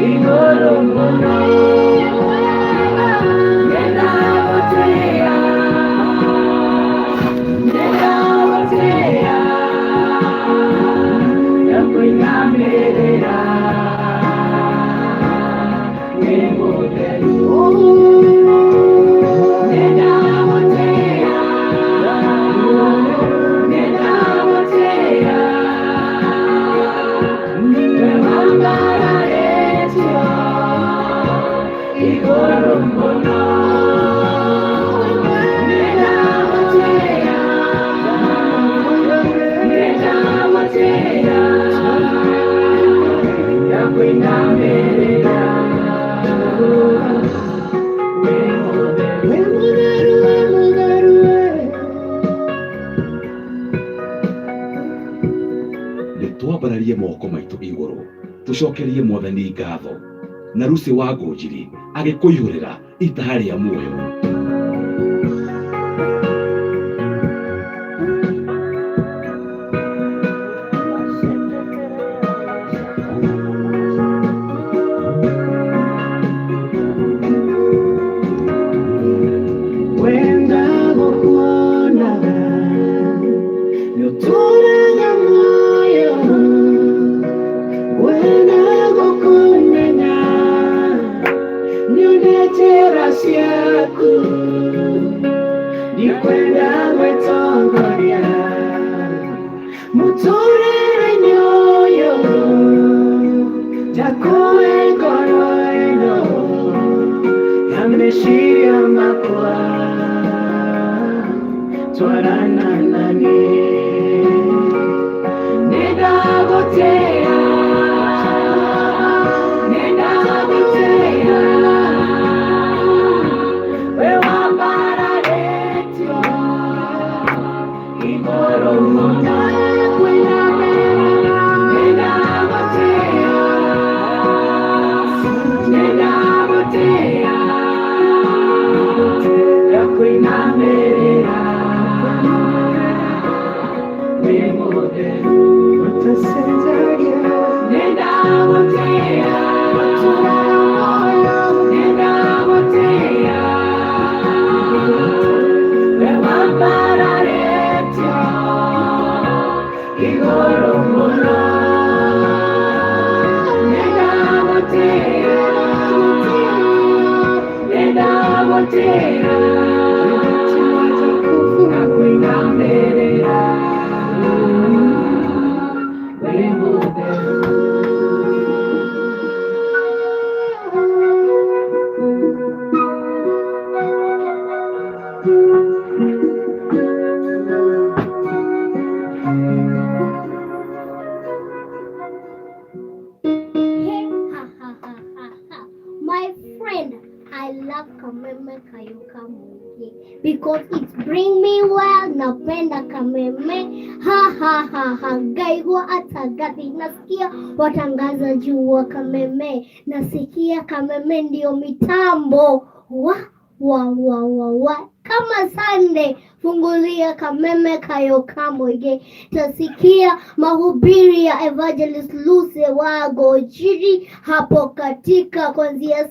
Igũrũ mũno. Nĩndagũtĩĩa, nĩndagũtĩĩa, na kũinamĩrĩra wĩ mũtheru. Nĩndagũtĩĩa, nĩndagũtĩĩa, we wambararĩtio igũrũ mũno. Nĩndagũtĩĩa, nĩndagũtĩĩa, na kũinamĩrĩra wĩ mũtheru. Wĩ mũtheru, wĩ mũtheru, wĩ. Nĩ twambararie moko maitũ igũrũ tũcokerie Mwathani ngatho na Lucy wa Ngũnjiri agĩkũihũrĩra itaha rĩa muoyo. Wenda gũkuona nĩũtũraga muoyo, wenda gũkũmenya nĩone njĩra ciaku, ndikwenda gwĩtongoria mũtũrĩre-inĩ ũyũ, njakũhe ngoro ĩno ya meciria makwa, twarana naniĩ. Nĩndagũtĩĩa, nĩndagũtĩĩa, we wambararĩtio igũrũ mũno. Nĩndagũtĩĩa, nĩndagũtĩĩa, na kũinamĩrĩra wĩ mũtheru. Nĩndagũtĩĩa, nĩndagũtĩĩa, we wambararĩtio igũrũ mũno. Nĩndagũtĩĩa, nĩndagũtĩĩa, na kũinamĩrĩra wĩ mũtheru. Hey, ha ha ha ha ha. My friend, I love Kameme Kayuka Mwingi because it bring me well. Napenda Kameme. Ha ha ha ha. Ngaigua atagathi. Nasikia watangazaji wa Kameme. Nasikia Kameme ndio mitambo. Wa wa wa wa wa. Kama Sunday, fungulia Kameme Kayoka Mwingi. Tasikia mahubiri ya Evangelist Lucy Wagojiri hapo katika kuanzia 6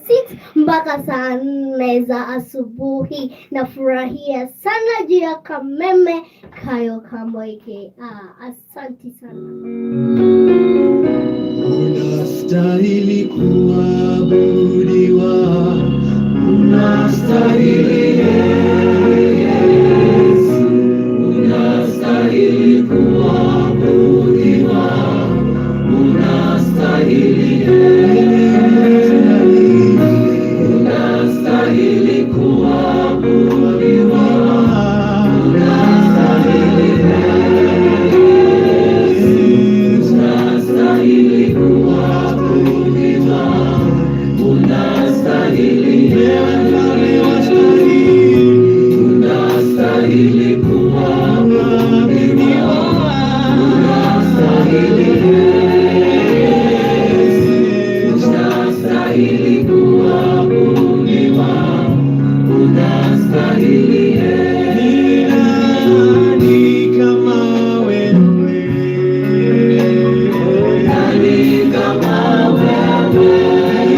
mpaka saa 4 za asubuhi. Nafurahia sana juu ya Kameme Kayoka Mwingi. Ah, asanti sana. Unastahili kuabudiwa, unastahili Yesu, unastahili kuabudiwa, unastahili Yesu, unastahili kuabudiwa, unastahili Yesu, unastahili kuabudiwa, unastahili unastahili kuabudiwa, unastahili Yesu, unastahili kuabudiwa, unastahili. Ni nani kama wewe? Nani kama wewe?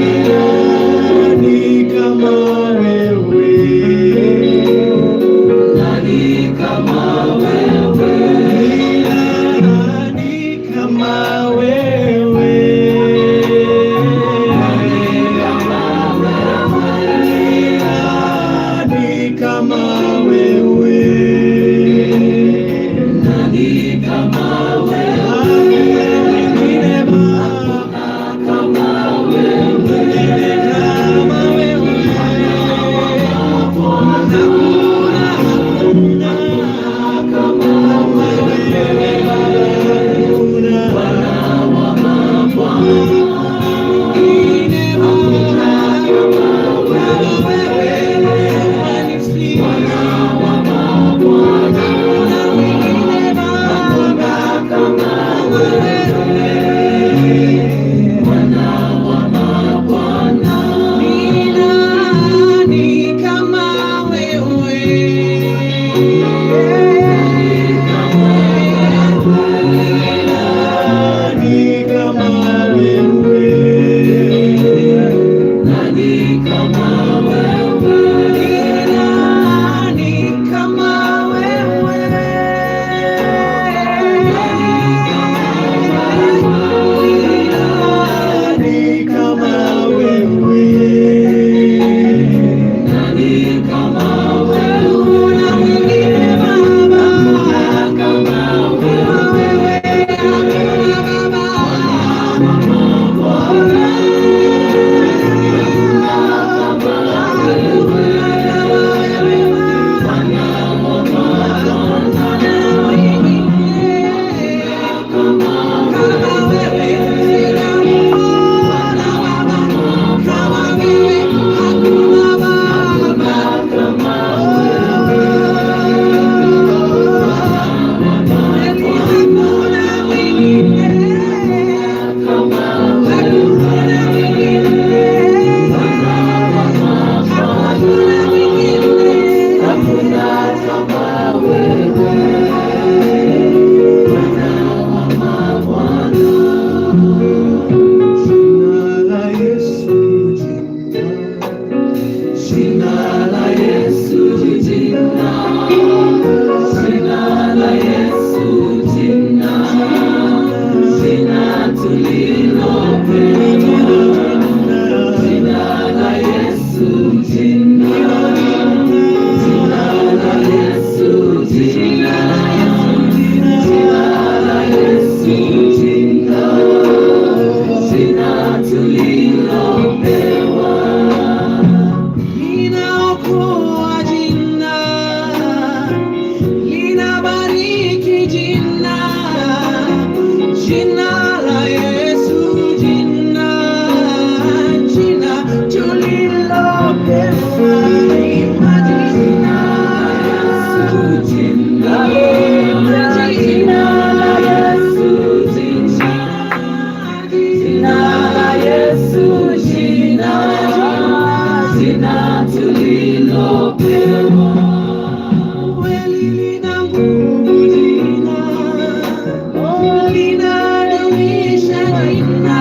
tulilopewa. Linaokoa jina, linabariki jina, jina la Yesu, jina, jina tulilopewa. Imba jina, Jina, jina, jina la Yesu, jina, jina la Yesu, jina, jina tulilopewa. Kweli lina nguvu jina, linadumisha jina,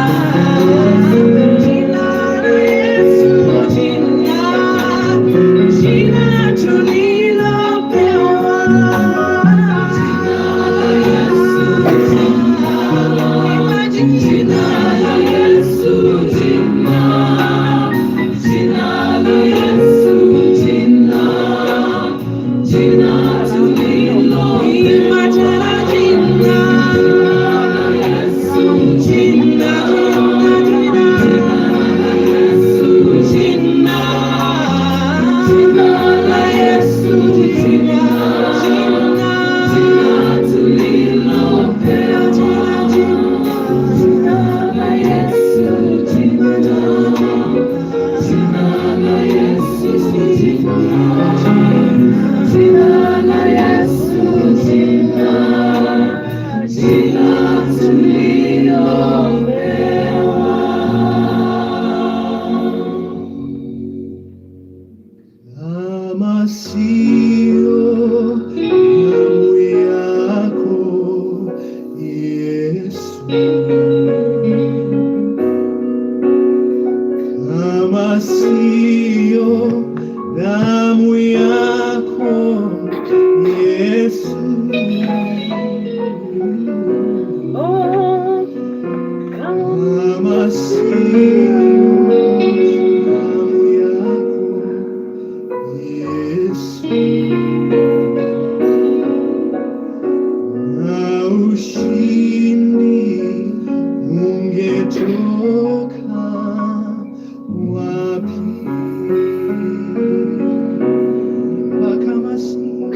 jina la Yesu, jina, jina tulilopewa. Jina la Yesu, jina, jina la Yesu, jina, jina la Yesu, jina, jina tulilopewa. Imba tena jina, Yesu, jina, jina, jina, la Yesu, jina, jina la Yesu, jina, jina, jina. jina tulilopewa. Jina la Yesu, jina, jina la Yesu, jina, jina la Yesu, jina, jina tulilopewa. Kama sio damu yako Yesu, kama sio damu yako Yesu, Oh, kama sio damu yako Yesu, na ushindi ungetoka wapi? Kama sio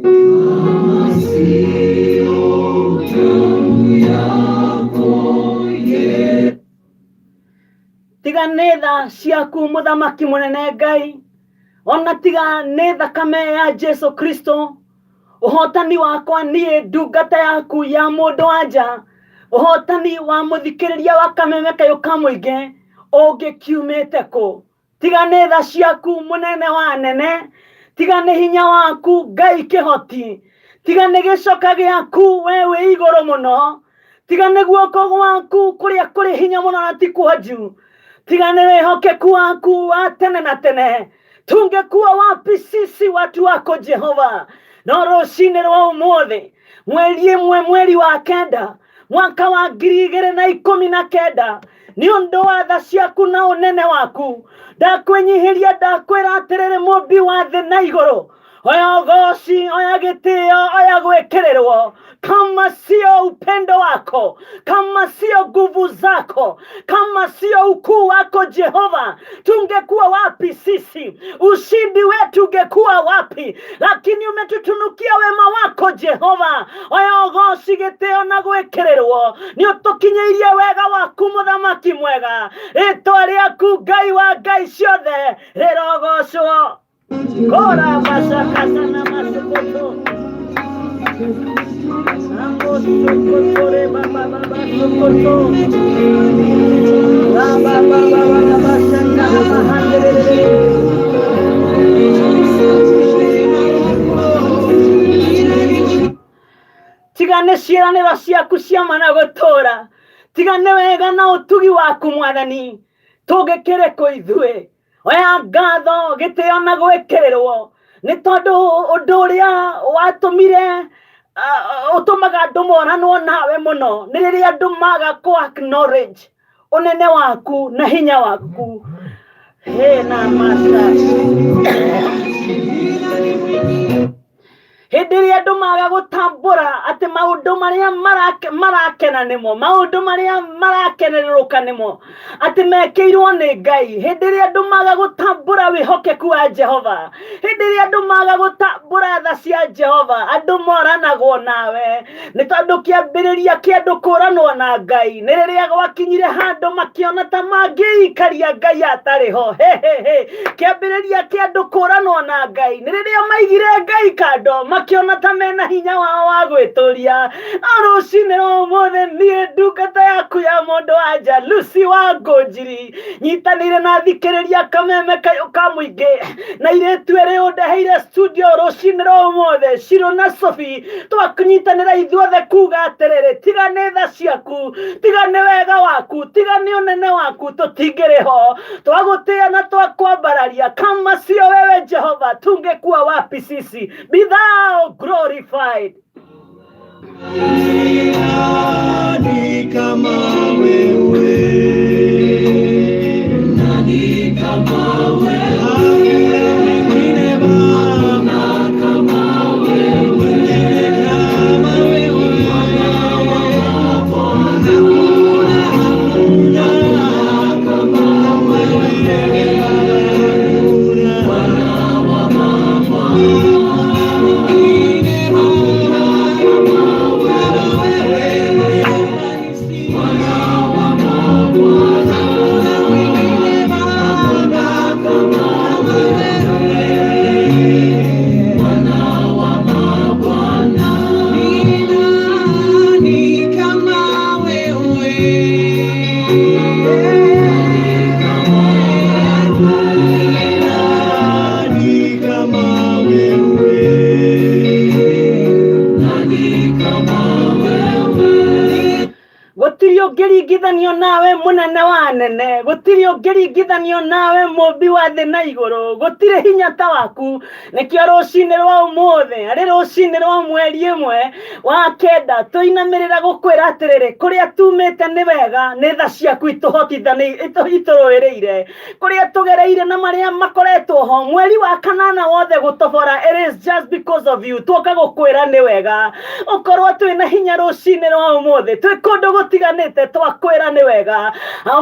Kama sio damu yako Yesu. Tiga nĩ tha ciaku, Mũthamaki mũnene Ngai, ona tiga nĩ thakame ya Jesu Kristo, ũhotani wakwa niĩ ndungata yaku ya mũndũ wa nja, ũhotani wa mũthikĩrĩria wa Kameme Kayũ ka Mũingĩ ũngĩkiumĩte kũ? Tiga nĩ tha ciaku, mũnene wa nene, tiga nĩ hinya waku, Ngai kĩhoti, tiga nĩ gĩcoka gĩaku we wĩ igũrũ mũno, tiga nĩ guoko gwaku kũrĩa kũrĩ hinya mũno na ti kuonju, tiga nĩ wĩhokeku waku wa tene na tene, tungekuwa wapi sisi watu wako Jehova? No rũcinĩ rwa ũmũthĩ, 1 mweri wa 9 mwaka wa 2019, nĩ ũndũ wa tha ciaku na ũnene waku, ndakwĩnyihĩria, ndakwĩra atĩrĩrĩ, mũmbi wa thĩ na igũrũ, oya ũgoci, oya gĩtĩo, oya gwĩkĩrĩrwo. Kama sio upendo wako, kama sio nguvu zako, kama sio ukuu wako Jehova, tungekuwa wapi sisi? Ushindi wetu ungekuwa wapi? Lakini umetutunukia wema wako Jehova. Oya ũgoci, gĩtĩo na gwĩkĩrĩrwo. Nĩ ũtũkinyĩirie wega waku, mũthamaki mwega. Rĩtwa rĩaku, Ngai wa ngai ciothe, rĩrogocwo. Kora masakata na masokoto. Amo sokotore baba baba sokoto. Baba baba baba shanda mahandere. Tiga nĩ ciĩranĩro ciaku cia mana gũtũũra, tiga nĩ wega na ũtugi waku, Mwathani, tũngĩkĩrĩ kũ ithuĩ? Oya ngatho, gĩtĩo na gwĩkĩrĩrwo, nĩ tondũ ũndũ ũrĩa watũmire ũtũmaga andũ moranwo nawe mũno nĩ rĩrĩa andũ maga kũ acknowledge ũnene waku na hinya waku. He na masa. Hĩndĩ ĩrĩa andũ maga gũtambũra atĩ maũndũ marĩa marakena nĩmo, maũndũ marĩa marakenerũka nĩmo, atĩ mekĩirwo nĩ Ngai. Hĩndĩ ĩrĩa andũ maga gũtambũra wĩhokeku wa Jehova, hĩndĩ ĩrĩa andũ maga gũtambũra tha cia Jehova, andũ moranagwo nawe. Nĩ tondũ kĩambĩrĩria kĩa andũ kũranwo na Ngai nĩ rĩrĩa gwakinyire handũ makĩona ta mangĩikaria Ngai atarĩ ho. He, he, he. Kĩambĩrĩria kĩa andũ kũranwo na Ngai nĩ rĩrĩa maigire Ngai kando, makĩona ta mena hinya wao wa gwĩtũria. No rũcinĩ rwa ũmũthĩ niĩ ndungata yaku ya mũndũ wa nja Lucy wa Ngũnjiri nyitanĩire na thikĩrĩria kameme kayũ ka mũingĩ na irĩtu erĩ ũndeheire studio rũcinĩ rwa ũmũthĩ, Shiro na Sophie, twakunyitanĩra ithuothe kuga atĩrĩrĩ, tiga nĩ tha ciaku, tiga nĩ wega waku, tiga nĩ ũnene waku, tũtingĩrĩ ho. Twagũtĩĩa na twakwambararia. Kama sio wewe Jehova, tungekuwa wapi sisi? Be thou glorified. Ni nani kama wewe? Nani kama wewe? Hakuna mwingine Baba, Kama wewe. mwingine kama wewe. Hakuna, hakuna kama wewe Baba, hakuna. Hakuna mwingine Baba, kama wewe. Hakuna mwingine Baba, kama wewe. Ni nani kama wewe? Ni nani kama wewe? Nani kama wewe? Gũtirĩ ũngĩringithanio nawe mũnene wa anene, gũtirĩ ũngĩringithanio nawe mũmbi wa thĩ na igũrũ, gũtirĩ hinya ta waku. Nĩkĩo rũcinĩ rwa ũmũthĩ, arĩ rũcinĩ rwa mweri ĩmwe wa kenda, tũinamĩrĩra gũkwĩra atĩrĩrĩ, kũrĩa tumĩte nĩ wega, nĩ tha ciaku itũrũĩrĩire, kũrĩa tũgereire na marĩa makoretwo ho mweri wa kanana wothe gũtobora, it is just because of you. Tuoka gũkwĩra nĩ wega ũkorwo twĩna hinya rũcinĩ rwa ũmũthĩ, twĩ kũndũ gũtiganĩte, twakwĩra nĩ wega.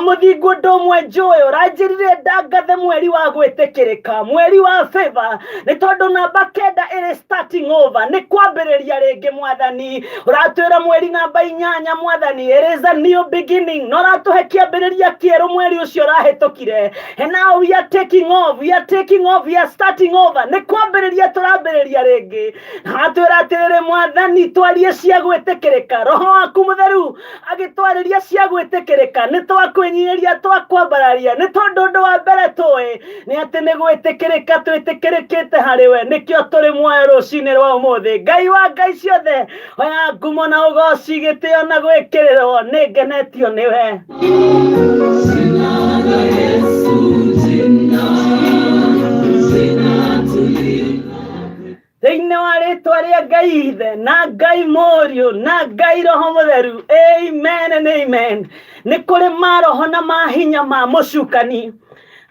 Mũthingu ũndũ ũmwe njũĩ ũranjĩrire ndangathe mweri wa gwĩtĩkĩrĩka, mweri wa favor, nĩ tondũ namba 9 ĩrĩ starting over, nĩ kwambĩrĩria rĩngĩ. Mwathani ũratwĩra mweri namba 8, Mwathani, it is a new beginning, no ũratũhe kĩambĩrĩria kĩerũ mweri ũcio ũrahĩtũkire. And now we are taking off, we are taking off, we are starting over, nĩ kwambĩrĩria tũrambĩrĩria rĩngĩ. Na watwĩra atĩrĩrĩ, Mwathani, twarie cia gwĩtĩkĩrĩka, roho waku mũtheru agĩtwarĩria cia gwĩtĩkĩrĩka, nĩ twakwĩnyihĩria, twakwambararia, nĩ tondũ ũndũ wa mbere tũĩ nĩ atĩ nĩ gwĩtĩkĩrĩka twĩtĩkĩrĩkĩte harĩ we, nĩkĩo tũrĩ muoyo rũcinĩ rwa ũmũthĩ. Ngai wa ngai ciothe, oya ngumo na ũgoci, gĩtĩo na gwĩkĩrĩrwo, nĩ ngenetio nĩwe. Jina la Yesu, jina, jina tulilo. Thĩinĩ wa rĩtwa rĩa Ngai Ithe na Ngai Mũriũ na Ngai Roho Mũtheru, amen and amen. Nĩ kũrĩ maroho na mahinya ma mũcukani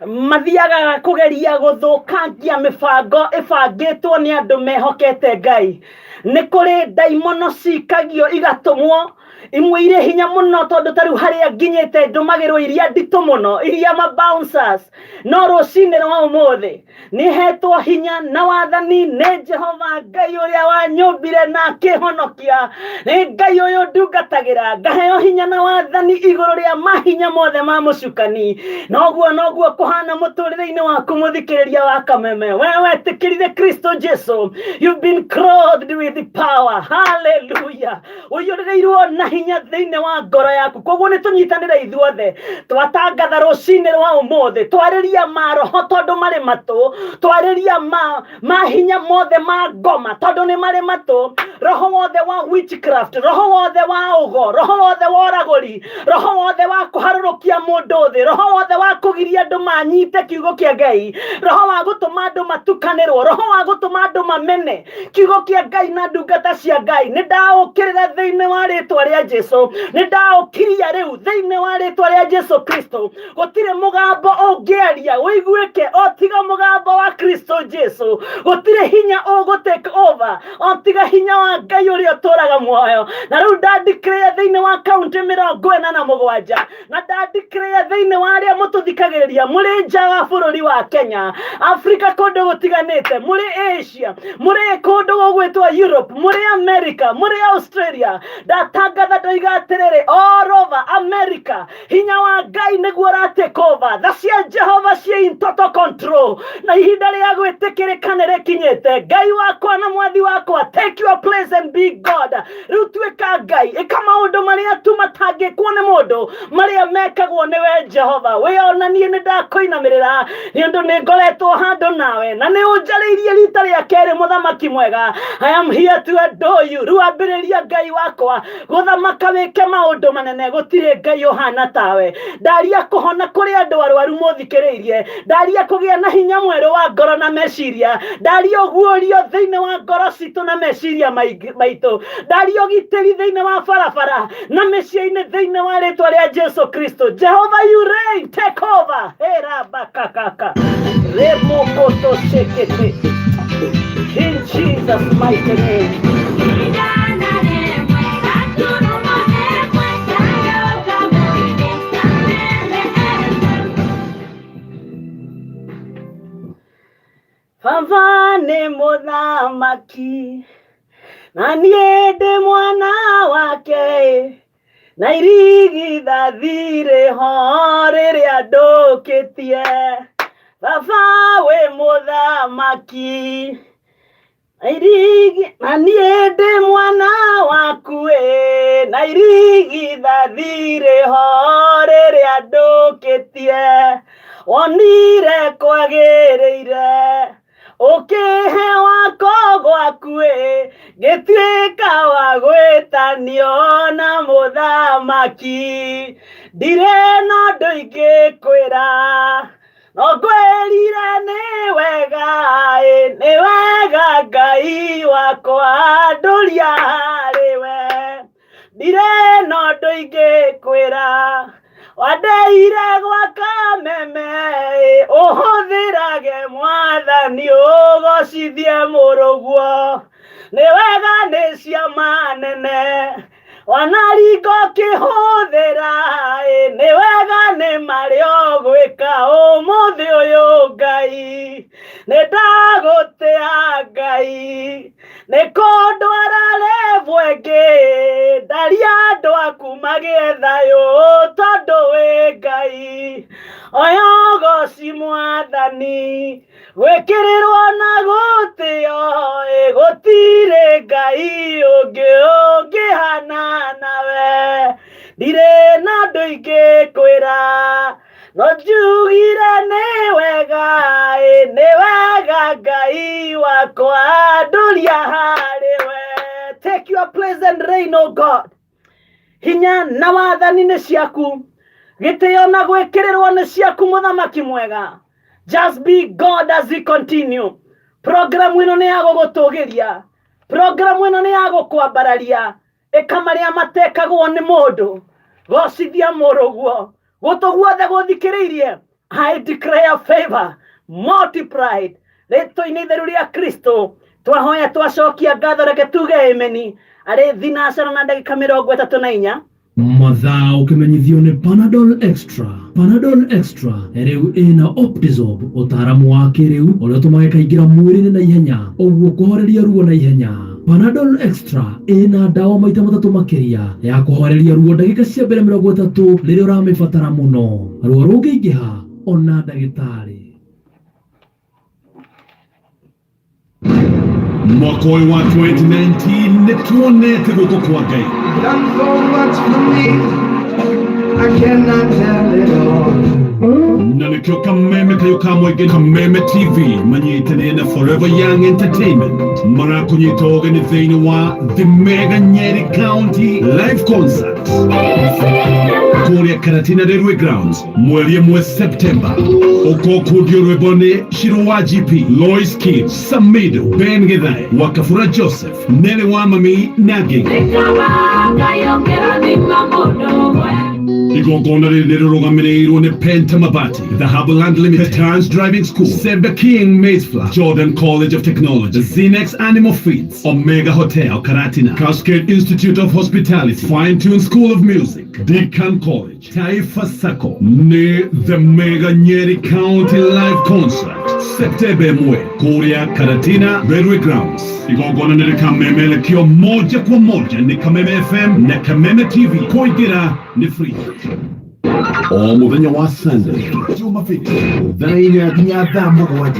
mathiaga kũgeria gũthũkangia mĩbango ĩbangĩtwo nĩ andũ mehokete Ngai. Nĩ kũrĩ ndaimono cikagio igatũmwo, imwe irĩ hinya mũno, tondũ ta rĩu harĩa nginyĩte ndũmagĩrwo iria nditũ mũno, iria ma bouncers. No rũcinĩ rwa ũmũthĩ nĩ hetwo hinya na wathani nĩ Jehova Ngai ũrĩa wanyũmbire na akĩhonokia, nĩ Ngai ũyũ ndungatagĩra, ngaheo hinya na wathani igũrũ rĩa mahinya mothe ma mũcukani. Noguo noguo kũhana mũtũrĩre-inĩ waku, mũthikĩrĩria wa kameme. We wetĩkĩrire Kristo Jesu, you've been clothed with power. Hallelujah. Ũiyũrĩrĩirwo na hinya thĩinĩ wa ngoro yaku. Koguo nĩ tũnyitanĩre ithuothe twatangatha rũcinĩ rwa ũmũthĩ, twarĩria maroho tondũ marĩ matũ, twarĩria ma mahinya mothe ma ngoma tondũ nĩ marĩ matũ, roho wothe wa witchcraft, roho wothe wa ũgo, roho wothe wa ũragũri, roho wothe wa kũharũrũkia mũndũ thĩ, roho wothe wa kũgiria andũ manyite kiugo kĩa Ngai, roho wa gũtũma andũ matukanĩrwo, roho wa gũtũma andũ mamene kiugo kĩa Ngai na ndungata cia Ngai, nĩ ndaũkĩrĩra thĩinĩ wa rĩtwa rĩa Jesu, nĩ ndaũkiria rĩu thĩinĩ wa rĩtwa rĩa Jesu Kristo. Gũtirĩ mũgambo ũngĩaria ũiguĩke o tiga mũgambo wa Kristo Jesu. Gũtirĩ hinya ũgũ take over o tiga hinya wa Ngai ũrĩa ũtũraga muoyo. Na rĩu ndandikĩrĩa thĩinĩ wa kaunti 47, na ndandikĩrĩa thĩinĩ wa arĩa mũtũthikagĩrĩria mũrĩ nja wa bũrũri wa Kenya, Afrika kũndũ gũtiganĩte, mũrĩ Asia, mũrĩ kũndũ gũgwĩtwo Europe, mũrĩ America, mũrĩ Australia, ndatangatha ndoiga atĩrĩrĩ, all over America hinya wa Ngai nĩguo ũra take over. Tha cia Jehova ciĩ in total control, na ihinda rĩa gwĩtĩkĩrĩka nĩ rĩkinyĩte. Ngai wakwa na mwathi wakwa, take your place and be God. Rĩu tuĩka Ngai, ĩka maũndũ marĩa tu matangĩkwo nĩ mũndũ, marĩa mekagwo nĩwe Jehova. Wĩonanie nĩ ndakũinamĩrĩra, nĩ ũndũ nĩ ngoretwo handũ nawe na nĩ ũnjarĩirie rita rĩa kerĩ, mũthamaki mwega. I am here to adore you. Rĩu ambĩrĩria, Ngai wakwa, gũthamaka, wĩke maũndũ manene. Gũtirĩ Ngai ũhana tawe. Ndaria kũhona kũrĩ andũ arwaru mũthikĩrĩirie, ndaria kũgĩa na hinya mwerũ wa ngoro na meciria, ndaria ũguũrio thĩinĩ wa ngoro citũ na meciria maitũ, ndaria ũgitĩri thĩinĩ wa barabara na mĩciĩ-inĩ thĩinĩ wa rĩtwa rĩa Jesu Kristo. Jehova, you reign, take over. Herabakakaka remokoto shekete, in Jesus' mighty name. Baba nĩ mũthamaki na niĩ ndĩ mwana wake, na irigithathi rĩho rĩrĩa ndũkĩtie. Baba wĩ mũthamaki na irigi na niĩ ndĩ mwana waku ĩ, na irigithathi rĩho rĩrĩa ndũkĩtie. Wonire kwagĩrĩire ũkĩhe wako gwaku ĩ, ngĩtuĩka wa gwĩtanio na mũthamaki. Ndirĩ na ũndũ ingĩkwĩra, no ngwĩrire nĩ wega ĩ, nĩ wega Ngai wakwa, ndũria harĩ we. Ndirĩ na ũndũ ingĩkwĩra, wandeire gwaka meme ĩ, ũhũthĩrage mwathani ũgocithie mũrũguo. Nĩ wega, nĩ ciama nene wanaringo kĩhũthĩra ĩ, nĩ wega nĩ marĩa ũgwĩka ũmũthĩ ũyũ. Ngai, nĩ ndagũtĩa. Ngai, nĩ kũndwara level ĩngĩ, ndaria andũ aku magĩe thayũ, tondũ wĩ Ngai. Oya ũgoci mwathani, gwĩkĩrĩrwo na gũtĩo ĩ, gũtirĩ Ngai ũngĩ ũngĩhana nawe. Ndirĩ na ũndũ ingĩkwĩra, no njugire nĩ wega ĩ, nĩ wega Ngai wakwa, ndũria harĩ we. Take your place and reign, O God. Hinya na wathani nĩ ciaku, gĩtĩo na gwĩkĩrĩrwo nĩ ciaku, mũthamaki mwega. Just be God as we continue. Programu ĩno nĩ ya gũgũtũgĩria, programu ĩno nĩ ya gũkwambararia. Ĩka marĩa matekagwo nĩ mũndũ, gocithia mũrũguo. Gũtũ guothe gũthikĩrĩirie, I declare favor multiplied rĩtwa-inĩ itheru rĩa Kristo. Twahoya, twacokia ngatho, reke tuge ameni. Arĩ 4:34. Mathaa ũkĩmenyithio nĩ Panadol Extra. Panadol Extra rĩu ĩna Optizorb, ũtaaramu wa kĩrĩu ũrĩa ũtũmaga ĩkaingĩra mwĩrĩ-inĩ na ihenya, ũguo kũhoreria ruo na ihenya. Panadol Extra ĩna ndawa maita matatũ makĩria ya kũhoreria ruo ndagĩka cia mbere 30 rĩrĩa ũramĩbatara mũno. Ruo rũngĩingĩha, ona ndagĩtarĩ. Mwaka ũyũ wa 2019 nĩ tuonete guoko kwa Ngai. Done so much for me, I cannot tell it all. Na nĩkĩo Kameme Kayũ ka Mũingĩ, Kameme TV, manyitanĩire na Forever Young Entertainment marakũnyita ũgeni thĩinĩ wa The Mega Nyeri County Live Concert. Kũrĩa Karatina Railway Grounds mweri 1 Septemba. Ũkũkundio rwĩmbo nĩ Shiro wa GP, Lois Kim, Samido, Ben Githae, Wakafura Joseph, Nene wa Mami na Ngĩngĩ. Igongona rĩrĩ nĩrĩrũgamĩrĩirwo nĩ Penta Mabati, Dhahabu Land Limited, Petans Driving School, Sembe King Maize Flour, Jordan College of Technology, Zinex Animal Feeds, Omega Hotel Karatina, Cascade Institute of Hospitality, Fine Tune School of Music, Deacon College, Taifa Sacco, nĩ The Mega Nyeri County Live Concert, Septemba 1 kũrĩa Karatina Railway Grounds. Igongona nĩ rĩkamemerekio moja kwa moja nĩ Kameme FM na Kameme TV. Kũingĩra nĩ free. O mũthenya wa Sunday, Jumapili, thaa 4 nginya thaa 7,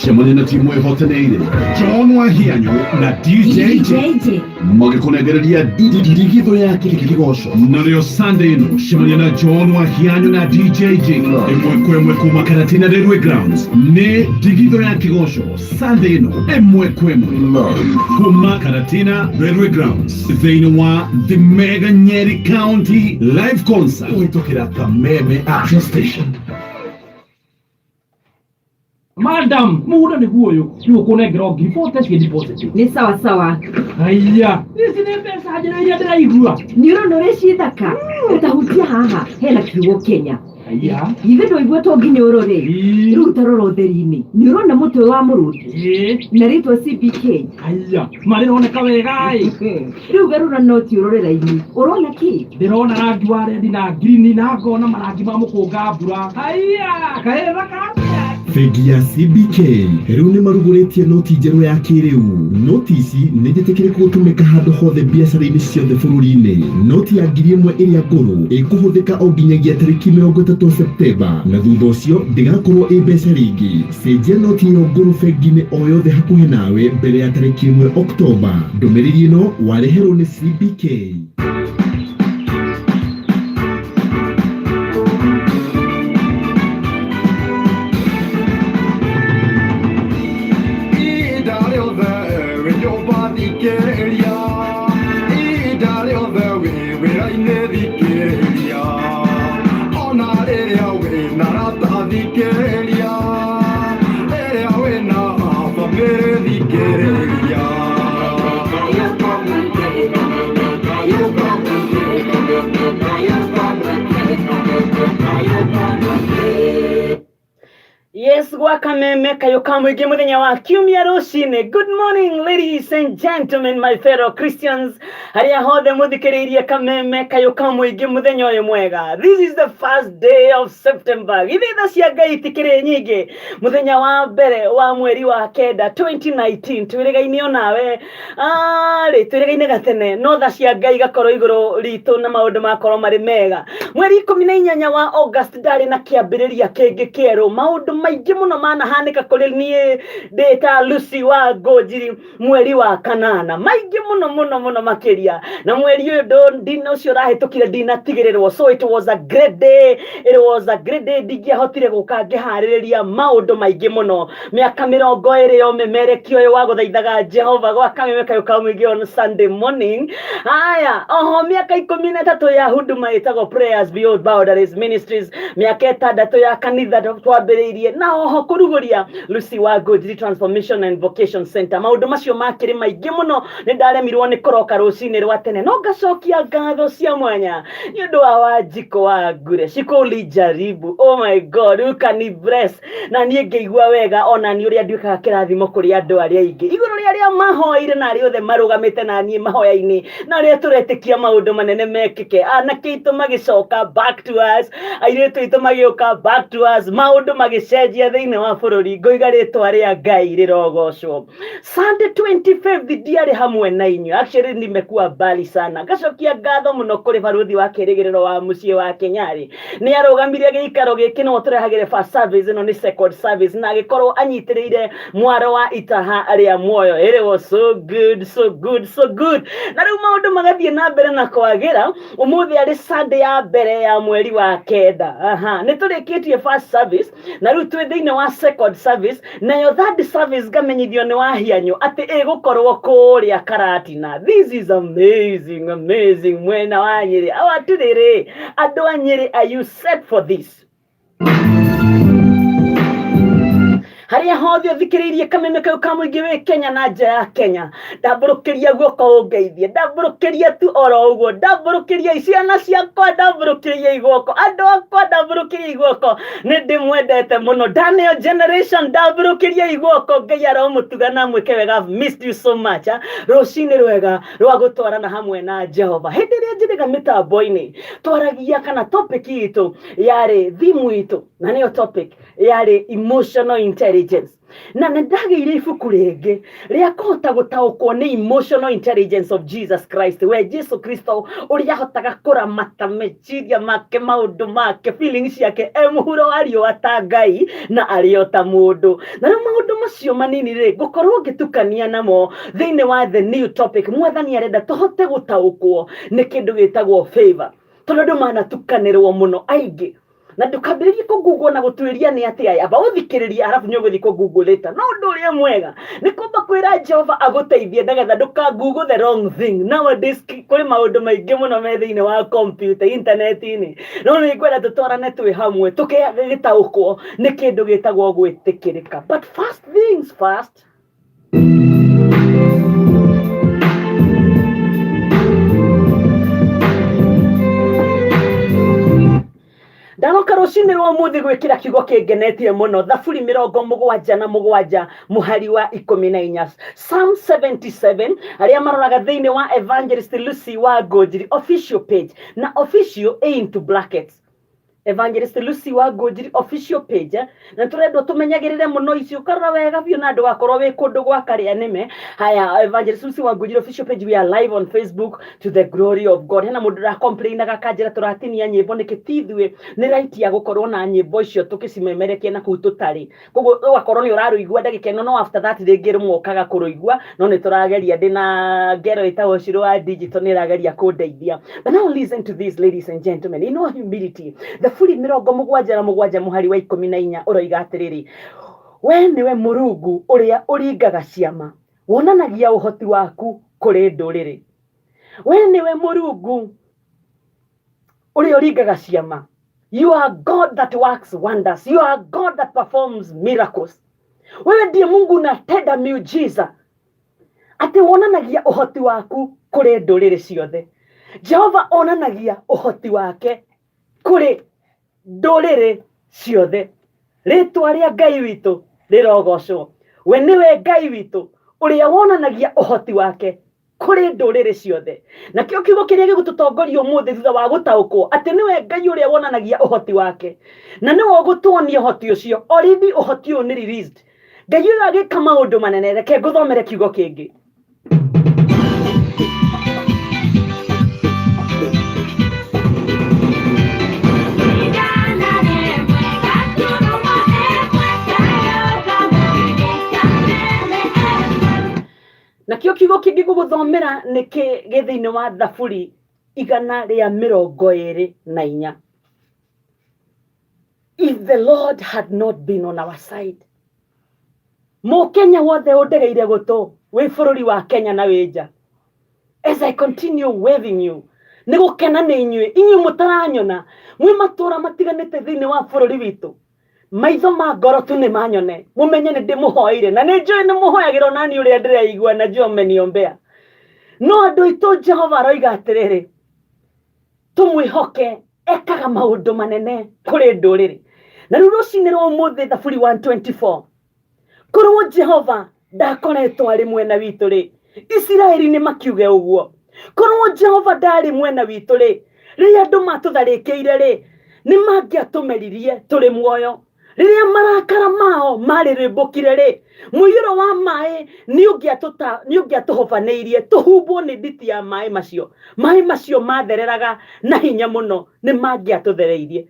cemania na timu ĩhotanĩire John Wahianyu na DJ J magĩkũnengereria ndigithũ ya kĩgoco. Narĩo Sunday ĩno cemania na John Wahianyu na DJ J ĩmwe kwa ĩmwe kuma Karatina Railway Grounds. Nĩ ndigithũ ya kĩgoco Sunday ĩno ĩmwe kwa ĩmwe kuma Karatina Railway Grounds thĩinĩ wa The Mega Nyeri County Live Concert kũhĩtũkĩra Kameme Action Station. Madam, mũgũnda nĩguo ũyũ, rĩu ũkũnengera o 40,000 cia deposit. Nĩ sawa sawa. Haiya, ici nĩ mbeca njerũ iria ndĩraigua. Nĩ ũrona ũrĩa ciĩ thaka? Ũtahutia haha hena kiugo Kenya. Haiya. Githĩ ndũigua to nginya ũrore? Ĩĩ. Rĩu ta rora ũtheri-inĩ, nĩ ũrona mũtwe wa mũrũthi Ĩĩ. na rĩtwa CBK. Haiya, ma rĩroneka wega ĩ. Rĩu garũra noti ũrore raini, ũrona kĩ? Ndĩrona rangi wa rendi na ngirini na ngona marangi ma mũkũnga mbura. Haiya, kaĩ thaka atĩa? Bengi ya CBK rĩu nĩ marugũrĩtie noti njerũ ya kĩrĩu. Noti ici nĩ njĩtĩkĩrĩku gũtũmĩka handũ hothe biacara-inĩ ciothe bũrũri-inĩ. Noti ya 1000 ĩrĩa ngũrũ ĩkũhũthĩka o nginyagia tarĩki 30 Septemba, na thutha ũcio ndĩgakorwo ĩ mbeca rĩngĩ. Cenjia noti ĩyo ngũrũ bengi-inĩ o yothe hakuhĩ nawe mbere ya tarĩki 1 Oktoba. Ndũmĩrĩri ĩno wareherwo nĩ CBK. Ihinda rĩothe wĩ nyũmba thikĩrĩria, ihinda rĩothe wĩ wĩra-inĩ thikĩrĩria, ona rĩrĩa wĩna arata thikĩrĩria, rĩrĩa wĩna bamĩrĩ thikĩrĩria. Yes, gwa Kameme kayo ka mũingĩ mũthenya wa kiumia rũcinĩ. Good morning, ladies and gentlemen, my fellow Christians, harĩa hothe mũthikĩrĩirie Kameme kayo ka mũingĩ mũthenya ũyũ mwega. This is the first day of September. Githĩ tha cia Ngai itikĩrĩ nyingĩ? Mũthenya wa mbere wa mweri wa 9 2019, twĩrĩgaine onawe arĩ twĩrĩgaine gatene, no tha cia Ngai igakorwo igũrũ ritũ na maũndũ makorwo marĩ mega. Mweri 18 wa August ndarĩ na kĩambĩrĩria kĩngĩ kĩerũ. Maũndũ maingĩ mũno manahanĩka kũrĩ niĩ ndĩ ta Lucy wa Ngũnjiri mweri wa 8, maingĩ mũno mũno mũno makĩria. Na mweri ũyũ ndina ũcio ũrahĩtũkire ndinatigĩrĩrwo, so it was a great day, it was a great day. Ndingĩahotire gũka ngĩharĩrĩria maũndũ maingĩ mũno. Mĩaka 20 ya ũmemerekio ũyũ wa gũthaithaga Jehova gwa Kameme kayo ka mũingĩ on Sunday morning. Haya, oho mĩaka 13 ya huduma ĩtagwo Prayers Beyond Boundaries Ministries, mĩaka 6 ya kanitha twambĩrĩirie, na oho kũrugũria Lucy wa Ngũnjiri Transformation and Vocation Center. Maũndũ macio makĩrĩ maingĩ mũno, nĩ ndaremirwo nĩ kũroka rũcinĩ rwa tene, no ngacokia ngatho cia mwanya nĩ ũndũ wa Wanjikũ wa Ngure. Shiko ulijaribu, oh my God, you can bless. Na niĩ ngĩigua wega ona niĩ ũrĩa nduĩkaga kĩrathimo kũrĩ andũ arĩa aingĩ, igũrũ rĩa arĩa mahoeire na arĩa othe marũgamĩte na niĩ mahoya-inĩ, na arĩa tũretĩkia maũndũ manene mekĩke. Anake aitũ magĩcoka back to us, airĩtu aitũ magĩũka back to us, maũndũ magĩcenjia thĩinĩ wa bũrũri. Ngoiga rĩtwa rĩa Ngai rĩrogocwo. Sunday 25th ndiarĩ hamwe na inyuĩ, actually nimekuwa mbali sana. Ngacokia ngatho mũno kũrĩ barũthi wa kĩrĩgĩrĩro wa mũciĩ wa Kenyari, nĩ arũgamirie gĩikaro gĩkĩ no tũrehagĩre first service, ĩno nĩ second service, na agĩkorwo anyitĩrĩire mwaro wa itaha rĩa muoyo. It was so good, so good, so good. Na rĩu maũndũ magathiĩ na mbere na kwagĩra. Ũmũthĩ arĩ Sunday ya mbere ya mweri wa 9. Aha, nĩ tũrĩkĩtie first service na rĩu twĩ thĩinĩ wa second service, nayo third service ngamenyithio nĩ wahianyũ atĩ ĩgũkorwo kũrĩa Karatina. This is amazing, amazing. Mwena wa Nyĩrĩ, awatirĩrĩ andũ a Nyĩrĩ, are you set for this? Harĩa hothe ũthikĩrĩirie kameme kau ka mũingĩ wĩ Kenya na nja ya Kenya, ndambũrũkĩria guoko ũngeithie, ndambũrũkĩria tu oro ũguo, ndambũrũkĩria ciana ciakwa, ndambũrũkĩria guoko, andũ akwa, ndambũrũkĩria guoko, nĩ ndĩmwendete mũno. Daniel generation, ndambũrũkĩria guoko, Ngai aromũtuga na mwĩke wega. I've missed you so much. Rũcinĩ rwega rwa gũtwarana hamwe na Jehova. Hĩndĩ ĩrĩa njĩrĩga mĩtambo-inĩ twaragia kana topic itũ yarĩ thimu itũ, na nĩyo topic yarĩ emotional intelligence, na nĩ ndagĩire ibuku rĩngĩ rĩa kũhota gũtaũkwo nĩ emotional intelligence of Jesus Christ, we Jesu Kristo ũrĩa ahotaga kũramata meciria make, maũndũ make, feelings ciake e mũhuro wa riũa ta Ngai na arĩ o ta mũndũ. Na rĩu maũndũ macio manini rĩ, ngũkorwo ngĩtukania namo thĩinĩ wa the new topic. Mwathani arenda tũhote gũtaũkwo nĩ kĩndũ gĩtagwo favor, tondũ andũ manatukanĩrwo mũno aingĩ. Na ndũkambĩrĩrie kũgoogle na gũtuĩria nĩ atĩa, amba ũthikĩrĩrie, arabu nĩ ũgũthiĩ kũgoogle later. No ũndũ ũrĩa mwega nĩ kwamba kwĩra Jehova agũteithie nĩgetha ndũka-google the wrong thing. Nowadays kũrĩ maũndũ maingĩ mũno me thĩinĩ wa computer, internet-inĩ, no nĩ ngwenda tũtwarane twĩ hamwe tũkĩgĩtaũkwo nĩ kĩndũ gĩtagwo gwĩtĩkĩrĩka. But first things first, ndaroka rũcinĩ rwa ũmũthĩ gwĩkĩra kiugo kĩngenetie mũno, Thaburi 77 mũhari wa 14, Psalm 77. Arĩa maroraga thĩinĩ wa Evangelist Lucy wa Ngũnjiri official page, na official A into brackets, Evangelist Lucy wa Ngũnjiri official page, na tũrendwo tũmenyagĩrĩre mũno ici, ũkarora wega biũ na ndũgakorwo wĩ kũndũ gwa karĩa nĩme. Haya, Evangelist Lucy wa Ngũnjiri official page, we are live on Facebook to the glory of God. Hena mũndũ ũracomplainaga kanjĩra tũratinia nyĩmbo nĩkĩ. Ti ithuĩ, nĩ right ya gũkorwo na nyĩmbo icio tũkĩcimemerekia na kũu tũtarĩ, koguo ũgakorwo nĩ ũrarũigua ndagĩka ĩno, no after that rĩngĩ rĩmwe ũkaga kũrũigua. No nĩ tũrageria, ndĩna ngero ĩtagwo Shiro wa digital, nĩ ĩrageria kũndeithia. But now listen to this, ladies and gentlemen, in all humility. Thaburi 77 mũhari wa 14 ũroiga atĩrĩrĩ, "We nĩwe Mũrungu ũrĩa ũringaga ciama, wonanagia ũhoti waku kũrĩ ndũrĩrĩ." We nĩwe Mũrungu ũrĩa ũringaga ciama. You are God that works wonders. You are God that performs miracles. Wewe ndiye Mungu unatenda miujiza, atĩ wonanagia ũhoti waku kũrĩ ndũrĩrĩ ciothe. Jehova onanagia ũhoti wake kũrĩ ndũrĩrĩ ciothe. Rĩtwa rĩa Ngai witũ rĩrogocwo. We nĩwe Ngai witũ ũrĩa wonanagia ũhoti wake kũrĩ ndũrĩrĩ ciothe. Nakĩo kiugo kĩrĩa gĩgũtũtongoria ũmũthĩ, thutha wa gũtaũkwo atĩ nĩwe Ngai ũrĩa wonanagia ũhoti wake na nĩwe ũgũtuonia ũhoti ũcio, already ũhoti ũyũ nĩ released. Ngai ũyũ agĩka maũndũ manene. Reke ngũthomere kiugo kĩngĩ. Nakĩo kiugo kĩngĩ gũgũthomera nĩ kĩ gĩ thĩinĩ wa Thaburi 124. If the Lord had not been on our side. Mũkenya wothe ũndegeire gũtũ wĩ bũrũri wa Kenya na wĩ nja, as I continue waving you, nĩ gũkena nĩ inyuĩ, inyuĩ mũtaranyona mwĩ matũra matiganĩte thĩinĩ wa bũrũri witũ, maitho ma ngoro tu nĩ manyone, mũmenye nĩ ndĩmũhoeire na nĩ njũĩ nĩ mũhoyagĩra onani ũrĩa ndĩreigua na njũĩ meniombea. No andũ aitũ, Jehova aroiga atĩrĩrĩ, tũmwĩhoke, ekaga maũndũ manene kũrĩ ndũrĩrĩ. Na rĩu rũcinĩ rwa ũmũthĩ, Thaburi 124, korwo Jehova ndakoretwo arĩ mwena witũ rĩ, Isiraeli nĩ makiuge ũguo, korwo Jehova ndarĩ mwena witũ rĩ, rĩrĩa andũ matũtharĩkĩire rĩ, nĩ mangĩatũmeririe tũrĩ muoyo. Rĩrĩa marakara mao marĩrĩmbũkire rĩ, mũiyũro wa maĩ nĩ ũngĩatũhobanĩirie, tũhumbwo nĩ nditi ya maĩ macio. Maĩ macio mathereraga na hinya mũno, nĩ mangĩatũthereirie.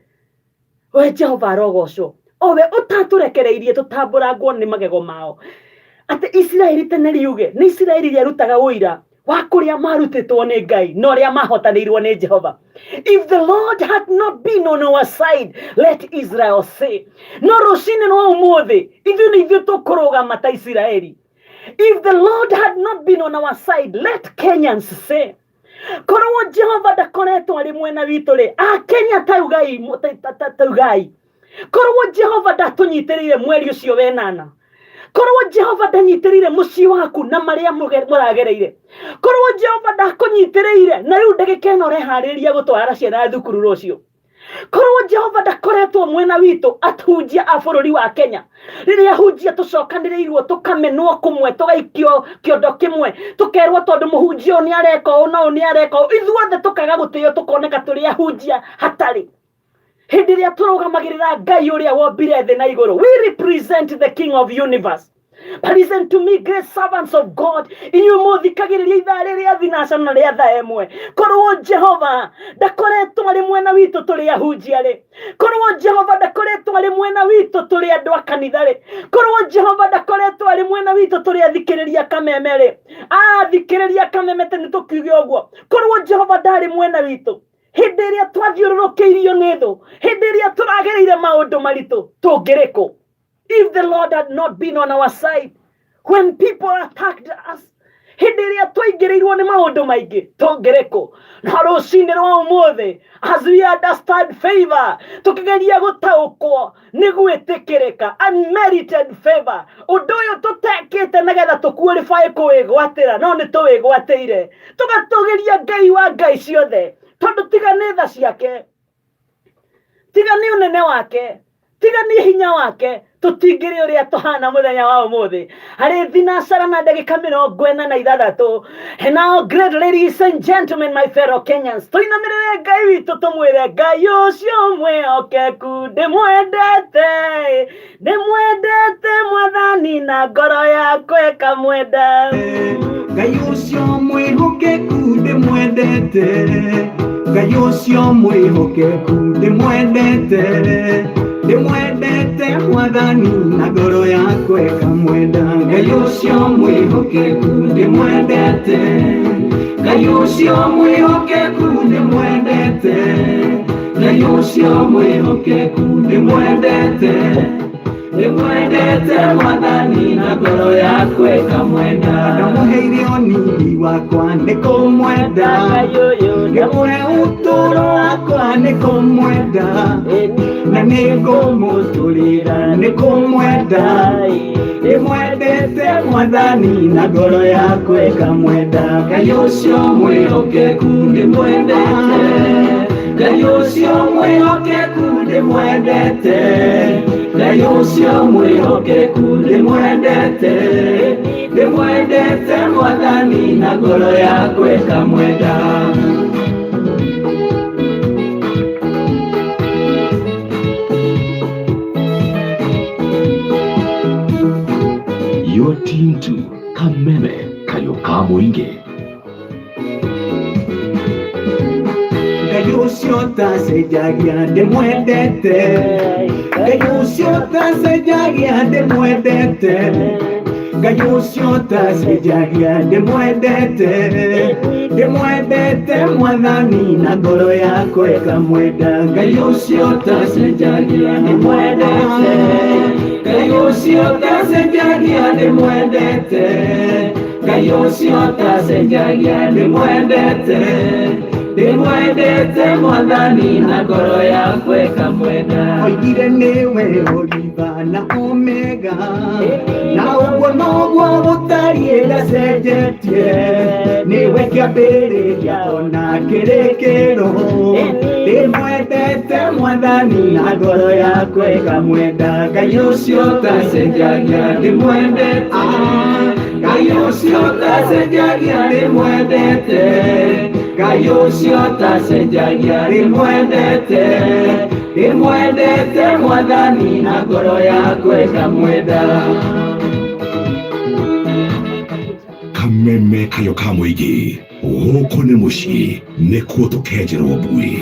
We Jehova arogocwo, o we ũtatũrekereirie tũtambũrangwo nĩ magego mao. Atĩ Isiraeli tene riuge nĩ Isiraeli rĩarutaga ũira. Wa kũrĩa marutĩtwo nĩ Ngai na ũrĩa mahotanĩirwo nĩ Jehova. If the Lord had not been on our side, let Israel say. No rũcinĩ rwa ũmũthĩ ithuĩ nĩ ithuĩ tũkũrũgama ta Isiraeli. If the Lord had not been on our side, let Kenyans say. Korwo Jehova ndakoretwo arĩ mwena witũ rĩ, akenya taugai taugai. Korwo Jehova ndatũnyitĩrĩire mweri ũcio wenana, korwo Jehova ndanyitĩrĩire mũciĩ waku na marĩa mũragereire, korwo Jehova ndakũnyitĩrĩire na rĩu ndagĩka ĩno ũreharĩrĩria gũtwara ciana thukuru rũciũ, korwo Jehova ndakoretwo mwena witũ atunjia a bũrũri wa Kenya, rĩrĩa hunjia tũcokanĩrĩirwo tũkamenwo kũmwe, tũgaikio kĩondo kĩmwe, tũkerwo tondũ mũhunjia ũyũ nĩ areka ũũ na ũũ nĩ areka ũũ, ithuothe tũkaga gũtĩo, tũkoneka tũrĩ ahunjia hatarĩ. Hĩndĩ ĩrĩa tũrũgamagĩrĩra Ngai ũrĩa wombire thĩ na igũrũ, we represent the King of universe. But listen to me, great servants of God, inyuĩ mũthikagĩrĩria ithaa rĩrĩa thinaca na rĩa thaa ĩmwe. Korwo Jehova ndakoretwo arĩ mwena witũ tũrĩ ahunjia rĩ, korwo Jehova ndakoretwo arĩ mwena witũ tũrĩ andũ a kanitha rĩ, korwo Jehova ndakoretwo arĩ mwena witũ tũrĩ athikĩrĩria kameme rĩ, athikĩrĩria kameme te nĩ tũkiuge ũguo, korwo Jehova ndarĩ mwena witũ hĩndĩ ĩrĩa twathiũrũrũkĩirio nĩ thũ, hĩndĩ ĩrĩa tũragereire maũndũ maritũ, tũngĩrĩ kũ? If the Lord had not been on our side when people attacked us, hĩndĩ ĩrĩa twaingĩrĩirwo nĩ maũndũ maingĩ, tũngĩrĩ kũ? Na rũcinĩ rwa ũmũthĩ, as we understand favor, tũkĩgeria gũtaũkwo nĩ gwĩtĩkĩrĩka, unmerited favor, ũndũ ũyũ tũtekĩte nĩgetha tũqualify kũwĩgwatĩra, no nĩ tũwĩgwatĩire, tũgatũgĩria Ngai wa ngai ciothe, tondũ tiga nĩ tha ciake, tiga nĩ ũnene wake, tiga nĩ hinya wake, tũtingĩrĩ ũrĩa tũhana mũthenya wa ũmũthĩ. Harĩ thinacara na ndagĩka 46. And now, great ladies and gentlemen, my fellow Kenyans, tũinamĩrĩre Ngai witũ, tũmwĩre Ngai ũcio mwĩhokeku, ndĩmwendete, ndĩmwendete Mwathani na ngoro yakwa ĩkamwenda. Ngai ũcio mwĩhokeku ndĩmwendete, Ngai ũcio mwĩhokeku ndĩmwendete, ndĩmwendete Mwathani na ngoro yakwa ĩkamwenda. Ngai ũcio mwĩhokeku ndĩmwendete, Ngai ũcio mwĩhokeku ndĩmwendete, Ngai ũcio mwĩhokeku ndĩmwendete, ndĩmwendete Mwathani na ngoro yakwa ĩkamwenda. Ndamũheire ũnini wakwa nĩ kũmwenda, Ngai ũyũ ngĩmũhe ũtũũro wakwa nĩ kũmwenda, na nĩ ngũmũtũrĩra nĩ kũmwenda, ndĩmwendete Mwathani na ngoro yakwa ĩkamwenda. Ngai ũcio mwĩhokeku ndĩmwendete, Ngai ũcio mwĩhokeku ndĩmwendete, Ngai ũcio mwĩhokeku ndĩmwendete, ndĩmwendete Mwathani na ngoro yakwa ĩkamwenda. You're tuned to Kameme Kayoka Mwingi. Ngai ũcio ũtacenjagia ndĩmwendete, Ngai ũcio ũtacenjagia ndĩmwendete, Ngai ũcio ũtacenjagia ndĩmwendete, ndĩmwendete Mwathani na ngoro yakwa ĩkamwenda. Ngai ũcio ũtacenjagia ndĩmwendete, Ngai ũcio ũtacenjagia ndĩmwendete, Ngai ũcio ũtacenjagia ndĩmwendete, ndĩmwendete Mwathani na ngoro yakwa ĩkamwenda. Oigire nĩwe Oliva na Omega, na ũguo noguo gũtariĩ ndacenjetie, nĩwe kĩambĩrĩria ona kĩrĩkĩro, ndĩmwendete Mwathani na ngoro yakwa ĩkamwenda. Ngai ũcio ũtacenjagia ndĩmwendete, Ngai ũcio ũtacenjagia ndĩmwendete, Ngai ũcio ũtacenjagia ndĩmwendete, ndĩmwendete Mwathani na ngoro yakwa ĩkamwenda. Kameme Kayoka Mwingi, gũkũ nĩ mũciĩ nĩkuo tũkenjerwo mbuĩ.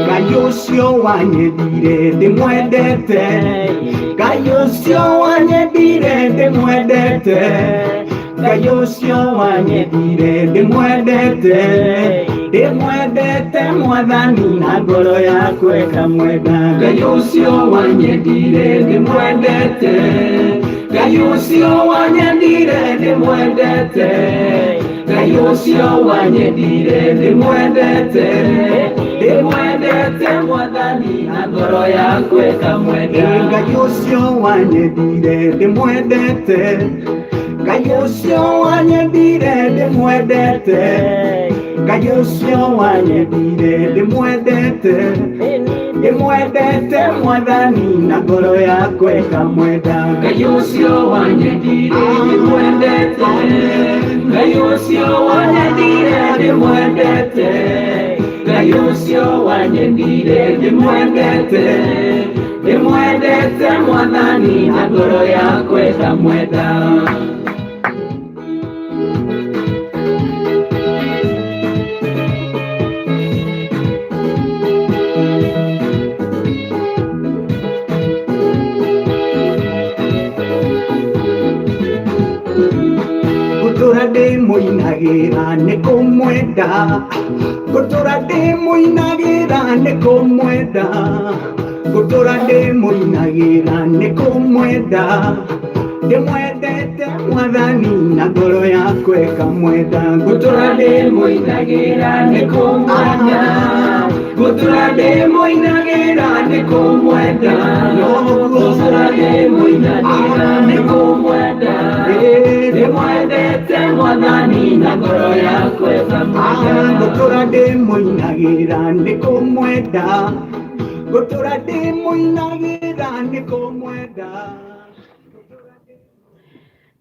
Ngai ũcio Ũcio wanyendire ndĩmwendete, Ngai ũcio wanyendire ndĩmwendete, Ngai ũcio wanyendire ndĩmwendete, ndĩmwendete Mwathani na ngoro yakwa ĩkamwenda. Ngai ũcio wanyendire ndĩmwendete, Ngai ũcio wanyendire ndĩmwendete, Ngai ũcio wanyendire ndĩmwendete, ndĩmwendete Mwathani na ngoro yakwa ĩkamwenda. Ngai ũcio wanyendire ndĩmwendete, Ngai ũcio wanyendire ndĩmwendete, Ngai ũcio wanyendire ndĩmwendete, ndĩmwendete Mwathani na ngoro yakwa ĩkamwenda. Ngai ũcio wanyendire ndĩmwendete, Ngai ũcio wanyendire ndĩmwendete, Ngai ũcio wanyendire ndĩmwendete, ndĩmwendete Mwathani na ngoro yakwa ĩkamwenda. Ngũtũra ndĩmũinagĩra nĩ kũmwenda, ngũtũra ndĩmũinagĩra nĩ kũmwenda, ngũtũra ndĩmũinagĩra nĩ kũmwenda, ndĩmwendete Mwathani na ngoro yakwa ĩkamwenda. Ngũtũra ndĩmũinagĩra nĩ kũmwenda, ngũtũra ndĩmũinagĩra nĩ kũmwenda, ngũtũra ndĩmũinagĩra nĩ kũmwenda, ndĩmwendete Mwathani na ngoro yakwa ĩkamwenda. Ngũtũra ndĩmũinagĩra nĩ kũmwenda, ngũtũra ndĩmũinagĩra nĩ kũmwenda.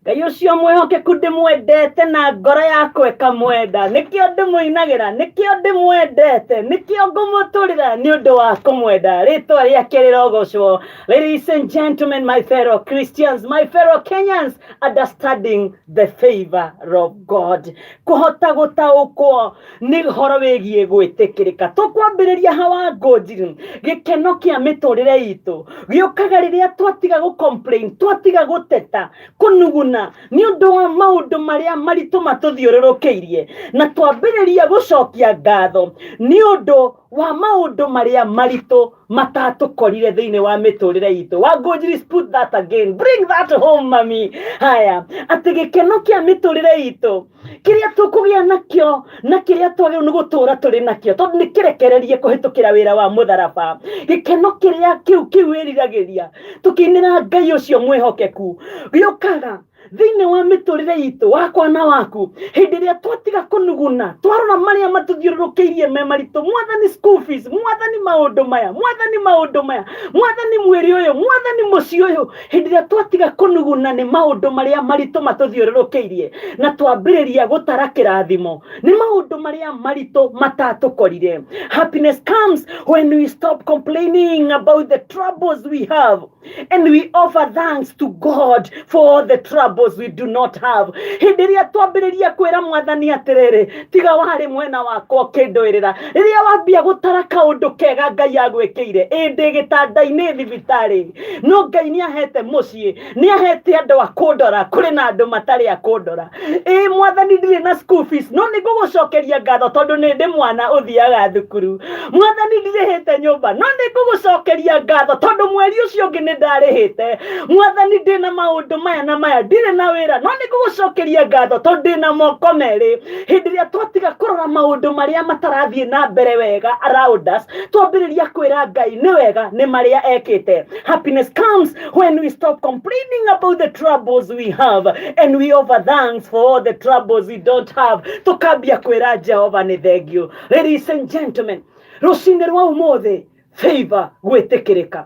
Ngai ũcio mwĩhokeku ndĩmwendete na ngoro yakwa ĩkamwenda, nĩkĩo ndĩmũinagĩra, nĩkĩo ndĩmwendete, nĩkĩo ngũmũtũrĩra nĩ ũndũ wa kũmwenda. Rĩtwa rĩake rĩrogocwo. Ladies and gentlemen, my fellow Christians, my fellow Kenyans, understanding the favor of God, kũhota gũtaũkwo nĩ ũhoro wĩgiĩ gwĩtĩkĩrĩka. Tũkwambĩrĩria hawa ngũnjiri, gĩkeno kĩa mĩtũrĩre itũ gĩũkaga rĩrĩa twatiga gũ complain, twatiga gũteta, kũnuguna nĩ ũndũ wa maũndũ marĩa maritũ matũthiũrũrũkĩirie, na twambĩrĩria gũcokia ngatho nĩ ũndũ wa maũndũ marĩa maritũ matatũkorire thĩinĩ wa mĩtũrĩre itũ. Wangũnjiri, put that again, bring that home, mami. Haya, atĩ gĩkeno kĩa mĩtũrĩre itũ kĩrĩa tũkũgĩa nakĩo na kĩrĩa twagĩrĩirwo nĩ gũtũra tũrĩ nakĩo, tondũ nĩ kĩrekererie kũhĩtũkĩra wĩra wa mũtharaba, gĩkeno kĩrĩa kĩu kĩu wĩriragĩria tũkĩinĩra Ngai ũcio mwĩhokeku gĩũkaga thĩinĩ wa mĩtũrĩre itũ, wakwa na waku, hĩndĩ ĩrĩa twatiga kũnuguna, twarora marĩa matũthiũrũrũkĩirie me maritũ. Mwathani, school fees, Mwathani, maũndũ maya, Mwathani, maũndũ maya, Mwathani, mwĩrĩ ũyũ, Mwathani, mũciĩ ũyũ. Hĩndĩ ĩrĩa twatiga kũnuguna nĩ maũndũ marĩa maritũ matũthiũrũrũkĩirie na twambĩrĩria gũtara kĩrathimo nĩ maũndũ marĩa maritũ matatũkorire. Happiness comes when we stop complaining about the troubles we have and we offer thanks to God for all the troubles we do not have. Hĩndĩ ĩrĩa twambĩrĩria kwĩra Mwathani atĩrĩrĩ, tiga warĩ mwena wakwa ũkĩndũĩrĩra, rĩrĩa wambia gũtara kaũndũ kega Ngai agwĩkĩire, ĩ ndĩ gĩtanda-inĩ thibitarĩ, no Ngai nĩ ahete mũciĩ, nĩ ahete andũ a kũndora, kũrĩ na andũ matarĩ a kũndora. Ĩ Mwathani, ndirĩ na school fees, no nĩ ngũgũcokeria ngatho tondũ nĩ ndĩ mwana ũthiaga thukuru. Mwathani, ndirĩhĩte nyũmba, no nĩ ngũgũcokeria ngatho tondũ mweri ũcio ũngĩ nĩ ndarĩhĩte. Mwathani, ndĩna maũndũ maya na maya, ndirĩ na wĩra, no nĩ ngũgũcokeria ngatho tondũ ndĩna moko merĩ. Hĩndĩ ĩrĩa twatiga kũrora maũndũ marĩa matarathiĩ na mbere wega around us, twambĩrĩria kwĩra Ngai nĩ wega nĩ marĩa ekĩte. Happiness comes when we stop complaining about the troubles we have and we offer thanks for all the troubles we don't have. Tũkambia kwĩra Jehova nĩ thengiũ. Ladies and gentlemen, rũcinĩ rwa ũmũthĩ, favor, gwĩtĩkĩrĩka.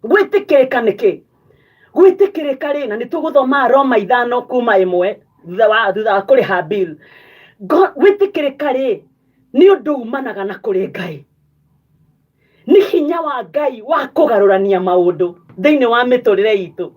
Gwĩtĩkĩrĩka nĩkĩ? Gwĩtĩkĩrĩka rĩ, na nĩ tũgũthoma Roma 5 kuma 1 thutha wa kũrĩha bill. Gwĩtĩkĩrĩka rĩ, nĩ ũndũ umanaga na kũrĩ Ngai, nĩ hinya wa Ngai wa kũgarũrania maũndũ thĩinĩ wa mĩtũrĩre itũ.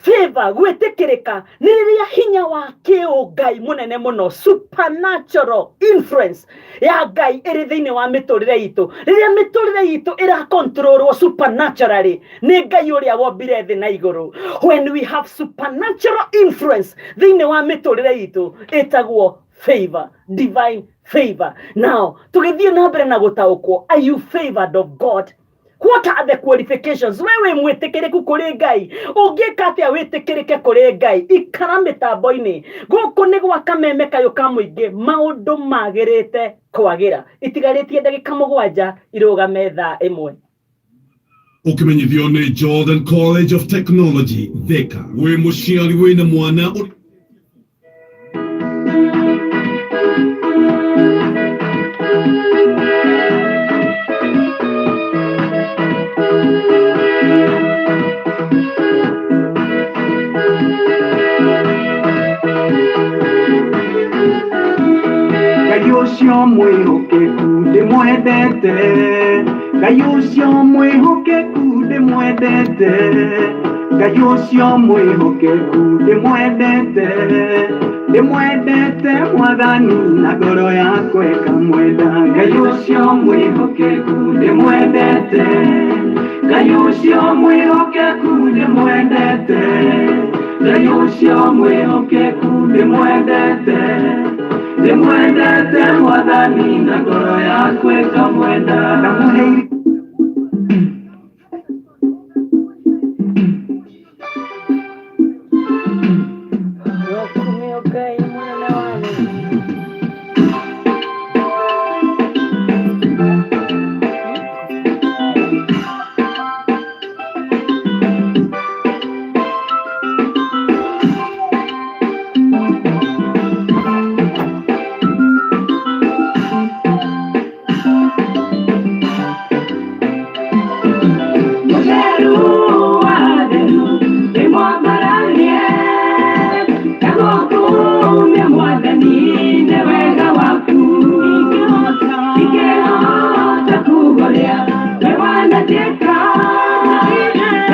Favor, gwĩtĩkĩrĩka nĩ rĩrĩa hinya wa kĩũngai mũnene mũno, supernatural influence ya Ngai ĩrĩ thĩinĩ wa mĩtũrĩre itũ, rĩrĩa mĩtũrĩre itũ ĩrakontrolwo supernaturally nĩ Ngai ũrĩa wombire thĩ na igũrũ. When we have supernatural influence thĩinĩ wa mĩtũrĩre itũ, ĩtagwo favor, divine favor. Now tũgĩthiĩ na mbere na gũtaũkwo, are you favored of God? What are the qualifications? We wĩ mwĩtĩkĩrĩku kũrĩ Ngai? Ũngĩka atĩa wĩtĩkĩrĩke kũrĩ Ngai? Ikara mĩtambo-inĩ. Gũkũ nĩ gwa Kameme Kayũ ka Mũingĩ, maũndũ magĩrĩte kwagĩra. Itigarĩtie ndagĩka 7 irũgame thaa 1. Ũkĩmenyithio nĩ Jordan College of Technology, Thika. Wĩ mũciari wĩna mwana Ngai ũcio mwĩhokeku ndĩmwendete, Ngai ũcio mwĩhokeku ndĩmwendete, Ngai ũcio mwĩhokeku ndĩmwendete, ndĩmwendete Mwathani na ngoro yakwa ĩkamwenda. Ngai ũcio mwĩhokeku ndĩmwendete, Ngai ũcio mwĩhokeku ndĩmwendete, Ngai ũcio mwĩhokeku ndĩmwendete, ndĩmwendete Mwathani na ngoro yakwa ĩkamwenda. Ndamũheire Rokumio Ngai mũnene wa nene. Mũtheru wa theru ndĩmwambararie, na gũkumia Mwathani nĩ wega waku. Ingĩhota kuuga ũrĩa we wananjĩka,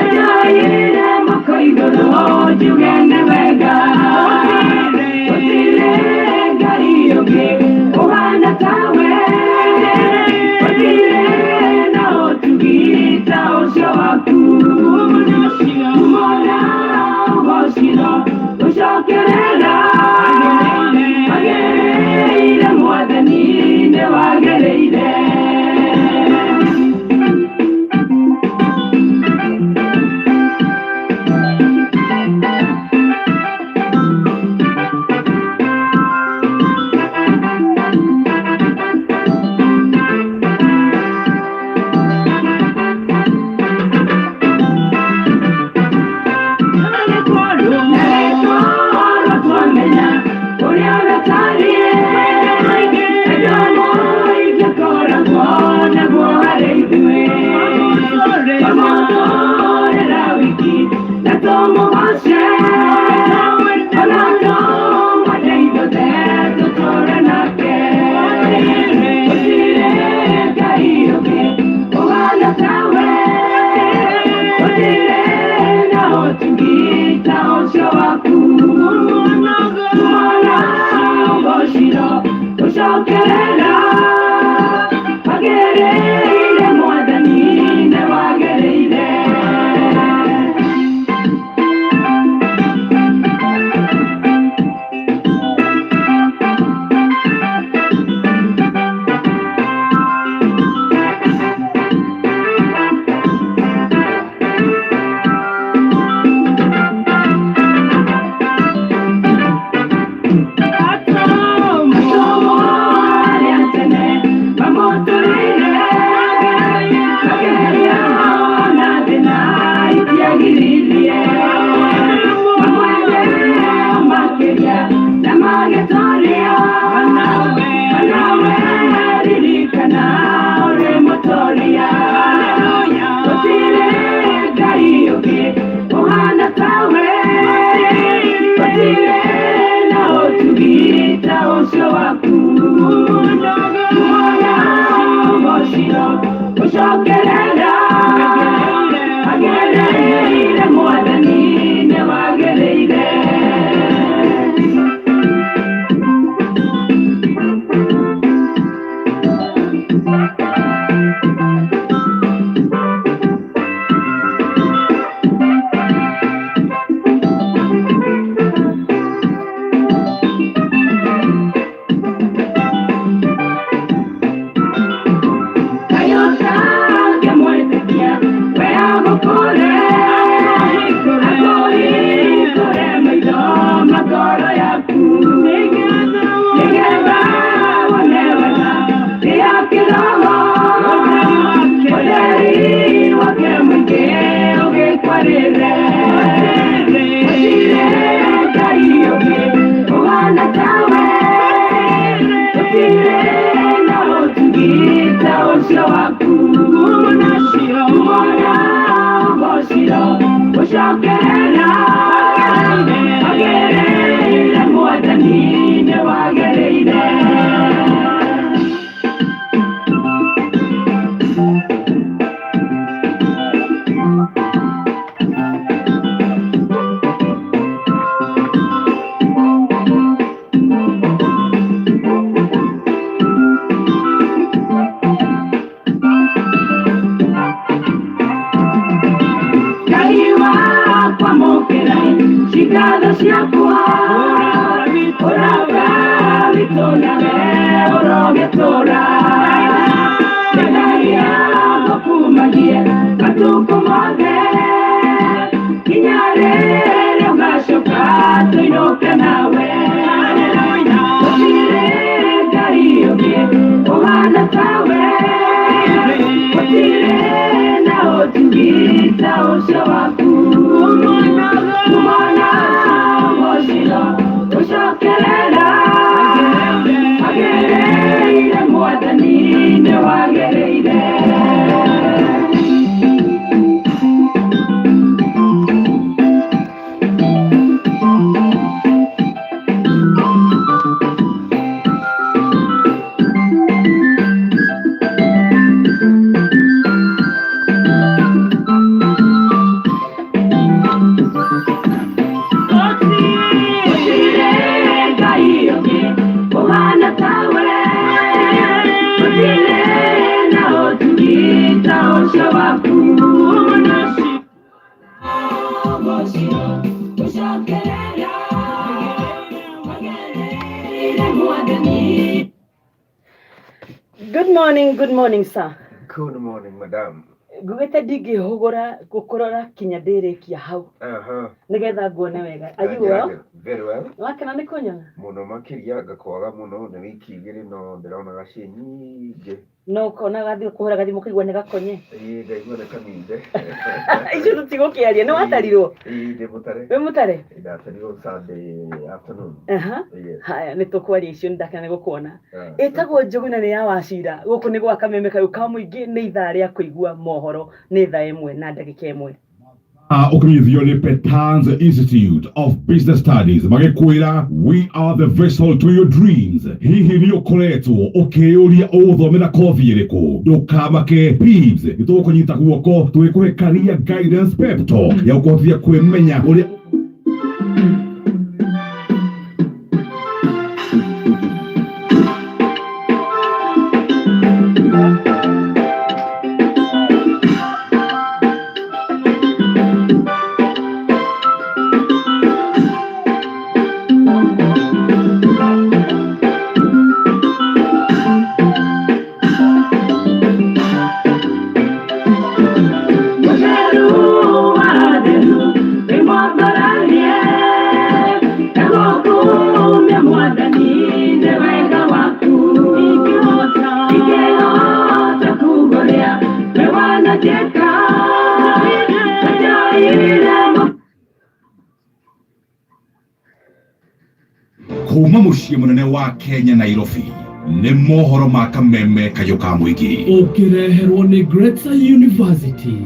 njaire moko igũrũ njuge nĩ wega. Gũtirĩ Ngai ũngĩ ũhana tawe, gũtirĩ na ũtugi ta ũcio waku. Mona ũgocirwo ũcokerera, wagĩrĩire Mwathani nĩ wagĩrĩire. Narĩtwarwo twamenya ũrĩa ũratariĩ, wendo mũingĩ ũkoragwo naguo harĩ ithuĩ. Twamũtũũrĩra wiki na tũmũgoce, ona tũmwende ithuothe tũtũũre nake. Gũtirĩ Ngai ũngĩ ũhana tawe, gũtirĩ na ũtugi ta ũcio waku. Mwana ũgocirwo ũcokerera, wagĩrĩire Mwathani nĩ wagĩrĩire. Atũmwo arĩa tene mamũtũrĩire, magerio na thĩna itiagiririe. Mamwende makĩria na magĩtooria, onawe ririkana ũrĩ mũtooria. Gũtirĩ Ngai ũngĩ ũhana tawe, gũtirĩ na ũtugi ta ũcio waku. Mwana ũgocirwo ũcokerera, wagĩrĩire Mwathani nĩ wagĩrĩire. Gũcokerera wagĩrĩire mwathani nĩ wagĩrĩire. Ngai wakwa mũkĩra cigatho ciakwa ũrata witũ nawe ũrogĩtũra ngendagia ngũkumagie matukũ mothe nginya rĩrĩa ũgacoka tũinũke nawe gũtirĩ Ngai ũngĩ ũhana tawe gũtirĩ na ũtugi ta ũcio waku kumana ũgocilo ũcokerera wagĩrĩire mwathani nĩ wagĩrĩire. Gũtirĩ Ngai ũngĩ ũhana tawe gũtirĩ na ũtugi ta ũcio waku gũcokerera wagĩrĩire mwathani. Good morning, good morning, sir. Good morning, madam. Ngugĩte ndingĩhũgũra gũkũrora kinya ndĩrĩkia hau nĩgetha nguone wega. Are you well? Very well. Wakena nĩ kũnyona? Mũno makĩria ngakwaga mũno nĩ wiki igĩrĩ no ndĩronaga ciĩ nyingĩ. No ũkona gathimũ kũhũra gathimũ ũkaigua nĩ gakonye. Ĩĩ ngaigua nĩ kaminde. Icio tũtigũkĩaria nĩ watarirwo. Ĩĩ ndĩ mũtare. Wĩ mũtare? Ndatarirwo Sunday afternoon. Aha. Yes. Haya nĩ tũkwaria icio nĩ ndakena nĩ gũkuona. Ah. Ĩtagwo Njũgũna nĩ ya Wacira. Gũkũ nĩ gwa Kameme kayũ ka mũingĩ nĩ ithaa rĩa kũigua mohoro nĩ thaa ĩmwe na ndagĩka ĩmwe. Ũkĩmenyithio nĩ Petans Institute of Business Studies magĩkwĩra we are the vessel to your dreams. Hihi nĩ ũkoretwo ũkĩyũria ũgũthomera kothi ĩrĩkũ? Ndũkamake, PIBS nĩ tũgũkũnyita guoko tũgĩkũhe career guidance pep talk ya gũkũhotithia kwĩmenya ũrĩa Mũtheru wa atheru wĩ mwambaranie na gũkumia mwathani nĩ wega waku ingĩhota kuga ũrĩa we wananjĩka na njoire kuma mũciĩ mũnene wa Kenya Nairobi nĩ mohoro ma Kameme kayũ ka mũingĩ. Ũkĩreherwo nĩ Gretsa University.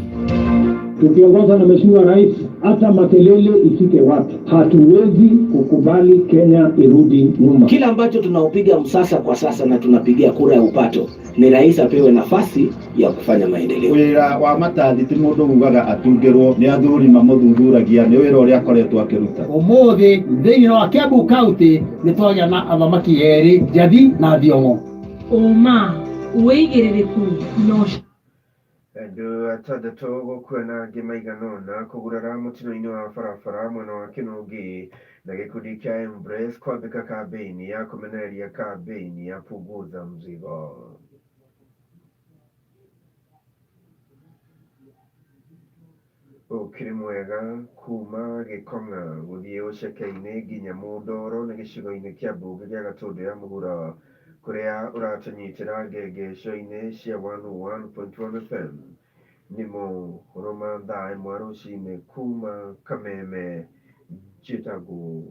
Tukiongozwa na Mheshimiwa Rais, hata makelele ifike wapi, hatuwezi kukubali Kenya irudi nyuma. Kila ambacho tunaopiga msasa kwa sasa na tunapigia kura ya upato ni rais apewe nafasi ya kufanya maendeleo. Wĩra wa matathi ti mũndũ ugaga atungĩrwo nĩ athuri mamũthuthuragia nĩ wĩra ũrĩa akoretwo akĩruta. Ũmũthĩ thĩinĩ wa Kiambu County nĩ twagĩa na athamaki erĩ, Njathi na Thiong'o. Ũma, wĩigĩrĩrĩku no Andũ atandatũ gũkua na angĩ maigana ũna kũgurara mũtino-inĩ wa barabara mwena wa Kĩnũngĩ na gĩkundi kĩa Embrace kwambĩka kambĩini ya kũmenereria kambĩini ya Punguza Mzigo. Ũkĩrĩ mwega kuma Gĩkong'a gũthiĩ Ũceke-inĩ nginya Mũndoro nĩ gĩcigo-inĩ kĩa mbunge gĩa Gatũndũ ya mũhuro kũrĩa ũratũnyitĩra ngengesho-inĩ cia 101.1 FM nĩ mohoro ma thaa ĩmwe rũcinĩ kuma Kameme njĩtagwo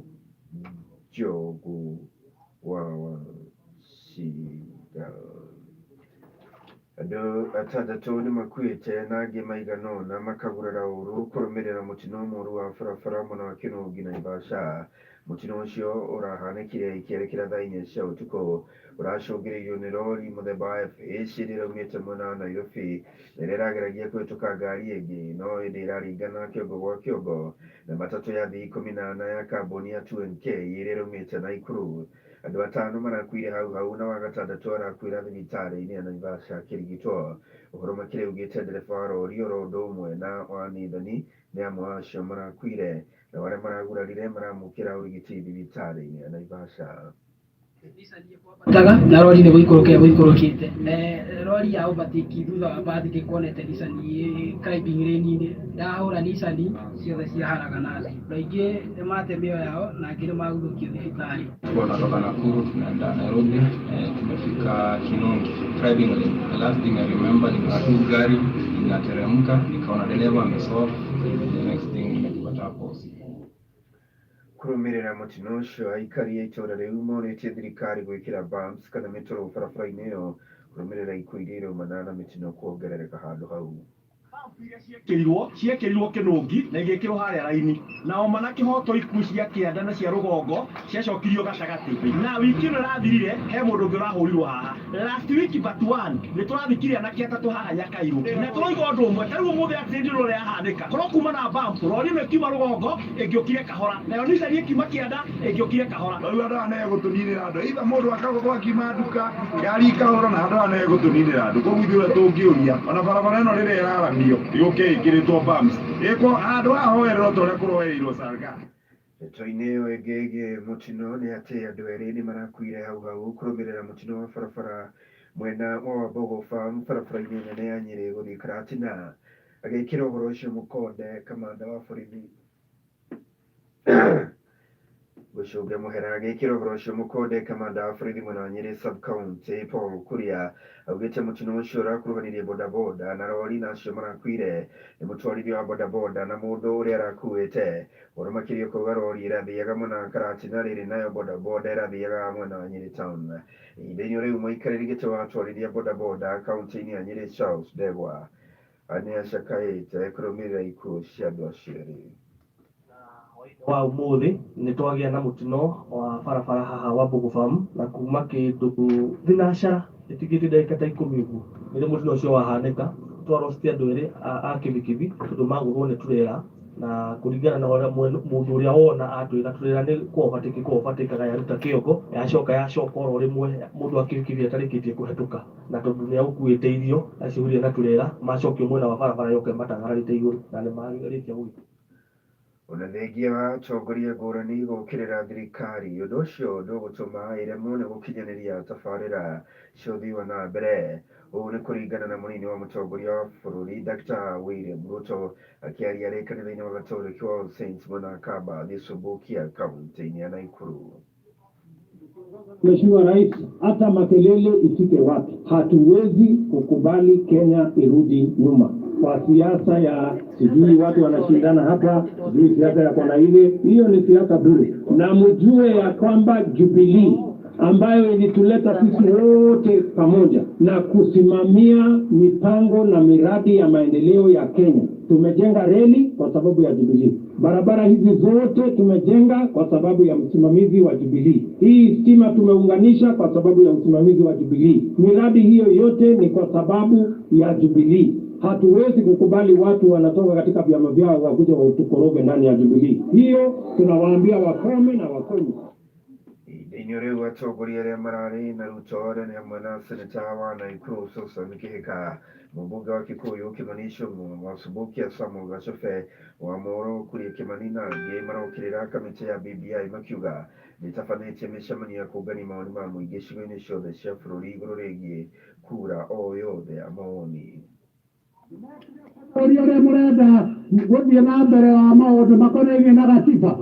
Njogu wa Wachira. Andũ Andũ atandatũ nĩ makuĩte na angĩ maigana ũna makagurara ũru kũrũmĩrĩra mũtino mũru wa barabara mwena wa Kĩnũngi Naivasha. Mũtino ũcio ũrahanĩkire ikĩerekera thaa inya cia ũtukũ ũracũngĩrĩirio nĩ rori mũthemba wa FH ĩrĩa ĩraumĩte mwena wa Nairobi na ĩrĩa ĩrageragia kũhĩtũka ngari ĩngĩ no ĩndĩ ĩraringana kĩongo gwa kĩongo na matatũ ya thii 14 ya kambuni ya 2NK ĩrĩa ĩraumĩte Naikuru. Andũ atano marakuire hau hau na wa gatandatũ arakuĩra thibitarĩ-inĩ ya Naivasha akĩrigitwo. Ũhoro makĩria ugĩte ndereba wa rori oro ũndũ ũmwe na wa Nithani nĩ amwe a acio marakuire, nao arĩa maragurarire maramũkĩra ũrigiti thibitarĩ-inĩ ya Naivasha. Taga na rori nĩ gũikũrũka ĩgũikũrũkĩte. Rori ya overtake thutha wa bathi ndĩkuonete Nissan climbing lane-inĩ. Ndahũra Nissan ciothe ciaharagana thĩ. Andũ aingĩ nĩ mate mĩoyo yao na angĩ nĩ maguthũkio thibitarĩ. Tulikuwa tunatoka Nakuru tunaenda Nairobi, tumefika Kinongi driving lane. The last thing I remember ni tu gari inateremka, nikaona dereva ameswerve. The next thing nimejipata hapo usiku. Kũrũmĩrĩra mũtino ũcio, aikari a itũũra rĩu morĩtie thirikari gwĩkĩra bumps kana mĩtaro barabara-inĩ ĩyo kũrũmĩrĩra ikuũ iria iraumana na mĩtino kuongerereka handũ hau. Ciekĩrirwo ciekĩrirwo kĩnũngi na igĩkĩrwo harĩa raini na oma na kĩhoto ikuũ cia kĩanda na cia rũgongo ciacokirio gatagatĩ na wiki ĩno ĩrathirire he mũndũ ũngĩ ũrahũrirwo haha last week but one nĩ tũrathikire anake atatũ haha Nyakairũ na tũroiga ũndũ ũmwe ta rĩu ũmũthĩ accident ĩno ũrĩa yahanĩka korwo kuma na bump rori ĩno ĩkiuma rũgongo ĩngĩũkire kahora nayo Nissan ĩkiuma kĩanda ĩngĩũkire kahora. Rĩu andũ aya nĩ gũtũninĩra andũ either mũndũ akagũthwo akiuma nduka ngari ikahũrwo na andũ aya nĩ gũtũninĩra andũ koguo ithuĩ ũrĩa tũngĩũria ona barabara ĩno rĩrĩa ĩraramio yũke ĩkĩrĩtwo bumps ĩkwo handũ haha hoererwo ta ũrĩa kũroereirwo Salgaa. Ndeto-inĩ ĩyo ĩngĩ ĩgiĩ mũtino nĩ atĩ andũ erĩ nĩ marakuire hau hau kũrũmĩrĩra mũtino wa barabara mwena wa Wambogo Farm barabara-inĩ nene ya Nyĩrĩ gũthiĩ Karatina. Agĩkĩra ũhoro ũcio mũkonde, kamanda wa borithi Gũcũnga mũhera agĩkĩra ũhoro ũcio mũkonde, kamanda wa borithi mwena wa Nyĩrĩ sub-county Paul Kuria augĩte mũtino ũcio ũrakuruhanirie bodaboda na rori na acio marakuire nĩ mũtwarithia wa bodaboda na mũndũ ũrĩa arakuĩte. Ũhoro makĩria ũkauga rori ĩrathiaga mwena wa Karatina rĩrĩ nayo bodaboda ĩrathiaga mwena wa Nyĩrĩ town. Ihinda-inĩ o rĩu mũikarĩri gĩtĩ wa atwarithia bodaboda kauntĩ-inĩ ya Nyĩrĩ Charles Ndegwa nĩacakaĩte kũrũmĩrĩra ikuũ cia andũ acio erĩ. Wa ũmũthĩ nĩ twagĩa na mũtino wa barabara haha Wambugu Farm na kuma kĩndũ thinacara ĩtigĩtie ndagĩka ta ikũmi ũguo nĩrĩo mũtino ũcio wahanĩka. Twarosti andũ erĩ a kibikibi tondũ magũthwo nĩ turera na kũringana na ũrĩa mũndũ ũrĩa wona atwĩra turera nĩ kũ overtake kũ overtake yaruta kĩongo yacoka yacoka oro rĩmwe mũndũ wa kibikibi atarĩkĩtie kũhetũka na tondũ nĩ agũkuĩte irio acihũrire na turera macokio mwena wa barabara yoka ĩmatangararĩte igũrũ na nĩ marĩkia gũgĩkua. Ona thengia wa atongoria ngũrani gũkĩrĩra thirikari, ũndũ ũcio ndũgũtũma ĩremwo nĩ gũkinyanĩria tabarĩra cia ũthii wa na mbere. Ũũ nĩ kũringana na mũnini wa mũtongoria wa bũrũri Dr. William Ruto akĩaria arĩ kanitha-inĩ wa Gatoreki wa All Saints mwena wa Kamba, Gĩcũmbũkia, kaunti-inĩ ya Naikuru. Mheshimiwa Rais, hata makelele ifike wapi, hatuwezi kukubali Kenya irudi nyuma kwa siasa ya sijui watu wanashindana hapa, sijui siasa ya kona ile. Hiyo ni siasa bure, na mjue ya kwamba Jubilee ambayo ilituleta sisi wote pamoja na kusimamia mipango na miradi ya maendeleo ya Kenya. Tumejenga reli kwa sababu ya Jubilee, barabara hizi zote tumejenga kwa sababu ya msimamizi wa Jubilee. Hii stima tumeunganisha kwa sababu ya usimamizi wa Jubilee. Miradi hiyo yote ni kwa sababu ya Jubilee. Hatuwezi kukubali watu wanatoka katika vyama vyao wakuja watukoroge ndani ya Jubilee. Hiyo tunawaambia wakome na wakome. Ihinda-inĩ rĩu atongoria arĩa mararĩ na Ruto arĩa nĩ hamwe na seneta wa Naikuru Susan Kihika, mũmbunge wa Kikuyu Kimani Ichung'wa, wa Subukia Samuel Gachobe, wa Moro Kuria Kimani na angĩ marokĩrĩra kamĩtĩ ya BBI makiuga nĩtabanĩtie mĩcemanio ya kũngania mawoni ma mũingĩ icigo-inĩ ciothe cia bũrũri igũrũ rĩgiĩ kura o yothe ya mawoni. Ũria ũrĩa mũrenda gũthiĩ na mbere wa maũndũ makonainie na gatiba.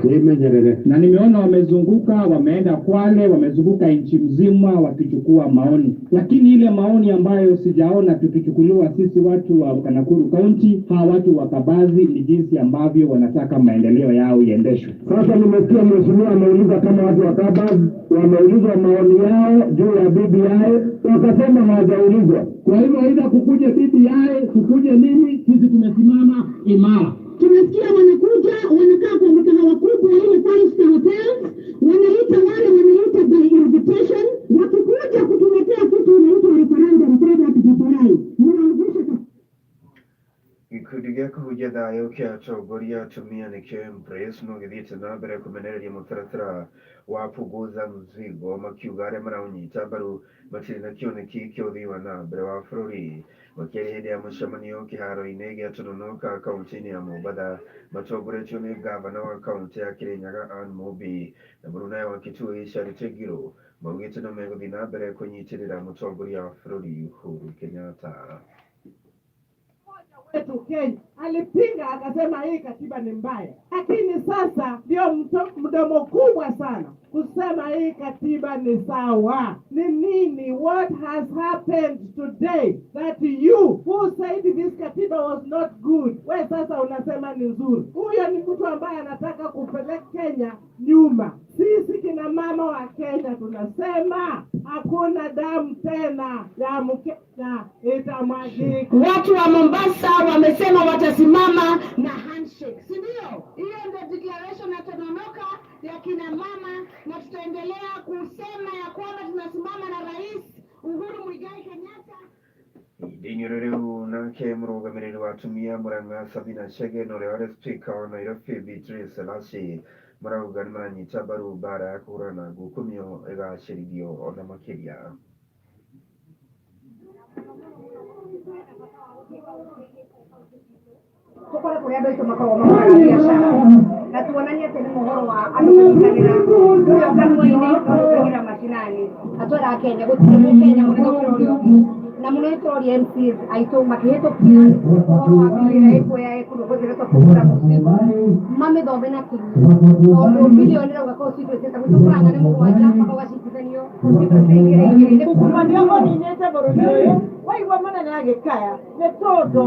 Tuimenyerere. Na nimeona wamezunguka, wameenda Kwale, wamezunguka nchi mzima wakichukua maoni, lakini ile maoni ambayo sijaona tukichukuliwa sisi watu wa Nakuru County, hawa watu wa Kabazi, ni jinsi ambavyo wanataka maendeleo yao iendeshwe. Sasa nimesikia mheshimiwa ameuliza kama watu wa Kabas wameulizwa maoni yao juu ya BBI, wakasema hawajaulizwa. Kwa hivyo aidha kukuje BBI, kukuje nini, sisi tumesimama imara. Tunasikia wanakuja wanakaa kwa mikahawa kubwa ile five star hotels, wanaita wale wanaita by invitation. Wakikuja kutuletea kitu inaitwa referendum, tena hatutafurahi. Mnaangusha Gĩkundi gĩa kũhunjia thayũ kĩa atongoria atumia nĩkĩo Embrace no gĩthiĩte na mbere kũmenereria mũtaratara wa Punguza Mzigo, makiuga arĩa maraũnyita mbaru matirĩ na kĩoneki kĩa ũthii wa na mbere wa bũrũri. Makĩaria hĩndĩ ya mũcemanio kĩharo-inĩ gĩa Tononoka kaunti-inĩ ya Mombatha, matongoretio nĩ ngavana wa kaunti ya Kirinyaga Anne Mumbi na mũrunawe wa Kitui Charity Ngilu, maugĩte no megũthiĩ na mbere kũnyitĩrĩra mũtongoria wa bũrũri Uhuru Kenyatta. Wetu Kenya alipinga akasema hii katiba ni mbaya, lakini sasa ndio mdomo kubwa sana kusema hii katiba ni sawa. Ni nini? What has happened today that you who said this katiba was not good, we sasa unasema ni nzuri? Huyo ni mtu ambaye anataka kupeleka Kenya nyuma. Sisi kina mama wa Kenya tunasema hakuna damu tena ya Mkenya itamwagika. Watu wa Mombasa wamesema watasimama na handshake, si ndio? Hiyo ndio declaration ya Tononoka ya kina mama, na tutaendelea kusema ya kwamba tunasimama na Rais Uhuru Muigai Kenyatta. Ihinda-inĩ rĩu nake mũrũgamĩrĩri wa atumia Murang'a Sabina Chege na ũrĩa warĩ spika wa Nairobi Beatrice Elachi marauga nĩ maranyita mbaru mbara ya kũhũrana na ngukumio ĩgacĩrithio ona makĩria. Tukore kuria andu aitu makoragwo mahũraga biacara na tuonanie atĩ nĩ mũhoro wa andũ kũnyitanĩra kũrĩa kanua-inĩ na gũteng'era macinani na twera Kenya gũtirĩ mũkenya mũnene gũkĩra ũrĩa ũngĩ na mũno nĩ tũroria MCAs aitũ makĩhĩtũkia ũhoro wa bill ĩrĩa ĩkuoya ĩkũrũgũthĩrĩtwo kũhũra mũcigo mamĩthome na kinyi tondũ bilioni ĩrauga constituency ta gwitũ Murang'a nĩ mũgwanja makauga citithanio constituency igĩrĩ igĩrĩ. Kuma nĩo ũninĩte bũrũri ũyũ waigua mũnene agĩkaya nĩ tondũ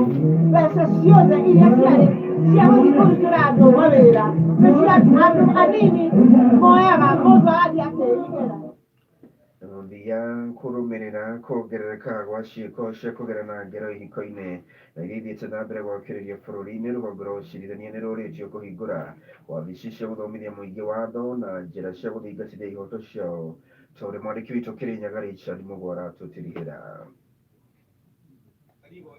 mbeca ciothe iria ciarĩ cia gũthiĩ kũrutĩra andũ mawĩra nĩ cia andũ anini moyaga mũndũ arathiĩ akĩigĩra. Mũthia kũrũmĩrĩra kuongerereka gwa ciĩko cia kũgerana ngero ihiko-inĩ na iria ithiĩte na mbere gwakĩrĩria bũrũri-inĩ, rũhonge rwa ũcirithania nĩ rũrĩtio kũhingũra wabici cia gũthomithia mũingĩ watho na njĩra cia gũthingatithia ihoto ciao ta ũrĩa mwandĩki witũ Kĩrĩnyaga Richard Mũgwa aratũtirihĩra.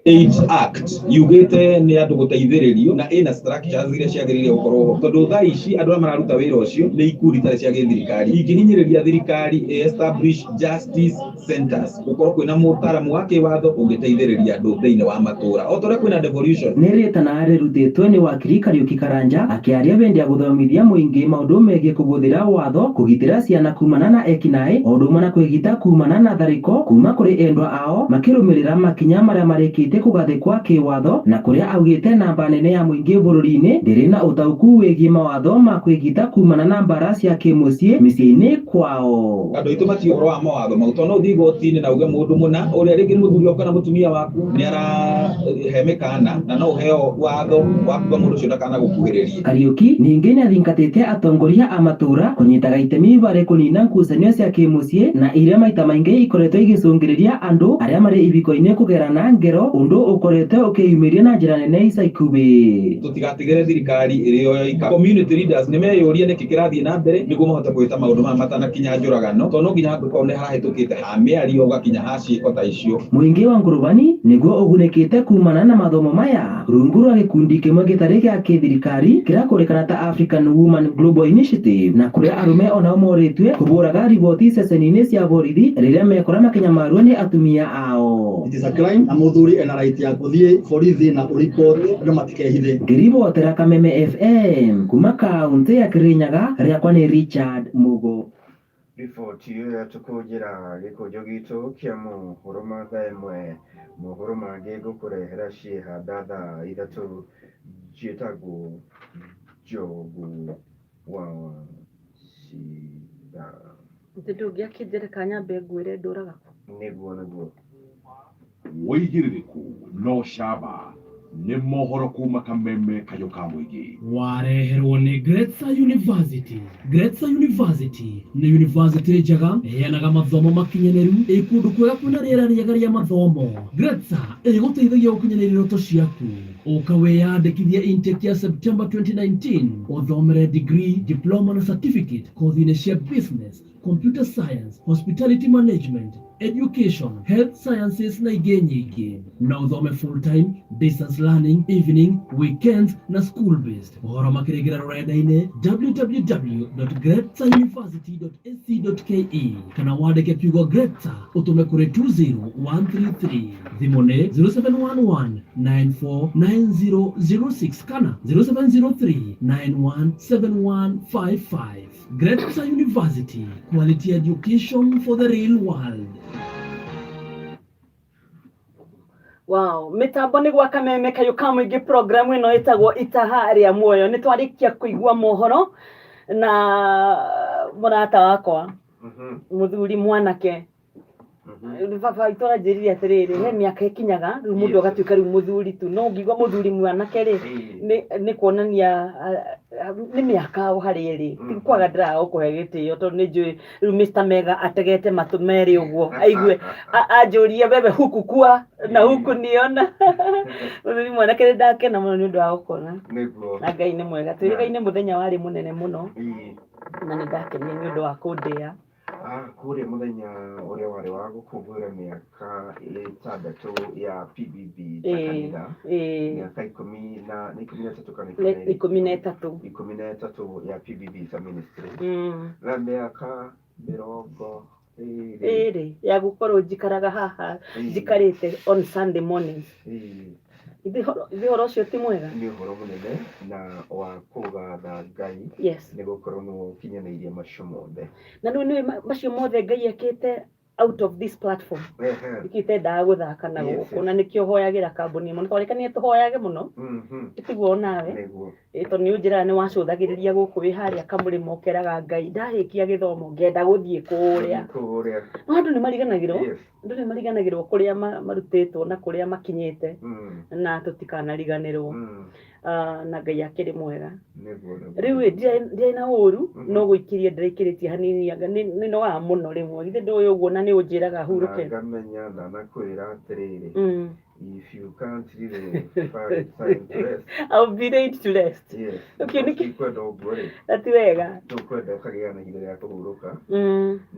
AIDS Act yugĩte nĩ andũ gũteithĩrĩrio na ĩna structures iria ciagĩrĩire gũkorwo ho tondũ thaa ici andũ arĩa mararuta wĩra ũcio nĩ ikundi itarĩ cia gĩthirikari ingĩhinyĩrĩria thirikari ĩ establish justice centers gũkorwo kwĩna mũtaramu wa kĩwatho ũngĩteithĩrĩria andũ thĩinĩ wa matũra o ta ũrĩa kwĩna devolution. Nĩ rĩtana rĩrutĩtwe nĩ wakiri Kariuki Karanja akĩaria hĩndĩ ya gũthomithia mũingĩ maũndũ megiĩ kũhũthĩra watho kũgitĩra ciana kumana na ekinaĩ o ũndũ ũmwe na kwĩgita kumana na tharĩko kuma kũrĩ endwa ao makĩrũmĩrĩra makinya marĩa marĩkĩtie kũgathĩkwa kĩwatho na kũrĩa augĩte namba nene ya mũingĩ bũrũri-inĩ ndĩrĩ na ũtaũku wĩgiĩ mawatho ma kwĩgita kumana na mbara cia kĩmũciĩ mĩciĩ-inĩ kwao. Andũ aitũ matiũĩ ũhoro wa mawatho mau tondũ no ũthiĩ igoti-inĩ na uge mũndũ mũna ũrĩa rĩngĩ nĩ mũthuri waku kana mũtumia waku nĩ arahe mĩkana na no ũheo watho wa kuga mũndũ ũcio ndakanagũkuhĩrĩrie. Kariuki ningĩ nĩathingatĩte atongoria a matũra kũnyitaga itemi harĩ kũnina ngucanio cia kĩmũciĩ na iria maita maingĩ ikoretwo igĩcũngĩrĩria andũ arĩa marĩ ibiko-inĩ kũgerana ngero ũndũ ũkoretwo ũkĩyumĩria na njĩra nene ica ikuhĩ. Tũtigatigĩre thirikari ĩrĩ yo yoika. Community leaders nĩ meyũrie nĩkĩ kĩrathiĩ na mbere nĩguo mahote gwĩta maũndũ maya matanakinya njũragano tondũ no nginya hangĩkorwo nĩ harahĩtũkĩte ha mĩario ũgakinya ha ciĩko ta icio. Mũingĩ wa Ngũrũbani nĩguo ũgunĩkĩte kumana na mathomo maya rungu rwa gĩkundi kĩmwe gĩtarĩ gĩa kĩthirikari kĩrakũrĩkana ta African Woman Global Initiative na kũrĩa arũme onao morĩtue kũbũraga riboti ceceni-inĩ cia borithi rĩrĩa mekora makĩnyamarwo nĩ atumia ao. It is a crime na muthuri ena right ya guthie borithi na uripot andu matikehithe. Ngĩribotera Kameme FM kuma kaunti ya Kirinyaga, rĩakwa nĩ Richard Mugo. Riboti ĩyo yatũkũnjĩra gĩkũnjo gitũ kĩa mohoro ma thaa ĩmwe, mohoro mangĩ ngũkũrehera ciĩhanda thaa ithatũ. Njĩtagwo Njogu wa Wachira. Githĩ ndũngĩakĩnjereka nyambe ngwĩre ndũraga kũ? Nĩguo nĩguo. Wĩigĩrĩrĩku no camba nĩ mohoro kuma kameme kayũ ka mũingĩ. Wareherwo nĩ Gretsa University. Gretsa University nĩ university njega ĩheanaga mathomo makinyanĩru ĩ kũndũ kwega kwĩna rĩera rĩega rĩa mathomo. Gretsa ĩgũteithagia gũkinyanĩria ndoto ciaku. Ũka wĩyandĩkithie intake ya September 2019 ũthomere degree, diploma na certificate kothi-inĩ cia business, computer science, hospitality management, education, health sciences na ingĩ nyingĩ. Na ũthome full time, distance learning, evening, weekends na school based. Ũhoro makĩrĩgĩra rũrenda-inĩ www.gretsauniversity.ac.ke kana wandĩke kiugo Gretsa ũtũme kũrĩ 20133. Thimũ nĩ 0711 949006 kana 0703 917155. Gretsa University, quality education for the real world. Wow, mitambo nĩ gwa kameme kayũ ka mũingĩ programu ĩno ĩtagwo itaha rĩa muoyo. Nĩ twarĩkia kũigua mohoro na mũrata wakwa mũthuri mwanake baba witũ aranjĩrire atĩrĩrĩ, he mĩaka ĩkinyaga rĩu mũndũ agatuĩka rĩu mũthuri tu, no ũngĩigua mũthuri mwanake rĩ, nĩ kuonania nĩ mĩaka o harĩa ĩrĩ. Ti kwaga ndĩraga gũkũhe gĩtĩo tondũ nĩ njũĩ rĩu Mr Mega ategete matũ merĩ ũguo aigue anjũrie wewe huku kwa na huku niona. Mũthuri mwanake, nĩ ndakena mũno nĩ ũndũ wa gũkuona. Nĩguo. Na Ngai nĩ mwega. Twĩrĩgaine mũthenya warĩ mũnene mũno na nĩ ndakenire nĩ ũndũ wa kũndĩa. Kũrĩa mũthenya ũrĩa warĩ wa gũkũngũĩra mĩaka 6 ya PBB ta kanitha, mĩaka ikũmi na nĩ 13 kana 12? 13. 13 ya PBB ta ministry na mĩaka 20 2 ya gũkorwo njikaraga haha njikarĩte on Sunday mornings. Ithe ũhoro ũcio ti mwega? Nĩ ũhoro mũnene na wa kũgatha Ngai nĩ gũkorwo nĩ ũkinyanĩirie macio mothe. Na rĩu nĩũĩ macio mothe Ngai ekĩte out of this platform. Nĩkĩo itendaga gũthaka na gũkũ na nĩkĩo hoyagĩra kambuni ĩmwe. Twarĩkanire tũhoyage mũno. Tiguo onawe? Nĩguo. Ĩ tondũ nĩ ũnjĩraga nĩ wacũthagĩrĩria gũkũ wĩ harĩa kamũrĩmo ũkeraga Ngai ndarĩkia gĩthomo ngenda gũthiĩ kũrĩa. Kũrĩa. No andũ nĩ mariganagĩrwo. Andũ nĩ mariganagĩrwo kũrĩa marutĩtwo na kũrĩa makinyĩte na tũtikanariganĩrwo. Na Ngai akĩrĩ mwega. Rĩu ĩ ndiarĩ na ũru no gũikĩria ndĩraikĩrĩtie hanini anga nĩ nogaga mũno rĩmwe. Githĩ ndũĩ ũguo na nĩ ũnjĩraga hurũke. Na ngamenya ndanakwĩra atĩrĩrĩ, if you can't really find time to rest. I'll be late to rest. Yes. Okay, nĩkĩ? Tũtikwenda ũguo rĩ. Na ti wega. Tũkwenda ũkagĩa na ihinda rĩa kũhurũka.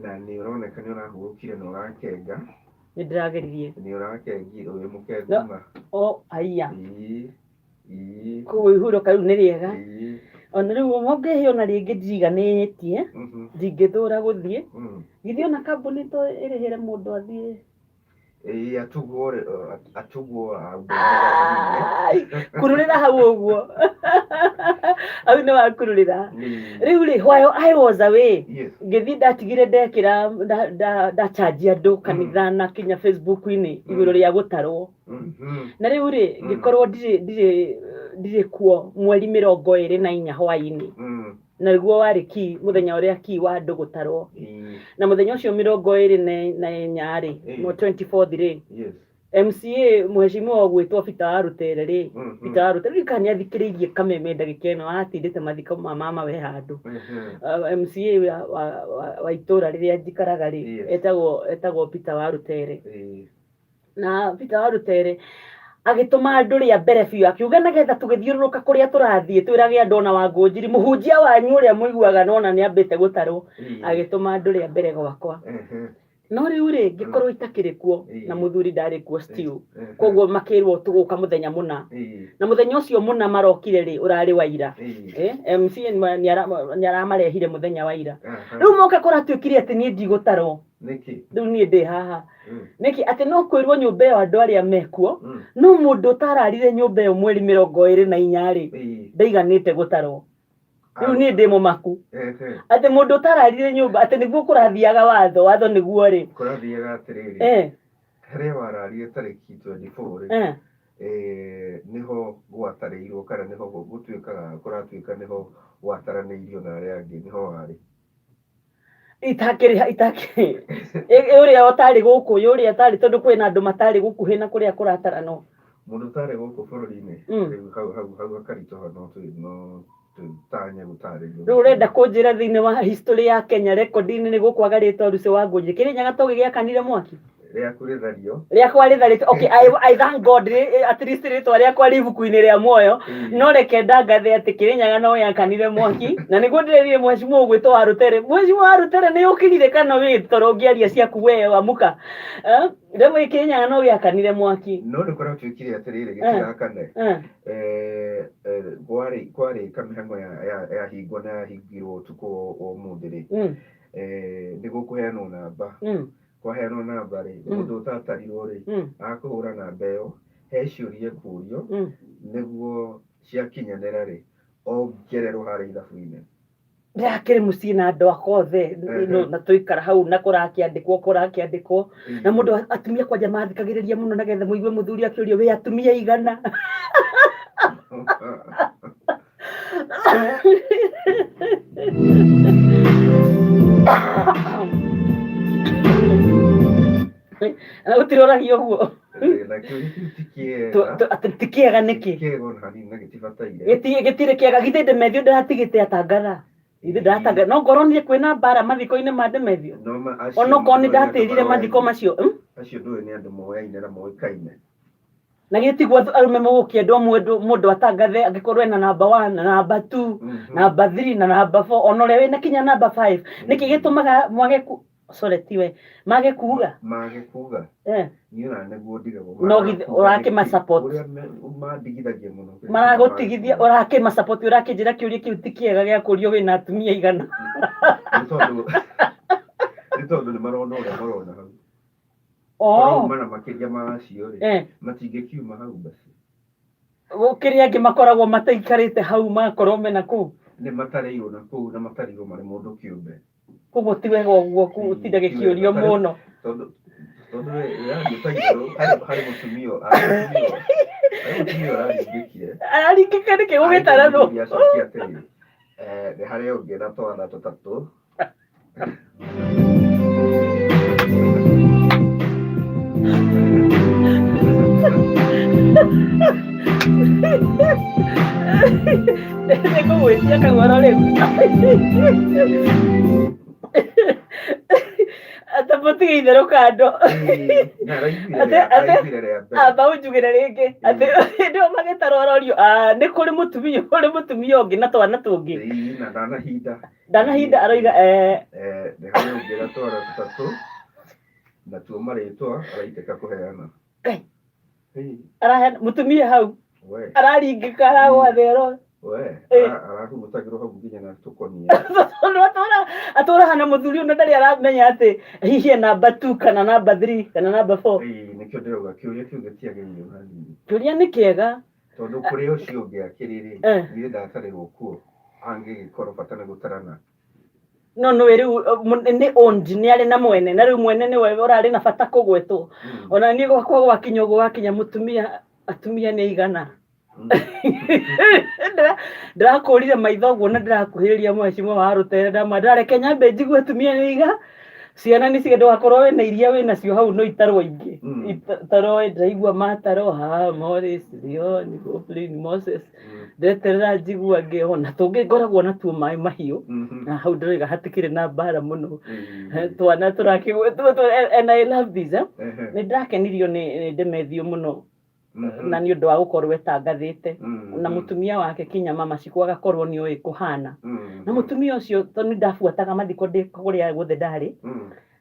Na nĩ ũroneka nĩ ũrahurũkire na ũrakenga. Nĩ ndĩrageririe. Nĩ ũrakengire wĩ mũkengu No, ma. o aiya. Ĩĩ. Ĩĩ. Koguo ihurũka rĩu nĩ rĩega. Ĩĩ. Ona rĩu ũngĩhe ona rĩngĩ ndiriganĩtie, ndingĩthũra gũthiĩ. Githĩ ona kambuni to ĩrĩhĩre mũndũ athiĩ? Ĩĩ atugwo atugwo. Ai, kururĩra hau ũguo hau nĩ wakururĩra. Rĩu rĩ, while I was away, ngĩthiĩ ndatigire ndekĩra ndachanjia andũ kanitha na kinya Facebook-inĩ igũrũ rĩa gũtarwo. Na rĩu rĩ, ngĩkorwo ndirĩ kuo mweri 24 hwaĩ-inĩ, na nĩguo warĩ ki mũthenya ũrĩa ki wa andũ gũtarwo. Na mũthenya ũcio 24 rĩ, 24th rĩ, MCA mheshimiwa ũgwĩtwo Peter wa Rutere rĩ, Peter wa Rutere rĩu kana nĩathikĩrĩirie kameme ndagĩka ĩno atindĩte mathiko ma mama we handũ. MCA wa itũra rĩrĩa njikaraga rĩ, etagwo Peter wa Rutere. Na Peter wa Rutere agĩtũma andũ rĩa mbere biũ akiuga nĩgetha tũgĩthiũrũrũka kũrĩa tũrathiĩ twĩrage andũ ona Wangũnjiri mũhunjia wanyu ũrĩa mũiguaga nona nĩ ambĩte gũtarwo, agĩtũma andũ rĩa mbere gwakwa. No rĩu rĩ, ngĩkorwo itakĩrĩ kuo na mũthuri ndarĩ kuo still, koguo makĩrwo tũgũka mũthenya mũna, na mũthenya ũcio mũna marokire rĩ, ũrarĩ wa ira. MC nĩ aramarehire mũthenya wa ira. Rĩu moka kũratuĩkire atĩ niĩ ndigũtarwo. Rĩu niĩ ndĩ haha nĩkĩ atĩ no kwĩrwo nyũmba ĩyo andũ arĩa mekuo, no mũndũ ũtararire nyũmba ĩyo mweri 24 rĩ, ndaiganĩte gũtarwo. Rĩu niĩ ndĩ mũmaku atĩ mũndũ ũtararire nyũmba atĩ nĩguo kũrathiaga watho nĩguo rĩ. Kũrathiaga atĩrĩrĩ, harĩa wararire tarĩki 24 rĩ, nĩho gwatarĩirwo kana nĩho gũtuĩkaga kũratuĩka nĩho wataranĩirio na arĩa angĩ nĩho warĩ. Itakĩrĩ itakĩrĩ ũrĩa ũtarĩ gũkũ ũrĩa ũtarĩ tondũ kwĩna andũ matarĩ gũkuhĩ na kũrĩa kũrataranwo. Mũndũ ũtarĩ gũkũ bũrũri-inĩ rĩu hau hau hau hakaritũha no no tũtanye gũtarĩria. Rĩu ũrenda kũnjĩra thĩinĩ wa history ya Kenya rekondi-inĩ nĩ gũkwaga rĩtwa Lucy Wangũnjiri Kĩrĩnyaga to gĩgĩakanire mwaki? Rĩaku rĩthario. Rĩakwa rĩtharĩtio. Okay, I thank God at least rĩtwa rĩakwa rĩ ibuku-inĩ rĩa muoyo. No reke ndangathe atĩ Kĩrĩnyaga no yakanire mwaki na nĩguo ndĩrerire mheshimiwa ũgwĩtwo wa Rũtere. Mheshimiwa wa Rũtere nĩ ũkĩrire kana wĩ toro ũngĩaria ciaku we amuka. Rĩmwe Kĩrĩnyaga no gĩakanire mwaki. No nĩ kũratuĩkire atĩrĩrĩ gĩtirakane. Kwarĩ kwarĩka mĩhang'o yahingwo na yahingirwo ũtukũ wa ũmũthĩ rĩ, nĩ gũkũheanwo namba. Kwaheanwo namba rĩ, mũndũ ũtatarirwo rĩ, akũhũra namba ĩyo, he ciũria ekũrio, nĩguo ciakinyanĩra rĩ, ongererwo harĩa ithabu-inĩ. Ndĩrakĩrĩ mũciĩ na andũ akwa othe na tũikara hau na kũrakĩandĩkwo kũrakĩandĩkwo na mũndũ atumia kwanja mathikagĩrĩria mũno nagetha mũigue mũthuri akĩũrio wĩ atumia igana. Na gũtirĩ ũragia ũguo. Na kĩũria kĩu ti kĩega. Atĩ ti kĩega nĩkĩ? Ti kĩega ona hanini na gĩtibataire. Gĩtirĩ kĩega githĩ Ndemethio ndĩratigĩte atangatha githĩ ndĩratangatha no ngorwo niĩ kwĩna mbara mathiko-inĩ ma Ndemethio. No ma acio Onokorwo nĩ ndũĩ nĩ andũ ndatĩrire mathiko maroyaine. macio? Acio ndũĩ nĩ andũ moyaine na moĩkaine. Na githĩ tiguo arũme mũgũkĩendwo mũndũ atangathe angĩkorwo ena namba 1 na namba 2, namba 3 na namba 4 ona ũrĩa wĩna kinya namba 5 nĩkĩ gĩtũmaga mwage ku sorry tiwe mage kuga? Mage kuga. Niĩ ona nĩguo ndigagwo. No githĩ ũrakĩma support? Ũrĩa mandigithagia mũno. Maragũtigithia ũrakĩma support ũrakĩnjĩra kĩũria kĩu ti kĩega gĩa kũrio wĩna atumia igana. Nĩ tondũ nĩ tondũ nĩ marona ũrĩa marona hau. Oh. Kũrauma na makĩria ma acio rĩ, matingĩkiuma hau basi. Gũkĩrĩ angĩ makoragwo mataikarĩte hau magakorwo mena kũu. Nĩ matarĩirwo na kũu na matarĩirwo marĩ mũndũ kĩũmbe. Koguo ti wega ũguo gũtinda gĩkĩũrio mũno. Tondũ tondũ wĩrathiĩ ta igũrũ harĩ harĩ mũtumia harĩ mũtumia harĩ mũtumia ũraringĩkire. Araringĩka nĩkĩ gũgĩtaranwo? Mũthuri acokia atĩrĩ, nĩ harĩ ũngĩ na twana tũtatũ. Nĩ ngũgwĩtia kang'oro rĩu. Ata mũtige itherũ kando. Na araiguire Ate rĩa- ate araiguire rĩa mbere. Amba ũnjugĩre rĩngĩ atĩ hĩndĩ ĩyo magĩtarwo arorio, "Ah, nĩ kũrĩ mũtumia ũrĩ mũtumia ũngĩ na twana tũngĩ." Ĩĩ, na ndanahinda. Ndanahinda aroiga Nĩ harĩ ũngĩ na twana tũtatũ natuo marĩtwa araitĩka kũheana. Ngai. Ĩĩ, Araheana mũtumia hau we araringĩka aragwa thĩ aro we arahurutagĩrwo hau nginya na tũkonia. Tondũ atũraga na mũthuri ũyũ na ndarĩ aramenya atĩ hihi e namba 2 kana namba 3 kana namba 4. Ĩĩ, nĩkĩo ndĩrauga kĩũria kĩu gĩtiagĩrĩire ona hanini. Kĩũria nĩ kĩega. Tondũ kũrĩ ũcio ũngĩ akĩrĩ rĩ, githĩ ndatarĩrwo kuo angĩgĩkorwo bata nĩ gũtarana. No nĩwe rĩu nĩ owned nĩ arĩ na mwene na rĩu mwene nĩwe ũrarĩ na bata kũgwetwo. Ona niĩ gwakwa gwakinya ũguo wakinya mũtumia atumia nĩ aigana. Ndĩrakũrire maitho ũguo na ndĩrakuhĩrĩria mheshimiwa wa Rũtere ndamwĩra ndareke nyambe njigue atumia nĩ aiga ciana nĩ ciga ndũgakorwo wĩna iria wĩnacio hau no itarwo ingĩ. Itarwo ndĩraigua matarwo haha Morris, Leon, Goblin, Moses. Ndeterera njigua angĩ ona tũngĩ ngoragwo natuo maĩ mahiũ na hau ndĩroiga hatikĩrĩ na mbara mũno. Twana tũrakĩgwetwo and I love this. Nĩ ndĩrakenirio nĩ Ndemethio mũno na nĩ ũndũ wa gũkorwo etangathĩte na mũtumia wake kinya mama Cikũ agakorwo nĩ oĩ kũhana. Na mũtumia ũcio tondũ nĩ ndabuataga mathiko ndĩ kũrĩa guothe ndarĩ,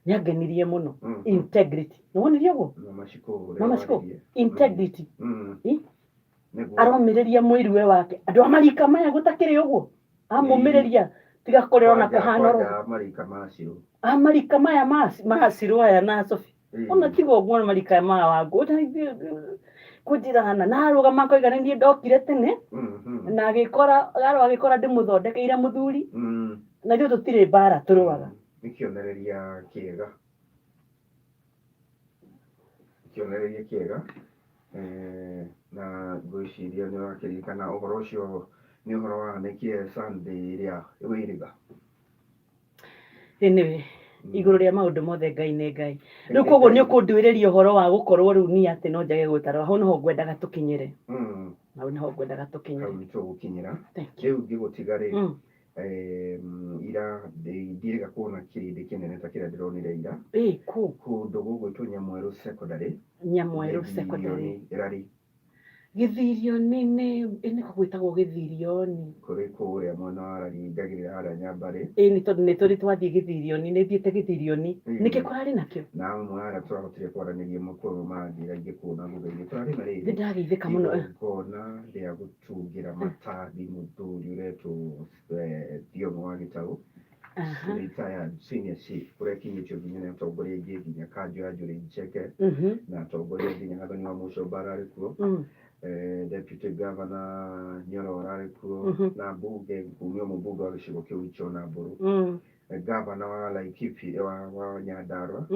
nĩ angenirie mũno. Integrity. Nĩ wonire ũguo? Mama Cikũ ũrĩa Mama Cikũ, waririe. integrity. Nĩguo. Aromĩrĩria mũiruwe wake. Andũ a marika maya gũtakĩrĩ ũguo. Amũmĩrĩria tiga kũrĩra ona Kwanja kũhana oro. kwanja marika macio. A marika maya ma Cirũ aya na Sophie. Ona tiga ũguo marika ma Wangũ. Kũnjĩra na arũgama akoiga nĩ niĩ ndokire tene na agĩkora arwa agĩkora ndĩmũthondekeire mũthuri na ithuĩ tũtirĩ mbara tũrũaga. Nĩ kĩonereria kĩega. Kĩonereria kĩega na ngwĩciria nĩ ũrakĩririkana ũhoro ũcio. Nĩ ũhoro wahanĩkire Sunday ĩrĩa wĩrĩga. Anyway, igũrũ rĩa maũndũ mothe Ngai nĩ Ngai. Rĩu koguo nĩ ũkũnduĩrĩria ũhoro wa gũkorwo rĩu niĩ atĩ no njage gũtarwo. Hau nĩho ngwendaga tũkinyĩre. Hau nĩho ngwendaga tũkinyĩre. Hau nĩ tũgũkinyĩra. Rĩu ngĩgũtiga rĩ, ira ndirĩga kuona kĩrĩndĩ kĩnene ta kĩrĩa ndĩronire ira. Ĩ, kũ? Kũndũ gũgwĩtwo Nyamwerũ Secondary. Nyamwerũ Secondary. Gĩthirioni, Rari. Gĩthirioni nĩ ĩ nĩkũ gwĩtagwo gĩthirioni? Kũrĩ kũrĩa mwena wa Rari ngagĩrĩra harĩa Nyambarĩ. Ĩ nĩ tondũ nĩ tũrĩ twathiĩ gĩthirioni, nĩ thiĩte gĩthirioni. Nĩkĩ kũrarĩ nakĩo? Na amwe arĩa tũrahotire kwaranĩria ĩmwe kwa ĩmwe maranjĩra ingĩ kũu na thutha-inĩ. Kũrarĩ na rĩrĩ, Nĩ ndageithĩka mũno. igongona rĩa gũtungĩra matathi mũthuri ũretwo Thiong'o wa Gĩtaũ. Retired senior chief kũrĩa akinyĩtio nginya nĩ atongoria aingĩ nginya kanjũ ya Njũrĩ Ncheke na atongoria nginya Gathoni wa Mũcomba ararĩ kuo, deputy governor Nyoro ararĩ kuo, na mbunge kumia mũmbunge wa gĩcigo kĩu Ichona Mbũrũ, governor wa Laikipia wa Nyandarua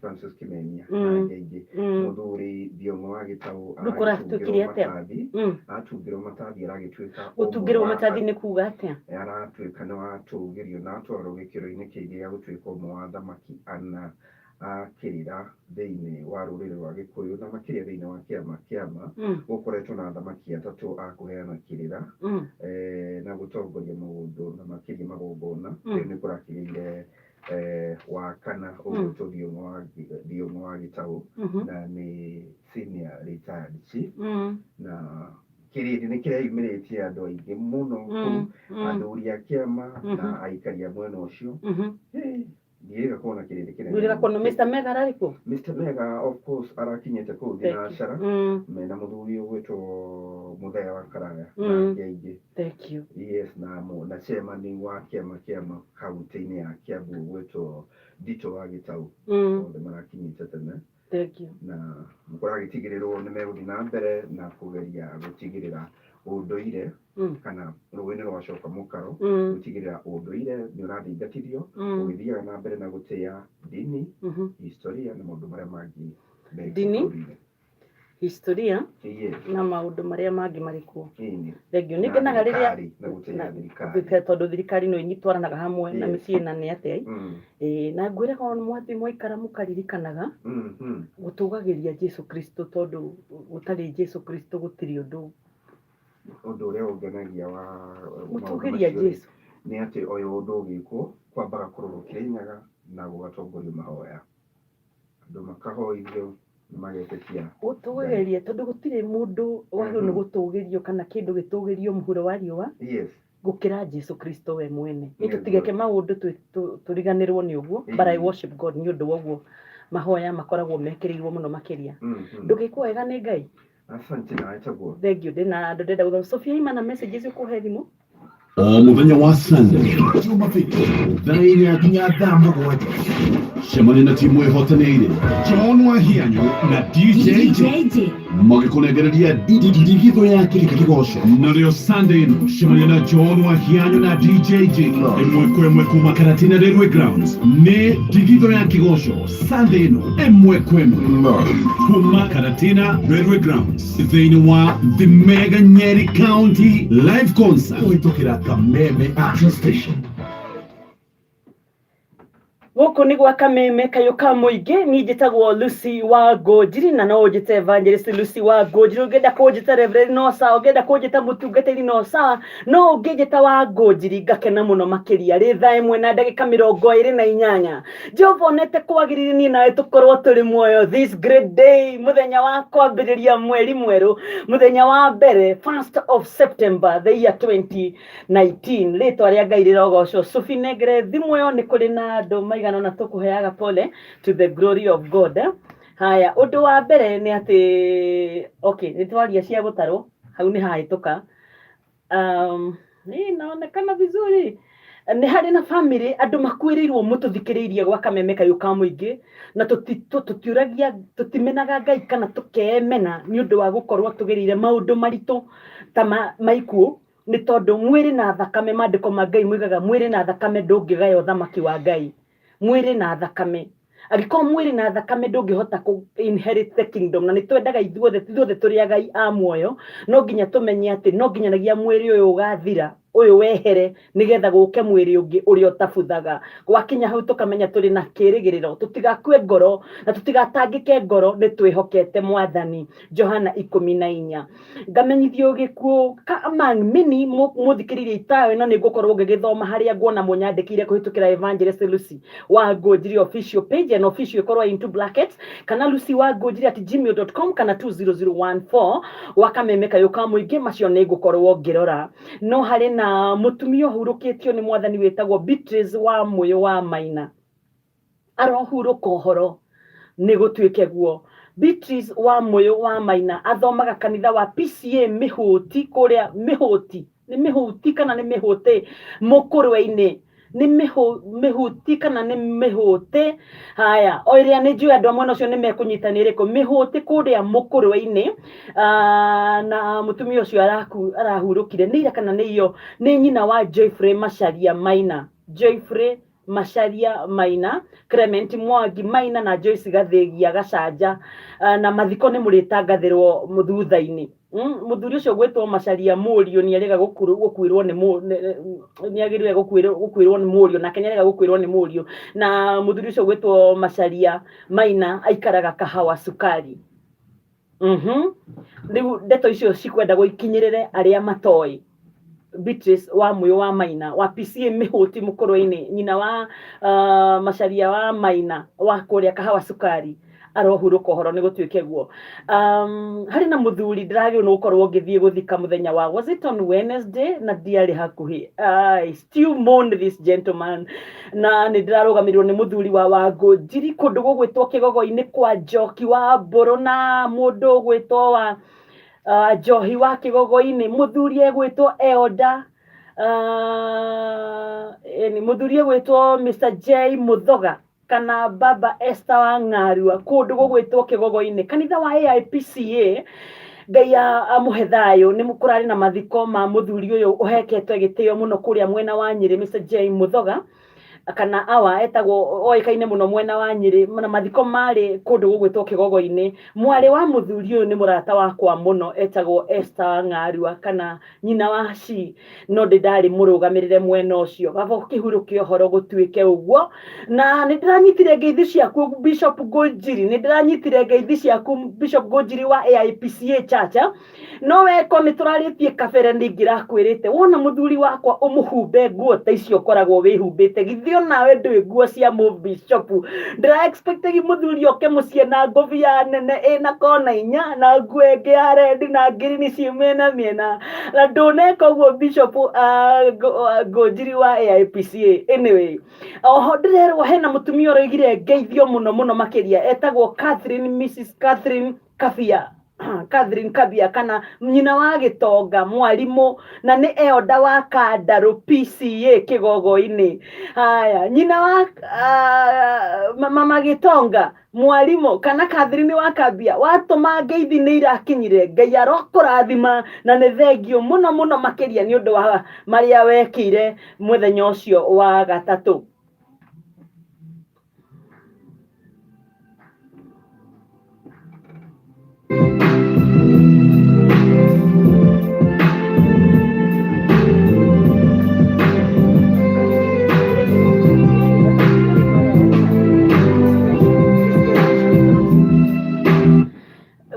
Francis Kimemia na angĩ aingĩ. Mũthuri Thiong'o wa Gĩtaũ Rĩu kũratuĩkire aragĩtungĩrwo atĩa? matathi, atungĩrwo matathi aragĩtuĩka ũmwe Gũtungĩrwo wa matathi nĩ kuga atĩa? Aratuĩka nĩ watũgĩrio na atwarwo gĩkĩro-inĩ kĩngĩ gĩa gũtuĩka ũmwe wa athamaki ana a kĩrĩra thĩinĩ wa rũrĩrĩ rwa Gĩkũyũ na makĩria thĩinĩ wa kĩama kĩama. Gũkoretwo na athamaki atatũ a kũheana kĩrĩra na gũtongoria maũndũ na makĩria magongona. Rĩu nĩ kũrakĩgĩire wa kana ũgwĩtwo Thiong'o wa Thiong'o wa Gĩtaũ na nĩ senior retired chief, na kĩrĩndĩ nĩ kĩreyumĩrĩtie andũ aingĩ mũno kũu, athuri a kĩama na aikari a mwena ũcio. Ndiĩrĩga kuona kĩrĩndĩ kĩnene. Ndwĩrĩga kuona Mr. Mega ararĩ kuo? Mr. Mega of course arakinyĩte kũu Thank you. thinacara mena mũthuri ũgwĩtwo Mũthee wa Karaya na angĩ aingĩ. Thank you. Yes, na na chairman wa kĩama kĩama kaunti-inĩ ya Kiambu ũgwĩtwo Ndito wa Gĩtaũ. Othe marakinyĩte tene. Thank you. Na kũragĩtigĩrĩrwo nĩ megũthiĩ na mbere na kũgeria gũtigĩrĩra ũndũire kana rũĩ nĩ rwacoka mũkaro, gũtigĩrĩra ũndũire nĩ ũrathingatithio, ũgĩthiaga na mbere na gũtĩa ndini, historia na maũndũ marĩa mangĩ me Ndini? bũrũri-inĩ. Historia na maũndũ marĩa mangĩ marĩ kuo. Thank you. Na Nĩ ngenaga rĩrĩa thirikari, na gũtĩĩa thirikari. Tondũ thirikari no inyitwaranaga hamwe na mĩciĩ na nĩ atĩa. Ĩĩ, na ngwĩraga o mwathiĩ mwaikara mũkaririkanaga gũtũgagĩria Jesu Kristo, tondũ gũtarĩ Jesu Kristo gũtirĩ ũndũ. Ũndũ ũrĩa ũngenagia wa maũndũ Gũtũgĩria macio rĩ, Jesu. nĩ atĩ ũyũ ũndũ ũgĩkwo kwambaga kũrorwo Kĩrĩnyaga na gũgatongorio mahoya, andũ makahoithio na magetĩkia. Gũtũgĩria tondũ gũtirĩ mũndũ wagĩrĩirwo nĩ gũtũgĩrio kana kĩndũ gĩtũgĩrio mũhuro wa riũa gũkĩra Jesu Kristo we mwene. Nĩ tũtigeke maũndũ tũriganĩrwo nĩ ũguo, but I worship God nĩ ũndũ wa ũguo mahoya makoragwo mekĩrĩirwo mũno makĩria. Ndũgĩkwo wega nĩ Ngai. Asante nawe taguo. Thank you. Ndĩna andũ ndĩrenda gũthoma. Sophia ima na messages ũkũhe thimũ. O mũthenya wa Sunday, Jumapili, thaa inya nginya thaa mũgwanja, cemania na timu ĩhotanĩire John Wahianyu na DJ J magĩkũnengereria ndigithũ ya kĩrĩka kĩgoco. Narĩo Sunday ĩno cemania na John Wahianyu na DJ J ĩmwe kwa ĩmwe kuma Karatina Railway Grounds. Nĩ ndigithũ ya kĩgoco Sunday ĩno ĩmwe kwa ĩmwe kuma Karatina Railway Grounds thĩinĩ wa The Mega Nyeri County Live Concert kũhĩtũkĩra Kameme Action Station. Gũkũ nĩ gwa Kameme kayũ ka mũingĩ. Niĩ njĩtagwo Lucy wa Ngũnjiri, na no ũnjĩte Evangelist Lucy wa Ngũnjiri. Ũngĩenda kũnjĩta Reverend no sawa, ũngĩenda kũnjĩta mũtungatĩri no sawa, no ũngĩnjĩta wa Ngũnjiri ngakena mũno makĩria. Rĩ thaa ĩmwe na ndagĩka mĩrongo ĩrĩ na inyanya. Jehova onete kwagĩrĩire niĩ nawe tũkorwo tũrĩ muoyo this great day, mũthenya wa kwambĩrĩria mweri mwerũ, mũthenya wa mbere, 1st of September the year 2019. Rĩtwa rĩa Ngai rĩrogocwo. Sophie, nengere thimũ ĩyo, nĩ kũrĩ na andũ maigana ũna tũkũheaga pole to the glory of God. Haya, ũndũ wa mbere nĩ atĩ okay, nĩ twaria cia gũtarwo, hau nĩ hahĩtũka. Inaonekana vizuri. Nĩ harĩ na family andũ makuĩrĩirwo mũtũthikĩrĩirie gwa Kameme kayũ ka mũingĩ, na tũtiũragia, tũtimenaga Ngai kana tũkemena nĩ ũndũ wa gũkorwo tũgereire maũndũ maritũ ta ma ikuũ, nĩ tondũ mwĩrĩ na thakame, maandĩko ma Ngai moigaga mwĩrĩ na thakame ndũngĩgaya ũthamaki wa Ngai. Mwĩrĩ na thakame. Angĩkorwo mwĩrĩ na thakame ndũngĩhota kũ inherit the kingdom, na nĩ twendaga ithuothe, ithuothe tũrĩ agai a muoyo, no nginya tũmenye atĩ no nginyanagia mwĩrĩ ũyũ ũgathira, ũyũ wehere, nĩgetha gũke mwĩrĩ ũngĩ ũrĩa ũtabuthaga. Gwakinya hau tũkamenya tũrĩ na kĩrĩgĩrĩro, tũtigakue ngoro na tũtigatangĩke ngoro, nĩ twĩhokete Mwathani. Johana 14. Ngamenyithio gĩkuũ ka among many mũthikĩrĩirie itayo ĩno, nĩ ngũkorwo ngĩgĩthoma harĩa nguona mũnyandĩkĩire kũhĩtũkĩra Evangelist Lucy wa Ngũnjiri official page, and official ĩkorwo into brackets, kana Lucy wa Ngũnjiri at gmail.com, kana 20014 wa Kameme Kayũ ka Mũingĩ. Macio nĩ ngũkorwo ngĩrora. No harĩ na mũtumia ũhurũkĩtio nĩ Mwathani wĩtagwo Beatrice wa Mũyũ wa Maina, arohurũka ũhoro nĩ gũtuĩke guo. Beatrice wa Mũyũ wa Maina athomaga kanitha wa PCA Mĩhũti, kũrĩa Mĩhũti, nĩ Mĩhũti kana nĩ Mĩhũtĩ Mũkũrwe-inĩ, nĩ Mĩhuti kana nĩ Mĩhũtĩ. Haya, o ĩrĩa nĩ njũĩ andũ a mwena ũcio nĩ mekũnyita nĩ ĩrĩkũ, Mĩhũtĩ kũrĩa Mũkũrwe-inĩ. Na mũtumia ũcio arahurũkire nĩ ira kana nĩ iyo, nĩ nyina wa Joyfrey Macharia Maina, Joyfrey Macharia Maina, Clement Mwangi Maina na Joyce Gathĩgia Gacanja. Na mathiko nĩ mũrĩtangathĩrwo thutha-inĩ. Mũthuri ũcio gwĩtwo Macharia mũriũ nĩ arega gũkuĩrwo nĩ nĩ agĩrĩire gũkuĩrwo nĩ mũriũ, nake nĩ arega gũkuĩrwo nĩ mũriũ. Na mũthuri ũcio gwĩtwo Macharia Maina aikaraga Kahawa Sukari. Rĩu ndeto icio cikwenda gũikinyĩrĩre arĩa matoĩ. Beatrice wa Mũyũ wa Maina wa PCA Mĩhũti Mũkũrwe-inĩ, nyina wa Macharia wa Maina wa kũrĩa Kahawa Sukari, arohurũka ũhoro nĩ gũtuĩke guo. Harĩ na mũthuri ndĩragĩrĩirwo nĩ gũkorwo ngĩthiĩ gũthika mũthenya wa, was it on Wednesday, na ndiarĩ hakuhĩ. I still mourn this gentleman. Na nĩ ndĩrarũgamĩrĩrwo nĩ mũthuri wa Wangũnjiri kũndũ gũgwĩtwo Kĩgogo-inĩ kwa Njoki wa Mbũrũ, na mũndũ ũgwĩtwo wa Njohi wa Kĩgogo-inĩ, mũthuri egwĩtwo Elda, mũthuri egwĩtwo Mr J Mũthoga kana Baba Esther wa Ng'arua kũndũ gũgwĩtwo Kĩgogo-inĩ, kanitha wa AIPCA. Ngai amũhe thayũ. Nĩ kũrarĩ na mathiko ma mũthuri ũyũ ũheketwe gĩtĩo mũno kũrĩa mwena wa Nyĩrĩ, Mr J Mũthoga kana awa etagwo, oĩkaine mũno mwena wa Nyĩrĩ, na mathiko marĩ kũndũ gũgwĩtwo Kĩgogo-inĩ. Mwarĩ wa mũthuri ũyũ nĩ mũrata wakwa mũno, etagwo Esther Ng'arua kana nyina wa Shi, no ndĩ ndarĩ mũrũgamĩrĩre mwena ũcio. Baba ũkĩhurũke ũhoro gũtuĩke ũguo. Na nĩ ndĩranyitire ngeithi ciaku Bishop Ngũnjiri, nĩ ndĩranyitire ngeithi ciaku Bishop Ngũnjiri wa AIPCA Chacha. No weko nĩ tũrarĩtie kabere, nĩ ingĩrakwĩrĩte wona mũthuri wakwa ũmũhumbe nguo ta icio ũkoragwo wĩhumbĩte, githĩ onawe ndũĩ nguo cia mũbishopu? Ndĩra expect mũthuri oke mũciĩ na ngũbia nene ĩna kona inya na nguo ĩngĩ ya red na ngirini ciĩ mĩena mĩena, na ndũneka ũguo Bishop Ngũnjiri wa AIPCA. Anyway, oho ndĩrerwo hena mũtumia ũroigire ngeithio mũno mũno makĩria, etagwo Catherine, Mrs Catherine Kabia, Catherine Kabia kana nyina wa Gĩtonga mwarimũ, na nĩ elder wa Kandarũ PCA Kĩgogo-inĩ. Haya, nyina wa mama Gĩtonga mwarimũ kana Catherine wa Kabia, watũma ngeithi nĩ irakinyire. Ngai arokũrathima na nĩ thengio mũno mũno makĩria nĩ ũndũ wa marĩa wekĩire mũthenya ũcio wa gatatũ.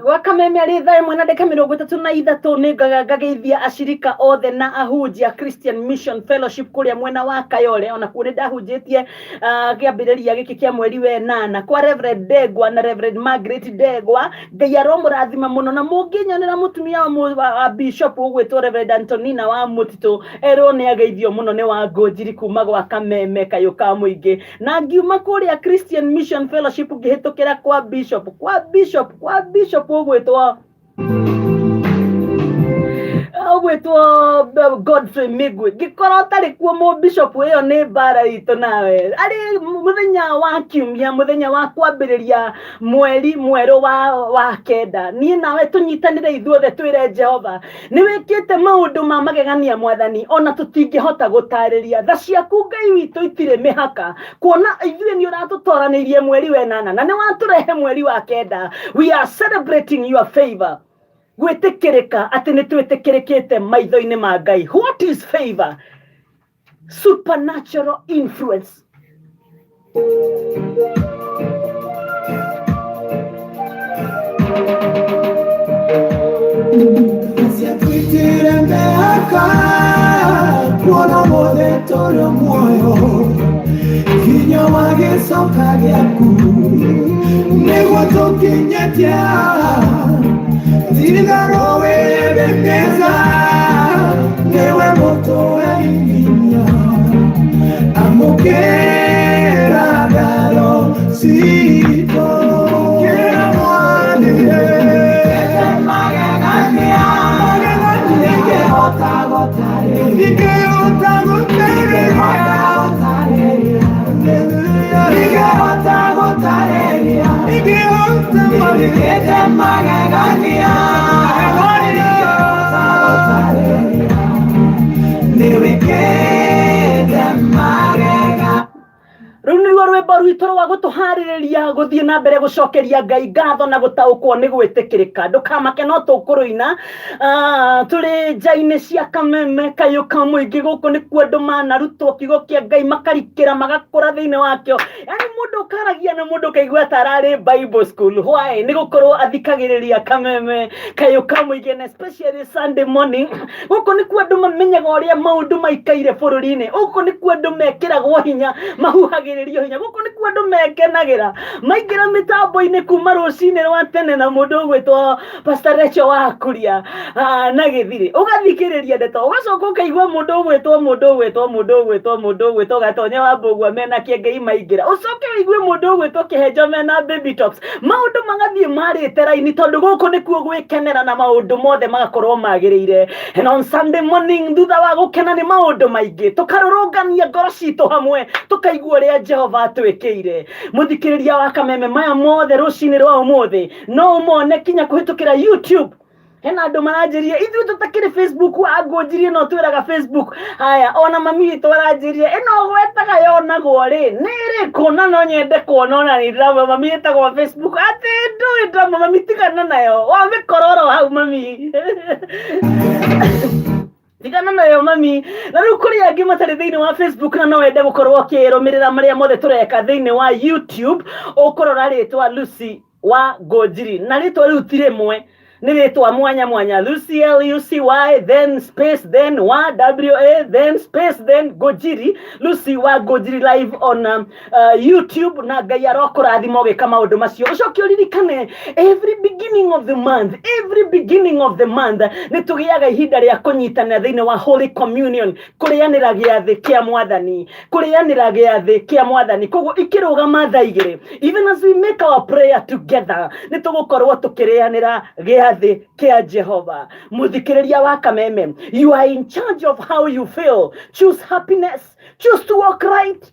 Gwa Kameme arĩ thaa ĩmwe na ndagĩka 33, nĩ ngageithia acirika othe na ahunjia Christian Mission Fellowship kũrĩa mwena wa Kayole. Ona kuo nĩ ndahunjĩtie kĩambĩrĩria gĩkĩ kĩa mweri wenana kwa Reverend Ndegwa na Reverend Margaret Ndegwa. Ngai aromũrathima mũno. Na mũngĩnyonera mũtumia wa Bishop ũgwĩtwo Reverend Antonina wa Mũtitũ, erwo nĩ ageithio mũno nĩ wa Ngũnjiri kuma gwa Kameme Kayũ ka Mũingĩ. Na ngiuma kũrĩa Christian Mission Fellowship ngĩhĩtũkĩra kwa Bishop ũgwĩtwo Godfrey Migwi, ngĩkorwo ũtarĩ kuo mũ bishop, ĩyo nĩ mbara itũ nawe. Arĩ mũthenya wa kiumia, mũthenya wa kwambĩrĩria mweri mwerũ wa kenda, niĩ nawe tũnyitanĩre ithuothe twĩre Jehova nĩ wĩkĩte maũndũ ma magegania Mwathani, ona tũtingĩhota gũtarĩria. Tha ciaku Ngai witũ itirĩ mĩhaka, kuona ithuĩ nĩ ũratũtongoria. watũtoranĩirie mweri wenana na nĩ watũrehe mweri wa kenda. We are celebrating your favor, gwĩtĩkĩrĩka atĩ nĩ twĩtĩkĩrĩkĩte maitho-inĩ ma Ngai. What is favor? Supernatural influence. Ciatwitire mĩaka kuona mothe tũrĩ muoyo hinya wa gĩcoka gĩaku nĩguo tũkinyĩtie tigaro wĩbĩkĩza nĩwe mũtũe inya amũkĩra ngatho citũ kĩra mwathire magegania ingĩhota gũtarĩria ingĩhota gũtarĩria ingĩhota gũtarĩria magegania ingĩhota gũtarĩria nĩwĩkĩte magega. Rĩu nĩruo rwĩmbo rwitũ rwa gũtũharĩrĩria gũthiĩ na mbere gũcokeria Ngai ngatho na gũtaũkwo nĩ gwĩtĩkĩrĩka. Ndũkamake, no tũkũrũina. Ah, tũrĩ nja-inĩ cia Kameme kayũ ka mũingĩ. Gũkũ nĩkuo andũ manarutwo kiugo kĩa Ngai, makarikĩra, magakũra thĩinĩ wakĩo. Yani mũndũ ũkaragia na mũndũ ũkaigua ta ararĩ Bible school. Why? Nĩ gũkorwo athikagĩrĩria Kameme kayũ ka mũingĩ, na especially Sunday morning. Gũkũ nĩkuo andũ mamenyaga ũrĩa maũndũ maikaire bũrũri-inĩ. Gũkũ nĩkuo andũ mekĩragwo hinya, mahuhagĩrĩrio hinya. Gũkũ nĩkuo andũ mekenagĩra maingĩra mĩtambo-inĩ kuma rũcinĩ rwa tene na mũndũ ũgwĩtwo Pastor Rachel wa Kuria na gĩthirĩ, ũgathikĩrĩria ndeto, ũgacoka ũkaigua mũndũ ũgwĩtwo mũndũ ũgwĩtwo mũndũ ũgwĩtwo mũndũ ũgwĩtwo Gatonya wa Mbũgua mena Kĩengei maingĩra, ũcoke ũigue mũndũ ũgwĩtwo Kĩhenjo mena Baby Tops. Maũndũ magathiĩ marĩte raini tondũ gũkũ nĩkuo gwĩkenera na maũndũ mothe magakorwo magĩrĩire. And on Sunday morning, thutha wa gũkena nĩ maũndũ maingĩ, tũkarũrũngania ngoro citũ hamwe, tũkaigua ũrĩa Jehova atwĩkĩire. Mũthikĩrĩria wa Kameme, maya mothe rũcinĩ rwa ũmũthĩ no ũmone kinya kũhĩtũkĩra YouTube. Hena andũ maranjĩria ithuĩ tũtakĩrĩ Facebook, angũnjirie no twĩraga Facebook. Haya, ona mami witũ aranjĩria ĩno ũgwetaga yonagwo rĩ nĩ ĩrĩkũ, na no nyende kuona ona nĩ ndĩramwĩra mami ĩtagwo Facebook, atĩ ndũĩ ndĩramwĩra mami tigana nayo, wamĩkora oro hau mami, tigana nayo mami. Na rĩu kũrĩ angĩ matarĩ thĩinĩ wa Facebook na no wende gũkorwo ũkĩrũmĩrĩra marĩa mothe tũreka thĩinĩ wa YouTube, ũkũrora rĩtwa Lucy wa Ngũnjiri, na rĩtwa rĩu ti rĩmwe, nĩ rĩtwa mwanya mwanya: Lucy, L U C Y, then space, then wa W A, then space, then Ngũnjiri. Lucy wa Ngũnjiri live on YouTube. Na Ngai arokũrathima ũgĩka maũndũ macio. Ũcoke ũririkane, every beginning of the month, every beginning of the month, nĩ tũgĩaga ihinda rĩa kũnyitanĩra thĩinĩ wa Holy Communion, kũrĩanĩra gĩathĩ kĩa Mwathani, kũrĩanĩra gĩathĩ kĩa Mwathani. Koguo ikĩrũgama thaa 2, even as we make our prayer together, nĩ tũgũkorwo tũkĩrĩanĩra gĩathĩ kĩa Jehova. Mũthikĩrĩria wa Kameme, you are in charge of how you feel. Choose happiness, choose to walk right,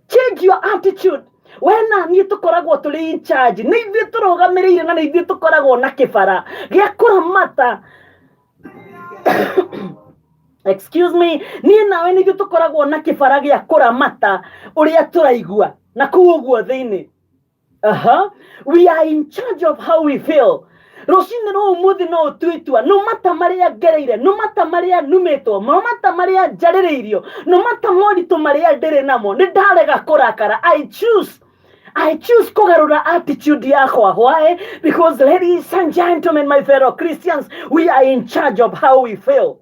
change your attitude. We na niĩ tũkoragwo tũrĩ in charge, nĩ ithuĩ tũrũgamĩrĩire na nĩ ithuĩ tũkoragwo na kĩbara gĩa kũramata. Excuse me, niĩ nawe nĩ ithuĩ tũkoragwo na kĩbara gĩa kũramata ũrĩa tũraigua na kũu ũguo thĩinĩ. Aha. We are in charge of how we feel. Rũcinĩ rwa ũmũthĩ no ũtue itua: no mata marĩa ngereire, no mata marĩa numĩtwo, no mata marĩa njarĩrĩirio, no mata moritũ marĩa ndĩrĩ namo, nĩ ndarega kũrakara. I choose, I choose kũgarũra attitude yakwa. Why? Because, ladies and gentlemen, my fellow Christians, we are in charge of how we feel.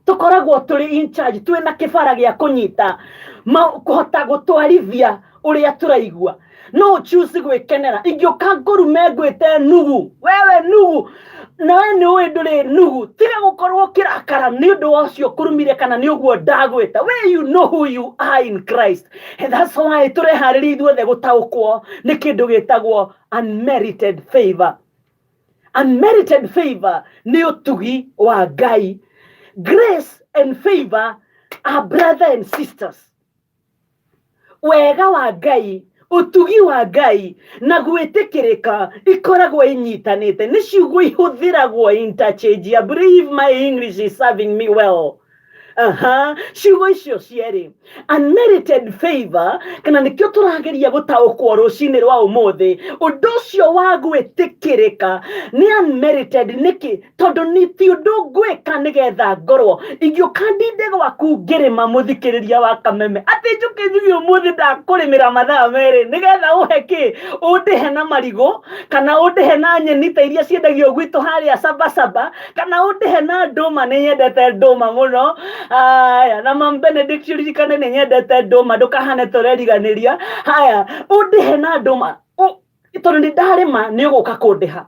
Tũkoragwo tũrĩ in charge, twĩ na kĩbara gĩa kũnyita kũhota gũtwarithia ũrĩa tũraigua. No choose gwĩkenera. Ingĩũka ngũrume ngwĩte nugu, wewe nugu, nawe nĩ ũĩ ndũrĩ nugu, tiga gũkorwo ũkĩrakara nĩ ũndũ wa ũcio kũrumire kana nĩ ũguo ndagwĩta. We, you know who you are in Christ, and that's why tũreharĩria ithuothe gũtaũkwo nĩ kĩndũ gĩtagwo unmerited favor. Unmerited favor nĩ ũtugi wa Ngai. Grace and favor are brother and sisters. Wega wa Ngai, ũtugi wa Ngai na gwĩtĩkĩrĩka ikoragwo inyitanĩte, nĩ ciugo ihũthĩragwo interchangeably, if my English is serving me well. Aha, ciugo icio cierĩ unmerited favor kana nĩkĩo tũrageria gũtaũkwo rũcinĩ rwa ũmũthĩ ũndũ ũcio wa gwĩtĩkĩrĩka nĩ unmerited nĩkĩ tondũ nĩ ti ũndũ ngwĩka nĩgetha ngorwo ingĩũka ndinde gwaku ngĩrĩma mũthikĩrĩria wa kameme atĩ njũke njuge ũmũthĩ ndakũrĩmĩra mathaa merĩ nĩgetha ũhe kĩ ũndĩhe na marigũ kana ũndĩhe na nyeni ta iria ciendagio gwitũ harĩa sabasaba kana ũndĩhe na ndũma nĩ nyendete ndũma mũno haya na mam Benedict ũririkane nĩ nyendete ndũma ndũkahane tũreriganĩria haya ũndĩhe na ndũma tondũ nĩ ndarĩma nĩ ũgũka kũndĩha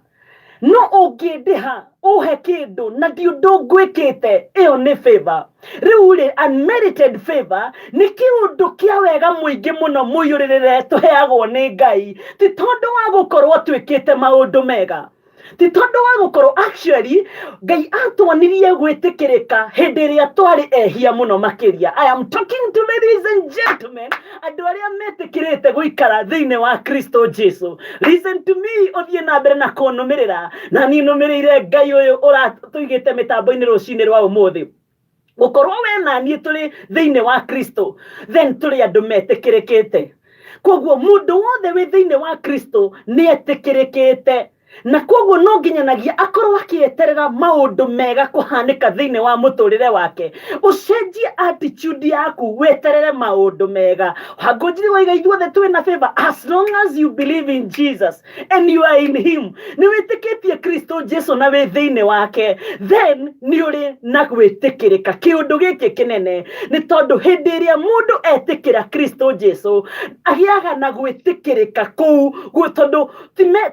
no ũngĩndĩha ũhe kĩndũ na ndi ũndũ ngwĩkĩte ĩyo nĩ favor rĩu rĩ unmerited favor nĩ kĩũndũ kĩa wega mũingĩ mũno mũiyũrĩrĩre tũheagwo nĩ Ngai ti tondũ wa gũkorwo twĩkĩte maũndũ mega ti tondũ wa gũkorwo actually Ngai atuonirie gwĩtĩkĩrĩka hĩndĩ ĩrĩa twarĩ ehia mũno makĩria. I am talking to ladies and gentlemen, andũ arĩa metĩkĩrĩte gũikara thĩinĩ wa Kristo Jesu. Listen to me, ũthiĩ na mbere na kũnũmĩrĩra na niĩ nũmĩrĩire Ngai ũyũ ũratũigĩte mĩtambo-inĩ rũcinĩ rwa ũmũthĩ. Gũkorwo we na niĩ tũrĩ thĩinĩ wa Kristo, then tũrĩ andũ metĩkĩrĩkĩte. Koguo mũndũ wothe wĩ thĩinĩ wa Kristo nĩ etĩkĩrĩkĩte na koguo no nginyanagia akorwo akĩeterera maũndũ mega kũhanĩka thĩinĩ wa mũtũrĩre wake. Ũcenjie attitude yaku weterere maũndũ mega. Wangũnjiri waiga ithuothe twĩ na favor as long as you believe in Jesus and you are in him. Nĩ wĩtĩkĩtie Kristo Jesu na wĩ thĩinĩ wake, then nĩ ũrĩ na gwĩtĩkĩrĩka. Kĩũndũ gĩkĩ kĩnene nĩ tondũ hĩndĩ ĩrĩa mũndũ etĩkĩra Kristo Jesu agĩaga na gwĩtĩkĩrĩka kũu, tondũ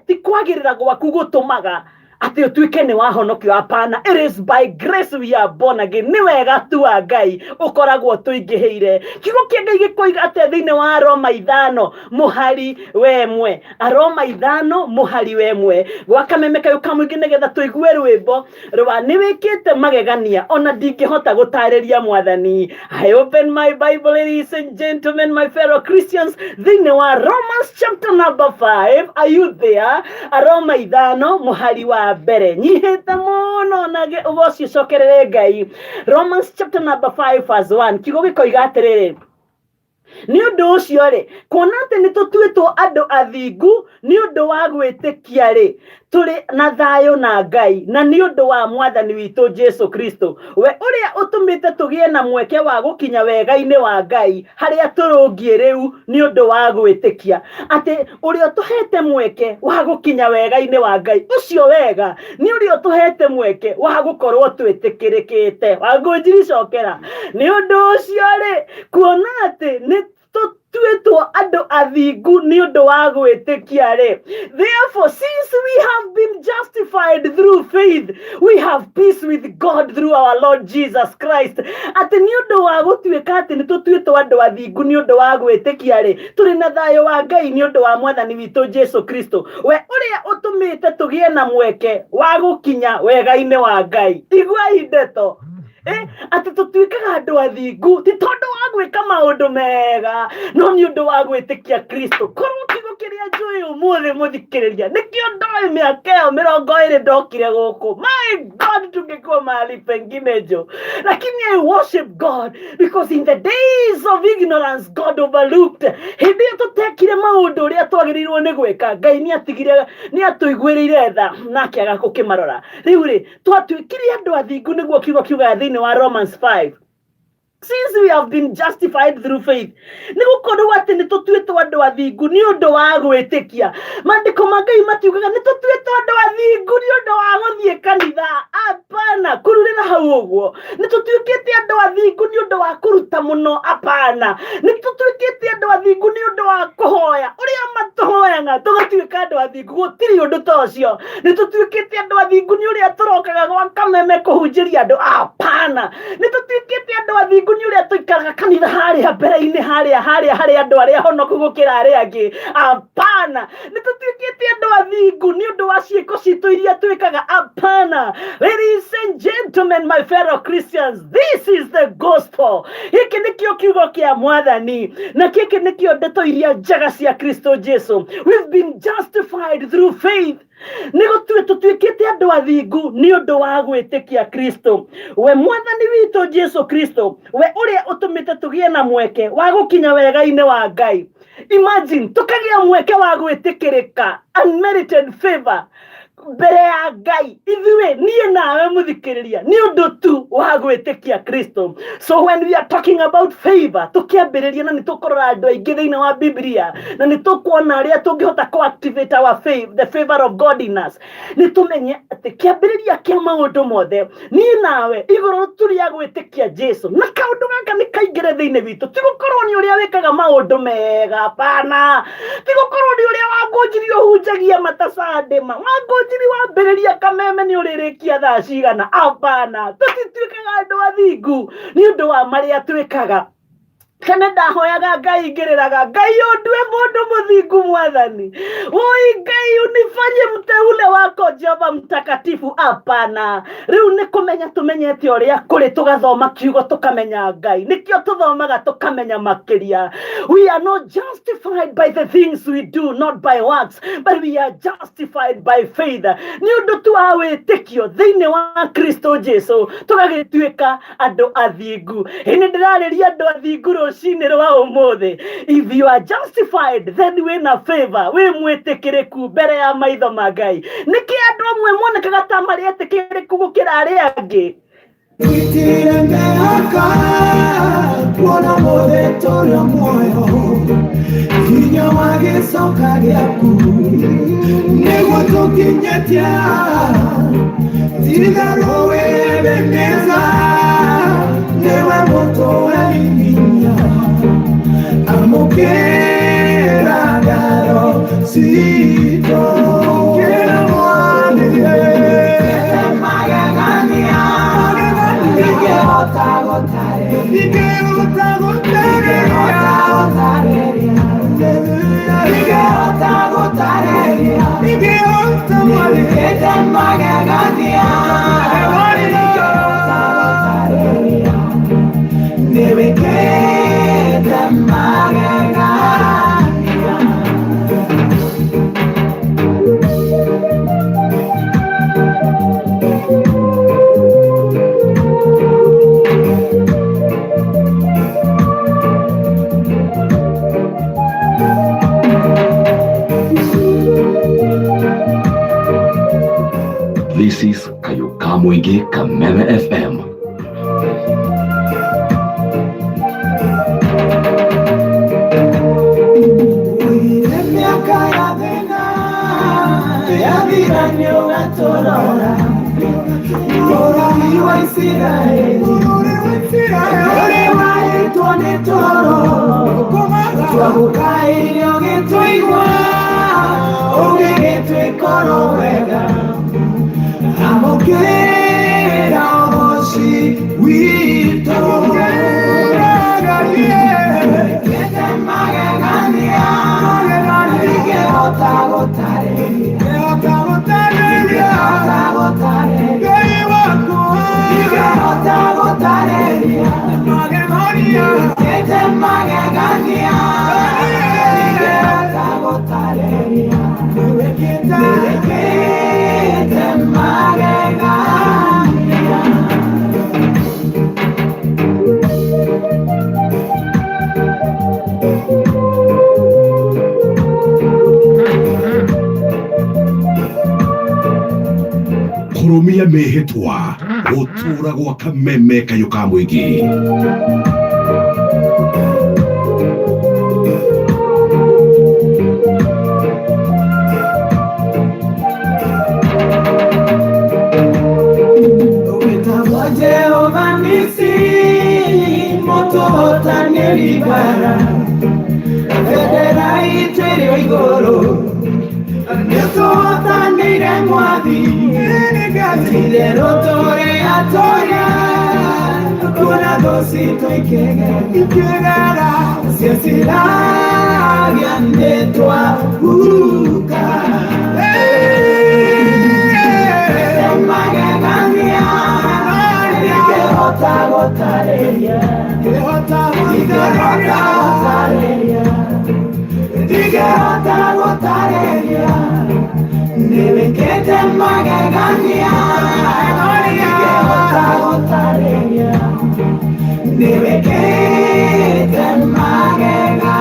ti kwagĩrĩra gwaku gũtũmaga atĩ ũtuĩke nĩ wahonokio. Hapana, it is by grace we are born again. Nĩ wega tu wa Ngai ũkoragwo tũingĩhĩire. Kiugo kĩa Ngai gĩkoiga atĩa thĩinĩ wa Roma 5 mũhari wa 1? Aroma 5 mũhari wa 1. Gwa kameme kayũ ka mũingĩ nĩgetha tũigue rwĩmbo rwa nĩ wĩkĩte magegania ona ndingĩhota gũtarĩria Mwathani. I open my Bible, ladies and gentlemen, my fellow Christians, thĩinĩ wa Romans chapter number 5. Are you there? Aroma 5 mũhari wa 1. Nyihĩte mũno na ũgoci ũcokerere Ngai. Romans chapter number 5 verse 1. Kiugo gĩkoiga atĩrĩrĩ, nĩ ũndũ ũcio rĩ, kuona atĩ nĩ tũtuĩtwo andũ athingu nĩ ũndũ wa gwĩtĩkia rĩ, tũrĩ na thayũ na Ngai na nĩ ũndũ wa Mwathani witũ Jesu Kristo, we ũrĩa ũtũmĩte tũgĩe na mweke wa gũkinya wega-inĩ wa Ngai harĩa tũrũngiĩ rĩu nĩ ũndũ wa gwĩtĩkia. Atĩ ũrĩa ũtũhete mweke wa gũkinya wega-inĩ wa Ngai, ũcio wega nĩ ũrĩa ũtũhete mweke wa gũkorwo twĩtĩkĩrĩkĩte. Wangũnjiri cokera. Nĩ ũndũ ũcio rĩ, kuona atĩ nĩ tũtuĩtwo andũ athingu nĩ ũndũ wa gwĩtĩkia rĩ, therefore since we have been justified through faith, we have peace with God through our Lord Jesus Christ. Atĩ nĩ ũndũ wa gũtuĩka atĩ nĩ tũtuĩtwo andũ athingu nĩ ũndũ wa gwĩtĩkia rĩ, tũrĩ na thayũ wa Ngai nĩ ũndũ wa Mwathani witũ Jesu Kristo, we ũrĩa ũtũmĩte tũgĩe na mweke wa gũkinya wega-inĩ wa Ngai. Iguai ndeto atĩ tũtuĩkaga andũ athingu ti tondũ wa gwĩka maũndũ mega, no nĩ ũndũ wa gwĩtĩkia Kristo. Korwo kiugo kĩrĩa njũĩ ũmũthĩ mũthikĩrĩria, nĩkĩo ndoĩ mĩaka ĩyo 20 ndokire gũkũ. My God, tungekuwa mahali pengine jo. Lakini I worship God because in the days of ignorance God overlooked. Hĩndĩ ĩyo tũtekire maũndũ ũrĩa twagĩrĩirwo nĩ gwĩka, Ngai nĩ atũiguĩrĩire tha na akĩaga gũkĩmarora. Rĩu rĩ, twatuĩkire andũ athingu nĩguo kiugo kiugaga thĩinĩ wa Romans 5. Since we have been justified through faith, nĩ gũkorwo atĩ nĩ tũtuĩtwo andũ athingu nĩ ũndũ wa gwĩtĩkia. Maandĩko ma Ngai matiugaga nĩ tũtuĩtwo andũ athingu nĩ ũndũ wa gũthiĩ kanitha. Hapana, kururĩra hau ũguo. Nĩ tũtuĩkĩte andũ athingu nĩ ũndũ wa kũruta mũno. Hapana, nĩ tũtuĩkĩte andũ athingu nĩ ũndũ wa kũhoya. Ũrĩa matũhoyaga tũgatuĩka andũ athingu, gũtirĩ ũndũ ta ũcio. Nĩ tũtuĩkĩte andũ athingu nĩ ũrĩa tũrokaga gwa kameme kũhunjĩria andũ. Hapana, nĩ tũtuĩkĩte andũ athingu nĩ ũrĩa tũikaraga kanitha harĩa mbere-inĩ, harĩa harĩa harĩa andũ arĩa honoku gũkĩra arĩa angĩ. Hapana, nĩ tũtuĩkĩte andũ athingu nĩ ũndũ wa ciĩko citũ iria twĩkaga. Hapana. Ladies and gentlemen, my fellow Christians, this is the gospel. Gĩkĩ nĩkĩo kiugo kĩa Mwathani, na gĩkĩ nĩkĩo ndeto iria njega cia Kristo Jesu. We've been justified through faith. Nĩ gũtuĩ tũtuĩkĩte andũ athingu nĩ ũndũ wa gwĩtĩkia Kristo, we mwathani witũ Jesu Kristo, we ũrĩa ũtũmĩte tũgĩe na mweke wa gũkinya wega-inĩ wa Ngai. Imagine tũkagĩa mweke wa gwĩtĩkĩrĩka, unmerited favor mbere ya Ngai, ithuĩ niĩ nawe mũthikĩrĩria, nĩ ũndũ tu wa gwĩtĩkia Kristo. So when we are talking about favor, tũkĩambĩrĩria na nĩ tũkũrora andũ aingĩ thĩinĩ wa Biblia, na nĩ tũkuona ũrĩa tũngĩhota kũ activate our favor, the favor of God in us. Nĩ tũmenye atĩ kĩambĩrĩria kĩa maũndũ mothe niĩ nawe igũrũ tu rĩa gwĩtĩkia Jesu, na kaũndũ gaka nĩ kaingĩre thĩinĩ witũ. Ti gũkorwo nĩ ũrĩa wĩkaga maũndũ mega, hapana. Ti gũkorwo nĩ ũrĩa wangũnjiri ũhunjagia matacandĩma, wangũnjiri wambĩrĩria kameme nĩ ũrĩrĩkia thaa cigana, hapana. Tũtituĩkaga andũ athingu nĩ ũndũ wa marĩa twĩkaga. Tene ndahoyaga Ngai ngĩrĩraga, Ngai ũndue mũndũ mũthingu mwathani, woi Ngai unifanye mteule wako Jehova mtakatifu. Hapana. Rĩu nĩ kũmenya tũmenyete ũrĩa kũrĩ, tũgathoma kiugo tũkamenya Ngai, nĩkĩo tũthomaga tũkamenya makĩria. We are not justified by the things we do, not by works, but we are justified by faith. Nĩ ũndũ tu wa wĩtĩkio thĩinĩ wa Kristo Jesu tũgagĩtuĩka andũ athingu. Ĩ nĩ ndĩrarĩria andũ athingu rũcinĩ rwa ũmũthĩ. If you are justified, then wĩna favor, wĩ mwĩtĩkĩrĩku mbere ya maitho ma Ngai. Nĩkĩ andũ amwe monekaga ta marĩ etĩkĩrĩku gũkĩra arĩa angĩ? Twitire mĩhaka kuona mũthĩ tũrĩ muoyo, hinya wa gĩcoka gĩaku nĩguo tũkinyĩtie, titherũ wĩ Ebeneza, nĩwe mũtũe hinya, amũkĩra ngatho citũ. Amũkĩra Mwathani. Magegania ingĩhota gũtarĩria, ingĩhota gũtarĩria, ingĩhota gũtarĩria, ingĩhota Nĩwĩkĩte magegania, ingĩhota gũtarĩria, nĩwĩkĩte magegania. This is Kayuka Mwingi Kameme FM. Oigire mĩaka ya thĩna yathira nĩ ũgatũrora, bũrũri wa Isiraeli ũrĩ wahĩtwo nĩ toro, twagũkaĩire ũgĩtũigua, ũgĩgĩtwĩka oro wega, amũkĩra ũgoci witũ. Wĩkĩte magegania, ingĩhota gũtarĩria, ingĩhota gũtarĩria, ingĩhota gũtarĩria, wĩkĩte magegania, ingĩhota gũtarĩria, wĩkĩte magegania. Kũrũmia mĩhĩtwa gũtũra gwa Kameme kayũ ka mũingĩ. Wĩtagwo Jehova Nisi, mũtũhotanĩri mbara, bendera itũ ĩrĩ o igũrũ, nĩtũhotanĩire Mwathi, itherũ tũrĩ atoria, kuona thũ citũ ikĩgera, cieciragia nĩtwahuka. Magegania, ingĩhota gũtarĩria, ingĩhota gũtarĩria, ingĩhota gũtarĩria, nĩwĩkĩte Nĩwĩkĩte magegania ndingĩhota gũtarĩria nĩwĩkĩte magegania.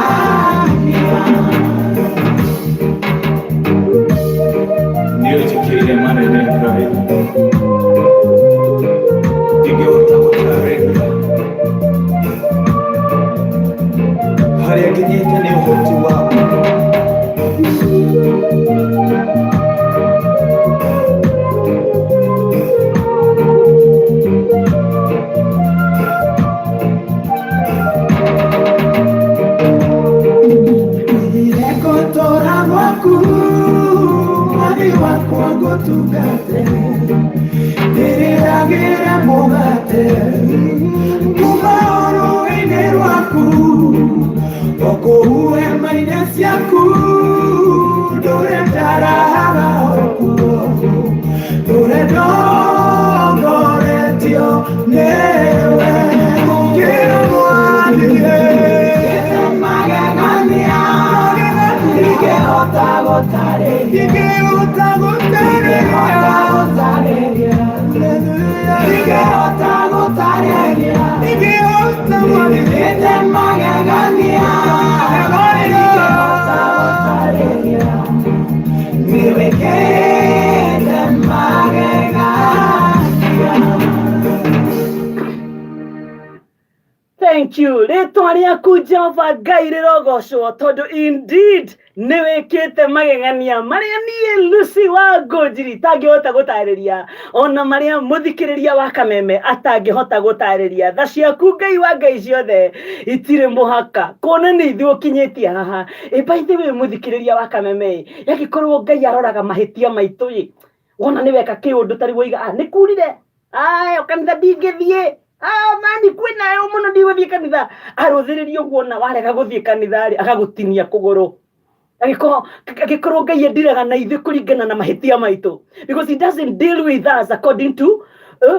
Nĩũnjĩkĩire manene Ngai, ndingĩhota gũtarĩria harĩa nginyĩte nĩ ũhoti waku. Ndĩrekũtũra gwaku mwathi wakwa ngũtungate ndĩrĩragĩra mũgate kuma rũĩ-inĩ rwaku o kũu hema-inĩ ciaku ndũre ndarahaga okuo ndũre ndongoretio nĩwe ngĩra mwathi magegania ndingĩhota gũtarĩria ndingĩhota gũtarĩria ndingĩhota gũtarĩria ndingĩhota nĩwĩkĩte magegania ndingĩhota gũtarĩria nĩwĩkĩte magegania. Thank you. Rĩtwa rĩaku Jehova Ngai rĩrogocwo tondũ indeed nĩ wĩkĩte magegania marĩa niĩ Lucy wa Ngũnjiri itangĩhota gũtarĩria ona marĩa mũthikĩrĩria wa Kameme atangĩhota gũtarĩria. Tha ciaku Ngai wa Ngai ciothe itirĩ mũhaka kuona nĩ ithuĩ ũkinyĩtie haha. Ĩ by the way mũthikĩrĩria wa Kameme ĩ, angĩkorwo Ngai aroraga mahĩtia maitũ ĩ, wona nĩ weka kĩũndũ tarĩu woiga ah, nĩ kurire ayo kanitha ndingĩthiĩ ah, mani kwĩna heho mũno ndigũthiĩ kanitha arũthĩrĩria ũguo na warega gũthiĩ kanitha rĩ agagũtinia kũgũrũ angĩkorwo angĩkorwo Ngai endiraga na ithuĩ kũringana na mahĩtia maitũ because he doesn't deal with us according to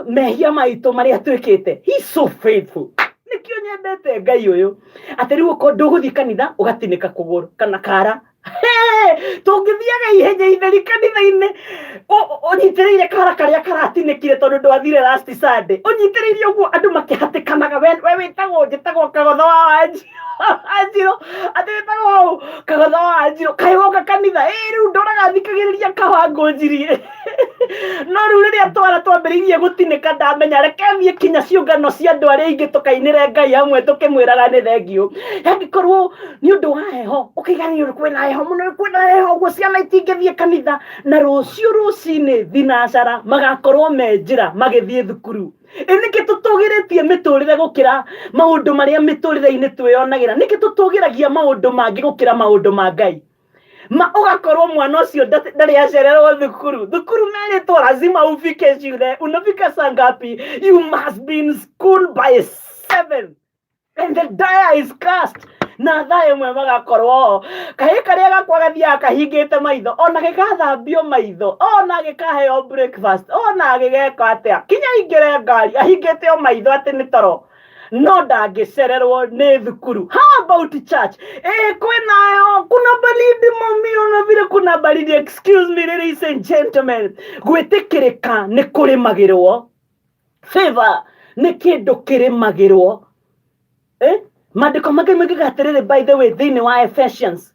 mehia maitũ marĩa twĩkĩte. He's so faithful. Nĩkĩo nyendete Ngai ũyũ atĩ rĩu okorwo ndũgũthiĩ kanitha ũgatinĩka kũgũrũ kana kara. Tũngĩthiaga ihenya itheri kanitha-inĩ ũnyitĩrĩire kara karĩa karatinĩkire tondũ ndwathire last Sunday ũnyitĩrĩire ũguo andũ makĩhatĩkanaga we we wĩtagwo njĩtagwo Kagotho wa Wanjirũ atĩ wĩtagwo ũũ Kagotho wa Wanjirũ kaĩ woka kanitha ĩ rĩu ndoraga thikagĩrĩria Kawangũnjiri no rĩu rĩrĩa twara twambĩrĩirie gũtinĩka ndamenya reke thiĩ kinya ciũngano cia andũ arĩa aingĩ tũkainĩre Ngai hamwe tũkĩmwĩraga nĩ thengiũ angĩkorwo nĩ ũndũ wa heho ũkaiga nĩ ũndũ kwĩna heho mũno kwĩna heho ũguo ciana itingĩthiĩ kanitha na rũciũ rũcinĩ thinacara magakorwo me njĩra magĩthiĩ thukuru. Ĩ nĩkĩ tũtũgĩrĩtie mĩtũrĩre gũkĩra maũndũ marĩa mĩtũrĩre-inĩ twĩyonagĩra? Nĩkĩ tũtũgĩragia maũndũ mangĩ gũkĩra maũndũ ma Ngai? Ma ũgakorwo mwana ũcio ndarĩ acererwo thukuru thukuru merĩtwo lazima ufike shule unafika saa ngapi you must be in school by 7 and the die is cast na thaa ĩmwe magakorwo kahĩ karĩa gakwa gathiaga kahingĩte maitho ona gĩgathambio maitho ona gĩkaheo breakfast ona gĩgeka atĩa kinya aingĩre ngari ahingĩte o maitho atĩ nĩ toro no ndangĩcererwo nĩ thukuru. How about church? Kwĩnayo kuna baridi mami, ona vile kuna baridi. Excuse me ladies and gentlemen, gwĩtĩkĩrĩka nĩ kũrĩmagĩrwo. Favor nĩ kĩndũ kĩrĩmagĩrwo. Maandĩko mangĩ moigaga atĩrĩrĩ, by the way, thĩinĩ wa Ephesians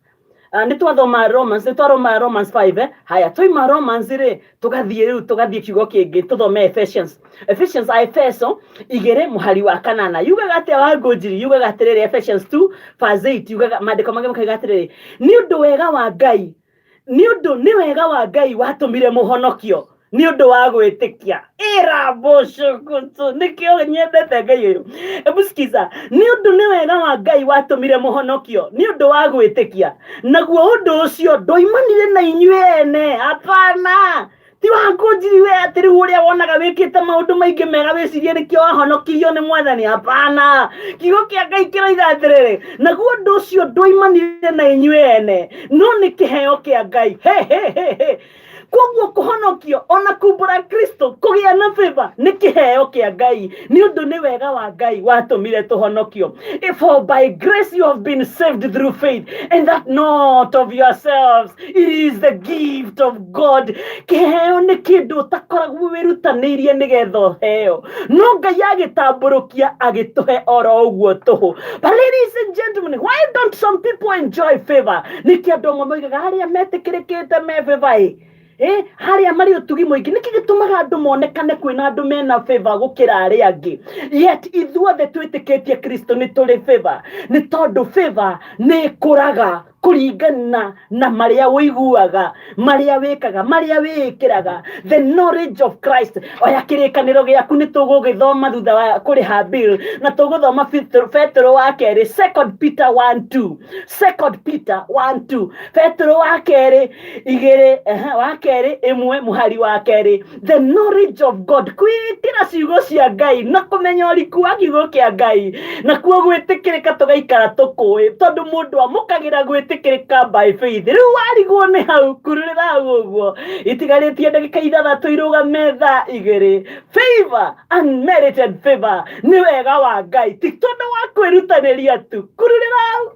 nĩ twathoma Romans, nĩ twaroma Romans 5 Haya twaima Romans rĩ, tũgathiĩ rĩu tũgathiĩ kiugo kĩngĩ tũthome Ephesians. Ephesians, Aefeso 2 mũhari wa 8 yugaga atĩa Wangũnjiri? Yugaga atĩrĩrĩ, Ephesians 2 verse 8 yugaga, maandĩko mangĩ makaiga atĩrĩrĩ, nĩ ũndũ wega wa Ngai, nĩ ũndũ nĩ wega wa Ngai watũmire mũhonokio nĩ ũndũ wa gwĩtĩkia. Ĩrambũcũkũtũ nĩkĩo nyendete Ngai ũyũ. Hebu sikiza, nĩ ũndũ nĩ wega wa Ngai watũmire mũhonokio nĩ ũndũ wa gwĩtĩkia, naguo ũndũ ũcio ndwoimanire na inyuĩ ene. Hapana, ti Wangũnjiri we atĩ rĩu ũrĩa wonaga wĩkĩte maũndũ maingĩ mega wĩcirie nĩkĩo wahonokirio nĩ Mwathani. Hapana, kiugo kĩa Ngai kĩroiga atĩrĩrĩ, naguo ũndũ ũcio ndwoimanire na inyuĩ ene, no nĩ kĩheo kĩa Ngai. He, he, he, he. Koguo kũhonokio ona kumbũra Kristo kũgĩa na favor nĩ kĩheo kĩa Ngai, nĩ ũndũ nĩ wega wa Ngai watũmire tũhonokio. For by grace you have been saved through faith, and that not of yourselves, it is the gift of God. Kĩheo nĩ kĩndũ ũtakoragwo wĩrutanĩirie nĩgetha ũheo, no Ngai agĩtambũrũkia agĩtũhe oro ũguo tũhũ. But ladies and gentlemen, why don't some people enjoy favor? Nĩkĩ andũ amwe moigaga arĩa metĩkĩrĩkĩte me favor ĩ? Harĩa marĩ ũtugi mũingĩ, nĩkĩ gĩtũmaga andũ monekane kwĩna andũ mena favor gũkĩra arĩa angĩ? Yet ithuothe twĩtĩkĩtie Kristo nĩ tũrĩ favor, nĩ tondũ favor nĩ ĩkũraga kũringana na marĩa ũiguaga, marĩa wĩkaga, marĩa wĩĩkĩraga. The knowledge of Christ. Oya kĩrĩkanĩro gĩaku, nĩ tũgũgĩthoma thutha wa kũrĩha bill, na tũgũthoma Petero wa kerĩ, Second Peter 1:2, Second Peter 1:2, Petero wa kerĩ igĩrĩ, wa kerĩ ĩmwe mũhari wa kerĩ. The knowledge of God, kwĩĩkĩra ciugo cia Ngai na kũmenya ũriku wa kiugo kĩa Ngai, nakuo gwĩtĩkĩrĩka tũgaikara tũkũĩ, tondũ mũndũ amũkagĩra gwĩtĩkĩrĩka by faith. Rĩu warigwo nĩ hau, kururĩra hau ũguo. Itigarĩtie ndagĩka 6 irũgame thaa 2. Favor, unmerited favor, nĩ wega wa Ngai, ti tondũ wa kwĩrutanĩria tu. Kururĩra hau.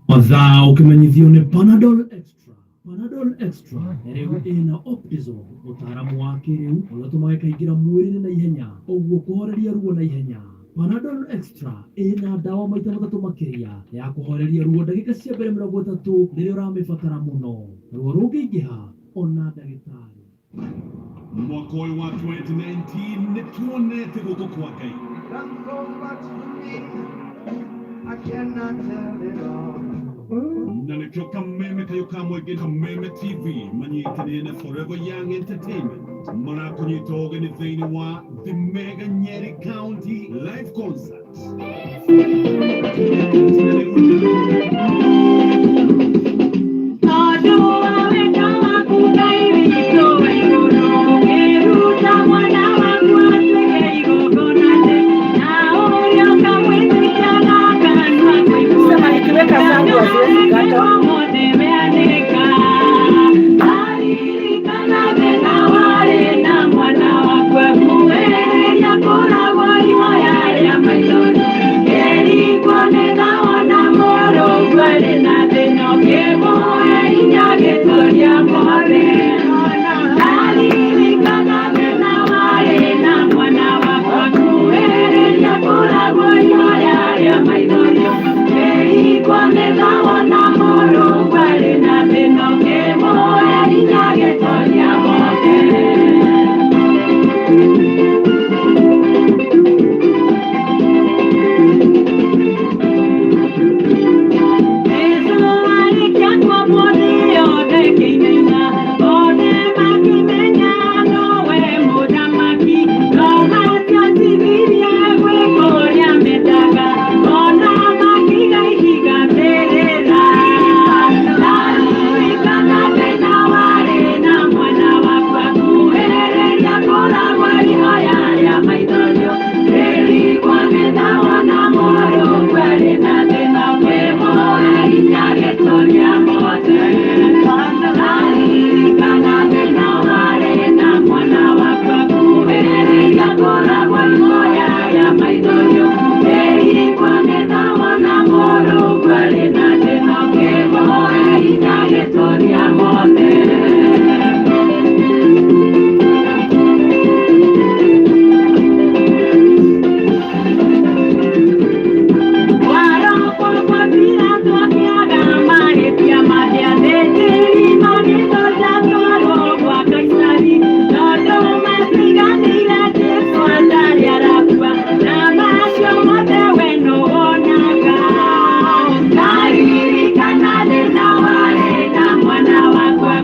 Mathaa ũkĩmenyithio nĩ Panadol Extra. Panadol Extra rĩu ĩna Optizol, ũtaaramu wa kĩrĩu ũrĩa ũtũmaga ĩkaingĩra mwĩrĩ-inĩ na ihenya, ũguo kũhoreria ruo na ihenya. Panadol Extra ĩna ndawa maita matatũ makĩria ya kũhoreria ruo ndagĩka cia mbere 30 rĩrĩa ũramĩbatara mũno. Ruo rũngĩingĩha, ona ndagĩtarĩ. Mwaka ũyũ wa 2019 nĩ tuonete guoko kwa Ngai. Done so much for me, I cannot tell it all. Na nĩkĩo Kameme Kayũ ka Mũingĩ, Kameme TV, manyitanĩire na Forever Young Entertainment marakũnyita ũgeni thĩinĩ wa The Mega Nyeri County Live Concert. Tondũ wa wendo waku Ngai witũ wa igũrũ, ũkĩruta mwana waku atuĩke igongona na ũrĩa ũkamwĩtĩkia na kanua. Sema nikiweka zangu haziwezi kata. Mothe meanĩka. Aririkana thĩna warĩ na mwana waku akuĩrĩria kũragwo ihoya rĩa maithori kĩringwo nĩ thawona mũrũngu arĩ na thĩna ũkĩmũhe hinya gĩtũria mothe. Aririkana thĩna warĩ na mwana waku akuĩrĩria kũragwo ihoya rĩa maithori kĩringwo nĩ thawona mũrũngu arĩ na thĩna ũkĩmũhe hinya gĩtũria mothe. Jesũ arĩkia kuombwo thĩ yothe ĩkĩinaina, othe makĩmenya nowe mũthamaki, no matiatigirie gwĩka ũrĩa mendaga, ona makiga ihiga mbĩrĩra. Ndaririkana thĩna warĩ na mwana waku akuhĩrĩria kũragwo ihoya rĩa maithorio rĩrigwo nĩ thawona mũrũngu arĩ na thĩna ũkĩmũhe hinya gĩtũria mothe. Ndaririkana thĩna warĩ na mwana waku akuhĩrĩria kũragwo ihoya rĩa maithorio rĩrigwo nĩ thawona mũrũngu arĩ na thĩna ũkĩmũhe hinya gĩtũria mothe. Ndaririkana thĩna warĩ na mwana wakwa.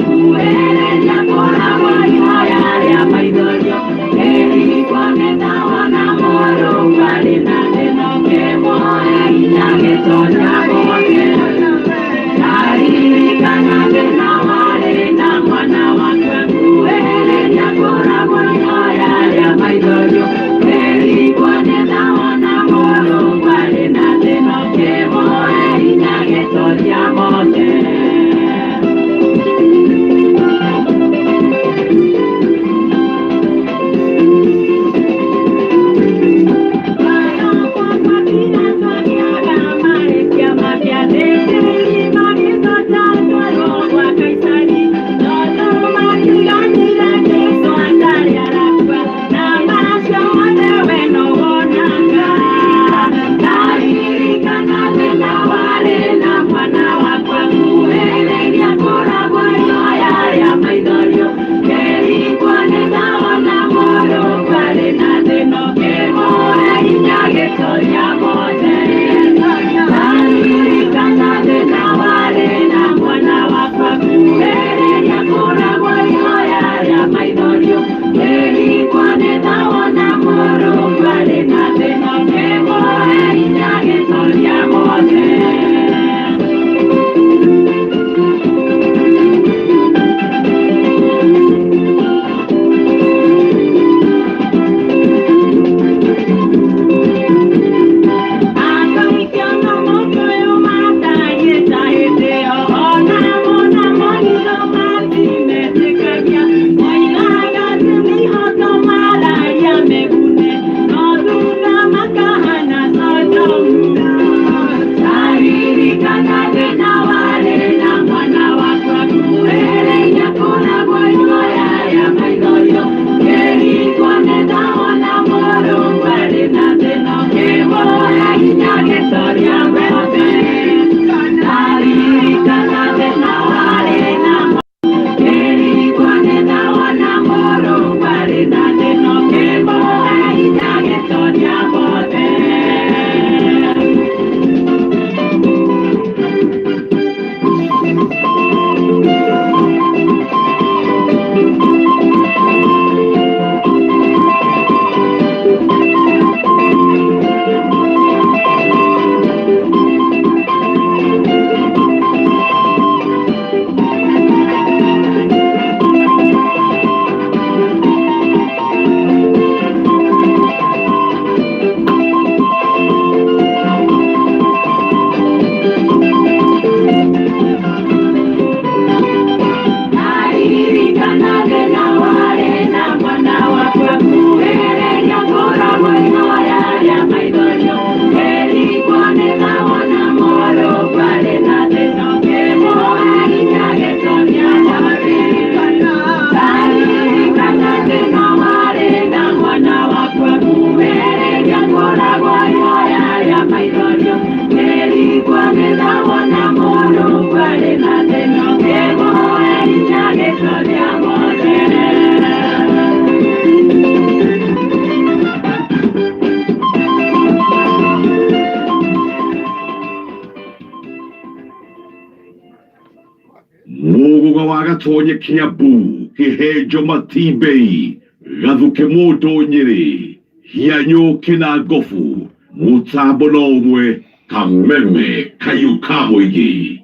Muga wa Gatonye Kiambu, Kihenjo Matibei, Gathuke Mũndũ Nyĩrĩ, Hianyũ Kĩnangobu, mũtambo no ũmwe, Kameme Kayũ ka Mũingĩ.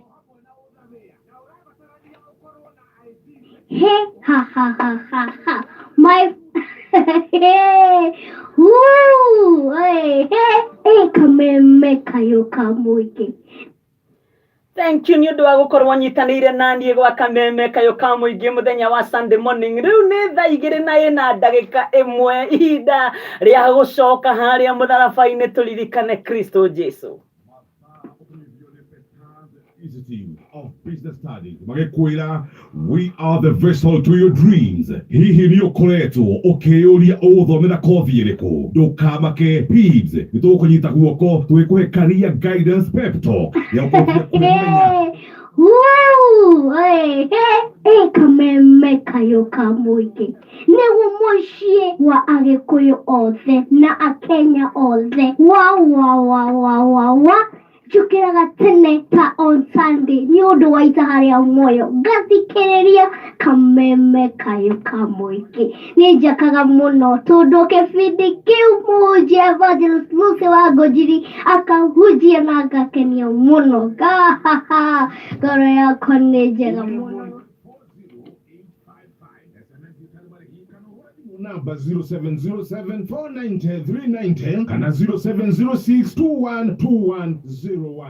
He ha ha ha ha ha. My Woo! Hey, hey, hey, kameme kayo ka mũingĩ. Thank you nĩ ũndũ wa gũkorwo nyitanĩire na niĩ gwa kameme kayũ ka mũingĩ mũthenya wa Sunday morning. Rĩu nĩ thaa igĩrĩ na ĩna ndagĩka ĩmwe, ihinda rĩa gũcoka harĩa mũtharaba-inĩ tũririkane Kristo Jesu. Institute of Business Studies magĩkwĩra we are the vessel to your dreams. Hihi nĩ ũkoretwo ũkĩyũria ũgũthomera kothi ĩrĩkũ? Ndũkamake, PIBS nĩ tũgũkũnyita guoko tũgĩkũhe career guidance pep talk ya gũkũhotithia kwĩmenya. Woo! Hey, hey, hey, kameme kayo ka mũingĩ. Nĩguo mũciĩ wa Agĩkũyũ othe na Akenya othe. Wa wa wa wa wa wa. Njũkĩraga tene ta on Sunday nĩ ũndũ wa itaha rĩa muoyo ngathikĩrĩria kameme kayũ ka mũingĩ. Nĩ njakaga mũno tondũ kĩbindi kĩu mũhunjia Evangelist Lucy wa Ngũnjiri akahunjia na ngakenia mũno. Ngahaha, ngoro yakwa nĩ njega mũno. Namba 0707 490 390 kana 0706 212101.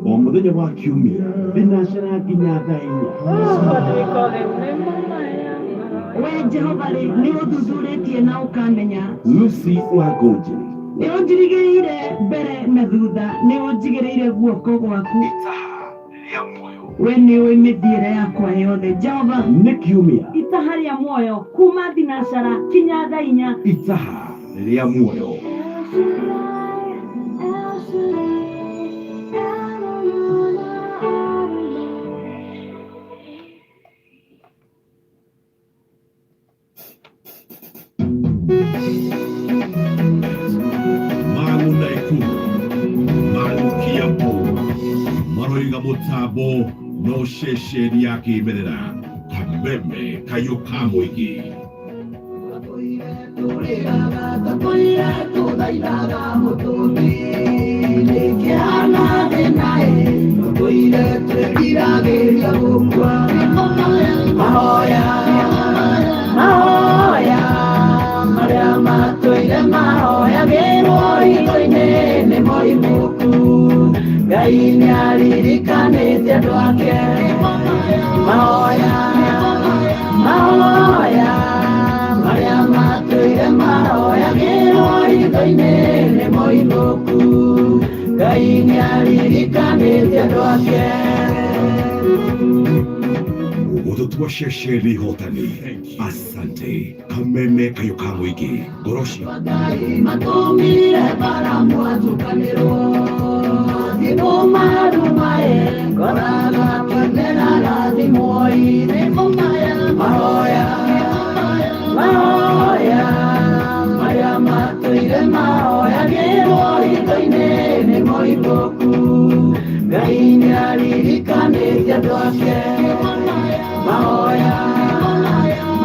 O mũthenya wa kiumia thinacara nginya thaa inya. We Jehova rĩ, nĩ ũthuthurĩtie na ũkamenya. Lucy wa Ngũnjiri. Nĩ ũnjirigĩire mbere na thutha, nĩ ũnjigĩrĩire guoko gwaku. We nĩ ũĩ mĩthiĩre yakwa yothe, Jehova. Nĩ kiumia. Itaha rĩa muoyo kuma thinacara kinya thaa inya. Itaha rĩa muoyo. Magu Naikuru, Magu Kiambu, maroiga mũtambo no ceceni ya kĩmerera, Kameme kayũ ka mũingĩ. Mahoya, mahoya, marĩa matũire mahoyagĩrwo hitho-inĩ nĩ moimũku. Ngai nĩaririkanĩte andũ ake. Mahoya, mahoya, marĩa matũire mahoyagĩrwo hitho-inĩ nĩ moimũku. Ngai nĩaririkanĩte andũ ake. Gũtũtua ceceni hotani. Asante. Kameme kayũ ka mũingĩ. Ngoro cia Ngai matũmire bara mwatũkanĩrwo thimũ marumae ngoraga kĩmeraga thimũ-inĩ. Mahoya, mahoya, marĩa matũire mahoyagĩrwo hitho-inĩ nĩ moimbũku. Ngai nĩaririkanĩte andũ ake. Mahoya,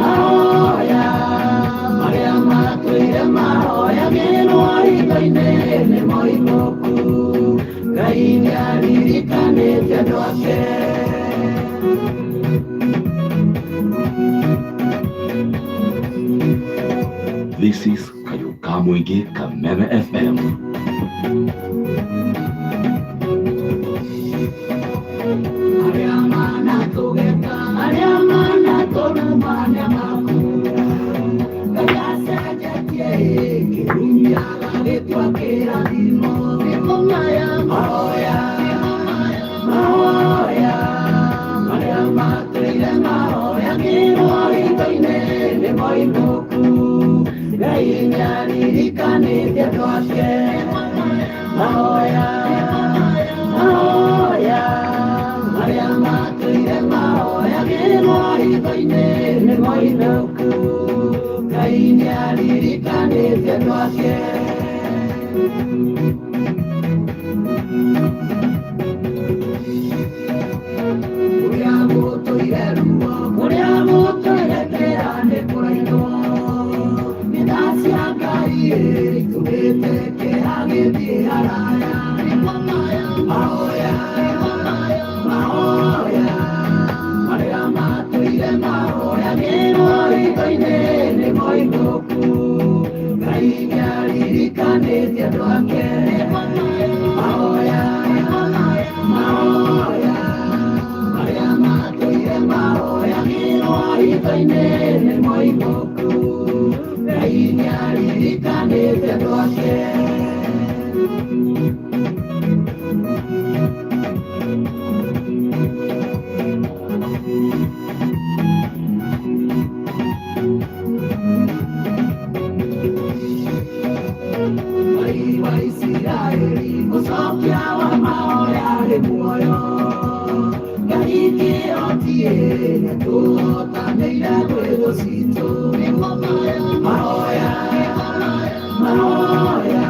mahoya, marĩa matũire mahoyagĩrwo hitho-inĩ nĩ moimbũku. Ngai nĩaririkanĩte andũ ake. This is Kayũ ka Mũingĩ, Kameme FM. Arĩa manatũgeka, arĩa manatũruma nĩmakura. Ngai acenjetie kĩrumi agagĩtua kĩrathimo. Mahoya, mahoya, marĩa matũire mahoyagĩrwo hitho-inĩ nĩ moimũku. Ngai nĩaririkanĩte andũ ake. Mahoya, mahoya, marĩa matũire mahoyagĩrwo hitho-inĩ nĩ moinũku. Ngai nĩaririkanĩte andũ ake. Kũrĩa gũtũire ruo, kũrĩa gũtũire kĩeha nĩ kũrainwo. Nĩ tha cia Ngai itũmĩte kĩeha gĩthiĩ haraya. Mahoya, mahoya, marĩa matũire mahoyagĩrwo hitho-inĩ nĩ moinũku. Ngai nĩaririkanĩte andũ ake. Mahoya, mahoya, marĩa matũire mahoyagĩrwo hitho-inĩ nĩ moinũku. Ngai nĩaririkanĩte andũ ake. Ngai wa Isiraeli mũcokia wa mahoya arĩ muoyo. Ngai kĩhotie nĩatũhotanĩire gwĩ thũ citũ. Mahoya, mahoya,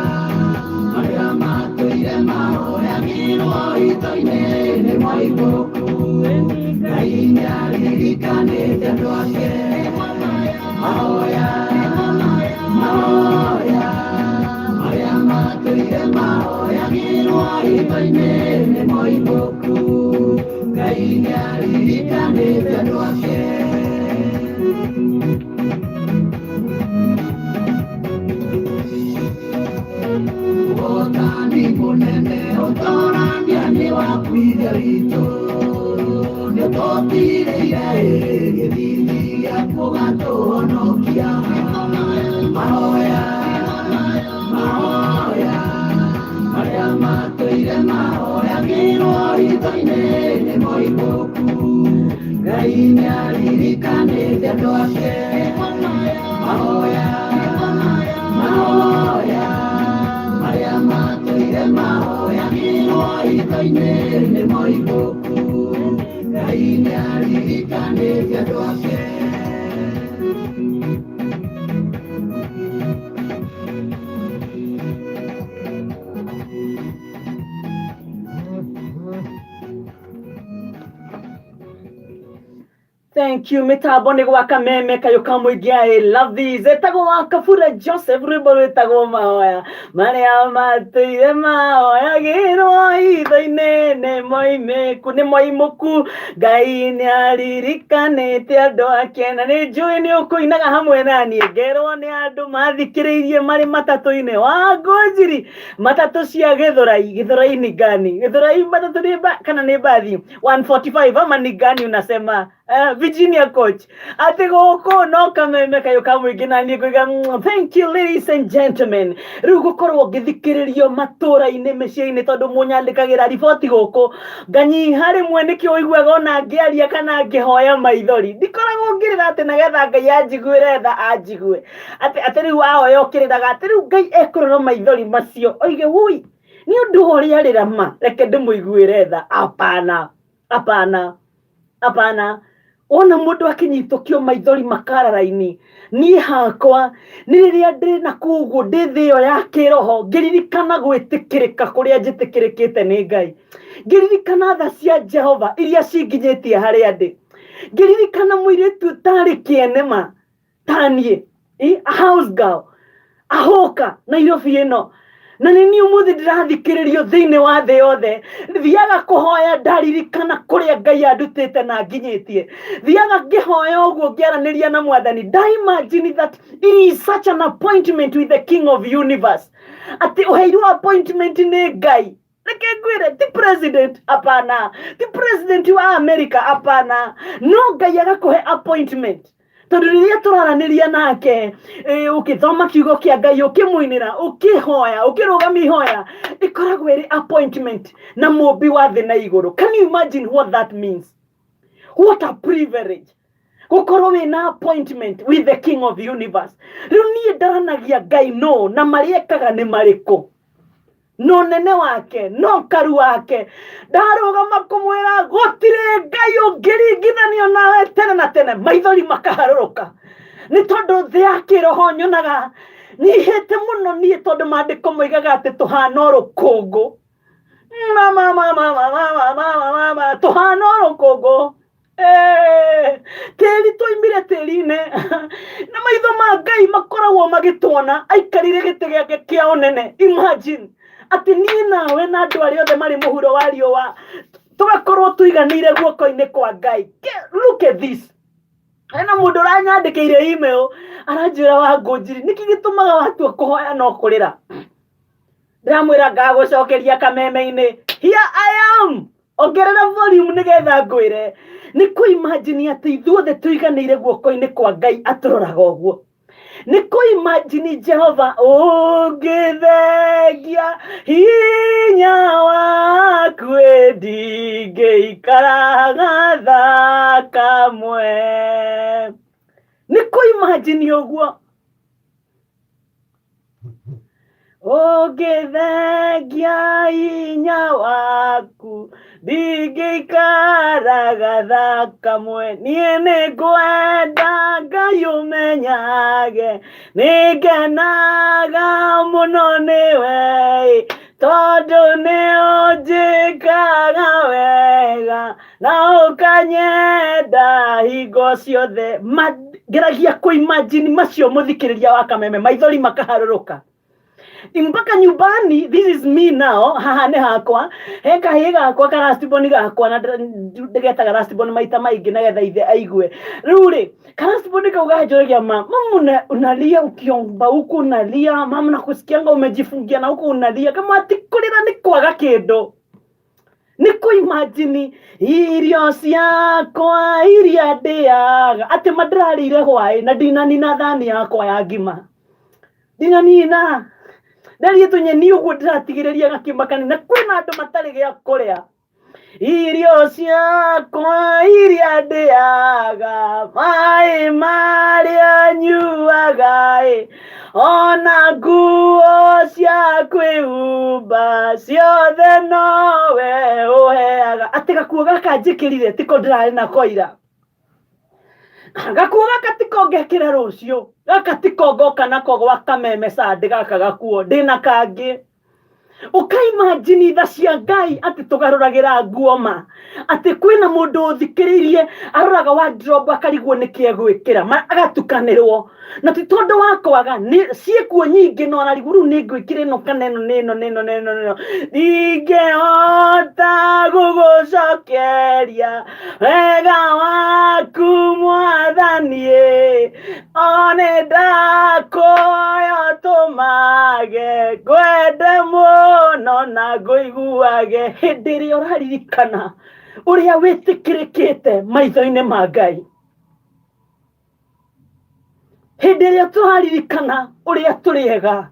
marĩa matũire mahoyagĩrwo hitho-inĩ nĩ moimbũku. Ngai nĩaririkanĩte andũ ake. Mahoya, mahoya, marĩa matũire mahoyagĩrwo hitho-inĩ nĩ moimbũku. Ngai nĩaririkanĩte andũ ake. Ũhotani mũnene ũtorania nĩ waku Ithe witũ. Nĩũtũtirĩire gĩthithi gĩaku ũgatũhonokia. Mahoya, mahoya, marĩa matũire mahoyagĩrwo hitho-inĩ nĩ moimbũku. Ngai nĩaririkanĩte andũ ake. Mahoya, mahoya, marĩa matũire mahoyagĩrwo hitho-inĩ nĩ moimbũku. Ngai nĩaririkanĩte andũ ake. Thank you mitambo nĩ gwaka meme kayũ ka mũingĩ. I love this. Etagwo wa Kabura Joseph, rwĩmbo rwĩtagwo mahoya marĩa matũire mahoyagĩrwo hitho-inĩ nĩ moimĩku nĩ moimũku. Ngai nĩ aririkanĩte andũ ake na nĩ njũĩ nĩ ũkũinaga hamwe na niĩ. Ngerwo nĩ andũ mathikĩrĩirie marĩ matatũ-inĩ wa Ngũnjiri, matatũ cia Gĩthũrai. Gĩthũrai ni gani? Gĩthũrai matatũ nĩ kana nĩ mbathi 145 ama ni gani unasema? Virginia coach atĩ gũkũ no kameme kayũ ka mũingĩ na niĩ ngũiga thank you ladies and gentlemen. Rĩu gũkorwo ngĩthikĩrĩrio matũra-inĩ mĩciĩ-inĩ tondũ mũnyandĩkagĩra riboti gũkũ nganyiha rĩmwe, nĩkĩo ũiguaga ona ngĩaria kana ngĩhoya maithori ndikoragwo ngĩrĩra atĩ nagetha Ngai anjiguĩre tha, anjigue atĩ atĩ rĩu ahoya ũkĩrĩraga atĩ rĩu Ngai ekũrora maithori macio oige wui nĩ ũndũ wa ũrĩa arĩra ma reke ndĩmũiguĩre tha. Apana, apana, apana. Wona mũndũ akĩnyitũkio maithori makarara-inĩ, niĩ hakwa nĩ rĩrĩa ndĩ na kũguo ndĩ thĩ ĩyo ya kĩroho ngĩririkana gwĩtĩkĩrĩka kũrĩa njĩtĩkĩrĩkĩte nĩ Ngai, ngĩririkana tha cia Jehova iria cinginyĩtie harĩa ndĩ, ngĩririkana mũirĩtu ũtarĩ kĩene ma taniĩ, a house girl ahoka Nairobi ĩno, na nĩ niĩ ũmũthĩ ndĩrathikĩrĩrio thĩinĩ wa thĩ yothe. Thiaga kũhoya ndaririkana kũrĩa Ngai andutĩte na nginyĩtie. Thiaga ngĩhoya ũguo ngĩaranĩria na Mwathani, nda imagine that it is such an appointment with the King of universe, atĩ ũheirwo appointment nĩ Ngai. Reke ngwĩre, ti president, apana, ti president wa America, apana, no Ngai agakũhe appointment tondũ rĩrĩa tũraranĩria nake, ũkĩthoma kiugo kĩa Ngai, ũkĩmũinĩra, ũkĩhoya, ũkĩrũgamia ihoya, ĩkoragwo ĩrĩ appointment na mũmbi wa thĩ na igũrũ. Can you imagine what that means? What a privilege. Gũkorwo wĩna appointment with the king of universe. Rĩu niĩ ndaranagia Ngai no na marĩa ekaga nĩ marĩkũ, no nene wake no karu wake. Ndarũgama kũmwĩra gũtirĩ Ngai ũngĩringithanio nawe tene na tene, maithori makaharũrũka, nĩ tondũ thĩ ya kĩroho nyonaga nyihĩte mũno niĩ, tondũ maandĩko moigaga atĩ tũhana o rũkũngũ. Mama, mama, mama, mama, mama, mama, tũhana o rũkũngũ. Eh, tĩri tũimire tĩri-inĩ, na maitho ma Ngai makoragwo magĩtuona aikarire gĩtĩ gĩake kĩa ũnene. Imagine atĩ niĩ nawe na andũ arĩa othe marĩ mũhuro wa riũa tũgakorwo tũiganĩire guoko-inĩ kwa Ngai. Look at this. Hena mũndũ ũranyandĩkĩire email aranjĩra, wa ngũnjiri, nĩkĩ gĩtũmaga watua kũhoya no kũrĩra? Ndĩramwĩra ngagũcokeria kameme-inĩ. Here I am. Ongerera volume nĩgetha ngwĩre nĩ kũimagine atĩ ithuothe tũiganĩire guoko-inĩ kwa Ngai atũroraga ũguo. Nĩ kũimagine Jehova ũngĩthengia hinya waku, ĩ ndingĩikara gathaa kamwe. Nĩ kũimagine ũguo ũngĩthengia hinya waku, ndingĩikara gathaa kamwe. Niĩ nĩ ngwenda Ngai ũmenyage nĩngenaga mũno nĩwe, tondũ nĩ ũnjĩkaga wega na ũkanyenda hingo ciothe. Ngeragia kũimagine macio, mũthikĩrĩria wa kameme, maithori makaharũrũka mpaka nyumbani. This is me now. Haha nĩ hakwa, he kahĩĩ gakwa karastiboni gakwa, na ndĩgetaga rastiboni maita maingĩ nĩgetha ithe aigue. Rĩu rĩ, karastiboni kau ganjũragia, ma mamu, unalia ukiomba huku, unalia mama, nakusikianga umejifungia na huku unalia. Kama ti kũrĩra, nĩ kwaga kĩndũ, nĩ kũimagine irio ciakwa iria ndĩaga, atĩ ma ndĩrarĩire hwaĩ na ndinanina thani yakwa ya ngima, ndinanina, ndarie tũnyeni ũguo ndĩratigĩrĩria gakima kanene, na kwĩna andũ matarĩ gĩa kũrĩa. Irio ciakwa iria ndĩaga, maĩ marĩa nyuaga, ĩ ona nguo cia kwĩhumba, ciothe nowe ũheaga. Atĩ gakuo gaka njĩkĩrire tiko ndĩrarĩ nako ira, gakuo gaka tiko ngekĩra rũciũ, gaka tiko ngoka nako gwa kameme sandĩ, gaka gakuo ndĩna kangĩ. Ũkaimagine tha cia Ngai atĩ tũgarũragĩra nguo ma, atĩ kwĩna mũndũ ũthikĩrĩirie aroraga wardrobe akarigwo nĩkĩ egwĩkĩra, agatukanĩrwo, na ti tondũ wa kwaga, nĩ ciĩkuo nyingĩ, no ararigwo rĩu nĩ ngwĩkĩra ĩno kana ĩno, nĩ ĩno, nĩ ĩno, nĩ ĩno, nĩ ĩno. Ndingĩhota gũgũcokeria wega waku Mwathani, one ndakũhoya ũtũmage ngwende mũno na ngũiguage. Hĩndĩ ĩrĩa ũraririkana ũrĩa wĩtĩkĩrĩkĩte maitho-inĩ ma Ngai, hĩndĩ ĩrĩa tũraririkana ũrĩa tũrĩ ega,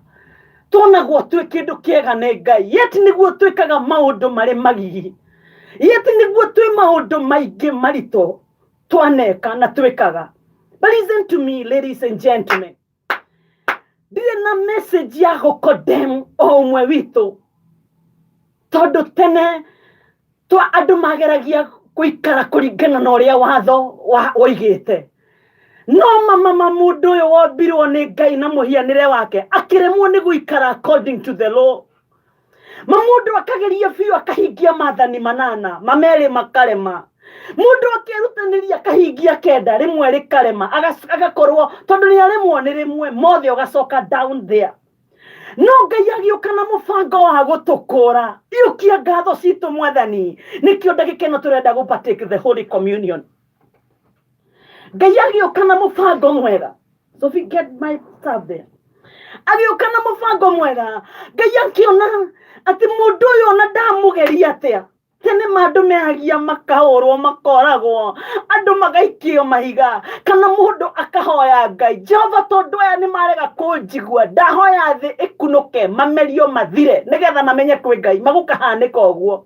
tuonagwo twĩ kĩndũ kĩega nĩ Ngai, yet nĩguo twĩkaga maũndũ marĩ magigi, yet nĩguo twĩ maũndũ maingĩ maritũ twaneka na twĩkaga. But listen to me, ladies and gentlemen, ndirĩ na message ya gũkondem o ũmwe witũ, tondũ tene twa andũ mageragia gũikara kũringana na ũrĩa watho woigĩte, no mama ma mũndũ ũyũ wombirwo nĩ Ngai na mũhianĩre wake akĩremwo nĩ gũikara according to the law. Ma mũndũ akageria biũ akahingia maathani manana, mamerĩ makarema. Mũndũ akerutanĩria akahingia kenda, rĩmwe rĩkarema, agakorwo tondũ nĩ aremwo nĩ rĩmwe, mothe ũgacoka down there. No Ngai agĩũka na mũbango wa gũtũkũra. Iũkia ngatho citũ Mwathani, nĩkĩo ndagĩka ĩno tũrenda gũ partake the holy communion. Ngai agĩũka na mũbango mwega. Sophie, get my stuff there. Agĩũka na mũbango mwega. Ngai akĩona atĩ mũndũ ũyũ ona ndamũgeria atĩa, tene ma andũ mehagia, makahũrwo, makoragwo, andũ magaikio mahiga, kana mũndũ akahoya Ngai, Jehova, tondũ aya nĩ marega kũnjigua, ndahoya thĩ ĩkunũke, mamerio mathire, nĩgetha mamenye kwĩ Ngai. Magũkahanĩka ũguo.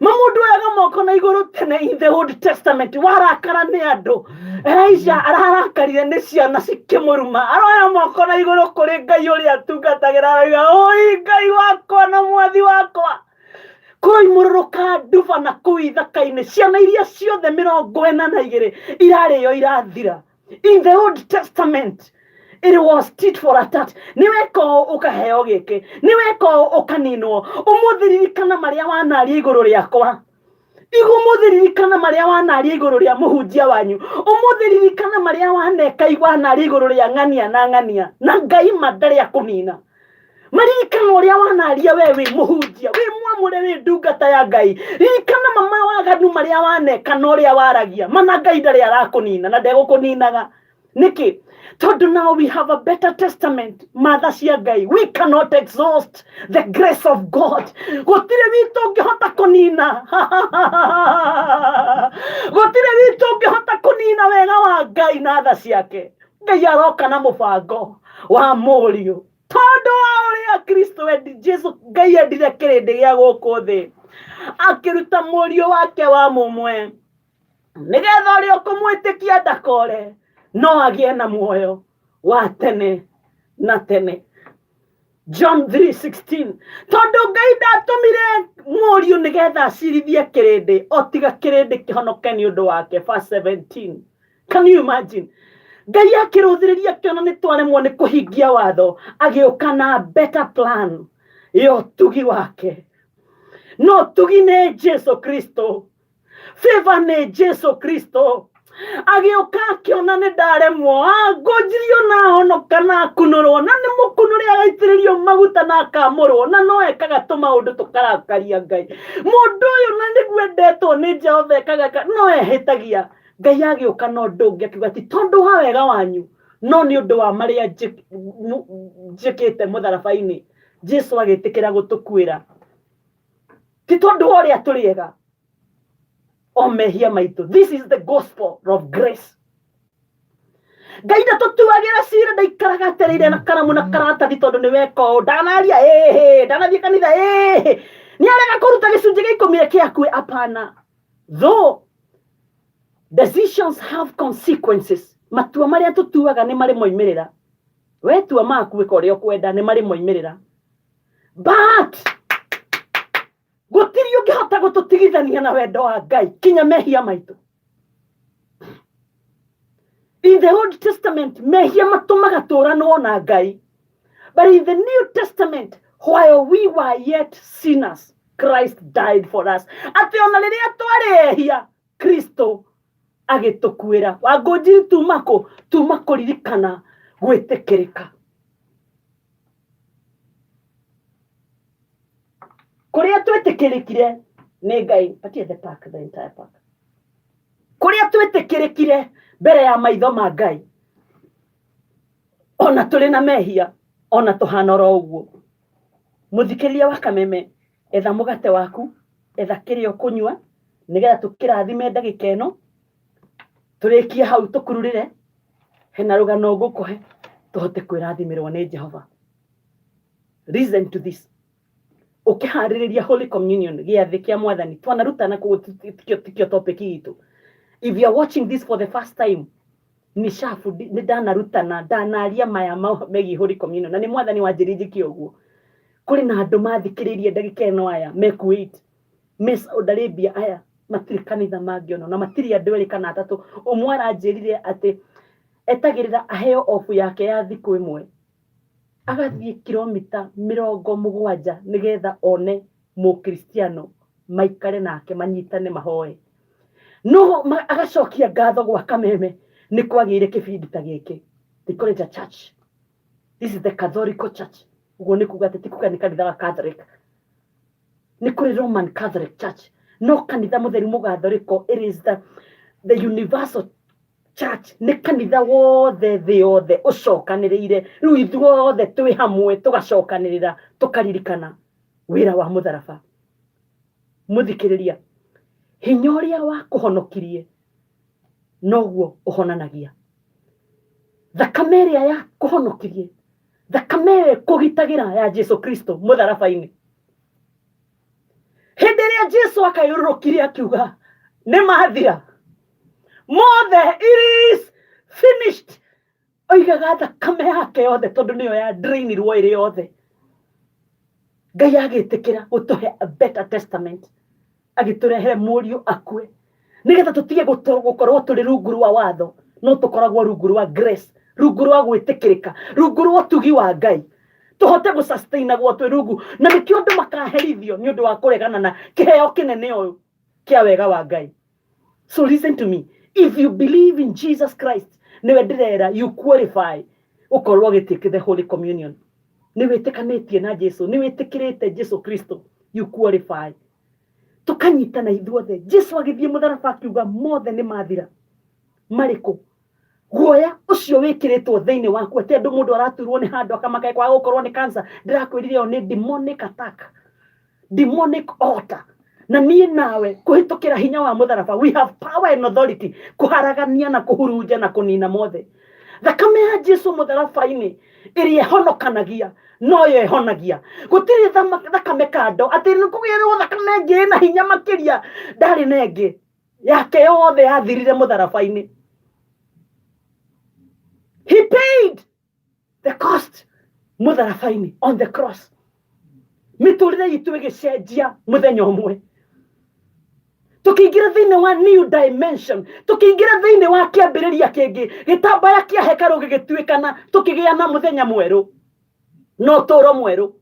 Mamundu oyaga moko na igũrũ tene in the Old Testament warakara nĩ andũ. Elijah ararakarire nĩ ciana cikĩmũruma, aroya moko na igũrũ kũrĩ Ngai ũrĩa atungatagĩra, aroiga oi Ngai wakwa na mwathi wakwa. Kũroimũrũrũka nduba na kũu ithaka-inĩ, ciana iria ciothe 42 irarĩo irathira. In the Old Testament it was tit for a tat. Nĩ weka ũũ ũkaheo gĩkĩ, nĩ weka ũũ ũkaninwo. Ũmũthĩ ririkana marĩa wanaria igũrũ rĩakwa. Ũmũthĩ ririkana marĩa wanaria igũrũ rĩa mũhunjia wanyu. Ũmũthĩ ririkana marĩa waneka wanaria igũrũ rĩa ng'ania na ng'ania. Na Ngai ma ndarĩ akũnina. Maririkana ũrĩa wanaria we wĩ mũhunjia, wĩ mwamũre, wĩ ndungata ya Ngai. Ririkana mama waganu marĩa waneka na ũrĩa waragia. Mana Ngai ndarĩ arakũnina na ndegũkũninaga. Nĩkĩ? Tondũ now we have a better testament. Matha cia Ngai. We cannot exhaust the grace of God. Gũtirĩ witũ ũngĩhota kũnina. Gũtirĩ witũ ũngĩhota kũnina wega wa Ngai na tha ciake. Ngai aroka na mũbango wa mũriũ. Tondũ wa ũrĩa Kristo endi, Jesu Ngai endire kĩrĩndĩ gĩa gũkũ thĩ, akĩruta mũriũ wake wa mũmwe, nĩgetha ũrĩa ũkũmwĩtĩkia ndakore, no agĩe na muoyo wa tene na tene. John 3:16. Tondũ Ngai ndatũmire mũriũ nĩgetha acirithie kĩrĩndĩ, o tiga kĩrĩndĩ kĩhonoke nĩ ũndũ wake. Verse 17. Can you imagine? Ngai akĩrũthĩrĩria akĩona nĩ twaremwo nĩ kũhingia watho, agĩũka na better plan ya ũtugi wake. No ũtugi nĩ Jesu Kristo, favor nĩ Jesu Kristo. Agĩũka akĩona nĩ ndaremwo, angũnjirio na ahonoka na akunũrwo, na nĩ mũkunũre agaitĩrĩrio maguta na akamũrwo, na no ekaga tũmaũndũ tũkarakaria Ngai. Mũndũ ũyũ na nĩguo endetwo nĩ Jehova ekaga, no ehĩtagia. Ngai agĩũka na ũndũ ũngĩ akiuga ti tondũ wa wega wanyu, no nĩ ũndũ wa marĩa njĩkĩte mũtharaba-inĩ. Jesu agĩtĩkĩra gũtũkuĩra, ti tondũ wa ũrĩa tũrĩ ega, o mehia maitũ. This is the gospel of grace. Ngai ndatũtuagĩra cira, ndaikaraga atereire na karamu na karatathi tondũ nĩ weka ũũ, ndanaria ĩhĩ, ndanathiĩ kanitha ĩhĩ, nĩ arega kũruta gĩcunjĩ gĩa ikũmi reke akue. Apana. Though decisions have consequences, matua marĩa tũtuaga nĩ marĩ moimĩrĩra. Wetua maku wĩka ũrĩa ũkwenda nĩ marĩ moimĩrĩra, but gũtirĩ ũngĩhota gũtũtigithania na wendo wa Ngai kinya mehia maitũ. In the Old Testament mehia matũmaga tũranwo na Ngai, but in the New Testament, while we were yet sinners, Christ died for us. Atĩ ona rĩrĩa twarĩ ehia, Kristo agĩtũkuĩra. Wangũnjiri tuma kũ? Tuma kũririkana gwĩtĩkĩrĩka. Kũrĩa twĩtĩkĩrĩkire nĩ Ngai. Patia the pack, the entire pack. Kũrĩa twĩtĩkĩrĩkire mbere ya maitho ma Ngai, ona tũrĩ na mehia, ona tũhana oro ũguo. Mũthikĩrĩria wa Kameme, etha mũgate waku, etha kĩrĩa ũkũnyua, nĩgetha tũkĩrathime ndagĩka ĩno, tũrĩkie hau tũkururĩre, hena rũgano ngũkũhe, tũhote kwĩrathimĩrwo nĩ Jehova. Listen to this. Ũkĩharĩrĩria Holy Communion, gĩathĩ kĩa Mwathani, twanarutana koguo tikio topic itũ. If you are watching this for the first time, nĩ ndanarutana, ndanaria maya megiĩ Holy Communion, na nĩ Mwathani wanjĩrire njĩke ũguo. Kũrĩ na andũ mathikĩrĩirie ndagĩka ĩno aya me Kuwait, me Saudi Arabia, aya matirĩ kanitha mangĩona, na matirĩ andũ erĩ kana atatũ. Ũmwe aranjĩrire atĩ etagĩrĩra aheo off yake ya thikũ ĩmwe, agathiĩ kilomita 70 nĩgetha one mũkristiano maikare nake manyitane mahoe. No agacokia ngatho gwa Kameme nĩ kwagĩire kĩbindi ta gĩkĩ. They call it a church. This is the Catholic Church. Ũguo nĩ kuga atĩ ti kuga nĩ kanitha wa Catholic. Nĩ kũrĩ Roman Catholic Church. No kanitha mũtheru mũgathoriko, it is the universal church. Nĩ kanitha wothe thĩ yothe ũcokanĩrĩire. Rĩu ithuothe twĩ hamwe tũgacokanĩrĩra tũkaririkana wĩra wa mũtharaba. Mũthikĩrĩria, hinya ũrĩa wakũhonokirie noguo ũhonanagia. Thakame ĩrĩa yakũhonokirie, thakame ĩyo ĩkũgitagĩra ya Jesu Kristo mũtharaba-inĩ. Hĩndĩ Rĩrĩa Jesu akayũrũrũkire akiuga nĩ mathira mothe, it is finished, oigaga thakame yake yothe tondũ nĩyo ya drainirwo ĩrĩ yothe. Ngai agĩtĩkĩra gũtũhe a better testament, agĩtũrehere mũriũ akue nĩgetha tũtige gũkorwo tũrĩ rungu rwa watho, no tũkoragwo rungu rwa grace, rungu rwa gwĩtĩkĩrĩka, rungu rwa ũtugi wa Ngai, tũhote gũsustainagwo twĩ rungu. Na nĩkĩo andũ makaherithio nĩ ũndũ wa kũregana na kĩheo kĩnene ũyũ kĩa wega wa Ngai. So listen to me, if you believe in Jesus Christ, nĩwe ndĩrera, you qualify ũkorwo ũgĩtĩkĩ the Holy Communion. Nĩ wĩtĩkanĩtie na Jesu, nĩ wĩtĩkĩrĩte Jesu Kristo, you qualify. Tũkanyitana ithuothe. Jesu agĩthiĩ mũtharaba akiuga mothe nĩ mathira. Marĩkũ? Guoya ũcio wĩkĩrĩtwo thĩinĩ waku atĩ andũ mũndũ araturwo nĩ handũ akamaka kwaga gũkorwo nĩ cancer, ndĩrakwĩrire ĩyo nĩ demonic attack, demonic altar. Na niĩ nawe kũhĩtũkĩra hinya wa mũtharaba, we have power and authority kũharagania na kũhurunja na kũnina mothe. Thakame ya Jesu mũtharaba-inĩ ĩrĩa ĩhonokanagia noyo ĩhonagia. Gũtirĩ thakame kando atĩ nĩ kũgĩrwo thakame ĩngĩ ĩna hinya makĩria, ndarĩ na ĩngĩ, yake yothe yathirire mũtharaba-inĩ. He paid the cost mũtharaba-inĩ, on the cross. Mĩtũrĩre itũ ĩgĩcenjia mũthenya ũmwe, tũkĩingĩra thĩinĩ wa new dimension, tũkĩingĩra thĩinĩ wa kĩambĩrĩria kĩngĩ. Gĩtambaya kĩa hekarũ gĩgĩtuĩkana, tũkĩgĩa na mũthenya mwerũ na ũtũũro mwerũ.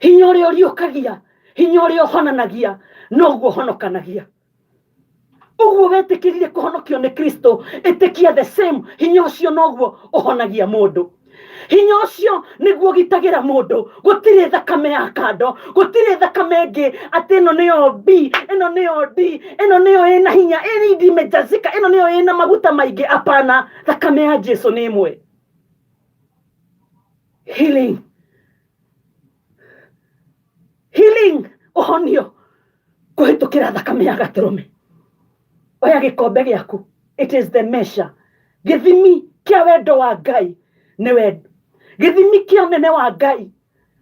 Hinya ũrĩa ũriũkagia, hinya ũrĩa ũhonanagia, noguo ũhonokanagia. Ũguo wetĩkĩrire kũhonokio nĩ Kristo, ĩtĩkia the same hinya ũcio noguo ũhonagia mũndũ. Hinya ũcio nĩguo ũgitagĩra mũndũ. Gũtirĩ thakame ya kando, gũtirĩ thakame ĩngĩ atĩ ĩno nĩyo B, ĩno nĩyo D, ĩno nĩyo ĩna hinya, ĩno imejazika, ĩno nĩyo ĩna maguta maingĩ. Apana, thakame ya Jesu nĩ ĩmwe. Healing, healing, ũhonio kũhĩtũkĩra thakame ya gatũrũme. Oya gĩkombe gĩaku, it is the measure, gĩthimi kĩa wendo wa Ngai. Nĩ wendo, gĩthimi kĩa ũnene wa Ngai.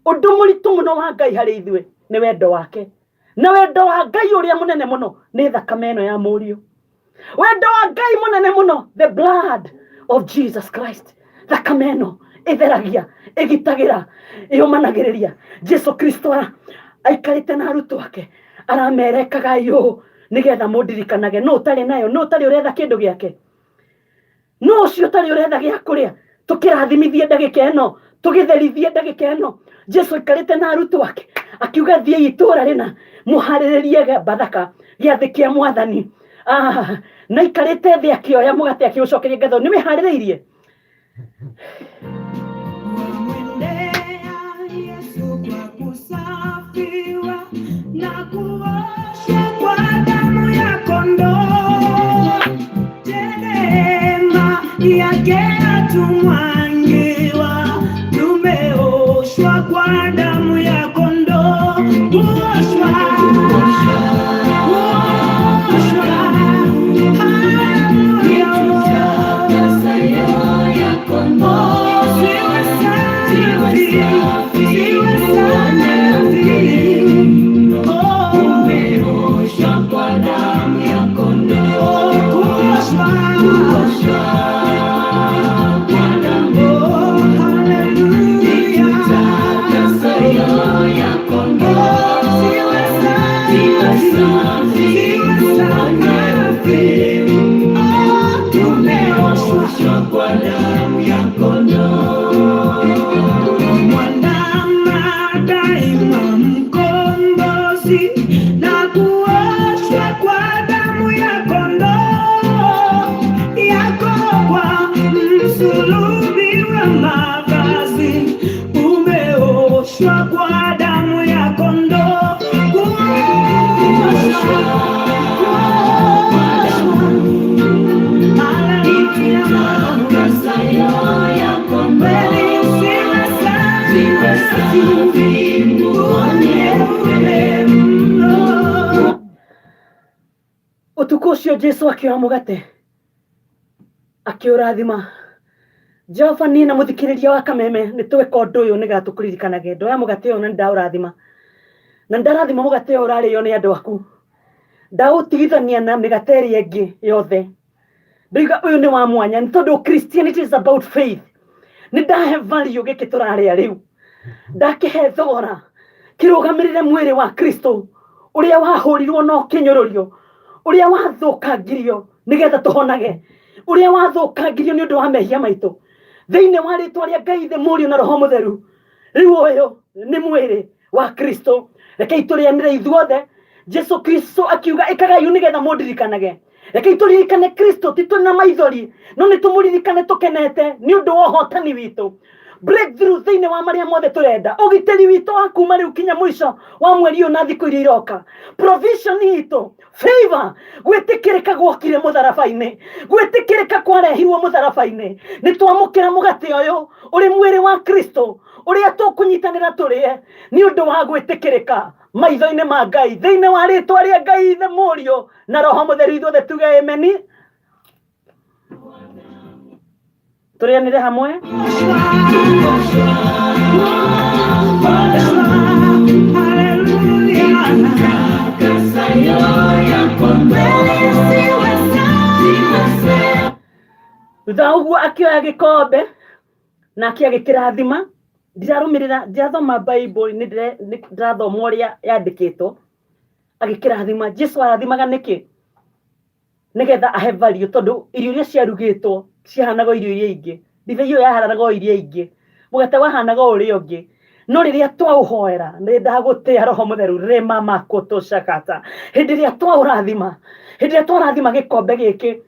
Ũndũ mũritũ mũno wa Ngai harĩ ithuĩ nĩ wendo wake, na wendo wa Ngai ũrĩa mũnene mũno nĩ thakame ĩno ya mũriũ. Wendo wa Ngai mũnene mũno, the blood of Jesus Christ. Thakame ĩno ĩtheragia, ĩgitagĩra, ĩũmanagĩrĩria. Jesu Kristo aikarĩte na arutwo ake aramera, ekagai ũũ nĩgetha mũndirikanage. No ũtarĩ nayo, no ũtarĩ ũretha kĩndũ gĩake, no ũcio ũtarĩ ũretha gĩa kũrĩa, tũkĩrathimithie ndagĩka ĩno, tũgĩtherithie ndagĩka ĩno. Jesu aikarĩte na arutwo ake akiuga, thiĩi itũũra rĩna mũharĩrĩrie Bathaka, gĩathĩ kĩa Mwathani. Ah, na aikarĩte thĩ akĩoya mũgate, akĩũcokeria ngatho. Nĩ wĩharĩrĩirie? Wamwendea Yesu kwa kusafiwa na kuoshwa kwa damu ya kondoo. Neema yake hatumwangiwa, tumeoshwa kwa damu ya kondoo. Kuoshwa, kuoshwa, haleluya. Oh, ziwe safi, ziwe safi. Oh, umeoshwa kwa damu ya kondoo. Kuoshwa, kuoshwa kwa damu. Oh, haleluya. Oh, ziwe safi, ziwe safi. Oh, tumeoshwa kwa damu ya kondoo. Mwandama daima mkombozi na kuoshwa kwa damu ya kondoo, yako kwa msulubi wa mavazi, umeoshwa kwa damu ya kondoo. Kuoshwa, kuoshwa, haleluya. Kweli usiwe safi, unyeupe mno. Ũtukũ ũcio Jesu akĩoya mũgate, akĩũrathima. Jehova niĩ na mũthikĩrĩria wa kameme nĩ tweka ũndũ ũyũ nĩgetha tũkũririkanage. Ndoya mũgate ũyũ na nĩ ndaũrathima. Na nĩ ndarathima mũgate ũyũ ũrarĩo nĩ andũ aku. Ndaũtigithania na mĩgate ĩrĩa ĩngĩ yothe. Ndoiga ũyũ nĩ wa mwanya nĩ tondũ Christianity is about faith. Nĩ ndahe value gĩkĩ tũrarĩa rĩu. Ndakĩhe thogora kĩrũgamĩrĩre mwĩrĩ wa Kristo ũrĩa wahũrirwo na ũkĩnyũrũrio, ũrĩa wathũkangirio nĩgetha tũhonage, ũrĩa wathũkangirio nĩ ũndũ wa mehia maitũ. Thĩinĩ wa rĩtwa rĩa Ngai Ithe, Mũriũ na Roho Mũtheru, rĩu ũyũ nĩ mwĩrĩ wa Kristo. Rekei tũrĩanĩre ithuothe. Jesu Kristo akiuga ĩkagai ũũ nĩgetha mũndirikanage. Rekei tũririkane Kristo ti tũrĩ na maithori, no nĩ tũmũririkane tũkenete nĩ ũndũ wa ũhotani witũ. Breakthrough thĩinĩ wa marĩa mothe tũrenda, ũgitĩri witũ wa kuma rĩu kinya mũico wa mweri ũyũ na thikũ iria iroka, provision itũ, favor, gwĩtĩkĩrĩka gwokire mũtharaba-inĩ, gwĩtĩkĩrĩka kwarehirwo mũtharaba-inĩ. Nĩ twamũkĩra mũgate ũyũ ũrĩ mwĩrĩ wa Kristo ũrĩa tũkũnyitanĩra tũrĩe nĩ ũndũ wa gwĩtĩkĩrĩka maitho-inĩ ma Ngai, thĩinĩ wa rĩtwa rĩa Ngai Ithe, Mũriũ na Roho Mũtheru. Ithuothe tuge ameni. Tũrĩanĩre hamwe. Thutha wa ũguo akĩoya gĩkombe nake agĩkĩrathima. Ndirarũmĩrĩra, ndirathoma Bible, nĩ ndĩrathoma ũrĩa yandĩkĩtwo. Agĩkĩrathima. Jesu arathimaga nĩkĩ? Nĩgetha ahe value, tondũ irio iria ciarugĩtwo ciahanaga o irio iria ingĩ, ndibei ĩyo yahanaga o iria ingĩ, mũgate wahanaga o ũrĩa ũngĩ. No rĩrĩa twaũhoera, nĩ ndagũtĩa Roho Mũtheru, rĩma makũtũcakata. Hĩndĩ ĩrĩa twaũrathima, hĩndĩ ĩrĩa twarathima gĩkombe gĩkĩ,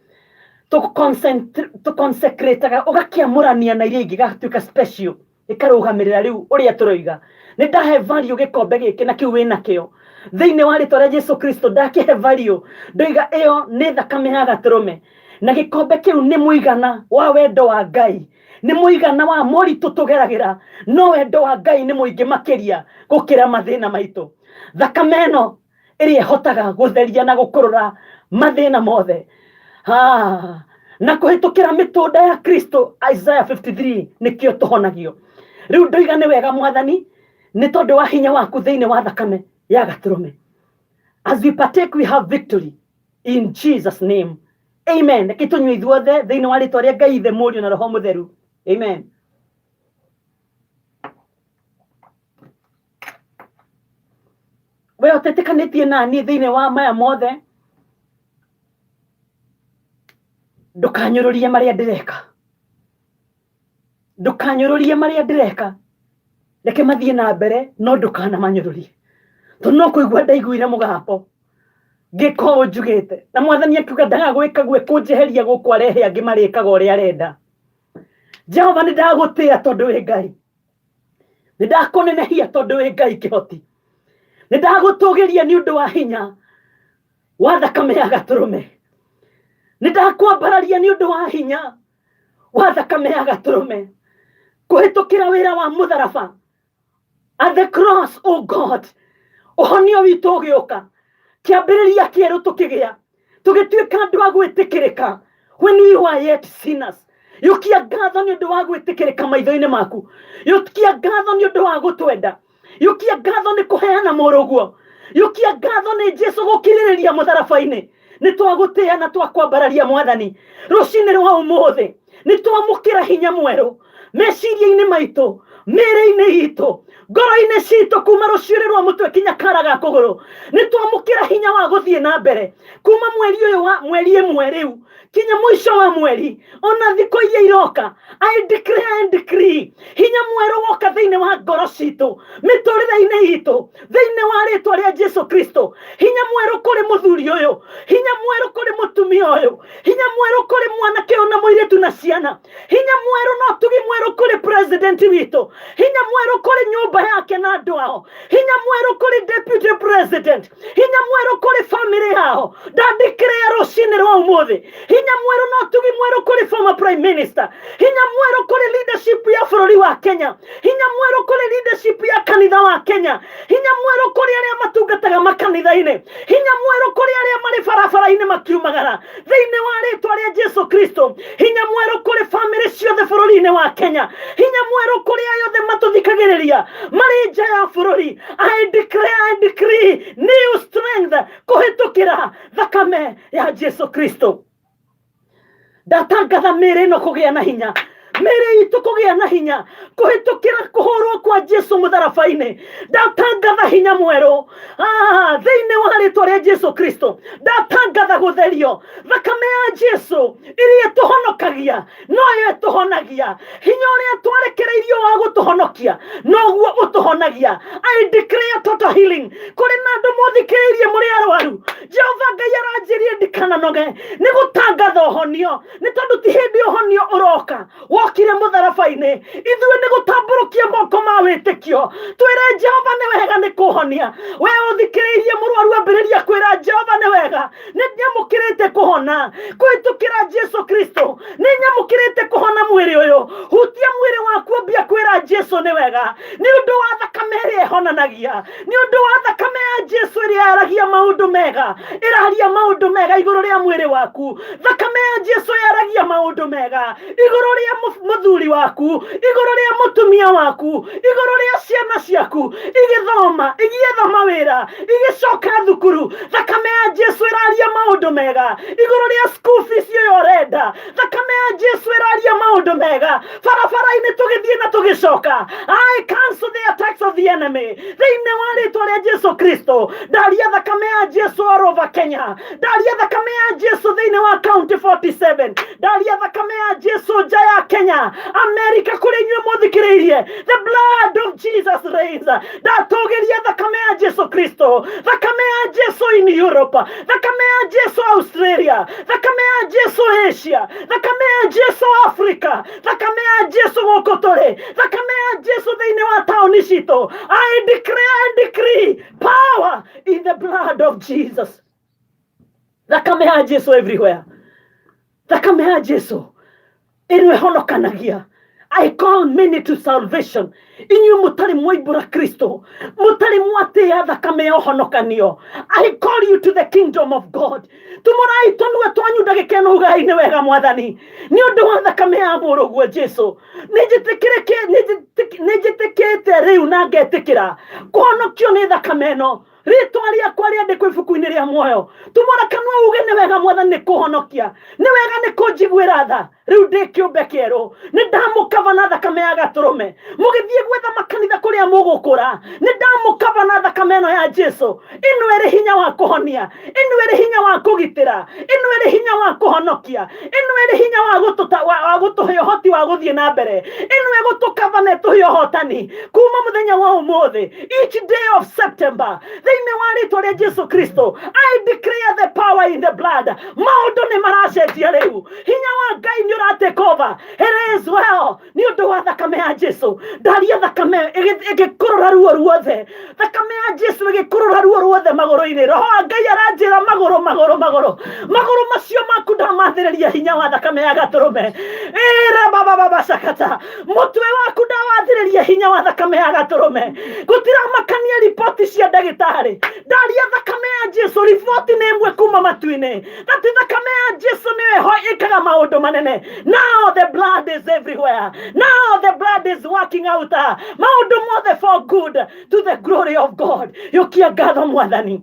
tũconsecrataga, ũgakĩamũrania na iria ingĩ, gĩgatuĩka special, gĩkarũgamĩrĩra rĩu ũrĩa tũroiga. Nĩ ndahe value gĩkombe gĩkĩ na kĩu wĩnakĩo. Thĩinĩ wa rĩtwa rĩa Jesu Kristo ndakĩhe value, ndoiga ĩyo nĩ thakame ya gatũrũme, na gĩkombe kĩu nĩ mũigana wa wendo wa Ngai, nĩ mũigana wa moritũ tũgeragĩra, no wendo wa Ngai nĩ mũingĩ makĩria gũkĩra mathĩna maitũ. Thakame ĩno ĩrĩa ĩhotaga gũtheria na gũkũrũra mathĩna mothe. Ha, na kũhĩtũkĩra mĩtũnda ya Kristo, Isaiah 53, nĩkĩo tũhonagio. Rĩu ndoiga nĩ wega Mwathani, nĩ tondũ wa hinya waku thĩinĩ wa thakame ya gatũrũme. As we partake, we have victory in Jesus name. Amen. Reke tũnyue ithuothe thĩinĩ wa rĩtwa rĩa Ngai Ithe, Mũriũ na Roho Mũtheru. Amen. We ũtetĩkanĩtie na niĩ thĩinĩ wa maya mothe, ndũkanyũrũrie marĩa ndĩreka, ndũkanyũrũrie marĩa ndĩreka, reke mathiĩ na mbere, no ndũkanamanyũrũrie, tondũ no kũigua ndaiguire mũgambo ngĩka ũũ njugĩte, na Mwathani akiuga ndagagwĩka guo, kũnjeheria gũkũ arehe angĩ marĩkaga ũrĩa arenda. Jehova, nĩ ndagũtĩa tondũ wĩ Ngai, nĩ ndakũnenehia tondũ wĩ Ngai kĩhoti, nĩ ndagũtũgĩria nĩ ũndũ wa hinya wa thakame ya gatũrũme, nĩ ndakwambararia nĩ ũndũ wa hinya wa thakame ya gatũrũme, kũhĩtũkĩra wĩra wa mũtharaba at the cross, oh God, ũhonio witũ ũgĩũka, kĩambĩrĩria kĩerũ tũkĩgĩa, tũgĩtuĩka andũ a gwĩtĩkĩrĩka when we were yet sinners. Yũkia ngatho nĩ ũndũ wa gwĩtĩkĩrĩka maitho-inĩ maku, yũkia ngatho nĩ ũndũ wa gũtwenda, yũkia ngatho nĩ kũheana mũrũguo, yũkia ngatho nĩ Jesu gũkirĩrĩria mũtharaba-inĩ. Nĩ twagũtĩa na twakwambararia Mwathani rũcinĩ rwa ũmũthĩ. Nĩ twamũkĩra hinya mwerũ meciria-inĩ maitũ, mĩĩrĩ-inĩ itũ, ngoro-inĩ citũ, kuma rũciĩrĩ rwa mũtwe kinya kara ga kũgũrũ. Nĩ twamũkĩra hinya wa gũthiĩ na mbere kuma mweri ũyũ wa mweri ĩmwe rĩu kinya mũico wa mweri, ona thikũ iria iroka. I declare and decree hinya mwerũ woka thĩinĩ wa ngoro citũ, mĩtũrĩre-inĩ itũ, thĩinĩ wa rĩtwa rĩa Jesu Kristo. Hinya mwerũ kũrĩ mũthuri ũyũ, hinya mwerũ kũrĩ mũtumia ũyũ, hinya mwerũ kũrĩ mwanake ũyũ na mũirĩtu na ciana, hinya mwerũ na ũtugi mwerũ kũrĩ president witũ. Hinya mwerũ kũrĩ nyũmba yake na andũ ao. Hinya mwerũ kũrĩ deputy president. Hinya mwerũ kũrĩ family yao. Ndandĩkĩrĩa rũcinĩ rwa ũmũthĩ. Hinya mwerũ na ũtugi mwerũ kũrĩ former prime minister. Hinya mwerũ kũrĩ leadership ya bũrũri wa Kenya. Hinya mwerũ kũrĩ leadership ya kanitha wa Kenya. Hinya mwerũ kũrĩ arĩa matungataga makanitha-inĩ. Hinya mwerũ kũrĩ arĩa marĩ barabara-inĩ makiumagara thĩinĩ wa rĩtwa rĩa Jesu Kristo. Hinya mwerũ kũrĩ famĩlĩ ciothe bũrũri-inĩ wa Kenya. Hinya mwerũ kũrĩ arĩa othe matũthikagĩrĩria marĩ nja ya bũrũri. I declare and decree new strength kũhĩtũkĩra thakame ya Jesu Kristo. Ndatangatha mĩĩrĩ ĩno kũgĩa na hinya, mĩĩrĩ itũ kũgĩa na hinya kũhĩtũkĩra kũhũrwo kwa Jesu mũtharaba-inĩ. Ndatangatha hinya mwerũ thĩinĩ wa rĩtwa rĩa Jesu Kristo. Ndatangatha gũtherio. Thakame ya Jesu ĩrĩa ĩtũhonokagia noyo ĩtũhonagia. Hinya ũrĩa twarekereirio wa gũtũhonokia noguo ũtũhonagia. I declare total healing kũrĩ na andũ mothikĩrĩirie mũrĩ arwaru. Jehova Ngai aranjĩrie ndikananoge nĩ gũtangatha ũhonio, nĩ tondũ ti hĩndĩ ũhonio ũroka wokire mũtharaba-inĩ. Ithuĩ nĩ gũtambũrũkia moko ma wĩtĩkio twĩre Jehova nĩ wega nĩ kũhonia. We ũthikĩrĩirie mũrwaru, ambĩrĩria kwĩra Jehova nĩ wega, nĩ nyamũkĩrĩte kũhona kũhĩtũkĩra Jesu Kristo, nĩ nyamũkĩrĩte kũhona mwĩrĩ ũyũ. Hutia mwĩrĩ waku, ambia kwĩra Jesu nĩ wega, nĩ ũndũ wa thakame ĩrĩa ĩhonanagia, nĩ ũndũ wa thakame ya Jesu ĩrĩa yaragia maũndũ mega, ĩraria maũndũ mega igũrũ rĩa mwĩrĩ waku. Thakame ya Jesu yaragia maũndũ mega igũrũ rĩa mũthuri waku, igũrũ rĩa mũtumia waku, igũrũ rĩa ciana ciaku igĩthoma, igĩetha mawĩra, igĩcoka thukuru. Thakame ya Jesu ĩraria maũndũ mega igũrũ rĩa school fees ĩyo ũrenda. Thakame ya Jesu ĩraria maũndũ mega barabara-inĩ tũgĩthiĩ na tũgĩcoka. I cancel the attacks of the enemy thĩinĩ wa rĩtwa rĩa Jesu Kristo. Ndaria thakame ya Jesu all over Kenya. Ndaria thakame ya Jesu thĩinĩ wa county 47. Ndaria thakame ya Jesu nja ya Kenya, America, kũrĩ inyuĩ mũthikĩrĩirie. The blood of Jesus reigns. Ndatũgĩria thakame ya Jesu Kristo, thakame ya Jesu in Europe, thakame ya Jesu Australia, thakame ya Jesu Asia, thakame ya Jesu Africa, thakame ya Jesu gũkũ tũrĩ, thakame ya Jesu thĩinĩ wa taũni citũ. I declare and decree power in the blood of Jesus. Thakame ya Jesu everywhere. Thakame ya Jesu ĩno ĩhonokanagia. I call many to salvation. Inyuĩ mũtarĩ mwaimbũra Kristo, mũtarĩ mwatĩĩa thakame ya ũhonokanio, I call you to the kingdom of God. Tumũrai tũnua twanyu ndagĩka ĩno, ugai nĩ wega Mwathani, nĩ ũndũ wa thakame ya mũrũguo Jesu nĩ njĩtĩkĩte rĩu na ngetĩkĩra kũhonokio nĩ thakame ĩno. Rĩtwa rĩakwa rĩandĩkwo ibuku-inĩ rĩa muoyo. Tumũra kanua uge nĩ wega Mwathani nĩ kũhonokia, nĩ wega nĩ kũnjiguĩra tha, rĩu ndĩ kĩũmbe kĩerũ, nĩ ndamũkaba na thakame ya gatũrũme. Mũgĩthiĩ gwetha makanitha kũrĩa mũgũkũra, nĩ ndamũkaba na thakame ĩno ya Jesu. Ĩno ĩrĩ hinya wa kũhonia, ĩno ĩrĩ hinya wa kũgitĩra, ĩno ĩrĩ hinya wa kũhonokia, ĩno ĩrĩ hinya wa gũtũta, wa gũtũhe ũhoti wa gũthiĩ na mbere, ĩno ĩgũtũkaba na ĩtũhe ũhotani kuma mũthenya wa ũmũthĩ, each day of September, thĩinĩ wa rĩtwa rĩa Jesu Kristo. I declare the power in the blood. Maũndũ nĩ maracenjia rĩu, hinya wa Ngai nĩ ũra take over. It is well nĩ ũndũ wa thakame ya Jesu. Ndaria thakame ĩgĩkũrũra ruo ruothe, thakame ya Jesu ĩgĩkũrũra ruo ruothe magũrũ-inĩ. Roho wa Ngai aranjĩra magũrũ, magũrũ, magũrũ, magũrũ macio maku ndamathĩrĩria hinya wa thakame ya gatũrũme. Ĩra baba baba cakata, mũtwe waku ndawathĩrĩria hinya wa thakame ya gatũrũme. Gũtiramakania riboti cia ndagĩtarĩ, ndaria thakame ya Jesu. Riboti nĩ ĩmwe kuma matu-inĩ, that thakame ya Jesu nĩyo ĩkaga maũndũ manene. Now the blood is everywhere. Now the blood is working out maũndũ mothe for good to the glory of God. Yũkia ngatho Mwathani,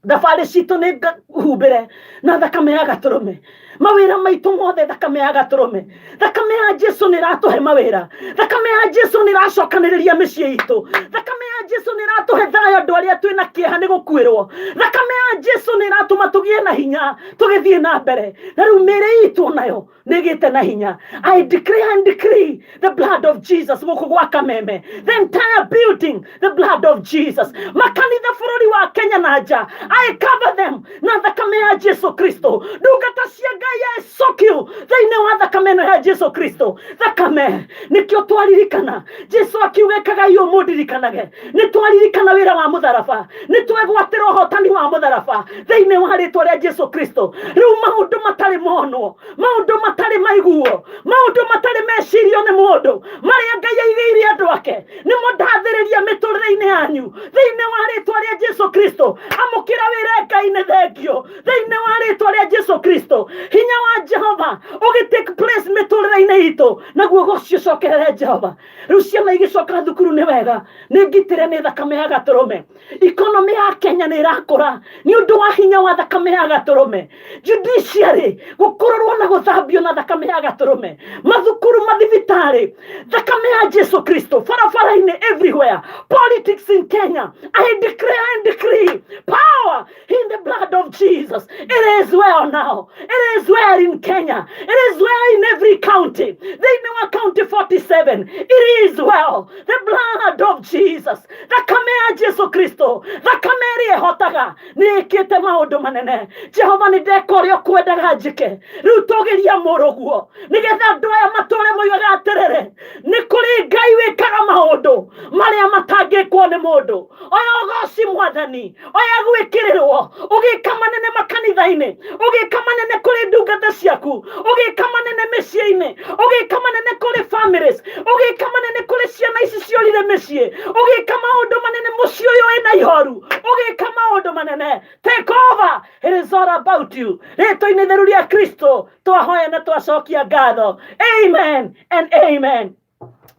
thabarĩ citũ nĩ humbĩre na thakame ya gatũrũme, mawĩra maitũ mothe thakame ya gatũrũme. Thakame ya Jesu nĩ ĩratũhe mawĩra, thakame ya Jesu nĩ ĩracokanĩrĩria mĩciĩ itũ, thakame ya Jesu nĩ ĩratũhe thayũ andũ arĩa twĩna kĩeha nĩ gũkuĩrwo. Thakame ya Jesu nĩ ĩratũma tũgĩe na hinya tũgĩthiĩ na mbere. Na rĩu mĩĩrĩ itũ nayo nĩ ĩgĩte na hinya. I declare and decree the blood of Jesus gũkũ gwa Kameme, the entire building, the blood of Jesus. Makanitha bũrũri wa Kenya na nja, I cover them na thakame ya Jesu Kristo. Ndungata cia Ngai, I soak you thĩinĩ wa thakame ĩno ya Jesu Kristo. Thakame nĩkĩo twaririkana Jesu akiuga ĩkagai ũũ mũndirikanage. Nĩ twaririkana wĩra wa mũtharaba, nĩ twegwatĩra ũhotani wa mũtharaba thĩinĩ wa rĩtwa rĩa Jesu Kristo. Rĩu maũndũ matarĩ monwo, maũndũ matarĩ maiguo, maũndũ matarĩ mecirio nĩ mũndũ, marĩa Ngai aigĩire andũ ake, nĩmo ndathĩrĩria mĩtũrĩre-inĩ yanyu thĩinĩ wa rĩtwa rĩa Jesu Kristo. Amũkĩra wĩre Ngai nĩ thengio thĩinĩ wa rĩtwa rĩa Jesu Kristo. Hinya wa Jehova ũgĩ take place mĩtũrĩre-inĩ itũ, naguo ũgoci ũcokerere Jehova. Rĩu ciana igĩcoka thukuru nĩ wega, nĩ ngitĩre nĩ thakame ya gatũrũme. Economy ya Kenya nĩ ĩrakũra nĩ ũndũ wa hinya wa thakame ya gatũrũme. Judiciary gũkũrũrwo na gũthambio na thakame ya gatũrũme. Mathukuru, mathibitarĩ, thakame ya Jesu Kristo. Barabara-inĩ, everywhere. Politics in Kenya, I declare and decree power in the blood of Jesus. It is well now. It is well in Kenya. It is well in every county. Thĩinĩ wa county 47, it is well. The blood of Jesus, thakame ya Jesu Kristo, thakame ĩrĩa ĩhotaga, nĩ ĩkĩte maũndũ manene. Jehova, nĩ ndeka ũrĩa ũkwendaga njĩke. Rĩu tũgĩria mũrũguo nĩgetha andũ aya matũre moigaga atĩrĩrĩ, nĩ kũrĩ Ngai wĩkaga maũndũ marĩa matangĩkwo nĩ mũndũ. Oya ũgoci Mwathani, oya gwĩkĩrĩrwo, ũgĩka manene makanitha-inĩ, ũgĩka manene kũrĩ ndungata ciaku, ũgĩka manene mĩciĩ-inĩ, ũgĩka manene kũrĩ families, ũgĩka manene kũrĩ ciana ici ciorire mĩciĩ, ũgĩka maũndũ manene mũciĩ ũyũ wĩna ihoru, ũgĩka maũndũ manene. Take over, it is all about you. Rĩtwa-inĩ itheru rĩa Kristo twahoya na twacokia ngatho. Amen and amen.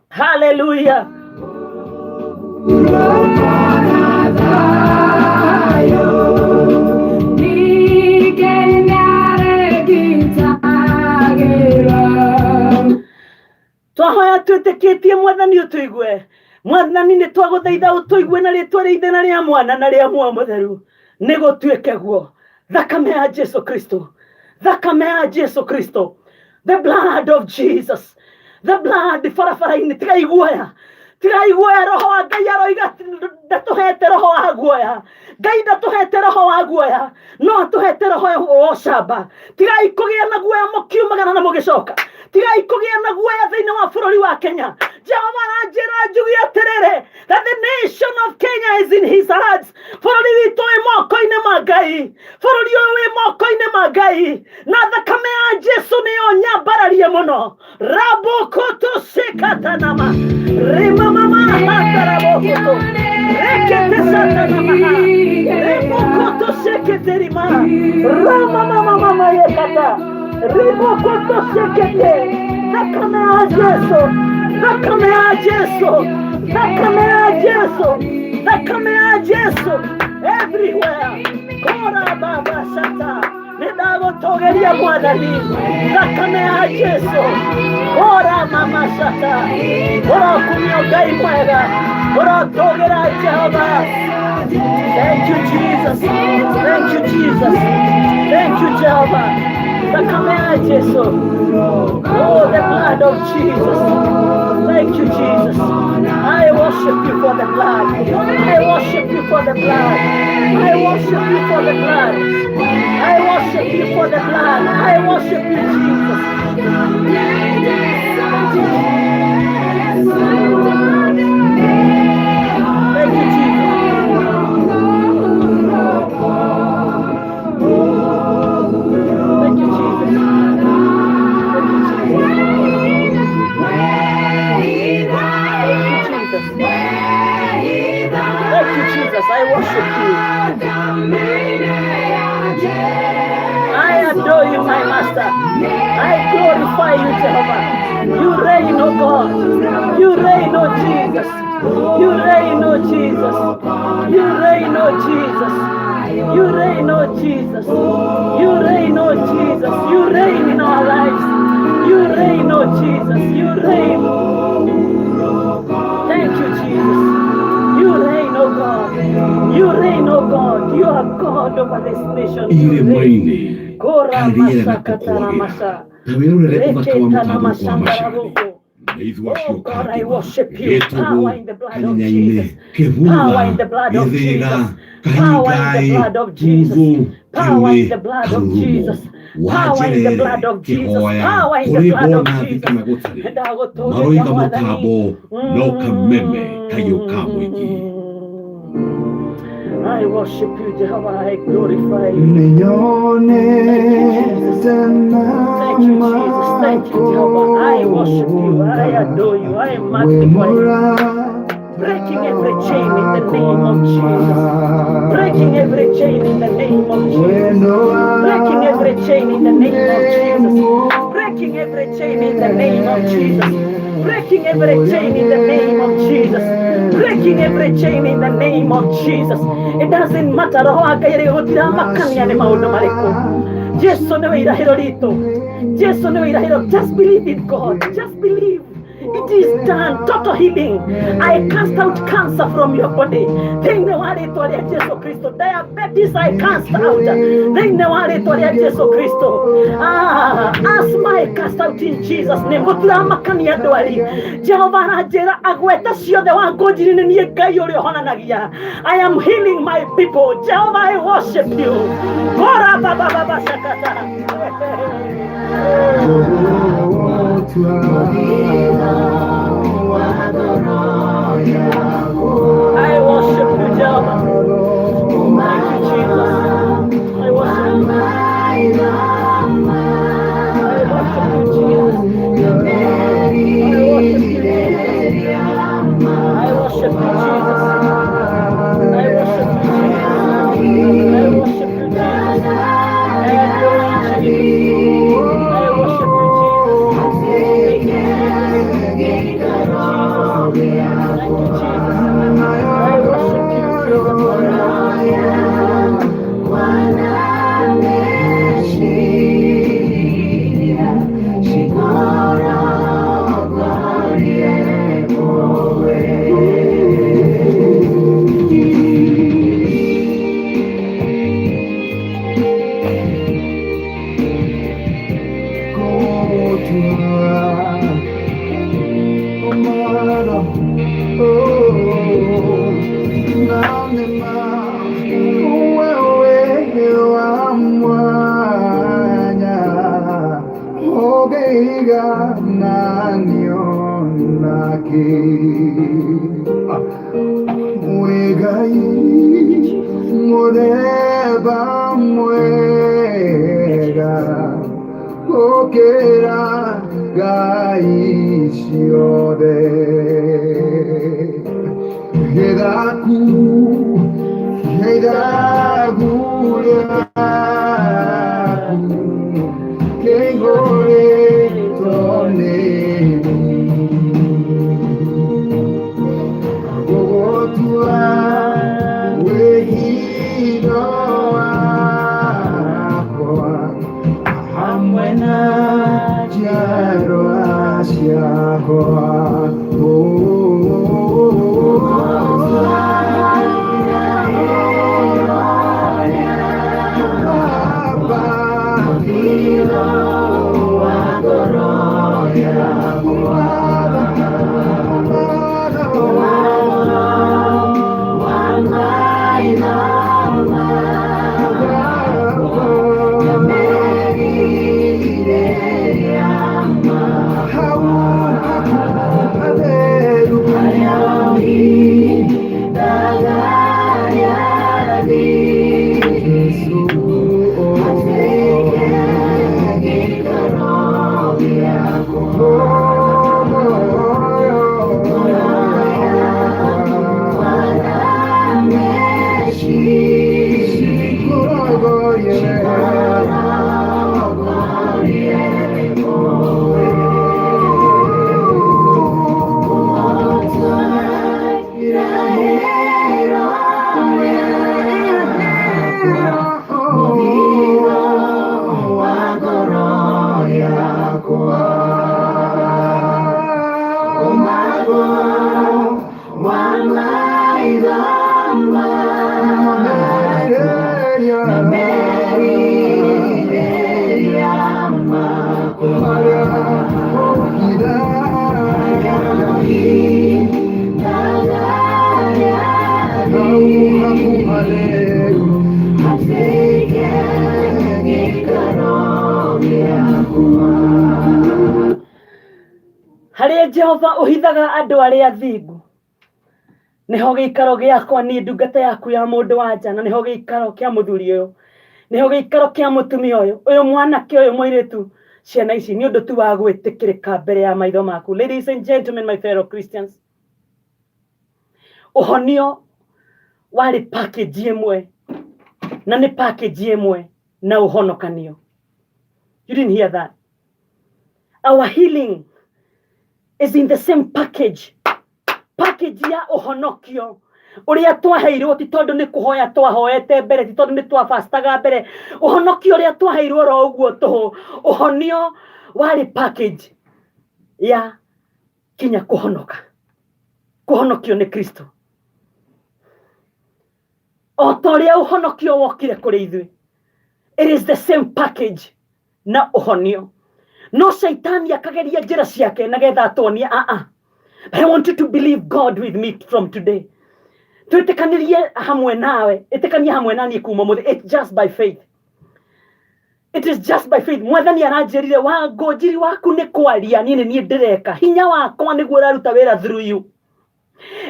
Hallelujah. Twahoya twĩtĩkĩtie Mwathani ũtũigue. Mwathani, nĩ twagũthaitha ũtũigue na rĩtwa rĩa Ithe na rĩa Mwana na rĩa Muoyo Mũtheru. Nĩ gũtuĩke guo. Thakame ya Jesu Kristo, thakame ya Jesu Kristo, the blood of Jesus, the blood. Barabara-inĩ, tigai guoya, tigai guoya. Roho wa Ngai aroiga ndatũhete roho wa guoya. Ngai ndatũhete roho wa guoya, no atũhete roho wa ũcamba. Tigai kũgĩa na guoya mũkiumagara na mũgĩcoka. Tigai kũgĩa na guoya thĩinĩ wa bũrũri wa Kenya. Jehova aranjĩra njuge atĩrĩrĩ, that the nation of Kenya is in his hands. Bũrũri witũ wĩ moko-inĩ ma Ngai. Bũrũri ũyũ wĩ moko-inĩ ma Ngai, na thakame ya Jesu nĩyo nyambararie mũno. Rabokoto sekatanama rimamama hatarabokoto rekete satanamaha rimokoto seketerima ramamamamama yekata rimokoto sekete. Thakame ya Jesu, thakame ya Jesu, thakame ya Jesu, thakame ya Jesu everywhere. Kora baba sata, nĩ ndagũtũgĩria Mwathani. Thakame ya Jesu. Ora mama sata, ũrokumio Ngai mwega, ũrotũgĩra Jehova. Thank you, Jesus. Thank you, Jesus. Thank you, Jehovah. Thakame ya Jesu. Oh, the blood of Jesus. Thank you, Jesus. I worship you for the blood. I worship you for the blood. I worship you for the blood. I worship you for the blood. I worship you, Jesus. Thank you, Jesus. Thank you, Jesus. Thank you, Jesus. Thank you, Jesus. Thank you, Jesus. I worship you. I adore you, my master. I glorify you, Jehovah. You reign, O God. You reign, O Jesus. You reign, O Jesus. You reign, O Jesus. You reign, O Jesus. You reign, O Jesus. You reign in our lives. You reign, O Jesus. You reign. Thank you, Jesus. You reign, God over this nation you reign. Irĩma-inĩ Kora karĩrĩera na masa katara kũkwagĩra masa. ta wĩrorere ũthaka wa Reketa na mũtambũrũko wa mashamba macani raboko. na ithwacio Oh God, I kangĩma worship you. gĩtũgũ Power in the blood of kanyenyainĩ Jesus. kĩbutha Power in the blood of gĩthĩga Jesus. Power in the kahingaĩ blood of Jesus. tungu Power in kĩrũĩ the blood of karurumo Jesus. Power in the wanjerere blood of Jesus. kĩhoya Power in the kũrĩ blood of mbona thĩ Jesus. kana gũtarĩ Ndagũtũũgĩria maroiga Mwathani. mũtambo no kameme kagĩũka mũingĩ. I worship you, Jehovah. I glorify you. Thank you, Jesus. Thank you, Jehovah. I worship you. I adore you. I magnify you. Breaking every chain in the name of Jesus. Breaking every chain in the name of Jesus. Breaking every chain in the name of Jesus. Breaking every chain in the name of Jesus. Breaking every chain in the name of Jesus. Breaking every chain in the name of Jesus. It doesn't matter. Roho wa Ngai rĩ gũtiramakania nĩ maũndũ marĩkũ. Jesu nĩwe irahĩro ritũ. Jesu nĩwe irahĩro. Just believe in God. Just believe. It is done. Total healing. I cast out cancer from your body. Thĩinĩ wa rĩtwa rĩa Jesu Kristo. Diabetes I cast out. Thĩinĩ wa rĩtwa rĩa Jesu Kristo. Ah, asthma I cast out in Jesus name. Gũtiramakania ndwari. Jehova aranjĩra agweta ciothe wa ngũnjiri nĩ niĩ Ngai ũrĩa ũhonanagia. I am healing my people. Jehovah, I worship you. Kora baba baba shakata. I worship you, Jehovah. Thank you, Jesus. I worship you. I worship you, Jesus. I worship you, Jesus. I worship you, Jesus. I worship you, Jesus. I worship you, Jesus. I adore you, Jesus. I worship you, Jesus. Thank you, Jesus. Thank you, Jesus. Thank you, Jesus. I worship you, Jesus. Harĩa Jehova ũhithaga andũ arĩa athingu, nĩho gĩikaro gĩakwa niĩ ndungata yaku ya mũndũ wa nja, na nĩho gĩikaro kĩa mũthuri ũyũ, nĩho gĩikaro kĩa mũtumia ũyũ, ũyũ mwanake ũyũ mũirĩtu, ciana ici nĩ ũndũ tu wa gwĩtĩkĩrĩka mbere ya maitho maku. Ladies and gentlemen, my fellow Christians, ũhonio warĩ package ĩmwe na nĩ package ĩmwe na ũhonokanio. You didn't hear that. Our healing is in the same package. Package ya ũhonokio ũrĩa twaheirwo ti tondũ nĩ kũhoya twahoete mbere, ti tondũ nĩ twabastaga mbere. Ũhonokio ũrĩa twaheirwo oro ũguo tũhũ, ũhonio warĩ package ya kinya kũhonoka, kũhonokio nĩ Kristo. O ta ũrĩa ũhonokio wokire kũrĩ ithuĩ, it is the same package na ũhonio. No shaitani akageria njĩra ciake nagetha atuonie aa. I want you to believe God with me from today. Twĩtĩkanĩrie hamwe nawe, ĩtĩkania hamwe na niĩ kuma ũmũthĩ. It's just by faith. It is just by faith. Mwathani aranjĩrire wa ngũnjiri waku nĩ kwaria, niĩ nĩ niĩ ndĩreka. Hinya wakwa nĩguo ũraruta wĩra through you.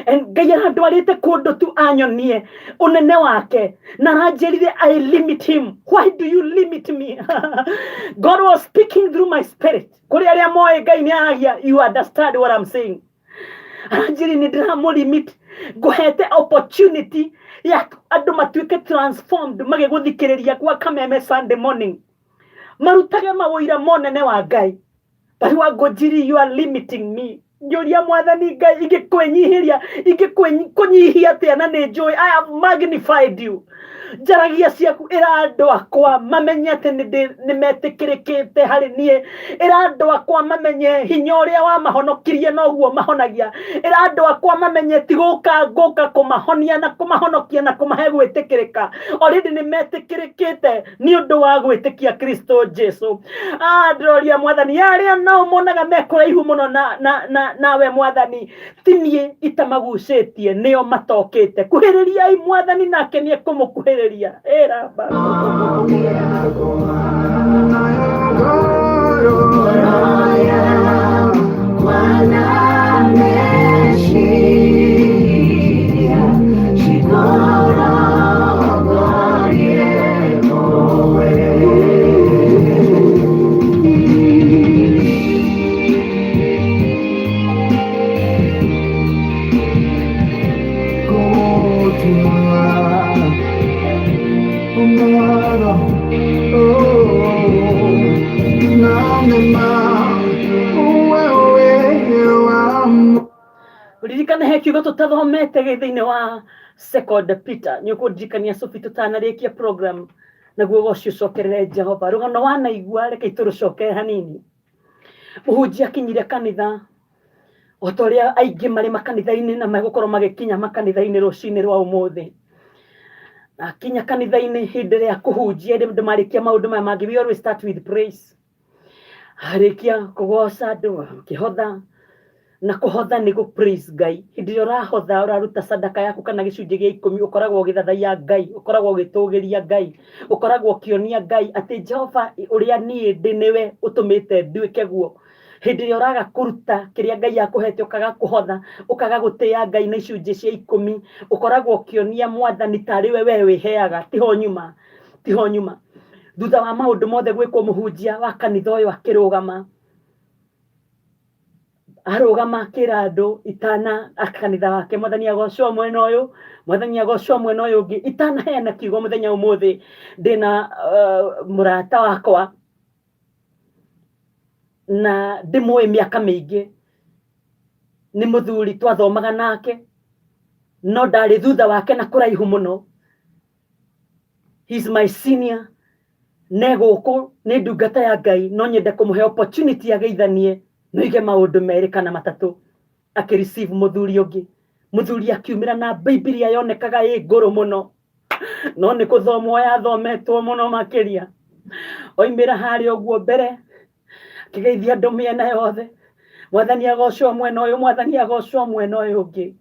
And Ngai arandwarĩte kũndũ tu anyonie ũnene wake na aranjĩrire I limit him. Why do you limit me? God was speaking through my spirit. Kũrĩ arĩa moĩ Ngai nĩ aragia, you understand what I'm saying. Aranjĩrire nĩ ndĩramũlimit, ngũhete opportunity ya andũ matuĩke transformed magĩgũthikĩrĩria gwa Kameme Sunday morning, marutage mawũira monene wa Ngai. But Wangũnjiri, you are limiting me. Ngĩũria Mwathani Ngai, ingĩkwĩnyihĩria, ingĩkũnyihia atĩa na nĩ njũĩ I have magnified you. Njaragia ciaku ĩra andũ akwa mamenye atĩ nĩ metĩkĩrĩkĩte harĩ niĩ. Ĩra andũ akwa mamenye hinya ũrĩa wamahonokirie noguo mahonagia. Ĩra andũ akwa mamenye ti gũka ngũka kũmahonia na kũmahonokia na kũmahe gwĩtĩkĩrĩka. Already nĩ metĩkĩrĩkĩte nĩ ũndũ wa gwĩtĩkia Kristo Jesu. Ah, ndĩroria Mwathani, arĩa nao monaga me kũraihu mũno na, na, na, nawe Mwathani, ti niĩ itamagucĩtie, nĩo matokĩte. Kuhĩrĩriai Mwathani nake nĩ ekũmũkuhĩrĩria. Ĩra baba. Ririkana he kiugo tũtathomete gĩ thĩinĩ wa Second Peter, nĩ ũkũndirikania Sophie tũtanarĩkia program, naguo ũgoci ũcokerere Jehova. Rũgano wanaigua, reke itũrũcokere hanini. Mũhunjia akinyire kanitha o ta ũrĩa aingĩ marĩ makanitha-inĩ na megũkorwo magĩkinya makanitha-inĩ rũcinĩ rwa ũmũthĩ. Akinya kanitha-inĩ hĩndĩ ĩrĩa kũhunjia, hĩndĩ andũ marĩkia maũndũ maya mangĩ, we always start with praise. Arĩkia kũgoca andũ akĩhotha, na kũhotha nĩ gũ praise Ngai. Hĩndĩ ĩrĩa ũrahotha ũraruta sadaka yaku kana gĩcunjĩ gĩa ikũmi, ũkoragwo ũgĩthathaiya Ngai, ũkoragwo ũgĩtũgĩria Ngai, ũkoragwo ũkĩonia Ngai atĩ Jehova ũrĩa niĩ ndĩ nĩwe ũtũmĩte nduĩke guo. Hĩndĩ ĩrĩa ũraga kũruta kĩrĩa Ngai akũhete, ũkaga kũhotha, ũkaga gũtĩa Ngai na icunjĩ cia ikũmi, ũkoragwo ũkĩonia Mwathani tarĩ we we wĩheaga, tiho nyuma, tiho nyuma. Thutha wa maũndũ mothe gwĩkwo, mũhunjia wa kanitha ũyũ akĩrũgama, arũgama akĩra andũ itana kanitha wake, Mwathani agocwo mwena ũyũ, Mwathani agocwo mwena ũyũ ũngĩ. Itanaheana kiugo mũthenya ũmũthĩ, ndĩna mũrata wakwa na ndĩmũĩ mĩaka mĩingĩ, nĩ mũthuri twathomaga nake, no ndarĩ thutha wake na kũraihu mũno. He's my senior, ne gũkũ nĩ ndungata ya Ngai, no nyende kũmũhe opportunity ageithanie noige maũndũ merĩ kana matatũ. Akĩ receive mũthuri ũngĩ, mũthuri akiumĩra na Bibilia yonekaga ĩ ngũrũ mũno, no nĩ kũthomwo yathometwo mũno makĩria. Oimĩra harĩa ũguo mbere akĩgeithia andũ mĩena yothe, Mwathani agocwo mwena ũyũ, Mwathani agocwo mwena ũyũ ũngĩ.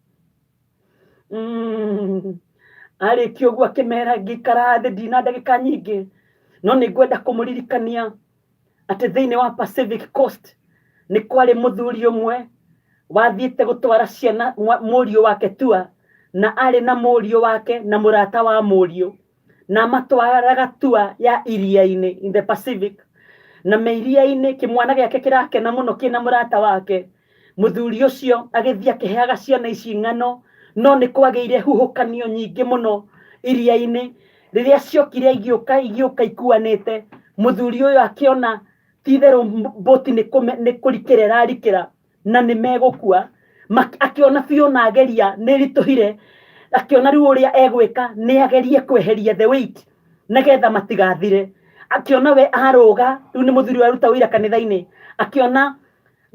Arĩkia ũguo akĩmera, ngĩikara thĩ ndina ndagĩka nyingĩ, no nĩ ngwenda kũmũririkania atĩ thĩinĩ wa Pacific Coast Nĩ kwarĩ mũthuri ũmwe wathiĩte gũtwara ciana mũriũ wake tua, na arĩ na mũriũ wake na mũrata wa mũriũ, na amatwaraga tua ya iria-inĩ, in the Pacific. Na me iria-inĩ, kĩmwana gĩake kĩrakena mũno kĩna mũrata wake. Mũthuri ũcio agĩthiĩ akĩheaga ciana ici ng'ano, no nĩ kwagĩire huhũkanio nyingĩ mũno iria-inĩ. Rĩrĩa ciokire igĩũka igĩũka ikuanĩte, mũthuri ũyũ akĩona ti itherũ mbũti nĩ kũrikĩra ĩrarikĩra na nĩ megũkua. Akĩona biũ na ageria nĩ ĩritũhire, akĩona rĩu ũrĩa egwĩka nĩ agerie kweheria the weight nĩgetha matigathire. Akĩona we arũga, rĩu nĩ mũthuri ũraruta ũira kanitha-inĩ, akĩona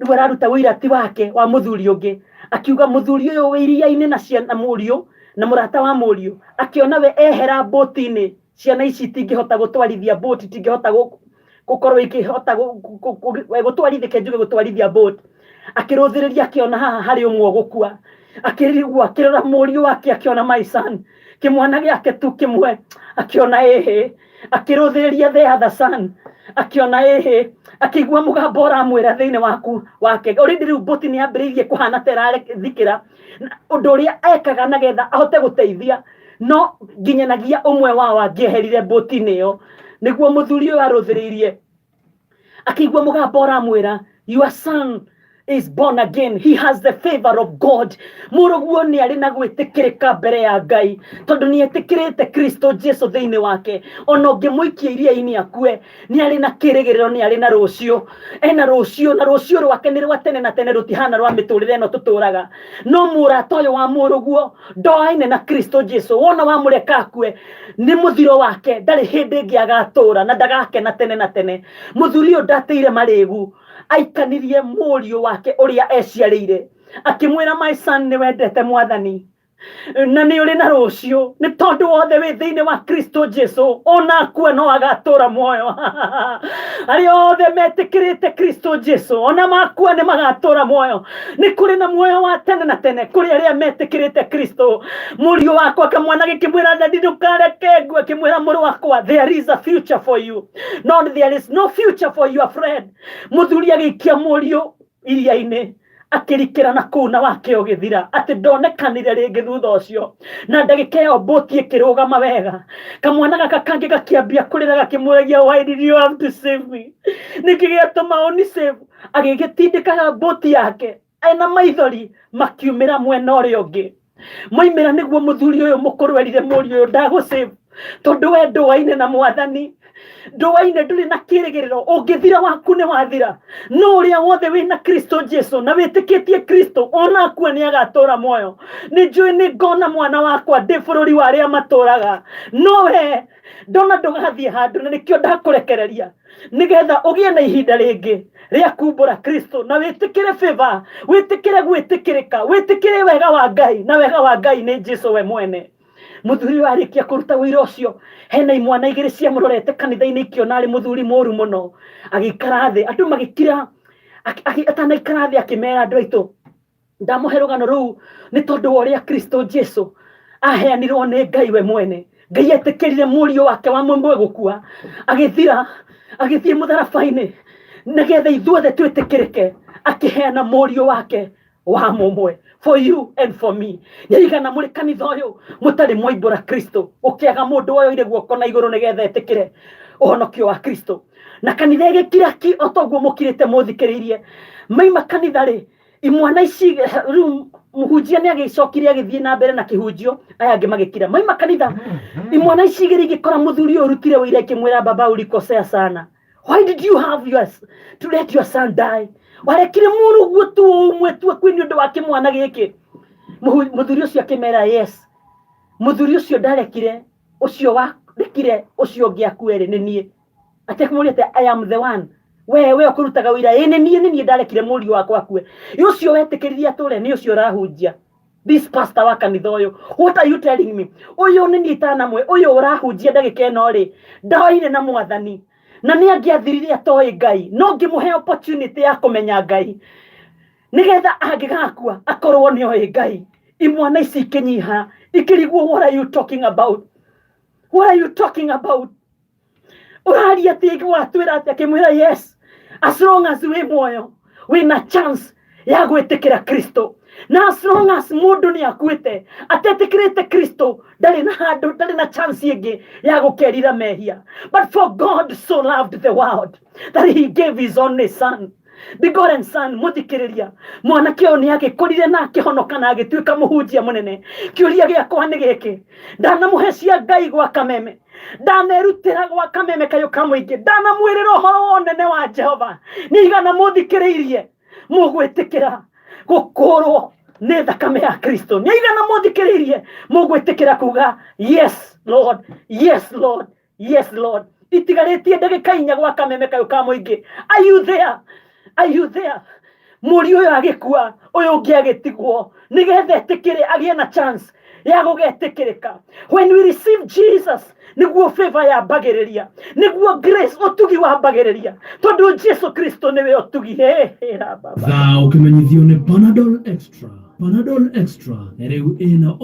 rĩu araruta ũira ti wake wa mũthuri ũngĩ, akiuga mũthuri ũyũ wĩ iria-inĩ na ciana mũriũ na mũrata wa mũriũ, akĩona we ehera mbũti-inĩ, ciana ici itingĩhota gũtwarithia mbũti, itingĩhota gũkorwo ikĩhota gũtwarithia, reke njuge gũtwarithia mbũti. Akĩrũthĩrĩria akĩona haha harĩ ũmwe ũgũkua, akĩrigwo, akĩrora mũriũ wake akĩona my son, kĩmwana gĩake tu kĩmwe, akĩona ĩhĩ, akĩrũthĩrĩria the other son, akĩona ĩhĩ, akĩigua mũgambo ũramwĩra thĩinĩ waku wake. Already rĩu mbũti nĩ yambĩrĩirie kũhana ta ĩrathikĩra, ũndũ ũrĩa ekaga nagetha ahote gũteithia, no nginyanagia ũmwe wao angĩeherire mbũti-inĩ ĩyo. Nĩguo mũthuri ũyũ arũthĩrĩirie, akĩigua mũgambo ũramwĩra, your son is born again, he has the favor of God. Mũrũguo nĩ arĩ na gwĩtĩkĩrĩka mbere ya Ngai, tondũ nĩ etĩkĩrĩte Kristo Jesu thĩinĩ wake. Ona ũngĩmũikia iria-inĩ akue, nĩ arĩ na kĩrĩgĩrĩro, nĩ arĩ na rũciũ, ena rũciũ, na rũciũ rwake nĩ rwa tene na tene, rũtihana rwa mĩtũrĩre ĩno tũtũraga. No mũrata ũyũ wa mũrũguo ndoaine na Kristo Jesu, wona wamũreka akue nĩ mũthiro wake, ndarĩ hĩndĩ ĩngĩ agatũra na ndagakena tene na tene. Mũthuri ũyũ ndateire marĩgu, aikanirie mũriũ wake ũrĩa eciarĩire, akĩmwĩra my son, nĩ wendete mwathani na nĩ ũrĩ na rũciũ, nĩ tondũ wothe wĩ thĩinĩ wa Kristo Jesu, ona akua no agatũra muoyo. Arĩa othe metĩkĩrĩte Kristo Jesu, ona makua nĩ magatũra muoyo. Nĩ kũrĩ na muoyo wa tene na tene kũrĩ arĩa metĩkĩrĩte Kristo. Mũriũ wakwa, kamwana gĩkĩmwĩra, daddy ndũkareke ngue, akĩmwĩra mũrũ wakwa, there is a future for you, no there is no future for your friend. Mũthuri agĩikia mũriũ iria-inĩ, akĩrikĩra na kũu na wake ũgĩthira, atĩ ndonekanire rĩngĩ thutha ũcio. Na ndagĩka ĩyo mbũti ĩkĩrũgama wega. Kamwana gaka kangĩ gakĩambia kũrĩra, gakĩmũragia, why did you have to save me? Nĩkĩ gĩatũma ũni save? Agĩgĩtindĩkaga mbũti yake ena maithori, makiumĩra mwena ũrĩa ũngĩ. Moimĩra nĩguo mũthuri ũyũ mũkũrũ erire mũriũ ũyũ, ndagũsave tondũ we ndũaine na mwathani, ndũaine, ndũrĩ na kĩrĩgĩrĩro, ũngĩthira waku nĩ wathira. No ũrĩa wothe wĩna Kristo Jesu na wĩtĩkĩtie Kristo, ona akua nĩ agatũra muoyo. Nĩ njũĩ nĩ ngona mwana wakwa ndĩ bũrũri wa arĩa matũraga, no we ndona ndũgathiĩ handũ, na nĩkĩo ndakũrekereria nĩgetha ũgĩe na ihinda rĩngĩ rĩa kumbũra Kristo na wĩtĩkĩre favor, wĩtĩkĩre gwĩtĩkĩrĩka, wĩtĩkĩre wega wa Ngai, na wega wa Ngai nĩ Jesu we mwene. Mũthuri ũyũ arĩkia kũruta ũira ũcio, hena imwana igĩrĩ ciamũrorete kanitha-inĩ ikĩona arĩ mũthuri mũru mũno. Agĩikara thĩ, andũ magĩkira. Atanaikara thĩ akĩmera, andũ aitũ, ndamũhe rũgano rũu nĩ tondũ wa ũrĩa Kristo Jesu aheanirwo nĩ Ngai we mwene. Ngai etĩkĩrire mũriũ wake wa mũmwe gũkua, agĩthira, agĩthiĩ mũtharaba-inĩ nĩgetha ithuothe twĩtĩkĩrĩke, akĩheana mũriũ wake wa mũmwe for you and for me. Nĩaigana mũrĩ kanitha ũyũ mũtarĩ mwaimbũra Kristo, ũkĩaga mũndũ woyoire guoko na igũrũ nĩgetha etĩkĩre ũhonokio wa Kristo, na kanitha ĩgĩkira ki o toguo mũkirĩte mũthikĩrĩirie. Maima kanitha rĩ, imwana ici rĩu mũhunjia nĩ agĩcokire agĩthiĩ na mbere na kĩhunjio, aya angĩ magĩkira. Maima kanitha, imwana ici igĩrĩ igĩkora mũthuri ũyũ ũrutire ũira, ikĩmwĩra, baba ulikosea sana, why did you have your, to let your son die? Warekire mũrũguo tu ũmwe tu akue nĩ ũndũ wa kĩmwana gĩkĩ. Mũthuri ũcio akĩmera, yes, mũthuri ũcio ndarekire, ũcio warekire ũcio ũngĩ akue rĩ nĩ niĩ. Atekũmũria, I am the one. We ũkũrutaga ũira, ĩ nĩ niĩ, nĩ niĩ ndarekire mũriũ wakwa akue. Ĩ ũcio wetĩkĩririe atũre nĩ ũcio ũrahunjia, this pastor wa kanitha ũyũ. What are you telling me? Ũyũ nĩ niĩ itanamwe, ũyũ ũrahunjia ndagĩka ĩno rĩ, ndoaine na mwathani na nĩ angĩathirire atoĩ Ngai, no ngĩmũhe opportunity ya kũmenya Ngai nĩgetha angĩgakua akorwo nĩ oĩ Ngai. Imwana ici ikĩnyiha, ikĩrigwo, what are you talking about? What are you talking about? Ũraria atĩ watwĩra atĩ? Akĩmwĩra, yes, as long as wĩ muoyo, Wĩna chance ya gwĩtĩkĩra Kristo, na as long as mũndũ nĩ akuĩte atetĩkĩrĩte Kristo, ndarĩ na handũ, ndarĩ na chance ĩngĩ ya gũkerira mehia. But for God so loved the world that he gave his only son, begotten son. Mũthikĩrĩria, mwanake ũyũ nĩ agĩkũrire na akĩhonoka na agĩtuĩka mũhunjia mũnene. Kĩũria gĩakwa nĩ gĩkĩ: ndanamũhe cia Ngai gwa kameme, ndanerutĩra gwa kameme kayũ ka mũingĩ, ndanamwĩrĩra ũhoro wa ũnene wa Jehova, nĩ igana mũthikĩrĩirie mũgwĩtĩkĩra gũkũrwo nĩ thakame ya Kristo? Nĩ igana mũthikĩrĩirie mũgwĩtĩkĩra kuga, "Yes Lord, yes Lord, yes Lord"? Itigarĩtie ndagĩka 4 gwa kameme kayũ ka mũingĩ. Are you there? Are you there? Mũriũ ũyũ agĩkua, ũyũ ũngĩ agĩtigwo nĩgetha etĩkĩre, agĩe na chance ya gũgetĩkĩrĩka. When we receive Jesus, nĩguo favor yambagĩrĩria, nĩguo grace, ũtugi wambagĩrĩria, tondũ Jesu Kristo nĩwe ũtugi. He baba. Thaa ũkĩmenyithio nĩ Panadol Extra. Panadol Extra rĩu ĩna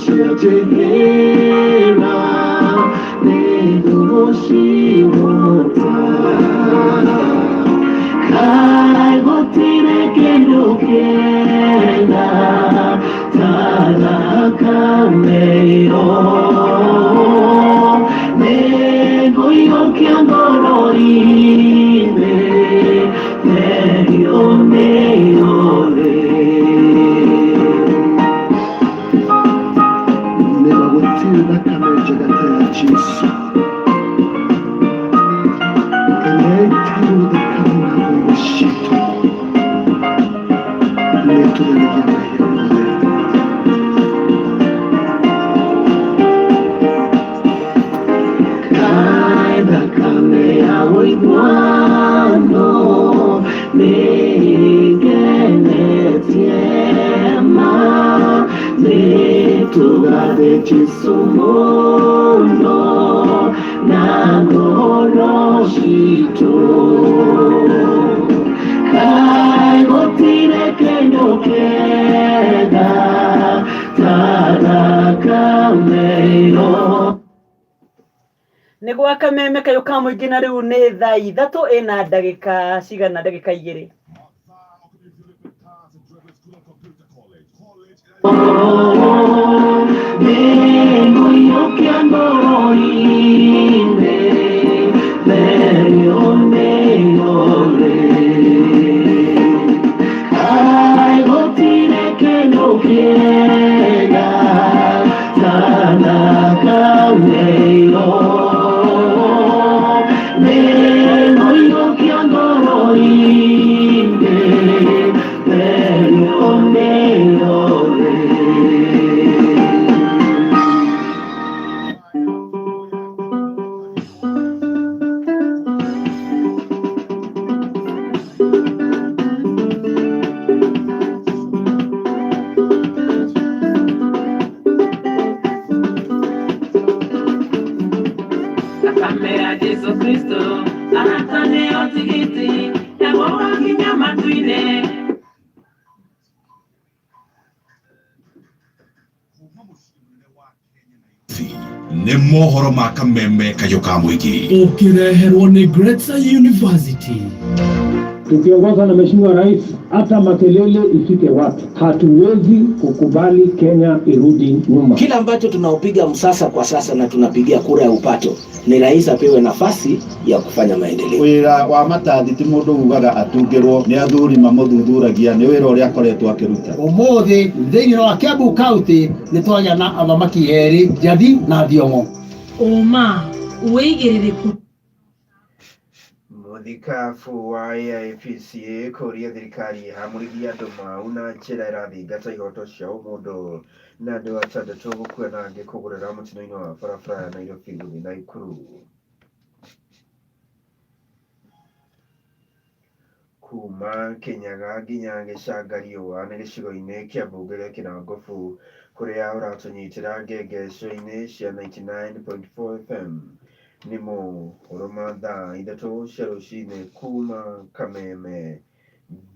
Cianjĩhĩra nĩngũgũcihota. Kaĩ gũtirĩ kĩndũ kĩega ta thakame ĩyo, nĩngũiyũkia ngoro-inĩ therio nĩyo thĩ. Nĩma gũtirĩ thakame njega ta ya Jesu ĩrĩa ĩitirwo thakame na ngoro citũ, nĩĩtũtheragia mehia mothe. Kaĩ thakame ya ũiguano nĩĩngenetie ma, nĩtũgathe Jesu mũno na ngoro citũ. Kaĩ gũtirĩ kĩndũ kĩega ta thakame ĩyo. Nĩ gwa kameme kayũ ka mũingĩ, na rĩu nĩ thaa 3 ĩna ndagĩka cigana? Ndagĩka 2. Nĩngũiyũkia ngoro-inĩ therio nĩyo thĩ. Kaĩ gũtirĩ kĩndũ kĩega ta thakame ĩyo, nĩngũiyũkia ngoro-inĩ therio nĩyo thĩ. Thakame ya Jesu Kristo arata nĩyo tigiti ya gũgakinya matu-inĩ. Nĩ mohoro ma kameme kayũ ka mũingĩ. Ũkĩreherwo nĩ Gretsa University. Tukiongozwa na Mheshimiwa Rais, hata makelele ifike wapi, hatuwezi kukubali Kenya irudi nyuma. Kila ambacho tunaopiga msasa kwa sasa na tunapigia kura ya upato ni rais apewe nafasi ya kufanya maendeleo. Wĩra wa matathi ti mũndũ ugaga atungĩrwo nĩ athuri mamũthuthuragia, nĩ wĩra ũrĩa akoretwo akĩruta. Ũmũthĩ thĩinĩ wa Kiambu County nĩ twagĩa na athamaki erĩ, Njathi na Thiong'o. Ũma wĩigĩrĩrĩku. Mũthikabu wa AIPCA kũria thirikari ĩhamũrithie andũ mau na njĩra ĩrathingata ihoto cia ũmũndũ, na andũ atandatũ gũkua na angĩ kũgurara mũtino-inĩ wa barabara ya Nairobi gũthiĩ Naikuru. Kuma Kĩnyaga nginya Gĩcangariũa nĩ gĩcigo-inĩ kĩa mbunge gĩa Kĩnangobu, kũrĩa ũratũnyitĩra ngengeco-inĩ cia 99.4 FM. Nĩ mohoro ma thaa 3 cia rũcinĩ kuma Kameme.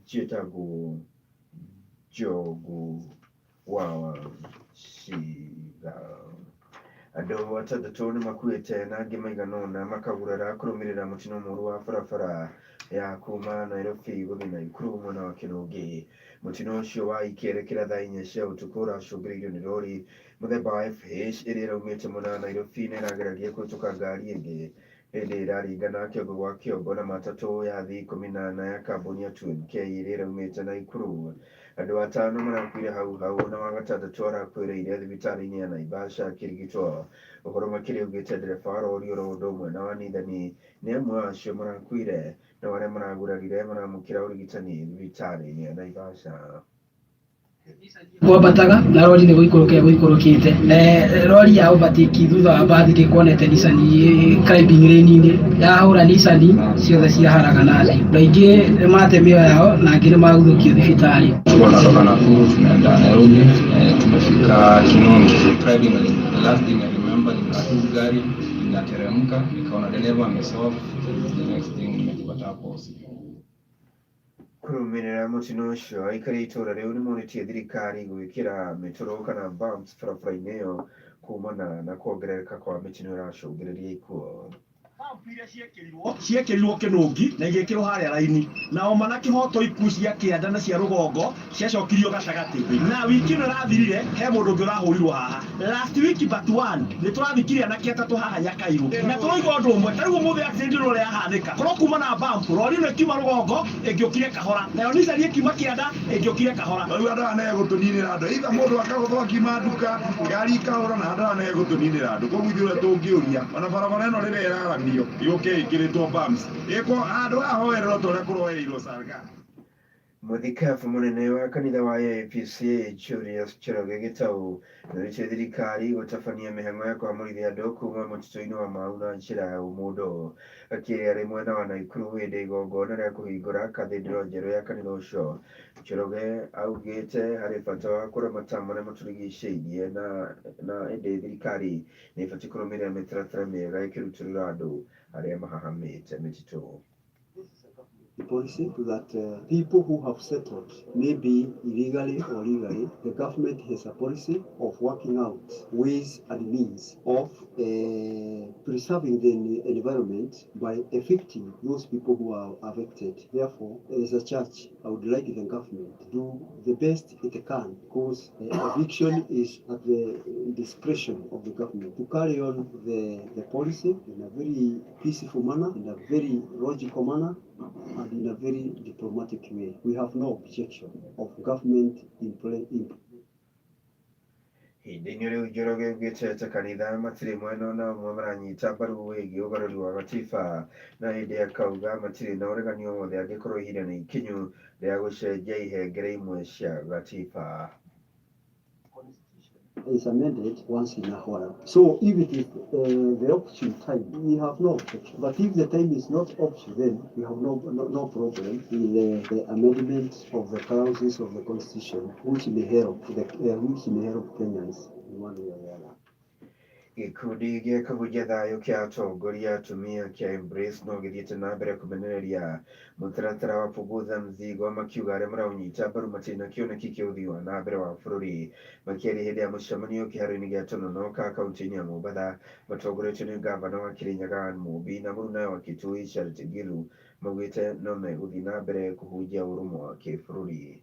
Njĩtagwo Njogu wa Wachira. Andũ atandatũ nĩ makuĩte na angĩ maigana ũna makagurara kũrũmĩrĩra mũtino mũũru wa barabara ya kuma Nairobi gũthiĩ Naikuru mwena wa Kĩrũngĩ. Mũtino ũcio wa ikĩerekera thaa 4 cia ũtukũ ũracũngĩrĩirio nĩ rori mũthemba wa FH ĩrĩa ĩraumĩte mwena wa Nairobi na ĩrageragia kũhĩtũka ngari ĩngĩ hĩndĩ ĩraringana kĩongo gwa kĩongo na matatũ ya thii 14 ya kambuni ya 2NK ĩrĩa ĩraumĩte Naikuru. Andũ atano marakuire hau hau na wa gatandatũ arakuĩrĩire thibitarĩ-inĩ ya Naivasha akĩrigitwo. Ũhoro makĩria ugĩte ndereba wa rori oro ũndũ ũmwe na wa nithani nĩ amwe a acio marakuire, na arĩa maragurarire maramũkĩra ũrigitani thibitarĩ-inĩ ya Naivasha. Kwambataga na rori nĩ gũikũrũka ĩgũikũrũkĩte. Rori ya overtake thutha wa mbathi ndĩkuonete Nissan climbing lane-inĩ, yahũra Nissan ciothe ciaharagana thĩ. Andũ aingĩ nĩ mate mĩoyo yao na angĩ nĩ maguthũkio thibitarĩ. Tulikuwa tunatoka Nakuru tunaenda Nairobi, tumefika Kinongi driving lane. The last thing I remember ni tu gari inateremka, nikaona dereva amesolve. The next thing nimejipata hapo usiku. Kũrũmĩrĩra mũtino ũcio, aikari a itũũra rĩu nĩmorĩtie thirikari gwĩkĩra mĩtũrũ kana bumps barabara-inĩ ĩyo kumana na kuongerereka kwa mĩtino ĩracũngĩrĩria ikuũ. Pump iria ciekĩrirwo, ciekĩrirwo kĩnũngi na igĩkĩrwo harĩa raini. Na oma na kĩhoto ikuũ cia kĩanda na cia rũgongo ciacokirio gatagatĩ. Na wiki ĩno ĩrathirire he mũndũ ũngĩ ũrahũrirwo haha. Last week but one nĩ tũrathikire anake atatũ haha Nyakairũ. Na tũroiga ũndũ ũmwe, ta rĩu ũmũthĩ accident ĩno ũrĩa yahanĩka, korwo kuma na bump, rori ĩno ĩkiuma rũgongo ĩngĩũkire kahora, nayo Nissan ĩkiuma kĩanda ĩngĩũkire kahora. Rĩu andũ aya nĩ gũtũninĩra andũ either mũndũ akagũthwo akiuma nduka ngari ikahũra na andũ aya nĩ gũtũninĩra andũ koguo ithuĩ ũrĩa tũngĩũria ona barabara ĩno rĩrĩa ĩraramio yũke ĩkĩrĩtwo bumps ĩkwo handũ haha hoererwo ta ũrĩa kũroereirwo Salgaa. Mũthikabu mũnene wa kanitha wa AIPCA Julius Njoroge Gĩtaũ nĩorĩtie thirikari gũtabania mĩhang'o ya kũhamũrithia andũ kuma mũtitũ-inĩ wa Mau na njĩra ya ũmũndũ. Akĩaria arĩ mwena wa Naikuru hĩndĩ ya igongona rĩa kũhingũra kathindro njerũ ya kanitha ũcio, Njoroge augĩte harĩ bata wa kũramata marĩa matũrigicĩirie na na ĩndĩ thirikari nĩ ĩbatiĩ kũrũmĩrĩra mĩtaratara mĩega ĩkĩrutũrũra andũ arĩa mahahamĩte mĩtitũ. The policy that people who have settled, maybe illegally or legally, the government has a policy of working out ways and means of preserving the environment by evicting those people who are affected. Therefore, as a church, I would like the government to do the best it can, because eviction is at the discretion of the government, to carry on the policy in a very peaceful manner, in a very logical manner, and in a very diplomatic way. We have no objection of government in play. In Ihinda-inĩ rĩu Njoroge augĩte ta kanitha matirĩ mwena ona ũmwe maranyita mbaru wĩgiĩ ũgarũri wa gatiba na ĩndĩ akauga matirĩ na ũregani o wothe angĩkorwo ihinda nĩ ikinyu rĩa gũcenjia ihengere imwe cia gatiba. is amended once in a while. So if it is the opportune time, we have no objection. But if the time is not opportune, then we have no problem with the amendment of the clauses of the constitution, which may help Kenyans in one way or the other. Gĩkundi gĩa kũhunjia thayũ kĩa atongoria atumia kĩa Embrace no gĩthiĩte na mbere kũmenereria mũtaratara wa Punguza Mzigo, makiuga arĩa maraũnyita mbaru matirĩ na kĩoneki kĩa ũthii wa na mbere wa bũrũri. Makĩaria hĩndĩ ya mũcemanio kĩharo-inĩ gĩa Tononoka kaunti-inĩ ya Mombatha, matongoretio nĩ ngavana wa Kirinyaga Ann Mumbi na mũrunawe wa Kitui Charity Ngilu, maugĩte no megũthiĩ na mbere kũhunjia ũrũmwe wa kĩbũrũri.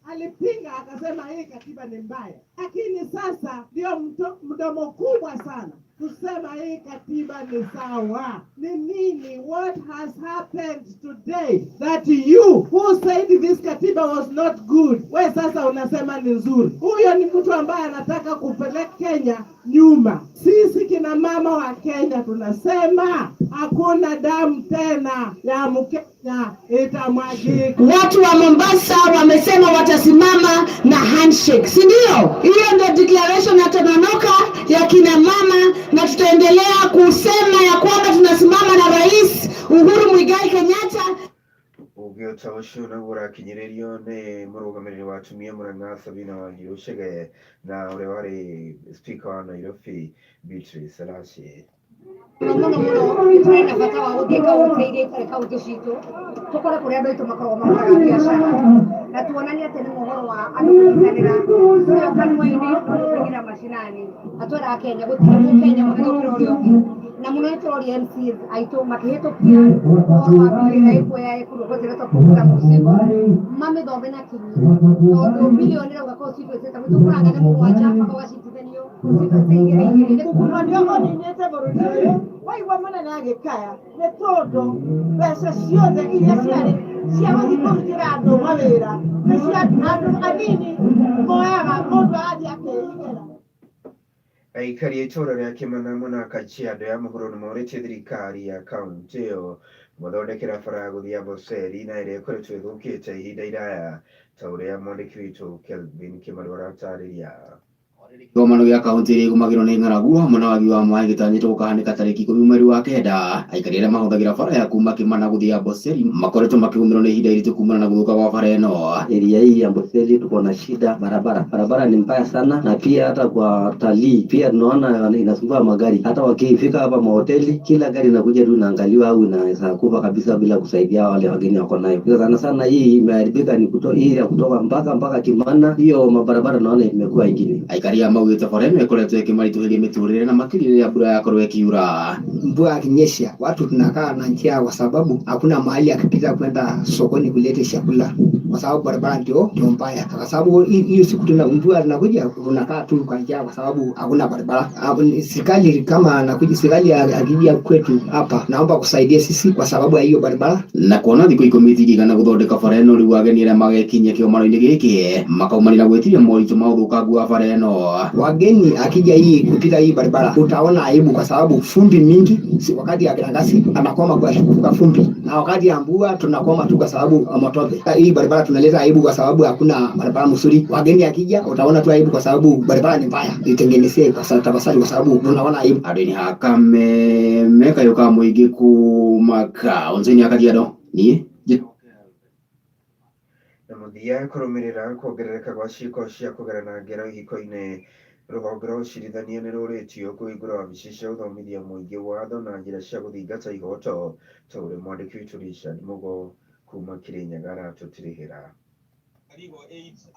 Alipinga akasema hii katiba ni mbaya, lakini sasa ndio mdomo kubwa sana kusema hii katiba ni sawa. Ni nini? What has happened today that you who said this katiba was not good, we sasa unasema ni nzuri? Huyo ni mtu ambaye anataka kupeleka Kenya nyuma. Sisi kina mama wa Kenya tunasema hakuna damu tena ya Mkenya itamwagika. Watu wa Mombasa wamesema watasimama na handshake, si ndio? Hiyo ndio declaration ya Tononoka ya kina mama, na tutaendelea kusema ya kwamba tunasimama na Rais Uhuru Muigai Kenyatta. Uge ta ũcio naguo ũrakinyĩrĩrio nĩ mũrũgamĩrĩri wa atumia Murang'a Sabina Wanjiru Chege na ũrĩa warĩ speaker wa Nairobi Beatrice Elachi. Mũno mũno mũno nĩ tũrĩ na bata wa gũthiĩ kaunti iria itarĩ kaunti citũ, tũkore kũrĩa andũ aitũ makoragwo mahũraga biacara na tuonanie atĩ nĩ ũhoro wa andũ kũnyitanĩra ũrĩa kanua-inĩ no nĩ kũingĩra macinani, na tweraga Kenya gũtirĩ mũkenya mũnene gũkĩra ũrĩa ũngĩ, na mũno nĩ tũroria MCAs aitũ makĩhĩtũkia ũhoro wa bill ĩrĩa ĩkuoya ĩkurwo gũtiretwo Punguza Mzigo, mamĩthome na kinyi, tondũ bilioni ĩrauga constituency ta gwitũ kũranga nĩ mũgwanja mpaka ũgacitithanio constituency igĩrĩ igĩrĩ. Mũno nĩ ũninĩte bũrũri ũyũ, waigua mũnene agĩkaya nĩ tondũ mbeca ciothe iria ciarĩ cia gũthiĩ kũrutĩra andũ mawĩra nĩ cia andũ anini moyaga, mũndũ arathiĩ akeigĩra. Aikari a itũũra rĩa Kĩmana mwena wa Kajiado ya mũhuro nĩ morĩtie thirikari ya kaunti ĩyo kũmathondekera bara ya gũthiĩ Amboseli na ĩrĩa ĩkoretwo ĩthũkĩte ihinda iraya, ta ũrĩa mwandĩki witũ Kelvin Kĩmaru aratarĩria. Kĩgomano gĩa kaunti ĩrĩa ĩgũmagĩrwo nĩ ng'aragu hamwe na wagi wa maĩ gĩtanyĩtwo gũkahanĩka tarĩki 10 mweri wa 9. Aikari arĩa mahũthagĩra bara ya kuma Kĩmana gũthiĩ Amboseli makoretwo makĩgũmĩrwo nĩ ihinda iritũ kumana na gũthũka gwa bara ĩno. Area hii ya Amboseli tuko na shida barabara, barabara ni mbaya sana, na pia hata kwa talii pia tunaona inasumbua magari. Hata wakifika hapa mahoteli, kila gari inakuja tu inaangaliwa au inaweza kufa kabisa bila kusaidia wale wageni wako nayo. Sana sana hii imeharibika ni hii ya kutoka mpaka Kimana, hiyo mabarabara naona imekuwa ingine. Aikari a maugĩte bara ĩno ĩkoretwo ĩkĩmaritũhĩria mĩtũrĩre na makĩria rĩrĩa mbura yakorwo ĩkiura. Mvua akinyesha watu tunakaa na njaa, kwa sababu hakuna mahali akipita kwenda sokoni kuleta chakula, kwa sababu barabara ndio mbaya. Kwa sababu hiyo siku tuna mvua inakuja, tunakaa tu kwa njaa, kwa sababu hakuna barabara. Serikali kama anakuja, serikali akija kwetu hapa, naomba kusaidia sisi kwa sababu ya hiyo barabara. Na kuona thikũ 10 itingĩigana gũthondeka bara ĩno, rĩu ageni arĩa magekinyia kĩgomano-inĩ gĩkĩ makaumanĩra gwĩtiria moritũ ma ũthũkangu wa bara ĩno. Wageni akija hii kupita hii barabara utaona aibu, kwa sababu fumbi mingi. Wakati ya kiangazi anakwama kwa fumbi, na wakati ya mvua tunakwama tu kwa sababu matope. Hii barabara tunaleta aibu kwa sababu hakuna barabara mzuri. Wageni akija utaona tu aibu kwa sababu barabara ni mbaya. Itengenezee kwa tafadhali, kwa sababu tunaona aibu. Andũ nĩ hakameme kayũ ka mũingĩ kuma kaũntĩ-inĩ ya Kajiado. Niĩ Na mũthia kũrũmĩrĩra kuongerereka gwa ciĩko cia kũgerana ngero ihiko-inĩ, rũhonge rwa ũcirithania nĩ rũrĩtio kũhingũra wabici cia gũthomithia mũingĩ watho na njĩra cia gũthingata ihoto ta ũrĩa mwandĩki witũ Richard Mugo kuma Kirinyaga aratũtirihĩra.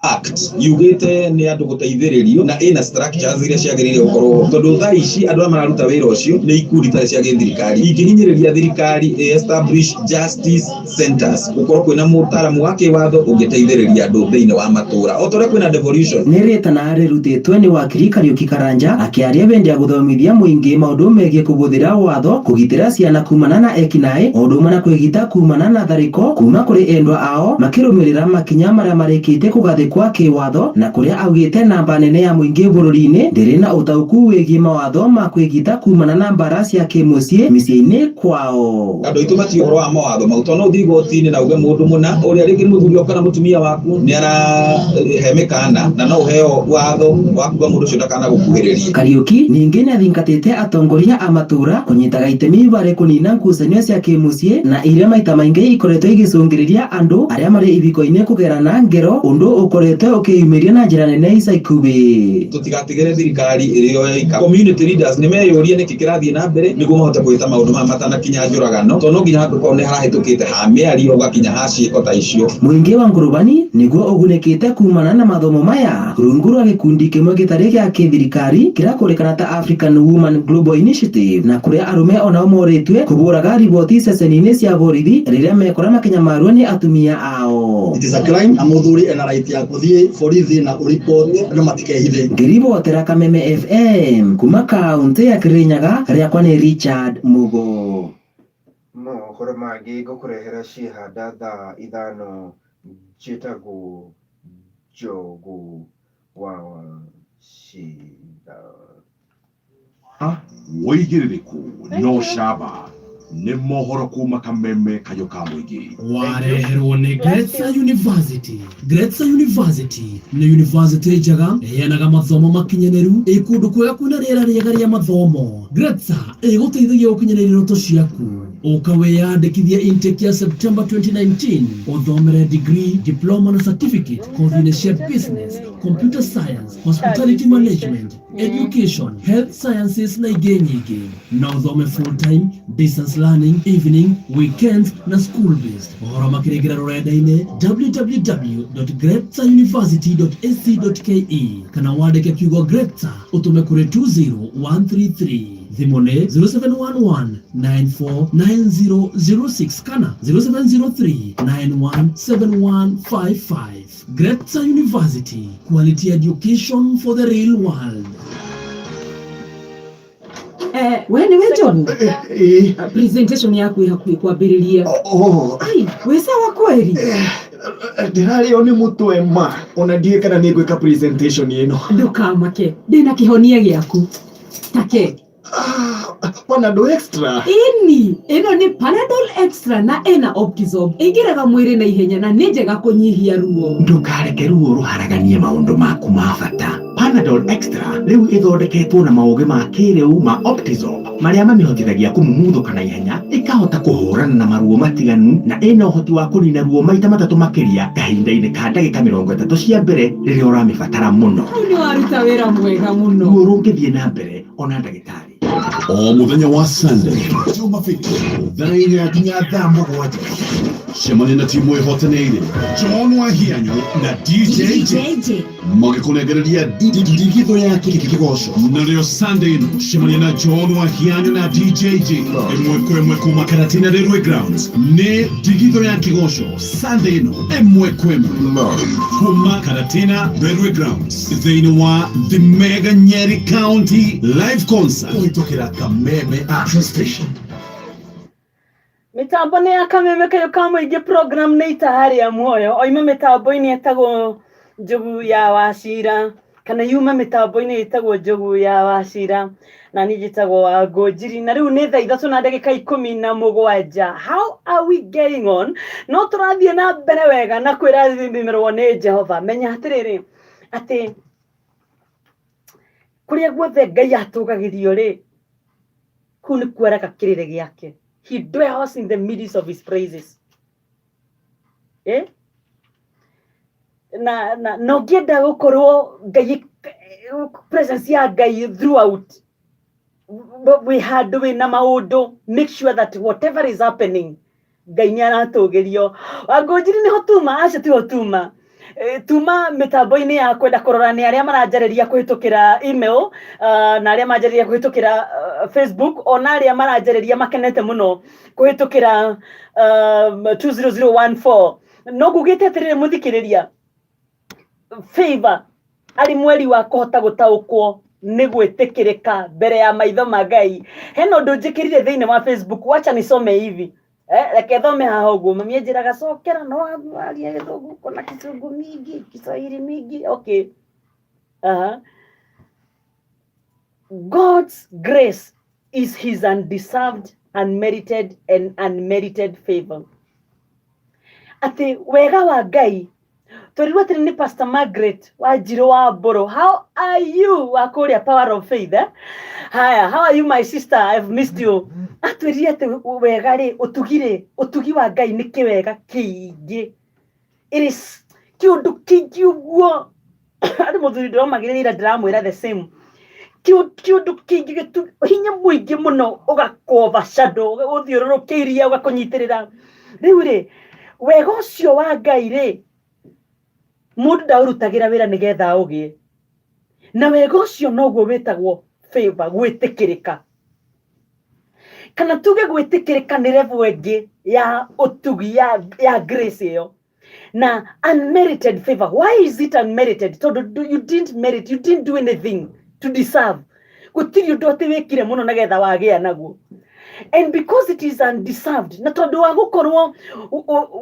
Act yugite ni andu guteithiririo na ina structures iria ciagirire gukorwo tondu thaa ici andu arĩa mararuta wĩra ũcio nĩ ikundi itarĩ cia gĩthirikari ingĩhinyĩrĩria thirikari establish justice centers gukorwo kwĩna mũtaaramu wa kĩwatho ũngĩteithĩrĩria andũ thĩinĩ wa matũra o ta ũrĩa kwĩna devolution. Nĩ rĩtana rĩrutĩtwe nĩ wakiri Kariuki Karanja akĩaria hĩndĩ ya gũthomithia mũingĩ maũndũ megiĩ kũhũthĩra watho kũgitĩra ciana kumana na ekinaĩ o ũndũ ũmwe na kwĩgita kumana na tharĩko kuma kũrĩ endwa ao makĩrũmĩrĩra makinya marĩa marĩkĩtie kũgathĩkwa kĩwatho na kũrĩa augĩte namba nene ya mũingĩ bũrũri-inĩ ndĩrĩ na ũtaũku wĩgiĩ mawatho ma kwĩgita kumana na mbara cia kĩmũciĩ mĩciĩ-inĩ kwao. Andũ aitũ matiũĩ ũhoro wa mawatho mau tondũ no ũthiĩ igoti-inĩ na uge mũndũ mũna ũrĩa rĩngĩ nĩ mũthuri waku kana mũtumia waku nĩ arahe mĩkana na no ũheo watho wa kuga mũndũ ũcio ndakanagũkuhĩrĩrie. Kariuki ningĩ nĩathingatĩte atongoria a matũra kũnyitaga itemi harĩ kũnina ngucanio cia kĩmũciĩ na iria maita maingĩ ikoretwo igĩcũngĩrĩria andũ arĩa marĩ ibiko-inĩ kũgerana ngero ũndũ ũkoretwo ũkĩyumĩria na njĩra nene ica ikuhĩ. Tũtigatigĩre thirikari ĩrĩ yo yoika. Community leaders nĩ meyũrie nĩkĩ kĩrathiĩ na mbere nĩguo mahote gwĩta maũndũ maya matanakinya njũragano tondũ no nginya hangĩkorwo nĩ harahĩtũkĩte ha mĩario ũgakinya ha ciĩko ta icio. Mũingĩ wa Ngũrũbani nĩguo ũgunĩkĩte kumana na mathomo maya rungu rwa gĩkundi kĩmwe gĩtarĩ gĩa kĩthirikari kĩrakũrĩkana ta African Women Global Initiative na kũrĩa arũme onao morĩtue kũbũraga riboti ceceni-inĩ cia borithi rĩrĩa mekora makĩnyamarwo nĩ atumia ao. It is a crime na muthuri ena right ya kuthie borithi na uripoti andu matikehithe. Ngĩribotera Kameme FM kuma kaunti ya Kirinyaga, rĩakwa nĩ Richard Mugo. Mohoro mangĩ ngũkũrehera ciĩhanda thaa 5 njĩtagwo Njogu wa Wachira. Wĩigĩrĩrĩku no camba nĩ mohoro kuma Kameme kayũ ka mũingĩ. Wareherwo nĩ Gretsa University. Gretsa University nĩ university njega ĩheanaga mathomo makinyanĩru ĩ kũndũ kwega kwĩna rĩera rĩega rĩa mathomo. Gretsa ĩgũteithagia gũkinyanĩria ndoto ciaku. Ũka wĩyandĩkithie intake ya September 2019 ũthomere degree, diploma na certificate kothi-inĩ cia business, computer science, hospitality management, education, health sciences na ingĩ nyingĩ. No ũthome full time, distance learning, evening, weekends na school based. Ũhoro makĩrĩngĩra rũrenda-inĩ www.gretsauniversity.ac.ke kana wandĩke kiugo Gretsa ũtũme kũrĩ 20133. Thimũ nĩ 0711 949006 kana 0703 917155. Gretsa University, quality education for the real world. We nĩwe John? Presentation yaku ĩ hakuhĩ kwambĩrĩria. Ai, wĩ sawa kweri? Ndĩrarĩo nĩ mũtwe ma ona ndiũĩ kana nĩ ngwĩka presentation ĩno. Ndũkamake, ndĩna kĩhonia gĩaku. Take. Panadol Extra. Ĩni, ĩno nĩ Panadol Extra na ĩna Optizorb. Ĩingĩraga mwĩrĩ na ihenya na nĩ njega kũnyihia ruo. Ndũkareke ruo rũharaganie maũndũ maku ma bata. Panadol Extra rĩu ĩthondeketwo na maũgĩ ma kĩrĩu ma Optizorb marĩa mamĩhotithagia kũmumuthũka na ihenya, ĩkahota kũhũrana na maruo matiganu na ĩna ũhoti wa kũnina ruo maita matatũ makĩria kahinda-inĩ ka ndagĩka 30 cia mbere rĩrĩa ũramĩbatara mũno. Hau nĩ waruta wĩra mwega mũno. Ruo rũngĩthiĩ na mbere ona ndagĩtarĩ. O mũthenya wa Sunday, Jumapili, thaa inya nginya thaa mũgwanja cemania na timu ĩhotanĩire John Wahianyũ na DJ J magĩkũnengereria ndigithũ ya kĩgoco. Narĩo Sunday ĩno cemania na John Wahianyũ na DJ J ĩmwe kwa ĩmwe kuma Karatina Railway Grounds. Nĩ ndigithũ ya kĩgoco Sunday ĩno ĩmwe kwa ĩmwe kuma Karatina Railway Grounds thĩinĩ wa The Mega Nyeri County Live Concert kũhĩtũkĩra Kameme Action Station. Mĩtambo nĩ ya Kameme Kayũ ka Mũingĩ, program nĩ Itaha rĩa Muoyo. Oima mĩtambo-inĩ ĩtagwo Njogu ya Wacira, kana yuma mĩtambo-inĩ ĩtagwo Njogu ya Wacira, na niĩ njĩtagwo Wangũ Njiri. Na rĩu nĩ thaa 3:17. How are we getting on? No tũrathiĩ na mbere wega na kwĩrathimĩrwo nĩ Jehova. Menya atĩrĩrĩ, atĩ kũrĩa guothe Ngai atũgagĩrio rĩ, kũu nĩ kuaraga kĩrĩrĩ gĩake. He dwells in the midst of his praises. Eh? Na na na ũngĩenda gũkorwo Ngai, presence ya Ngai throughout, wĩ handũ wĩna maũndũ, make sure that whatever is happening, Ngai nĩ aratũgĩrio. Wangũnjiri nĩho tuma, acio tiho tuma. Tuma mĩtambo-inĩ ya kwenda kũrora nĩ arĩa maranjarĩria kũhĩtũkĩra email, na arĩa maranjarĩria kũhĩtũkĩra Facebook, ona arĩa maranjarĩria makenete mũno kũhĩtũkĩra 20014. No ngugĩte atĩrĩrĩ mũthikĩrĩria, favor arĩ mweri wa kũhota gũtaũkwo nĩ gwĩtĩkĩrĩka mbere ya maitho ma Ngai. Hena ũndũ njĩkĩrire thĩinĩ wa Facebook, wacha nisome hivi. Reke thome haha ũguo, mami anjĩraga cokera no arie gĩthũngũ, kuna kizungu mingi, Kiswahili mingi. Okay. Aha. God's grace is his undeserved, unmerited and unmerited favor. Atĩ wega wa Ngai, twerirwo atĩrĩ nĩ Pastor Margaret Wanjirũ wa Mbũrũ. How are you wa kũrĩa Power of Faith, eh? Haya, how are you my sister? I've missed you. Atwĩrire atĩ wega rĩ, ũtugi rĩ, ũtugi wa Ngai nĩ kĩwega kĩingĩ. It is kĩũndũ kĩingĩ ũguo. Arĩ mũthuri ndĩromagĩrĩria ira ndĩramwĩra the same. Kĩũndũ kĩingĩ hinya mũingĩ mũno ũgakũ overshadow, ũthiũrũrũkĩirie, ũgakũnyitĩrĩra. Rĩu rĩ, wega ũcio wa Ngai rĩ, mũndũ ndaũrutagĩra wĩra nĩgetha aũgĩe. Na wega ũcio noguo wĩtagwo favor, gwĩtĩkĩrĩka. Kana tuge gwĩtĩkĩrĩka nĩ level ĩngĩ ya ũtugi ya grace ĩyo. Na unmerited favor. Why is it unmerited? Tondũ you didn't merit, you didn't do anything to deserve. Gũtirĩ ũndũ atĩ wĩkire mũno nĩgetha wagĩa naguo. And because it is undeserved, na tondũ wa gũkorwo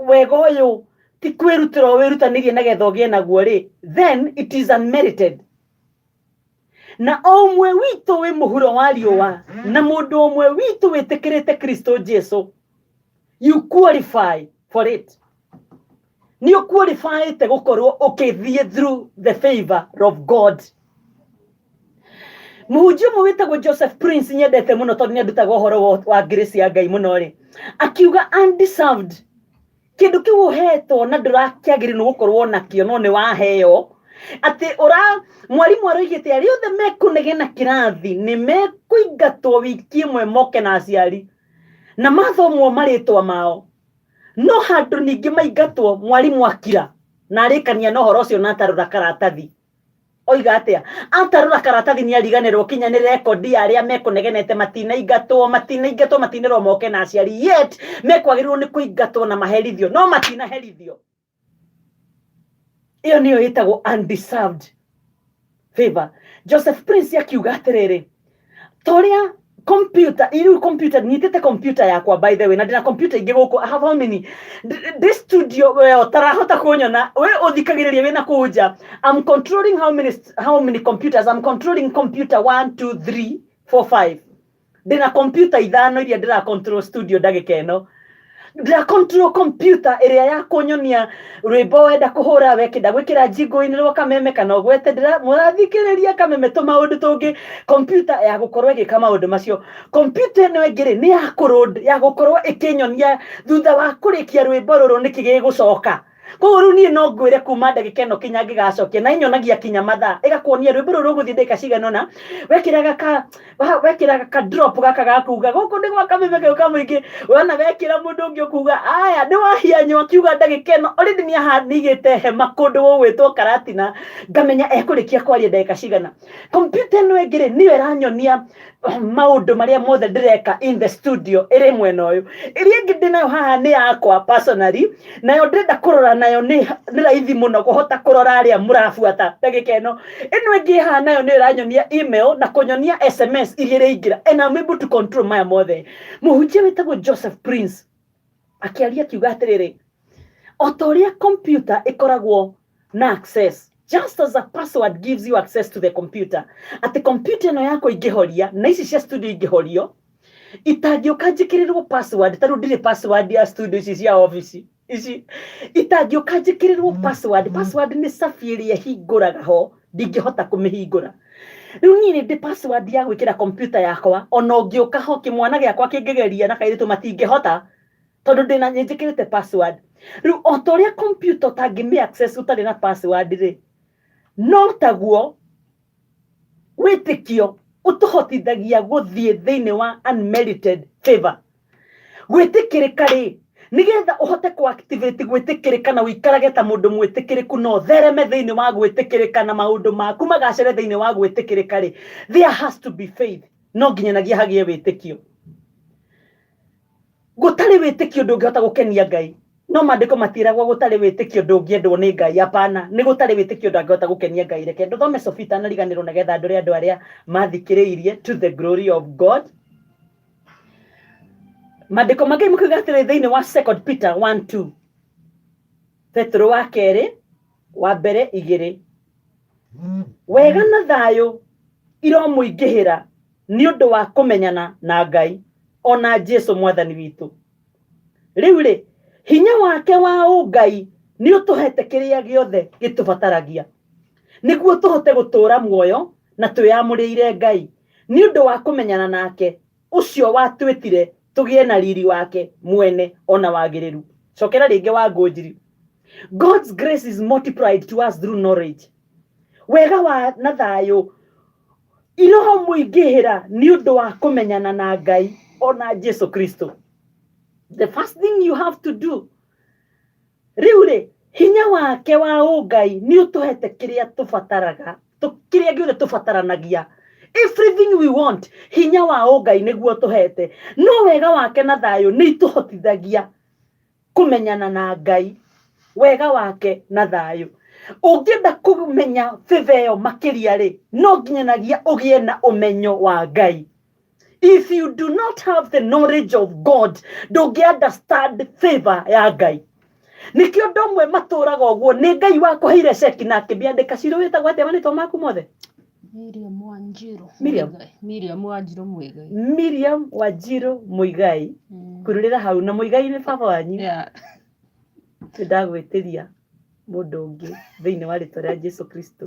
wega ũyũ ti kwĩrutĩra wĩrutanĩrie nĩgetha ũgĩe naguo rĩ, then it is unmerited. Na o ũmwe witũ wĩ mũhuro wa riũa, na mũndũ ũmwe witũ wĩtĩkĩrĩte Kristo Jesu, you qualify for it. Nĩ ũqualifyĩte gũkorwo ũkĩthiĩ through the favor of God. Mũhunjia ũmwe wĩtagwo Joseph Prince nyendete mũno tondũ nĩ andutaga ũhoro wa grace ya Ngai mũno rĩ, akiuga undeserved, kĩndũ kĩu ũhetwo na ndũrakĩagĩrĩirwo nĩ gũkorwo nakĩo no nĩ waheo. Atĩ ũra mwarimũ aroigĩte arĩa othe mekũnegena kĩrathi nĩ mekũingatwo wiki ĩmwe moke na aciari na mathomwo marĩtwa mao, no handũ ningĩ maingatwo mwarimũ akira na arĩkania na ũhoro ũcio na atarũra karatathi. Oiga atĩa? Atarũra karatathi nĩ ariganĩrwo kinya nĩ rekondi ya arĩa mekũnegenete matinaingatwo, matinaingatwo, matinerwo moke na aciari, yet mekwagĩrĩirwo nĩ kũingatwo na maherithio, no matinaherithio. Ĩyo nĩyo ĩtagwo undeserved favor. Joseph Prince akiuga atĩrĩrĩ, ta ũrĩa computer, irĩu computer, nyitĩte computer yakwa by the way, na ndĩna computer ingĩ gũkũ. I have how many? Ndĩ studio, we ũtarahota kũnyona, we ũthikagĩrĩria wĩna kũu nja. I'm controlling how many computers? I'm controlling computer 1 2 3 4 5. Ndĩna computer ithano iria ndĩra control studio ndagĩka ĩno. Ndĩra control computer ĩrĩa ya kũnyonia rwĩmbo wenda kũhũra wekĩnda gwĩkĩra jingo-inĩ rwa kameme kana ũgwete ndĩra mũrathikĩrĩria kameme tũmaũndũ tũngĩ computer ya gũkorwo ĩgĩka maũndũ macio computer ĩno ĩngĩ rĩ nĩ ya kũrũnd ya gũkorwo ĩkĩnyonia thutha wa kũrĩkia rwĩmbo rũrũ nĩkĩ gĩgũcoka koguo rĩu niĩ no ngwĩre kuma ndagĩka ĩno kinya ngĩgacokia na ĩnyonagia kinya mathaa ĩgakuonia rwĩmbo rũrũ rũgũthiĩ ndagĩka cigana ũna wekĩra gaka wekĩra ka drop gaka ga kuga gũkũ nĩ gwa kameme kau ka mũingĩ wona wekĩra mũndũ ũngĩ ũkuga aya nĩ wahianywo akiuga ndagĩka ĩno already nĩ ahanigĩte hema kũndũ gũgwĩtwo karatina ngamenya ekũrĩkia kwaria ndagĩka cigana kompiuta ĩno ĩngĩ rĩ nĩyo ĩranyonia maũndũ marĩa mothe ndĩreka in the studio ĩrĩ mwena ũyũ ĩrĩa ĩngĩ ndĩnayo haha nĩ yakwa personally nayo ndĩrenda kũrora nayo nĩ nĩ raithi mũno kũhota kũrora arĩa mũrabuata ndagĩka ĩno ĩno ĩngĩ haha nayo nĩyo ĩranyonia email na kũnyonia sms iria iraingĩra and I'm able to control maya mothe mũhunjia wĩtagwo Joseph Prince akĩaria akiuga atĩrĩrĩ o ta ũrĩa computer ĩkoragwo na access just as a password gives you access to the computer atĩ computer ĩno yakwa ingĩhoria na ici cia studio ingĩhorio itangĩũka njĩkĩrĩrwo password ta rĩu ndirĩ password ya studio ici cia office ici itangĩũka njĩkĩrĩrwo password password nĩ cabi ĩrĩa ĩhingũraga ho ndingĩhota kũmĩhingũra rĩu niĩ nĩ ndĩ password ya gwĩkĩra computer yakwa ona ũngĩũka ho kĩmwana gĩakwa kĩngĩgeria na kairĩtu matingĩhota tondũ ndĩna nĩ njĩkĩrĩte password rĩu o ta ũrĩa computer ũtangĩmĩ access ũtarĩ na password rĩ no taguo wĩtĩkio ũtũhotithagia gũthiĩ thĩinĩ wa unmerited favor gwĩtĩkĩrĩka rĩ nĩgetha ũhote kũ activate gwĩtĩkĩrĩka na ũikarage ta mũndũ mwĩtĩkĩrĩku na ũthereme thĩinĩ wa gwĩtĩkĩrĩka na maũndũ maku magacĩre thĩinĩ wa gwĩtĩkĩrĩka rĩ there has to be faith no nginyanagia hagĩe wĩtĩkio gũtarĩ wĩtĩkio ndũngĩhota gũkenia ngai no maandĩko matiragwo gũtarĩ wĩtĩkio ndũngĩendwo nĩ ngai hapana nĩ gũtarĩ wĩtĩkio ndangĩhota gũkenia ngai reke ndũthome Sophie itanariganĩrwo nĩgetha ndũre andũ arĩa mathikĩrĩirie to the glory of God maandĩko mangĩ makiuga atĩrĩ thĩinĩ wa second Peter 1:2 Petero wa kerĩ wa mbere igĩrĩ wega na thayũ iromũingĩhĩra nĩ ũndũ wa kũmenyana na Ngai ona Jesu mwathani witũ rĩu rĩ hinya wake wa ũngai nĩ ũtũhete kĩrĩa gĩothe gĩtũbataragia nĩguo tũhote gũtũũra muoyo na twĩyamũrĩire Ngai nĩ ũndũ wa kũmenyana nake ũcio watwĩtire tũgĩe na riri wake mwene ona wagĩrĩru cokera rĩngĩ wa ngũnjiri God's grace is multiplied to us through knowledge wega wa na thayũ iroho mũingĩhĩra nĩ ũndũ wa kũmenyana na Ngai ona Jesu Kristo the first thing you have to do rĩu rĩ hinya wake wa ũngai nĩ ũtũhete kĩrĩa tũbataraga kĩrĩa gĩothe tũbataranagia everything we want hinya wa ũngai nĩguo tũhete no wega wake na thayũ nĩ itũhotithagia kũmenyana na Ngai wega wake na thayũ ũngĩenda kũmenya favor ĩyo makĩria rĩ no nginyanagia ũgĩe na ũmenyo wa Ngai if you do not have the knowledge of God ndũngĩ understand favor ya Ngai nĩkĩo andũ amwe matũraga ũguo nĩ Ngai wakũheire ceki na akĩmĩandĩka Ciro wĩtagwo atĩa marĩtwa maku mothe Miriam Wanjiru Miriam? Muigai. Miriam Wanjiru Muigai. Miriam Wanjiru Muigai kururĩra hau na Muigai nĩ baba wanyu Yeah. nĩndagwĩtĩria mũndũ ũngĩ thĩinĩ wa rĩtwa rĩa Jesu Kristo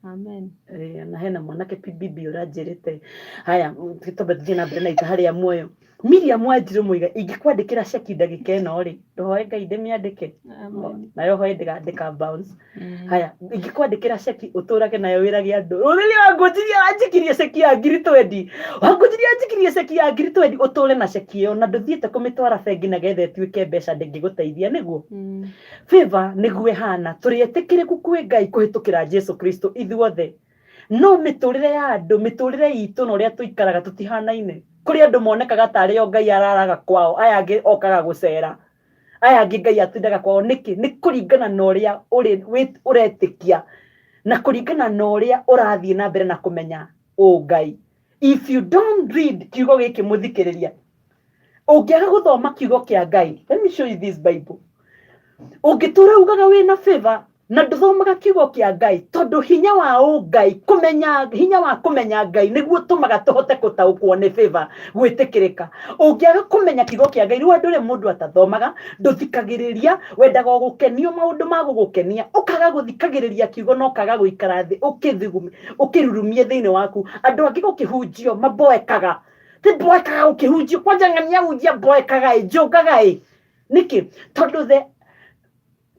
Amen. Eh, na hena mwanake PBB ũranjĩrĩte haya tũmbe tũthiĩ na mbere na ita harĩa muoyo Miriam Wanjiru Muigai ingĩkwandĩkĩra ceki ndagĩka ĩno rĩ ndũhoe Ngai ndĩmĩandĩke Amen. nayo hoe ndĩgandĩka bounce haya ingĩkwandĩkĩra ceki ũtũrage nayo wĩrage andũ rũrĩrĩ wangũnjirie wanjikirie ceki ya ngiri twendi wangũnjirie wanjikirie ceki ya ngiri twendi ũtũre na ceki ĩyo na ndũthiĩte kũmĩtwara bengi na getha ĩtuĩke mbeca ndĩngĩgũteithia nĩguo favor nĩguo ĩhana tũrĩ etĩkĩrĩku kwĩ Ngai kũhĩtũkĩra Jesu Kristo ithuothe no mĩtũrĩre ya andũ mĩtũrĩre itũ na ũrĩa tũikaraga tũtihanaine kũrĩ andũ monekaga tarĩ o Ngai araraga kwao aya angĩ okaga gũcera aya angĩ Ngai atindaga kwao nĩkĩ nĩ kũringana na ũrĩa ũretĩkia na kũringana na ũrĩa ũrathiĩ na mbere na kũmenya ũngai if you don't read kiugo gĩkĩ mũthikĩrĩria ũngĩaga gũthoma kiugo kĩa Ngai let me show you this bible ũngĩtũra ugaga wĩna favor Na ndũthomaga kiugo kĩa Ngai, tondũ hinya wa ũngai, kũmenya hinya wa kũmenya Ngai nĩguo ũtũmaga tũhote gũtaũkwo nĩ favor, gwĩtĩkĩrĩka. Ũngĩaga kũmenya kiugo kĩa Ngai, rĩu andũ rĩ mũndũ atathomaga, ndũthikagĩrĩria, wendaga o gũkenio maũndũ ma gũgũkenia, ũkaga gũthikagĩrĩria kiugo na ũkaga gũikara thĩ ũkĩthugumie, ũkĩrurumie thĩinĩ waku. Andũ angĩ gũkĩhunjio maboekaga, ti boekaga gũkĩhunjio, kwanja ng'ania hunjia boekaga ĩ, njũngaga ĩ. Nĩkĩ? Tondũ the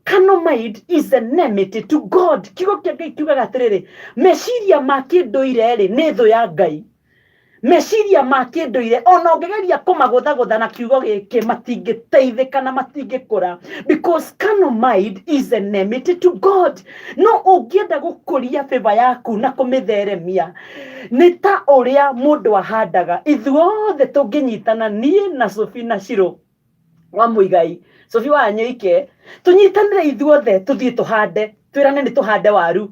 carnal mind is an enmity to God. Kiugo kĩa Ngai kiugaga atĩrĩrĩ, meciria ma kĩndũire rĩ nĩ thũ ya Ngai. Meciria ma kĩndũire ona ũngĩgeria kũmagũthagũtha na kiugo gĩkĩ matingĩteithĩka na matingĩkũra, because carnal mind is an enmity to God. No ũngĩenda gũkũria favor yaku na kũmĩtheremia nĩ ta ũrĩa mũndũ ahandaga. Ithuothe tũngĩnyitana, niĩ na Sophie na Shiro wa Muigai, Sophie wa Nyoike, tũnyitanĩre ithuothe tũthiĩ tũhande, twĩrane nĩ tũhande waru,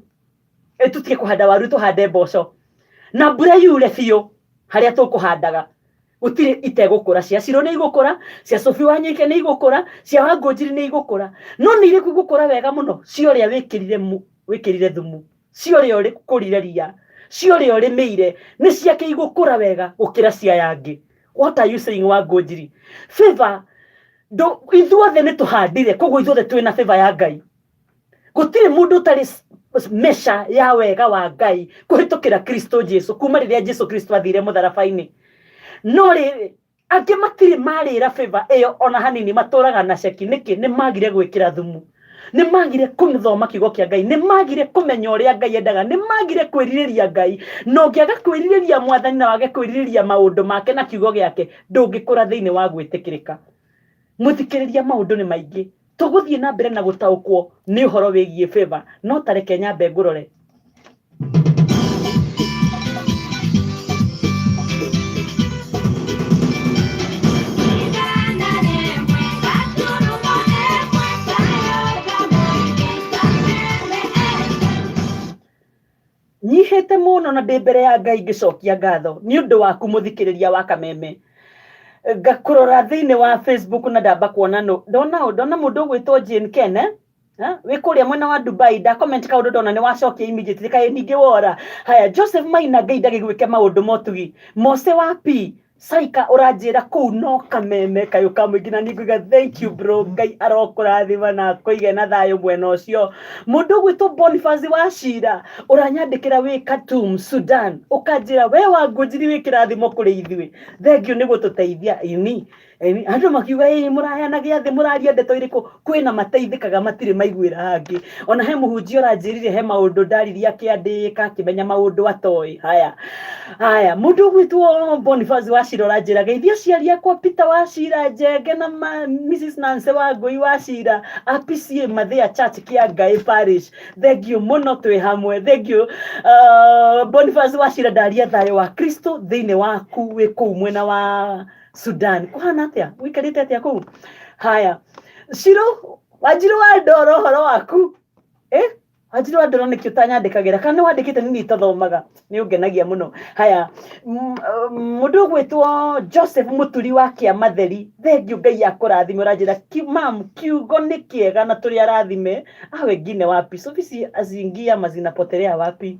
tũtige kũhanda waru tũhande mboco, na mbura yure biũ harĩa tũkũhandaga, gũtirĩ itegũkũra. Cia Shiro nĩ igũkũra, cia Sophie wa Nyoike nĩ igũkũra, cia Wangũnjiri nĩ igũkũra, no nĩ irĩkũ igũkũra wega mũno? Cia ũrĩa wĩkĩrire thumu, cia ũrĩa ũkũrire ria, cia ũrĩa ũrĩmĩire, nĩ ciake igũkũra wega gũkĩra cia aya angĩ. What are you saying, Wangũnjiri? Favor, ithuothe nĩ tũhandire, koguo ithuothe twĩna favor ya Ngai. Gũtirĩ mũndũ ũtarĩ measure ya wega wa Ngai kũhĩtũkĩra Kristo Jesu, kuma rĩrĩa Jesu Kristo athire mũtharaba-inĩ. No rĩrĩ, angĩ matirĩ marĩra favor ĩyo ona hanini, matũraga na ceki. Nĩkĩ? Nĩ magire gwĩkĩra thumu, nĩ magire kũthoma kiugo kĩa Ngai, nĩ magire kũmenya ũrĩa Ngai endaga, nĩ magire kwĩrirĩria Ngai. Na ũngĩaga kwĩrirĩria Mwathani na wage kwĩrirĩria maũndũ make na kiugo gĩake, ndũngĩkũra thĩinĩ wa gwĩtĩkĩrĩka. Mũthikĩrĩria, maũndũ nĩ maingĩ, tũgũthiĩ na mbere na gũtaũkwo nĩ ũhoro wĩgiĩ favor, no ta reke nyambe ngũrore. Nyihĩte mũno na ndĩ mbere ya Ngai ngĩcokia ngatho nĩ ũndũ waku mũthikĩrĩria wa Kameme. Ngakũrora thĩinĩ wa Facebook na ndamba kuona nũ, ndona ũ, ndona mũndũ ũgwĩtwo Jane Ken, eh? Ha? Wĩ kũrĩa mwena wa Dubai, nda comment kaũndũ ndona nĩ wacokia immediately, kaĩ ningĩ wora. Haya, Joseph Maina, Ngai ndagĩgwĩke maũndũ motugi. Mose wa P, Saika ũranjĩra kũu no Kameme kayũ ka mũingĩ, na niĩ nguga thank you bro, Ngai arokũrathima na akũige na thayũ mwena ũcio. Mũndũ ũgwĩtwo Boniface wa Cira ũranyandĩkĩra wĩ Khartoum, Sudan, ũkanjĩra we wa Ngũnjiri wĩ kĩrathimo kũrĩ ithuĩ, thank you nĩ gũtũteithia. Ini andũ makiuga ĩ mũraheana gĩathĩ, mũraria ndeto irĩkũ? Kwĩna mateithĩkaga matirĩ maiguĩra hangĩ. Ona he mũhunjia ũranjĩrire he maũndũ ndaririe akĩandĩka akĩmenya maũndũ atoĩ. Haya haya, mũndũ ũgwĩtwo Boniface wa Cira ũranjĩra geithia aciari akwa Peter wa Cira Njenge na Mrs Nancy wa Ngũi wa Cira a PCA Mathia Church kĩa Ngai Parish, thank you mũno, twĩ hamwe, thank you. Boniface wa Cira, ndaria thayũ wa Kristo thĩinĩ waku wĩ kũu mwena wa Sudan. Kũhana atĩa? Ũikarĩte atĩa kũu? Haya, Shiro Wanjiru wa Ndoro, ũhoro waku? Wanjiru wa Ndoro, nĩkĩ ũtanyandĩkagĩra? Kana nĩ wandĩkĩte nini itathomaga? Nĩ ũngenagia mũno. Haya, mũndũ ũgwĩtwo Joseph Mũturi wa Kĩamatheri, thank you, Ngai akũrathime. Ũranjĩra mam, kiugo nĩ kĩega na tũrĩ arathime. A wengine wapi? Sophie azingia ama zinapotelea wapi?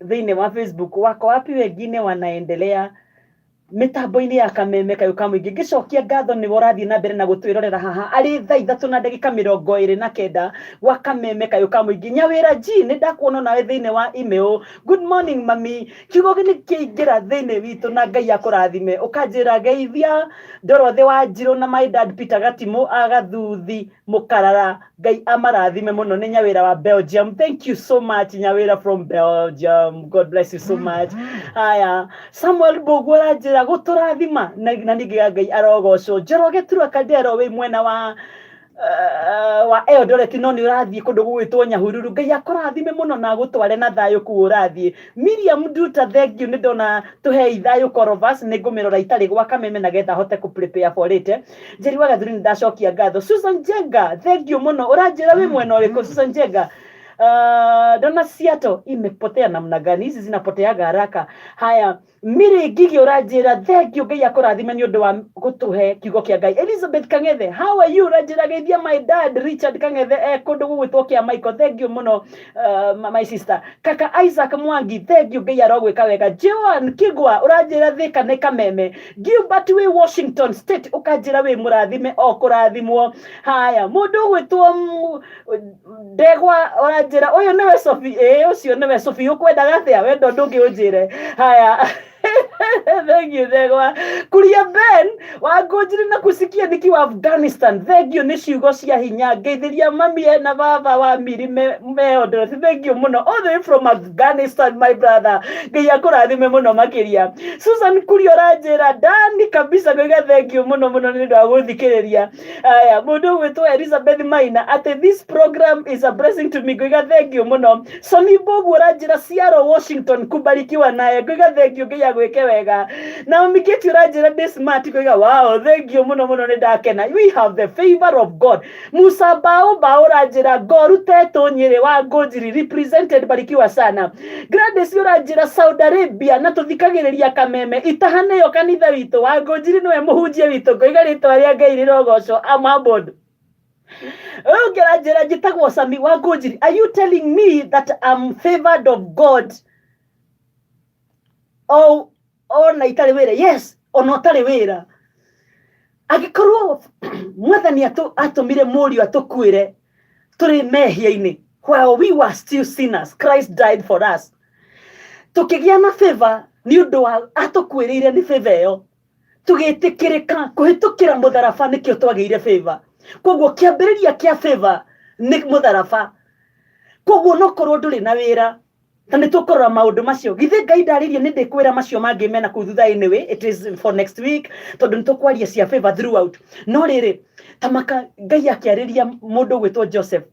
Thĩinĩ wa Facebook wako wapi wengine wanaendelea mĩtambo-inĩ ya Kameme kayũ ka mũingĩ. Ngĩcokia ngatho nĩwe ũrathiĩ na mbere na gũtwĩrorera haha arĩ thaa ithatũ na ndagĩka mĩrongo ĩrĩ na kenda gwa Kameme kayũ ka mũingĩ. Nyawĩra G, nĩ ndakuona nawe thĩinĩ wa email. Good morning mami, kiugo nĩ kĩaingĩra thĩinĩ witũ na Ngai akũrathime. Ũkanjĩra geithia Dorothy wa Njirũ na my dad Peter Gatimũ agathuthi Mũkarara, Ngai amarathime mũno. Nĩ Nyawĩra wa Belgium, thank you so much Nyawĩra from Belgium, God bless you so much. Haya, Samuel Mbũguo ũranjĩra gũtũrathima na ningĩ Ngai arogocwo. Njoroge Turwa Kandero wĩ mwena wa Eldoret, no nĩ ũrathiĩ kũndũ gũgwĩtwo Nyahururu, Ngai akũrathime mũno na agũtware na thayũ kũu ũrathiĩ. Miriam Nduta, thank you, nĩ ndona tũhei thayũ Korovas, nĩ ngũmĩrora itarĩ gwa Kameme na getha hote kũ prepare for it. Njeri wa Gathuri, nĩ ndacokia ngatho. Susan Njenga, thank you mũno. Ũranjĩra wĩ mwena ũrĩkũ Susan Njenga? Dona Seattle imepotea namna gani? Hizi zinapoteaga haraka. Haya, Miri Ngigi ũranjĩra thank you, Ngai akũrathime nĩ ũndũ wa gũtũhe kiugo kĩa Ngai. Elizabeth Kang'ethe, how are you? Ũranjĩra geithia my dad Richard Kang'ethe e kũndũ gũgwĩtwo kĩa Michael. Thank you mũno, my sister. Kaka Isaac Mwangi, thank you, Ngai arogwĩka wega. Joan Kigwa ũranjĩra Thika nĩ kameme. Gilbert wĩ Washington State ũkanjĩra wĩ mũrathime o kũrathimwo. Haya, mũndũ ũgwĩtwo ndegwa ũranjĩra ũyũ nĩwe Sophie. Ĩĩ, ũcio nĩwe Sophie. Ũkwendaga atĩa? Wenda ũndũ ũngĩ ũnjĩre. Haya, thank you ndegwa. Kuria Ben wangũnjiri na kusikia nikiwa Afghanistan, thank you nĩ ciugo cia hinya. Ngeithĩria mami na baba wa miri meondoro. Thank you mũno, all the way from Afghanistan, my brother. Ngai akũrathime mũno makĩria. Susan Kuria ũranjĩra ndani kabisa, ngoiga thank you mũno mũno nĩ ũndũ wa gũthikĩrĩria. Aya, mũndũ ũgwĩtwo Elizabeth Maina atĩ this program is a blessing to me, ngoiga thank you mũno. Soni Mbogu ũranjĩra Seattle, Washington, kubarikiwa naye, ngoiga thank you, Ngai agwĩke wega. Naomi Geti ũranjĩra ndĩ smart, ngoiga wow, thank you mũno mũno, nĩ ndakena. We have the favor of God. Musa Bao Bao ũranjĩra ngoru tetũ Nyĩrĩ wa Ngũnjiri represented, barikiwa sana. Gladys ũranjĩra Saudi Arabia na tũthikagĩrĩria kameme itahanĩyo kanitha witũ wa Ngũnjiri nĩwe mũhunjia witũ, ngoiga rĩtwa rĩa Ngai rĩrogocwo. I'm humbled. Ũyũ ũngĩ njĩtagwo Sami wa Ngũnjiri, are you telling me that I'm favored of God o ona itarĩ wĩra? Yes, ona ũtarĩ wĩra, angĩkorwo mwathani atũmire mũriũ atũkuĩre tũrĩ mehia-inĩ, while we were still sinners, Christ died for us, tũkĩgĩa na favor nĩ ũndũ wa atũkuĩrĩire. Nĩ favor ĩyo tũgĩtĩkĩrĩka kũhĩtũkĩra mũtharaba, nĩkĩo twagĩire favor. Koguo kĩambĩrĩria kĩa favor nĩ mũtharaba. Koguo no korwo ndũrĩ na wĩra, na nĩ tũkũrora maũndũ macio, githĩ Ngai ndarĩrie nĩ ndĩkwĩra macio mangĩ mena kũu thutha. Anyway, it is for next week, tondũ nĩ tũkwaria cia favor throughout. No rĩrĩ, tamaka Ngai akĩarĩria mũndũ ũgwĩtwo Joseph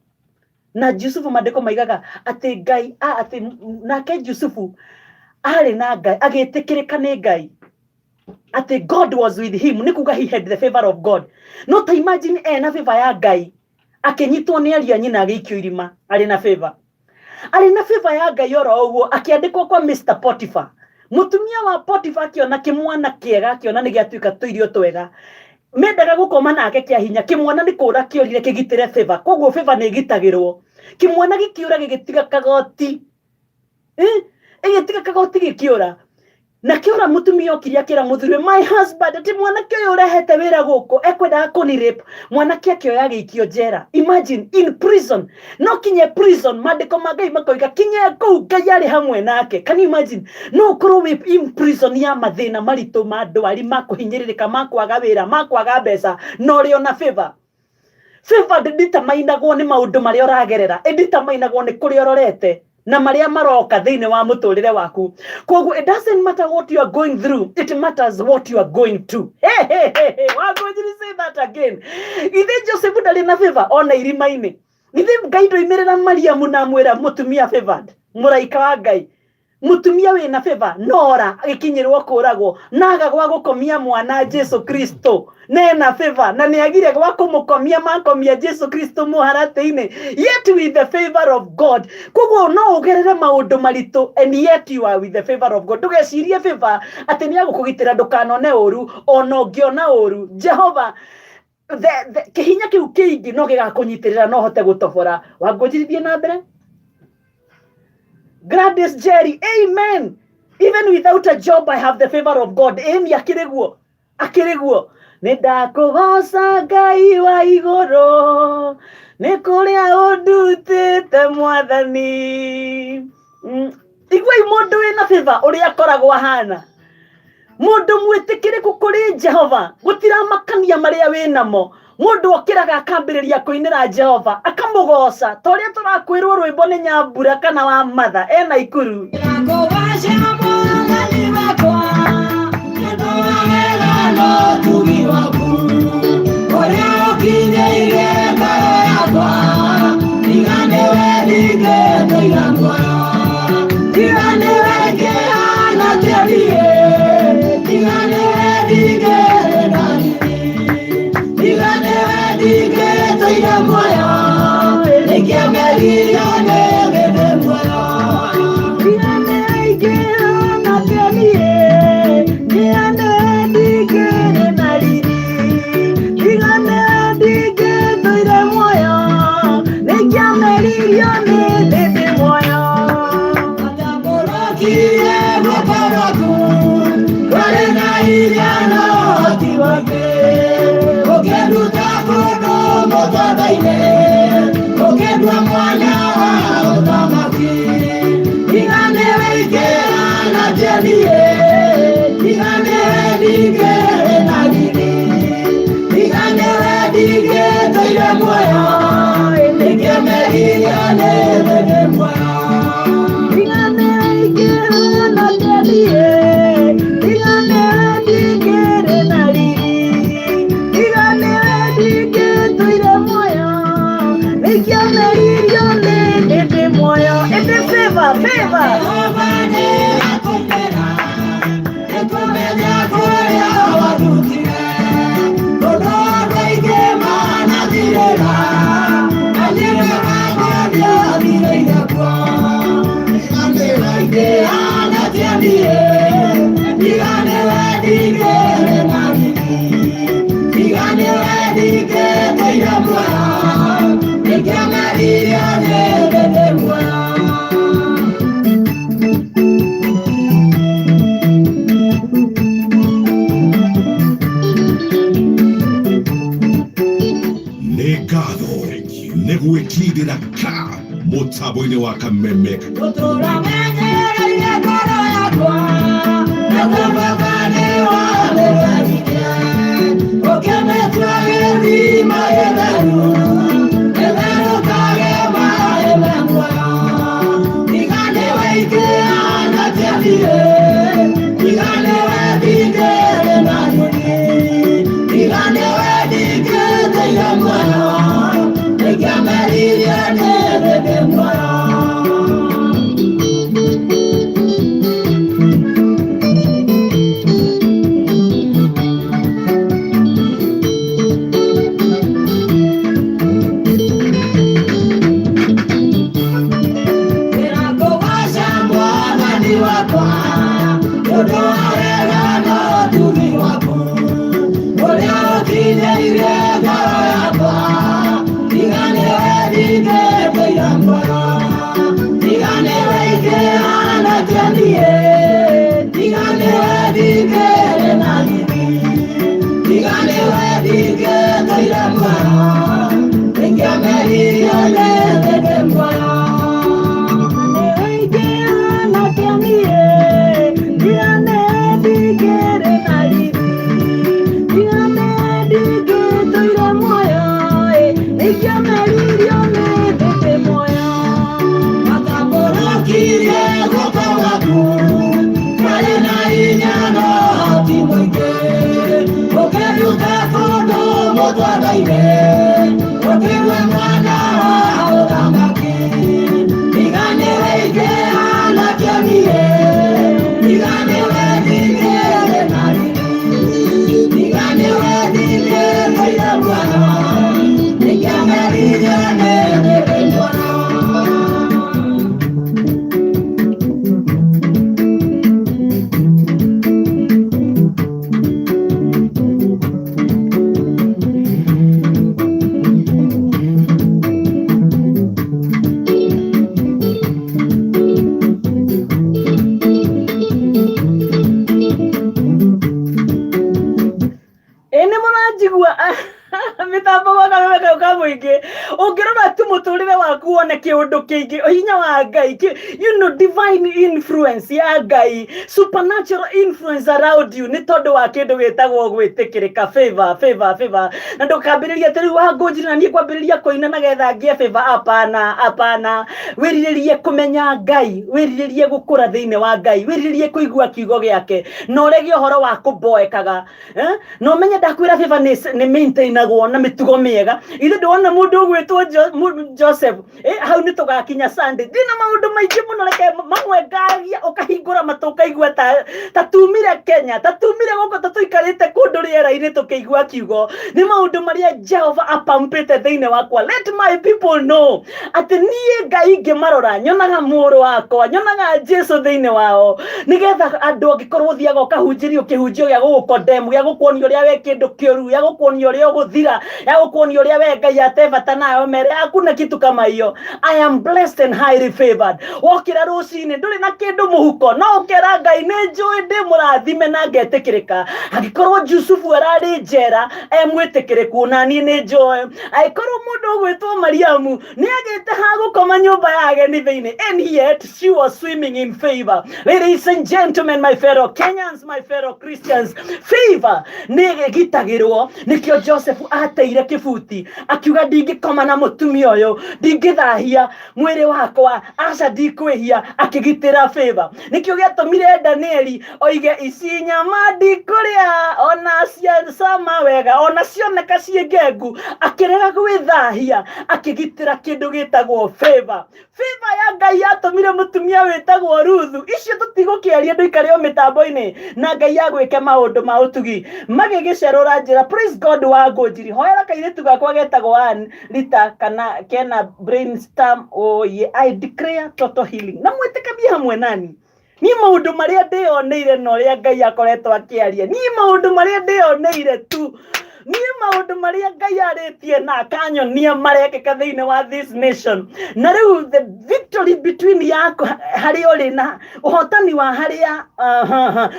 na Jusufu, maandĩko maigaga atĩ Ngai atĩ nake Jusufu arĩ na Ngai, agĩtĩkĩrĩka nĩ Ngai, atĩ God was with him, nĩ kuga he had the favor of God. No ta imagine ena favor ya Ngai, akĩnyitwo nĩ ariũ a nyina, agĩikio irima. Arĩ na favor, arĩ na favor ya Ngai oro ũguo, akĩandĩkwo kwa Mr Potiphar. Mũtumia wa Potiphar akĩona kĩmwana kĩega, akĩona nĩ gĩatuĩka tũirio twega, mendaga gũkoma nake kĩa hinya. Kĩmwana nĩ kũra kĩorire kĩgitĩre favor. Koguo favor nĩ ĩgitagĩrwo. Kĩmwana gĩkĩũra, gĩgĩtiga kagoti. Eh, ĩgĩtiga kagoti, gĩkĩũra na kĩora. Mũtumia okire akĩra mũthuri, my husband, atĩ mwanake ũyũ ũrehete wĩra gũkũ ekwendaga kũni rape. Mwanake akĩoya, agĩikio njera. Imagine, in prison. No kinye prison, maandĩko ma Ngai makoiga kinye kũu Ngai arĩ hamwe nake. Can you imagine? No ũkorwo wĩ in prison ya mathĩna maritũ, ma ndwari, ma kũhinyĩrĩrĩka, ma kwaga wĩra, ma kwaga mbeca, na ũrĩ ona favor. Favor ndĩditamainagwo nĩ maũndũ marĩa ũragerera, ĩditamainagwo nĩ kũrĩa ũrorete na marĩa maroka thĩinĩ wa mũtũrĩre waku. Koguo it doesn't matter what you are going through, it matters what you are going to. Hey, hey, hey, hey. Wangũnjiri, say that again. Ithe Joseph ndarĩ na favor ona irima-inĩ? Ithe Ngai ndoimĩrĩra Mariamu na amwĩra mũtumia favored? Mũraika wa Ngai, mũtumia wĩna favor, nora agĩkinyĩrwo kũragwo naga gwa gũkomia mwana Jesu Kristo, nena favor, na nĩ agire gwa kũmũkomia, makomia Jesu Kristo mũharatĩ-inĩ, yet with the favor of God. Koguo no ũgerere maũndũ maritũ and yet you are with the favor of God. Ndũgecirie favor atĩ nĩ agũkũgitĩra ndũkanone ũru. Ona ũngĩona ũru, Jehova kĩhinya kĩu kĩingĩ no gĩgakũnyitĩrĩra, no hote gũtobora. Wangũnjirithie na mbere. Gladys Jerry, amen. Even without a job, I have the favor of God. Ĩni akĩrĩ guo, akĩrĩ guo. Nĩ ndakũgoca Ngai wa igũrũ nĩ kũrĩa ũndutĩte mwathani. Iguai mũndũ wĩna favor ũrĩa akoragwo ahana, mũndũ mwĩtĩkĩrĩku kũrĩ Jehova. Gũtiramakania marĩa wĩ namo, mũndũ okĩraga akambĩrĩria kũinĩra Jehova, akamũgoca ta ũrĩa tũrakwĩrwo rwĩmbo nĩ Nyambura kana wa Matha ena Ikuru. Ndakũgoca mwathani wakwa nĩ ũndũ wa wega na ũtugi waku ũrĩa ũkinyĩire ngoro yakwa. Tiga nĩwe ndingĩtũira muoyo, tiga nĩwe ngĩhana atĩa niĩ, tiga nĩwe ndingĩrĩ na riri, tiga nĩwe ndingĩtũire muoyo, nĩkĩo meciria nĩ Nĩ ngatho nĩ gwĩkindĩra ka mũtambo-inĩ wa kameme Gũtũra menyereire ngoro yakwa na kũmaka nĩ wamĩgarike ũkĩmĩtua gĩthima gĩtheru gĩtherũkage maĩ me muoyo tiga nĩwe ingĩhana kĩamire tiga nĩwe ndingĩrĩ na nyoni tiga nĩwe ndingĩteire muoyo nĩngĩameririe nĩ ndĩ muoyo. Ndĩrakũgooca Mwathani wakwa, nĩ ũndũ wa wega na ũtugi waku, ũrĩa ũkinyĩire ngoro yakwa. Tiga nĩwe ndingĩtũire muoyo, tiga nĩwe ingĩhana kĩamie, tiga nĩwe ndingĩrĩ na riri, tiga nĩwe ndingĩtũire muoyo, ingĩameririe nĩ ndĩ muoyo. Watambũrũkirie guoko gwaku kwarĩ na hinya na ũhoti mũingĩ, ũkĩnduta kũndũ mũtwathaire, ũkĩgwe mwana wa ũthamaki. Tiga nĩwe ingĩhana kĩamire, tiga nĩwe ndingĩrĩ na riri, tiga nĩwe ndingĩtũire muoyo, ingĩameririe nĩ ndĩ muoyo. Ĩ nĩ mũranjigua mĩtambo gwa kameme kau ka mũingĩ ũngĩrora tu mũtũrĩre waku wone kĩũndũ kĩingĩ hinya wa Ngai divine influence ya Ngai, supernatural influence around you nĩ tondũ wa kĩndũ gĩtagwo gwĩtĩkĩrĩka, favor, favor, favor. Na ndũkambĩrĩria atĩ rĩu wangũnjire na niĩ kwambĩrĩria kũina na getha ngĩe favor. Hapana, hapana. Wĩrirĩrie kũmenya Ngai, wĩrirĩrie gũkũra thĩinĩ wa Ngai, wĩrirĩrie kũigua kiugo gĩake na ũrege ũhoro wa kũmboekaga. Na ũmenye ndakwĩra favor nĩ maintainagwo na mĩtugo mĩega. Ithe ndĩwona mũndũ ũgwĩtwo Joseph, hau nĩ tũgakinya Sunday. Ndĩna maũndũ maingĩ mũno, reke mamwe ngaria ũkahingũra matũ ũkaigua ta tumire Kenya, ta tumire gũkũ, ta tũikarĩte kũndũ rĩera-inĩ tũkĩigua kiugo. Nĩ maũndũ marĩa Jehova apampĩte thĩinĩ wakwa. Let my people know atĩ niĩ Ngai ngĩmarora nyonaga mũrũ wakwa, nyonaga Jesu thĩinĩ wao, nĩgetha andũ angĩkorwo ũthiaga ũkahunjĩrio kĩhunjio gĩa gũgũkondemu, gĩa gũkuonia ũrĩa we kĩndũ kĩũru, gĩa gũkuonia ũrĩa ũgũthira, gĩa gũkuonia ũrĩa we Ngai ate bata nayo, mere hakuna kitu kama hiyo. I am blessed and highly favored. Wokĩra rũcinĩ ndũrĩ na kĩndũ mũhuko, no ũkera Ngai nĩ njũĩ ndĩ mũrathime na ngetĩkĩrĩka. Angĩkorwo Jusufu ararĩ njera e mwĩtĩkĩrĩku, na niĩ nĩ njũĩ. Angĩkorwo mũndũ ũgwĩtwo Mariamu nĩ agĩte ha gũkoma nyũmba ya ageni thĩinĩ, and yet she was swimming in favor. Ladies and gentlemen, my fellow Kenyans, my fellow Christians, favor nĩ ĩgitagĩrwo. Nĩkĩo Joseph ateire kĩbuti akiuga ndingĩkoma na mũtumia ũyũ, ndingĩthahia mwĩrĩ wakwa, aca ndikwĩhia, akĩgitĩra favor. Nĩkĩo gĩatũmire Danieli oige ici nyama ndikũrĩa ona cia cama wega, ona cioneka ciĩ ngengu, akĩrega gwĩthahia, akĩgitĩra kĩndũ gĩtagwo favor. Favor ya Ngai yatũmire atũmire mũtumia wĩtagwo Ruthu. Icio tũtigũkĩaria ndũikare o mĩtambo-inĩ na Ngai agwĩke maũndũ ma ũtugi. Magĩgĩcerũra njĩra, praise God wa ngũnjiri. Hoera kairĩtu gakwa getagwo Ann Rita kana kena brainstorm. Oh yeah, I declare total healing. Na mwĩtĩkanie hamwe nani. Niĩ maũndũ marĩa ndĩyoneire na ũrĩa Ngai akoretwo akĩaria, niĩ maũndũ marĩa ndĩyoneire tu, niĩ maũndũ marĩa Ngai arĩtie na akanyonia marekĩka thĩinĩ wa this nation. Na rĩu the victory between yaku harĩa ũrĩ na ũhotani wa harĩa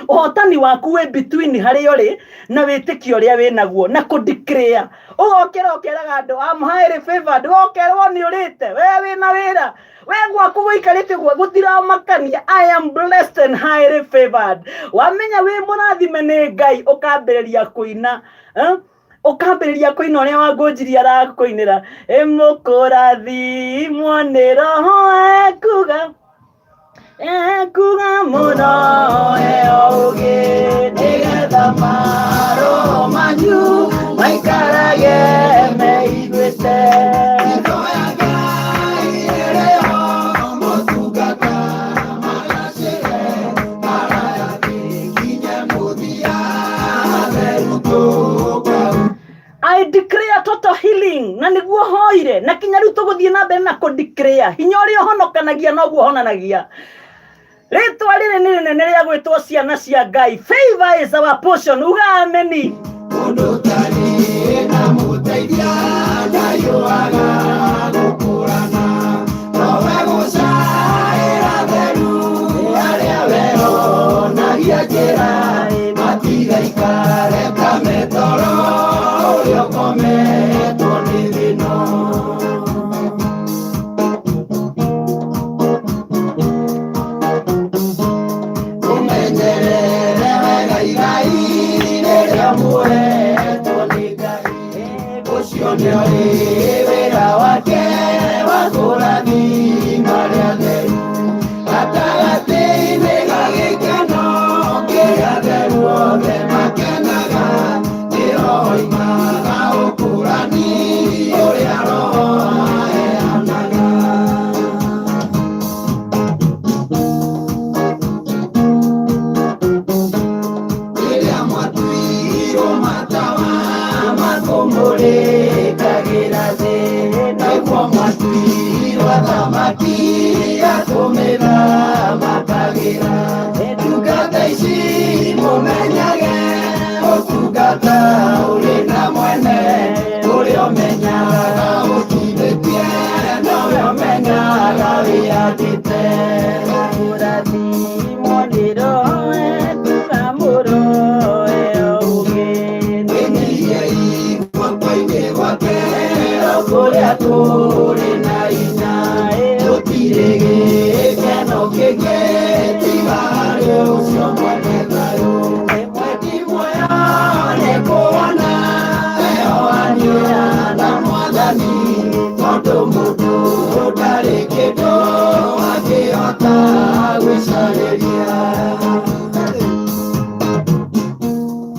ũhotani waku wĩ between harĩa ũrĩ na wĩtĩkio ũrĩa wĩ naguo na kũ declare. Ũgokĩra ũkeraga andũ I'm highly favored, ũgokerwo nĩ ũrĩte, we wĩna wĩra, we gwaku gũikarĩte ũguo gũtiramakania. I am blessed and highly favored. Wamenya wĩ mũrathime nĩ Ngai, ũkambĩrĩria kũina, eh? Ũkambĩrĩria kũina ũrĩa Wangũnjiri arakũinĩra, ĩmũkũrathimwo nĩ Roho ekuga ekuga mũno eo ũgĩ nĩgetha maroho manyu maikarage meiguĩte. I declare total healing na nĩguo hoire na kinya rĩu tũgũthiĩ na mbere na kũ declare hinya ũrĩa ũhonokanagia noguo ũhonanagia. Rĩtwa rĩrĩ nĩ rĩnene rĩa gwĩtwo ciana cia Ngai. Favor is our portion. Uga ameni.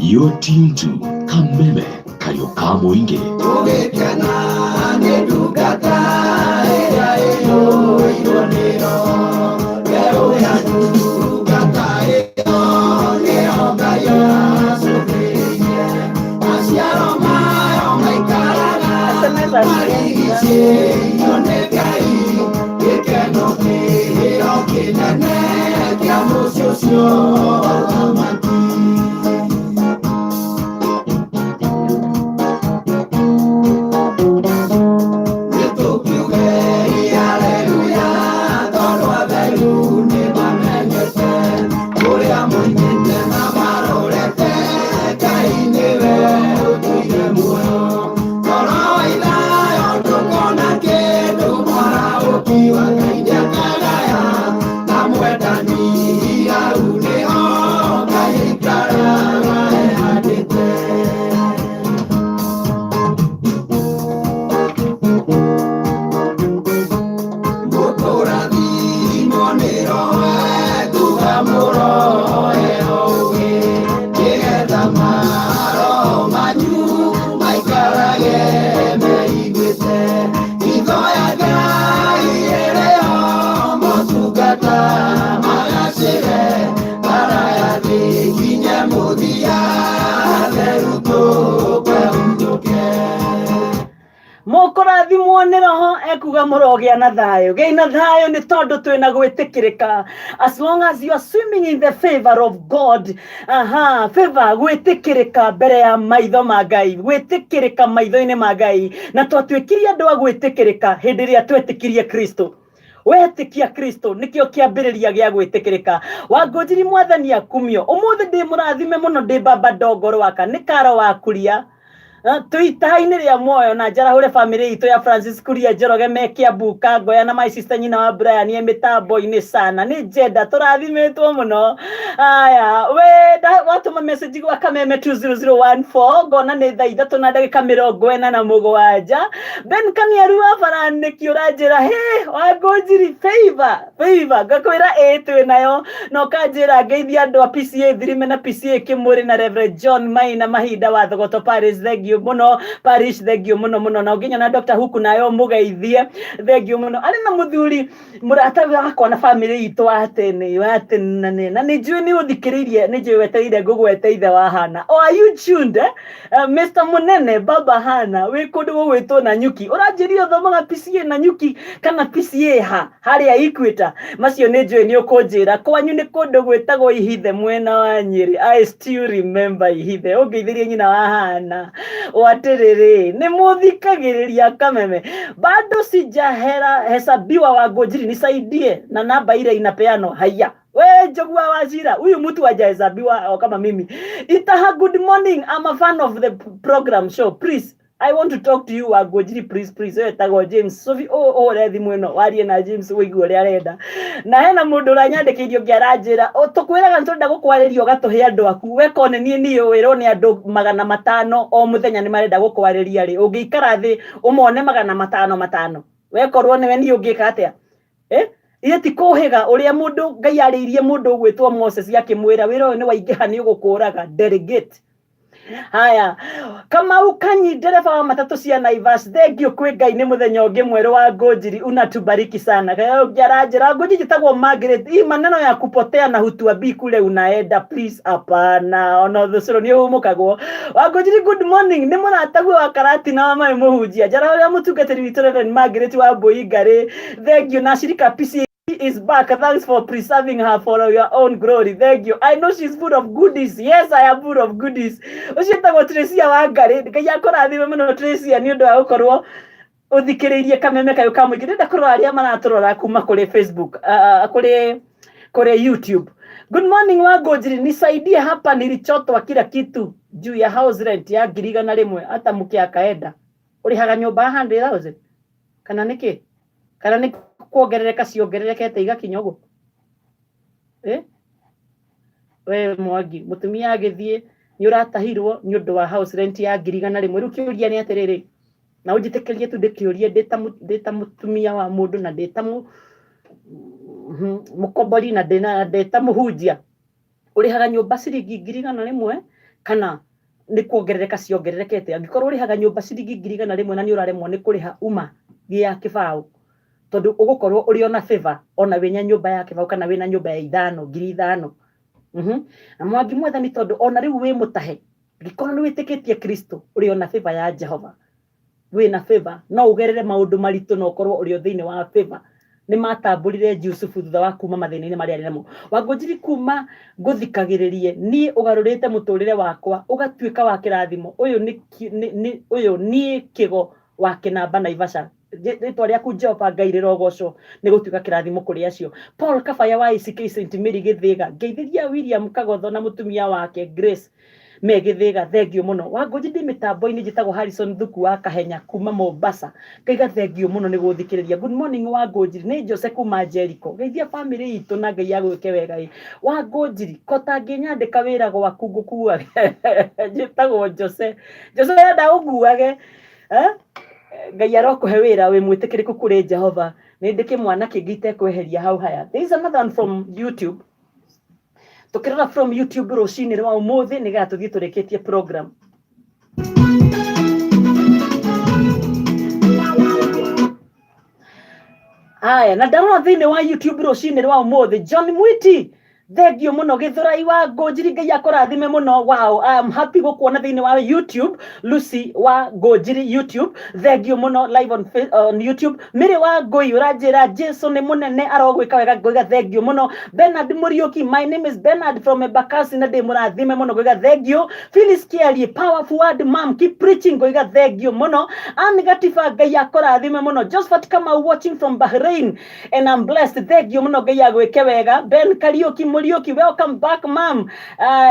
You're tuned to Kameme Kariuka Muingi. ndungata magacĩre bara ya thĩ nginya mũthia theru tũkahurũke. Mũkũrathimwo nĩ roho ekuga mũrogĩa na thayũ. Gĩai na thayũ nĩ tondũ twĩna gwĩtĩkĩrĩka. As long as you are swimming in the favor of God. Aha, favor, gwĩtĩkĩrĩka mbere ya maitho ma Ngai, gwĩtĩkĩrĩka maitho-inĩ ma Ngai. Na twatuĩkirie andũ a gwĩtĩkĩrĩka hĩndĩ ĩrĩa twetĩkirie Kristo. Wetĩkia Kristo nĩkĩo kĩambĩrĩria gĩa gwĩtĩkĩrĩka. Wangũnjiri mwathani akumio. Ũmũthĩ ndĩ mũrathime mũno, ndĩ baba ndongo rwaka nĩ karo wa kuria. Twĩ itaha-inĩ rĩa muoyo na njarahũre bamĩrĩ itũ ya Francis Kuria Njoroge me Kiambu Kangoya na my sister nyina wa Brian e mĩtambo-inĩ sana nĩ njenda tũrathimĩtwo mũno. Aya we watũma message gwa Kameme 20014 ngona nĩ thaa ithatũ na ndagĩka 47. Ben Kaniaru wa Baranĩki ũranjĩra he Wangũnjiri favor favor, ngakwĩra ĩĩ twĩ nayo na ũkanjĩra ngeithia andũ a PCA Thirime na PCA Kĩmũrĩ na Reverend John Maina Mahinda wa Thogoto Parish, thengiũ mũno Parish, thengiũ mũno mũno. Na ũngĩnyona Dr. Huku nayo mũgeithie, thengiũ mũno. Arĩ na mũthuri mũrata wakwa na bamĩrĩ itũ wa tene wa tene, na nĩ njũĩ nĩ ũthikĩrĩirie, nĩ njũĩ wetereire ngũgwete ithe wa Hana. Oh, are you tuned, eh? Mr. Munene Baba Hana wĩ kũndũ gũgwĩtwo na nyuki, ũranjĩria ũthomaga PCA na nyuki kana PCA ha harĩa Equator? Macio nĩ njũĩ nĩ ũkũnjĩra. Kwanyu nĩ kũndũ gwĩtagwo Ihithe mwena wa Nyĩrĩ. I still remember Ihithe. Ũngeithĩrie nyina wa Hana. O atĩrĩrĩ, nĩ mũthikagĩrĩria Kameme. Bado sijahera hesabiwa Wangũnjiri, nisaidie na namba ile inapeanwa. Haya. We Njogua wa Wachira, huyu mtu hajahesabiwa o kama mimi. Itaha, good morning. I'm a fan of the program show. Please, I want to talk to you Wangũnjiri, please, please. We tagwo James. Sophie, oh, oh, ũre thimũ ĩno warie na James ũigue ũrĩa arenda. Na hena mũndũ ũranyandĩkĩirie ũngĩ aranjĩra, o tũkwĩraga nĩ tũrenda gũkwarĩria ũgatũhe andũ aku. We kone niĩ niĩ wĩrwo nĩ andũ 500 o mũthenya nĩ marenda gũkwarĩria rĩ. Ũngĩikara thĩ ũmone 500 matano. Wekorwo nĩwe niĩ ũngĩka atĩa? Ithe ti kũhĩga ũrĩa mũndũ Ngai arĩirie mũndũ ũgwĩtwo Moses akĩmwĩra wĩra ũyũ nĩ waingĩha nĩ ũgũkũraga, delegate. Haya, Kamau Kanyi ndereba wa matatũ cia Naivas, thank you kwĩ Ngai nĩ mũthenya ũngĩ mwerũ wa Ngũnjiri, unatubariki sana. Kayo ũngĩ aranjĩra Ngũnjiri njĩtagwo Margaret, hii maneno ya kupotea na hutuambii kule unaenda, please hapana. Ona thũcũrũ nĩ ũhumũkagwo. Wangũnjiri good morning, nĩ mũrataguo wa Karatina wa maĩ mũhunjia. Njara ũrĩa mũtungatĩri witũ Reverend Margaret wa Mbũi Ngarĩ, thank you. Na shirika PCA is back. Thanks for preserving her for your own glory. Thank you. I know she's full of goodies. Yes, I am full of goodies. Ũcio etagwo Tracy wa Ngarĩ. Ngai akũrathime mũno Tracy nĩ ũndũ wa gũkorwo ũthikĩrĩirie kameme kayũ ka mũingĩ. Ndĩrenda kũrora arĩa maratũrora kuma kũrĩ Facebook, kũrĩ YouTube. Good morning Wangũnjiri, nisaidie hapa, nilichotwa kila kitu juu ya house rent ya 100,000 hata mke akaenda. Ũrĩhaga nyũmba ya 100,000 kana nĩkĩ? Kana nĩ kuongerereka ciongererekete igakinya ũguo? We Mwangi, mũtumia agĩthiĩ nĩ ũratahirwo nĩ ũndũ wa house rent ya 100,000. Rĩu kĩũria nĩ atĩrĩrĩ, na ũnjĩtĩkĩrie tu ndĩkĩũrie ndĩ ta mũtumia wa mũndũ na ndĩ ta mũkombori na ndĩ ta mũhunjia. Ũrĩhaga nyũmba ciringi 100,000 kana nĩ kuongerereka ciongererekete? Angĩkorwo ũrĩhaga nyũmba ciringi 100,000 na nĩ ũraremwo nĩ kũrĩha uma gĩa kĩbaũ, tondũ ũgũkorwo ũrĩ ona favor ona wĩna nyũmba ya kĩbaũ kana wĩna nyũmba ya ithano, 5,000. Na Mwangi mwathani, tondũ ona rĩu wĩ mũtahe, angĩkorwo nĩ wĩtĩkĩtie Kristo, ũrĩ ona favor ya Jehova. Wĩna favor, no ũgerere maũndũ maritũ na ũkorwo ũrĩ o thĩinĩ wa favor. Nĩ matambũrire Jusufu thutha wa kuma mathĩna-inĩ marĩa arĩ namo. Wangũnjiri kuma ngũthikagĩrĩrie niĩ ũgarũrĩte mũtũrĩre wakwa ũgatuĩka wa kĩrathimo. Ũyũ nĩ ũyũ niĩ kĩgo wa kĩnamba Naivasha. Rĩtwa rĩaku Jehova Ngai rĩrogocwo nĩ gũtuĩka kĩrathimo kũrĩ acio. Paul Kabaya wa ACK St Mary Gĩthĩga, ngeithĩria William Kagotho na mũtumia wake Grace me Gĩthĩga, thengio mũno. Wangũnji ndĩ mĩtambo-inĩ, njĩtagwo Harrison Thuku wa Kahenya kuma Mombasa, ngaiga thengio mũno nĩ gũthikĩrĩria. Good morning Wangũnjiri, nĩ Jose kuma Jericho, geithia family itũ na Ngai agwĩke wega. Ĩ Wangũnjiri, ko tangĩnyandĩka wĩra gwaku ngũkuage. Njĩtagwo Jose. Jose enda ũnguage, eh? Ngai arokũhe wĩra wĩ mwĩtĩkĩrĩku kũrĩ Jehova. Nĩ ndĩ kĩmwana kĩngĩ itekweheria hau. Haya, there is another one from YouTube. Tũkĩrora from YouTube rũcinĩ rwa ũmũthĩ nĩgetha tũthiĩ tũrĩkĩtie program. Aya, na ndarora thĩinĩ wa YouTube rũcinĩ rwa ũmũthĩ, John Mwiti, thengio mũno. Gĩthũrai wa Ngũnjiri, Ngai akũrathime mũno. Wow, I am happy gũkuona thĩinĩ wa YouTube. Lucy wa Ngũnjiri YouTube, thengio mũno, live on YouTube. Mĩrĩ wa Ngũi ũranjĩra Jesu nĩ mũnene, arogwĩka wega, ngoiga thengio mũno. Bernard Mũriũki, my name is Bernard from Embakasi na ndĩ mũrathime mũno, ngoiga thengio. Phyllis Kiarie, powerful word ma'am, keep preaching, ngoiga thengio mũno. Anne Gatiba, Ngai akũrathime mũno. Josephat Kamau, watching from Bahrain and I'm blessed, thengio mũno, Ngai agwĩke wega. Ben Kariuki Mũriũki, welcome back ma'am,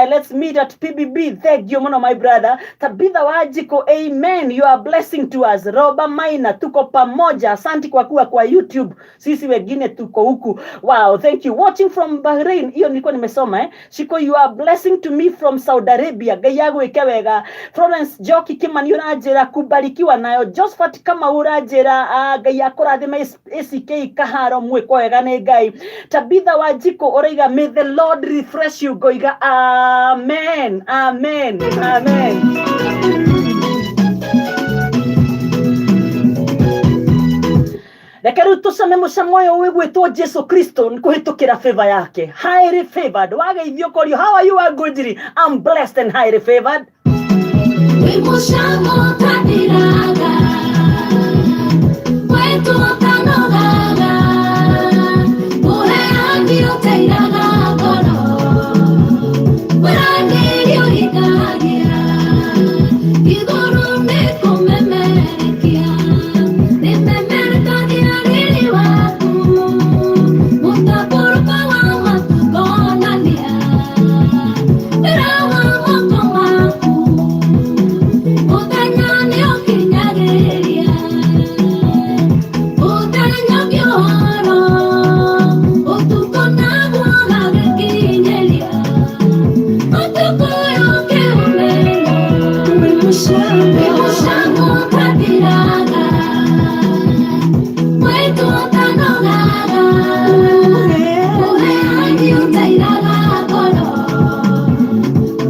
let's meet at PBB, thengio mũno my brother. Tabitha Wanjiko, amen, you are a blessing to us. Roba Maina, tuko pamoja, asante kwa kuwa kwa YouTube, sisi wengine tuko huku. Wow, thank you. Watching from Bahrain, hiyo nilikuwa nimesoma, eh. Shiko, you are a blessing to me from Saudi Arabia, Ngai agwĩke wega. Florence Joki Kimani ũranjĩra kubarikiwa nayo. Josephat Kamau ũranjĩra Ngai akũrathime. ACK Kaharo, mwĩkwo wega nĩ Ngai. Tabitha Wanjiko ũraiga may the Lord refresh you, ngoiga amen, amen, amen. Reke rĩu tũcame mũcamo ũyũ wĩgwĩtwo Jesu Kristo nĩ kũhĩtũkĩra favor yake. Highly favored. Wageithio ũkorio, how are you, Wangũnjiri? I'm blessed and highly favored. Wĩ mũcamo ũtathiraga, kwetu ũtanogaga, ũheani ũteiraga ngoro, wĩranĩri ũhingagia, igũrũ nĩ kũmemerekia, nĩmemerekagia riri waku, mũtambũrũko wa matu ngonania, wĩra wa moko maku, mũthenya nĩũkinyagĩria, mũthenya ũngĩ ũhoro, ũtukũ naguo ũgagĩkinyĩria, ũtukũ ũyũ ũkĩũmenya, wĩ mũcamo ũtathiraga, kwetu ũtanogaga, ũheani ũteiraga ngoro,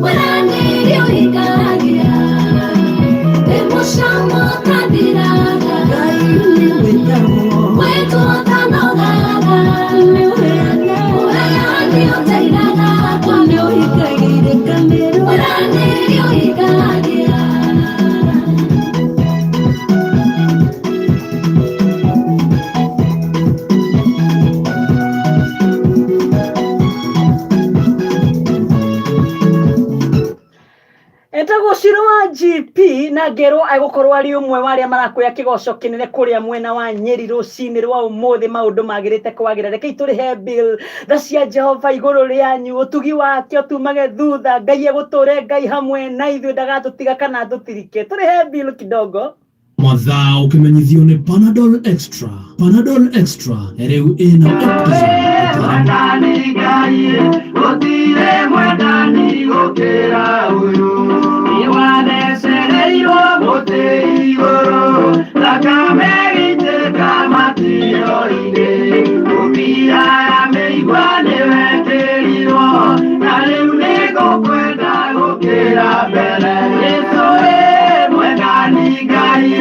wĩranĩri ũhingagia, wĩ mũcamo ũtathiraga, kwetu ũtanogaga, ũheani ũteiraga ngoro, wĩranĩri ũhingagia. Etagwo Ciro wa GP na ngerwo agũkorwo arĩ ũmwe wa arĩa marakuoya kĩgoco kĩnene kũrĩa mwena wa Nyeri rũcinĩ rwa ũmũthĩ. Maũndũ magĩrĩte kwagĩra, rekei tũrĩhe bill. Tha cia Jehova igũrũ rĩanyu, ũtugi wake ũtumage thutha. Ngai egũtũre, Ngai hamwe na ithuĩ, ndagatũtiga kana atũtirike. Tũrĩhe bill kidogo. Mathaa ũkĩmenyithio nĩ Panadol Extra. Panadol Extra rĩu ĩna Optizol. Mwendani Ngai, gũtirĩ mwendani gũkĩra ũyũ. Nĩwathecereirwo mũtĩ igũrũ, thakame ĩgĩitĩka matiro-inĩ. Ngũbia ya mĩigua nĩwekĩrirwo, na rĩu nĩngũkwenda gũkĩra mbere. Jesũ ĩ mwendani Ngai,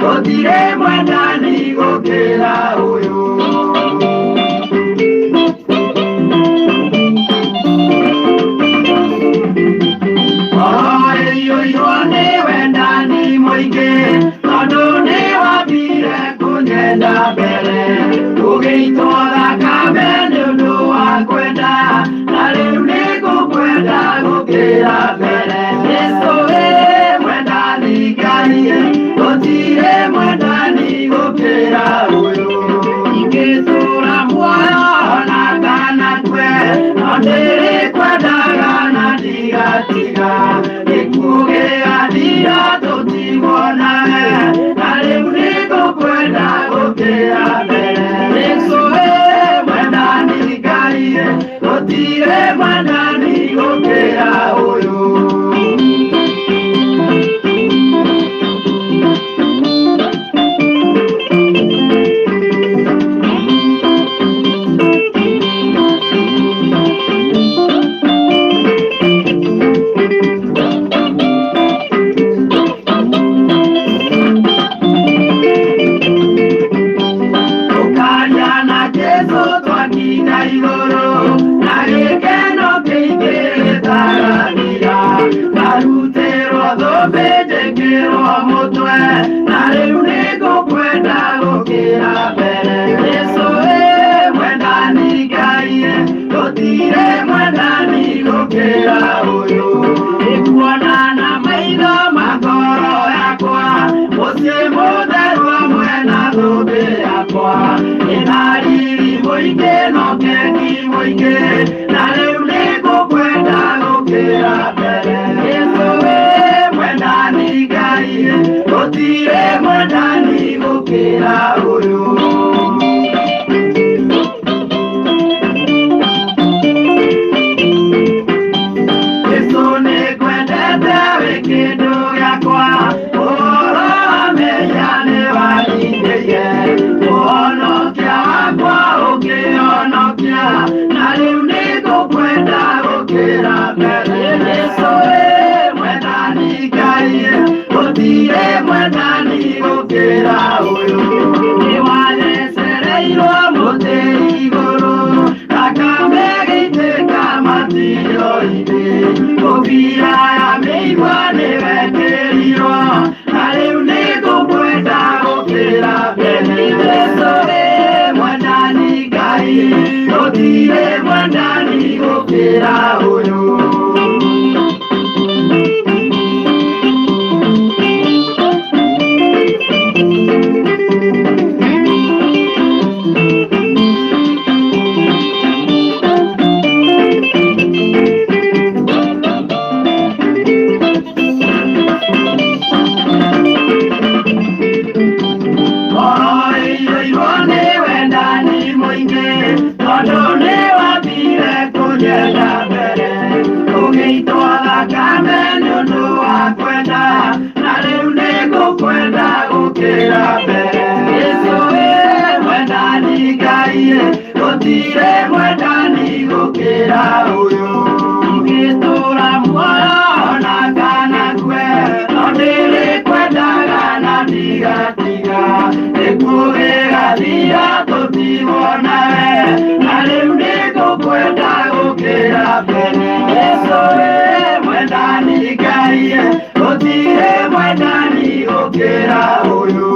gũtirĩ mwendani gũkĩra ũyũ. Iyũirwo nĩ wendani mũingĩ, tondũ nĩ wambire kũnyenda mbere. Ũgĩitwo thakame nĩ ũndũ wa kwenda, na rĩu nĩngũkwenda gũkĩra mbere. Jesũ ĩ mwendani Ngai, gũtirĩ mwendani gũkĩra ũyũ. Ingĩtũũra muoyo ona kana kue, no ndĩrĩkwendaga na ndigatiga. Gĩkuũ gĩgathira tũtigwo nawe, na rĩu nĩngũkwenda gũkĩra mbere. Jesũ ĩ mwendani Ngai, gũtirĩ mwendani gũkĩra ũyũ. Ũkaria twakinya igũrũ na gĩkeno kĩingĩ gĩtagathira ndarutĩrwo thũmbĩ njĩkĩrwo mũtwe na rĩu nĩngũkwenda gũkĩra mbere Jesũ ĩ mwendani Ngai gũtirĩ mwendani gũkĩra ũyũ nĩkuona na maitho ma ngoro yakwa mũciĩ mũtheru hamwe na thũmbĩ yakwa ĩna riri mũingĩ na ũkeni mũingĩ na rĩu nĩngũkwenda gũkĩra mbere Jesũ ĩ mwendani Ngai gũtirĩ mwendani gũkĩra ũyũ. Jesũ nĩngwendete wĩ kĩndũ gĩakwa ũhoro wa mehia nĩwanyingĩire ũhonokia wakwa ũkĩhonokia na rĩu nĩngũkwenda gũkĩra mbere Jesũ ĩ mwendani Ngai gũtirĩ mwendani gũkĩra ũyũ nĩwanecereirwo mũtĩ igũrũ thakame ĩgĩitĩka matiro-inĩ ngũbia ya mĩigua nĩwekĩrirwo na rĩu nĩngũkwenda gũkĩra mbere Jesũ ĩ mwendani Ngai gũtirĩ mwendani gũkĩra ũyũ. Ngoro ĩiyũirwo nĩ wendani mũingĩ tondũ nĩwambire kũnyenda mbere ũgĩitwo thakame nĩ ũndũ wa kwenda na rĩu nĩngũkwenda gũkĩra mbere Jesũ ĩ mwendani Ngai gũtirĩ mwendani gũkĩra ũyũ ingĩtũra muoyo ona kana ngue no ndĩrĩkwendaga na ndigatiga nĩkuo gĩgathira tũtigwo nawe na rĩu nĩngũkwenda gũkĩra mbere Jesũ ĩ mwendani Ngai gũtirĩ mwendani gũkĩra ũyũ.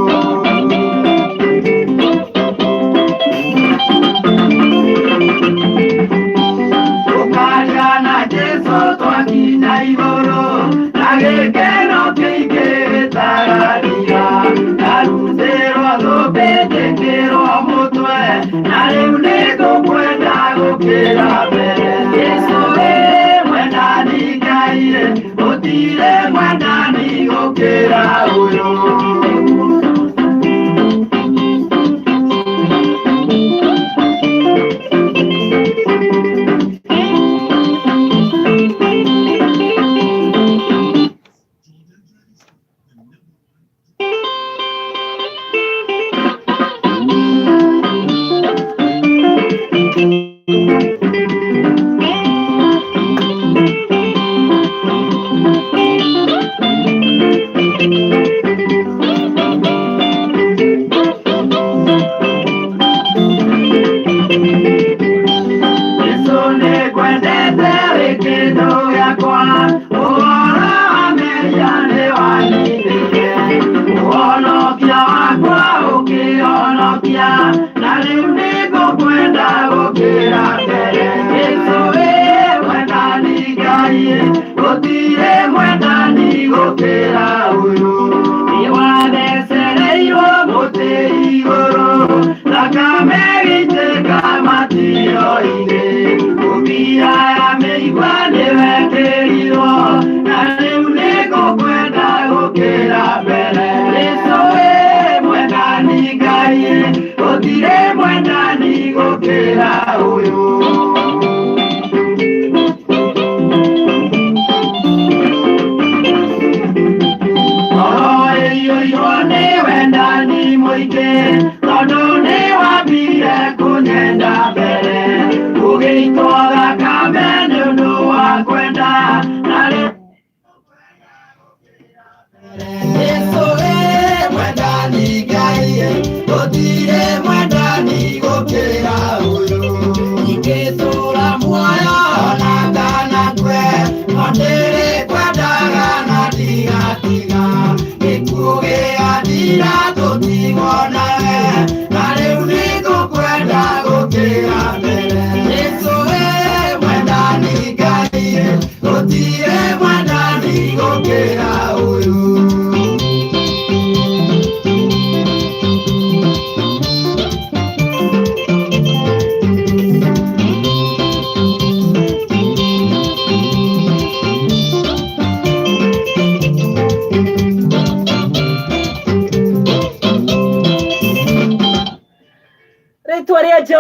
Tũkaria na Jesũ twakinya igũrũ na gĩkeno kĩingĩ gĩtagathira ndarutĩrwo thũmbĩ njĩkĩrwo mũtwe na rĩu nĩngũkwenda gũkĩra mbere Jesũ ĩ mwendani Ngai gũtirĩ mwendani gũkĩra ũyũ. Jesũ nĩngwendete wĩ kĩndũ gĩakwa ũhoro wa mehia nĩwanyitĩire ũhonokia wakwa ũkĩhonokia na rĩu nĩngũkwenda gũkĩra mbere Jesũ ĩ mwendani Ngai gũtirĩ mwendani gũkĩra ũyũ nĩwanecereirwo mũtĩ igũrũ thakame ĩgĩitĩka matiro-inĩ ngũbia ya mĩigua nĩwekĩrirwo na rĩu nĩngũkwenda gũkĩra mbere Jesũ ĩ mwendani Ngai gũtirĩ mwendani gũkĩra ũyũ. Ngoro ĩiyũirwo nĩ wendani mũingĩ tondũ nĩwambire kũnyenda mbere ũgĩitwo thakame nĩ ũndũ wa kwenda na rĩu Jesũ ĩ mwendani Ngai gũtirĩ mwendani gũkĩra ũyũ.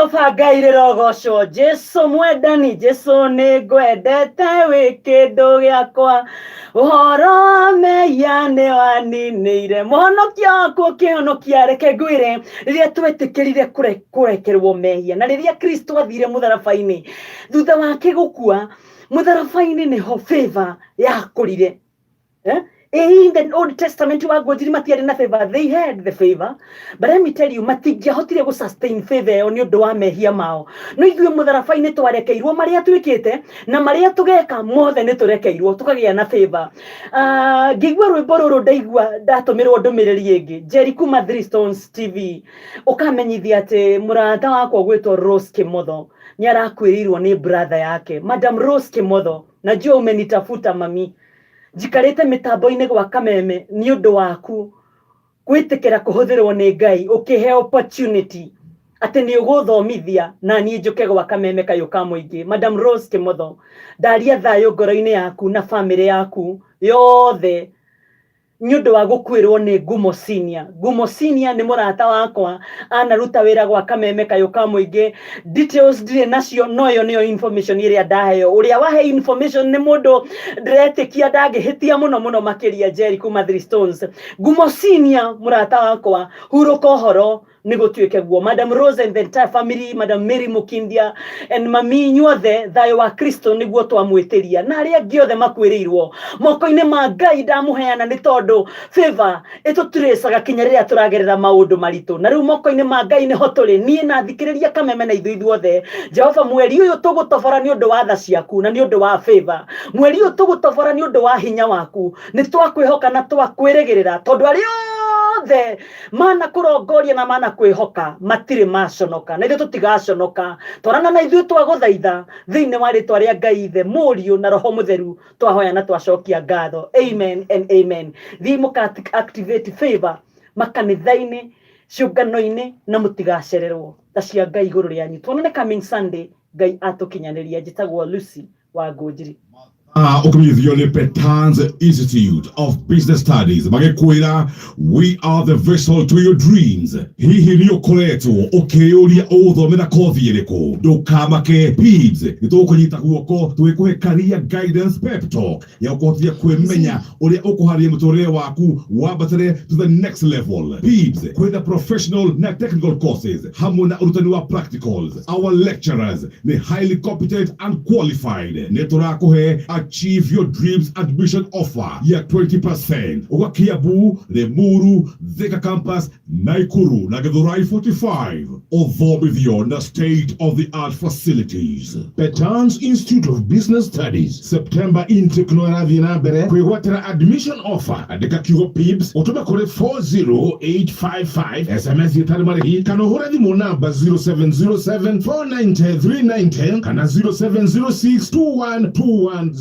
Jehova Ngai rĩrogocwo. Jesu mwendani, Jesu nĩ ngwendete wĩ kĩndũ gĩakwa. Ũhoro wa mehia nĩ waninĩire, mũhonokia wakwa ũkĩhonokia. Reke ngwĩre, rĩrĩa twetĩkĩrire kũrekerwo mehia na rĩrĩa Kristo athire mũtharaba-inĩ, thutha wake gũkua mũtharaba-inĩ nĩho favor yakũrire. Eh? In the Old Testament wa Ngũnjiri matiarĩ na favor, they had the favor. But let me tell you, matingĩahotire gũ sustain favor ĩyo nĩ ũndũ wa mehia mao. No ithuĩ mũtharaba-inĩ twarekeirwo marĩa twĩkĩte na marĩa tũgeka mothe nĩ tũrekeirwo tũkagĩa na favor. Ngĩigua rwĩmbo rũrũ ndaigua ndatũmĩrwo ndũmĩrĩri ĩngĩ. Jerry kuma Three Stones TV ũkamenyithia atĩ mũrata wakwa ũgwĩtwo Rose Kĩmotho nĩ arakuĩrĩirwo nĩ brother yake. Madam Rose Kĩmotho, najua umenitafuta mami. Njikarĩte mĩtambo-inĩ gwa Kameme nĩ ũndũ waku gwĩtĩkĩra kũhũthĩrwo nĩ Ngai ũkĩhe opportunity atĩ nĩ ũgũthomithia na niĩ njũke gwa Kameme kayũ ka mũingĩ. Madam Rose Kĩmotho, ndaria thayũ ngoro-inĩ yaku na famĩlĩ yaku yothe nĩ ũndũ wa gũkuĩrwo nĩ Ngumo Senior. Ngumo Senior nĩ mũrata wakwa, anaruta wĩra gwa Kameme kayũ ka mũingĩ. Details ndirĩ nacio, no ĩyo nĩyo information ĩrĩa ndaheo. Ũrĩa wahe information nĩ mũndũ ndĩretĩkia ndangĩhĩtia mũno mũno makĩria, Jerry kuma Three Stones. Ngumo Senior mũrata wakwa, hurũka ũhoro nĩ gũtuĩke guo. Madam Rose and the entire family, Madam Mary Mukindia and mami inyuothe, thayũ wa Kristo nĩguo twamwĩtĩria, na arĩa angĩ othe makuĩrĩirwo moko-inĩ ma Ngai ndamũheana, nĩ tondũ favor ĩtũtũrĩcaga kinya rĩrĩa tũragerera maũndũ maritũ, na rĩu moko-inĩ ma Ngai nĩho tũrĩ, niĩ na thikĩrĩria Kameme na ithuĩ ithuothe. Jehova, mweri ũyũ tũgũtobora nĩ ũndũ wa tha ciaku na nĩ ũndũ wa favor. Mweri ũyũ tũgũtobora nĩ ũndũ wa hinya waku. Nĩ twakwĩhoka na twakwĩrĩgĩrĩra, tondũ arĩa othe mana kũrongoria na mana kwĩhoka matirĩ maconoka, na ithuĩ tũtigaconoka. Twarana na ithuĩ twagũthaitha thĩinĩ wa rĩtwa rĩa Ngai Ithe, Mũriũ na Roho Mũtheru, twahoya na twacokia ngatho. Amen and amen. Thiĩ mũka activate favor makanitha-inĩ, ciũngano-inĩ, na mũtigacererwo. Tha cia Ngai igũrũ rĩanyu. Tuonane coming Sunday, Ngai atũkinyanĩria. Njĩtagwo Lucy wa Ngũnjiri. Ũkĩmenyithio nĩ Petans Institute of Business Studies magĩkwĩra we are the vessel to your dreams. Hihi nĩ ũkoretwo ũkĩyũria ũgũthomera kothi ĩrĩkũ? Ndũkamake, PIBS nĩ tũgũkũnyita guoko tũgĩkũhe career guidance pep talk ya gũkũhotithia kwĩmenya ũrĩa ũkũharĩria mũtũrĩre waku wambatĩre to the next level. PIBS kwĩna professional na technical courses hamwe na ũrutani wa practicals. Our lecturers nĩ highly competent and qualified. Nĩ tũrakũhe achieve your dreams admission offer ya 20% ũga Kiambu, Limuru, Thika campus, Naikuru na Githurai 45. Ũthomithio na state of the art facilities. Petans Institute of Business Studies September intake no ĩrathiĩ na mbere kwĩgwatĩra admission offer. Andĩka kiugo PIBS ũtũme kũrĩ 40855 SMS ĩtarĩ marĩhi, kana ũhũre thimũ namba 0707 490 390 kana 0706 212101.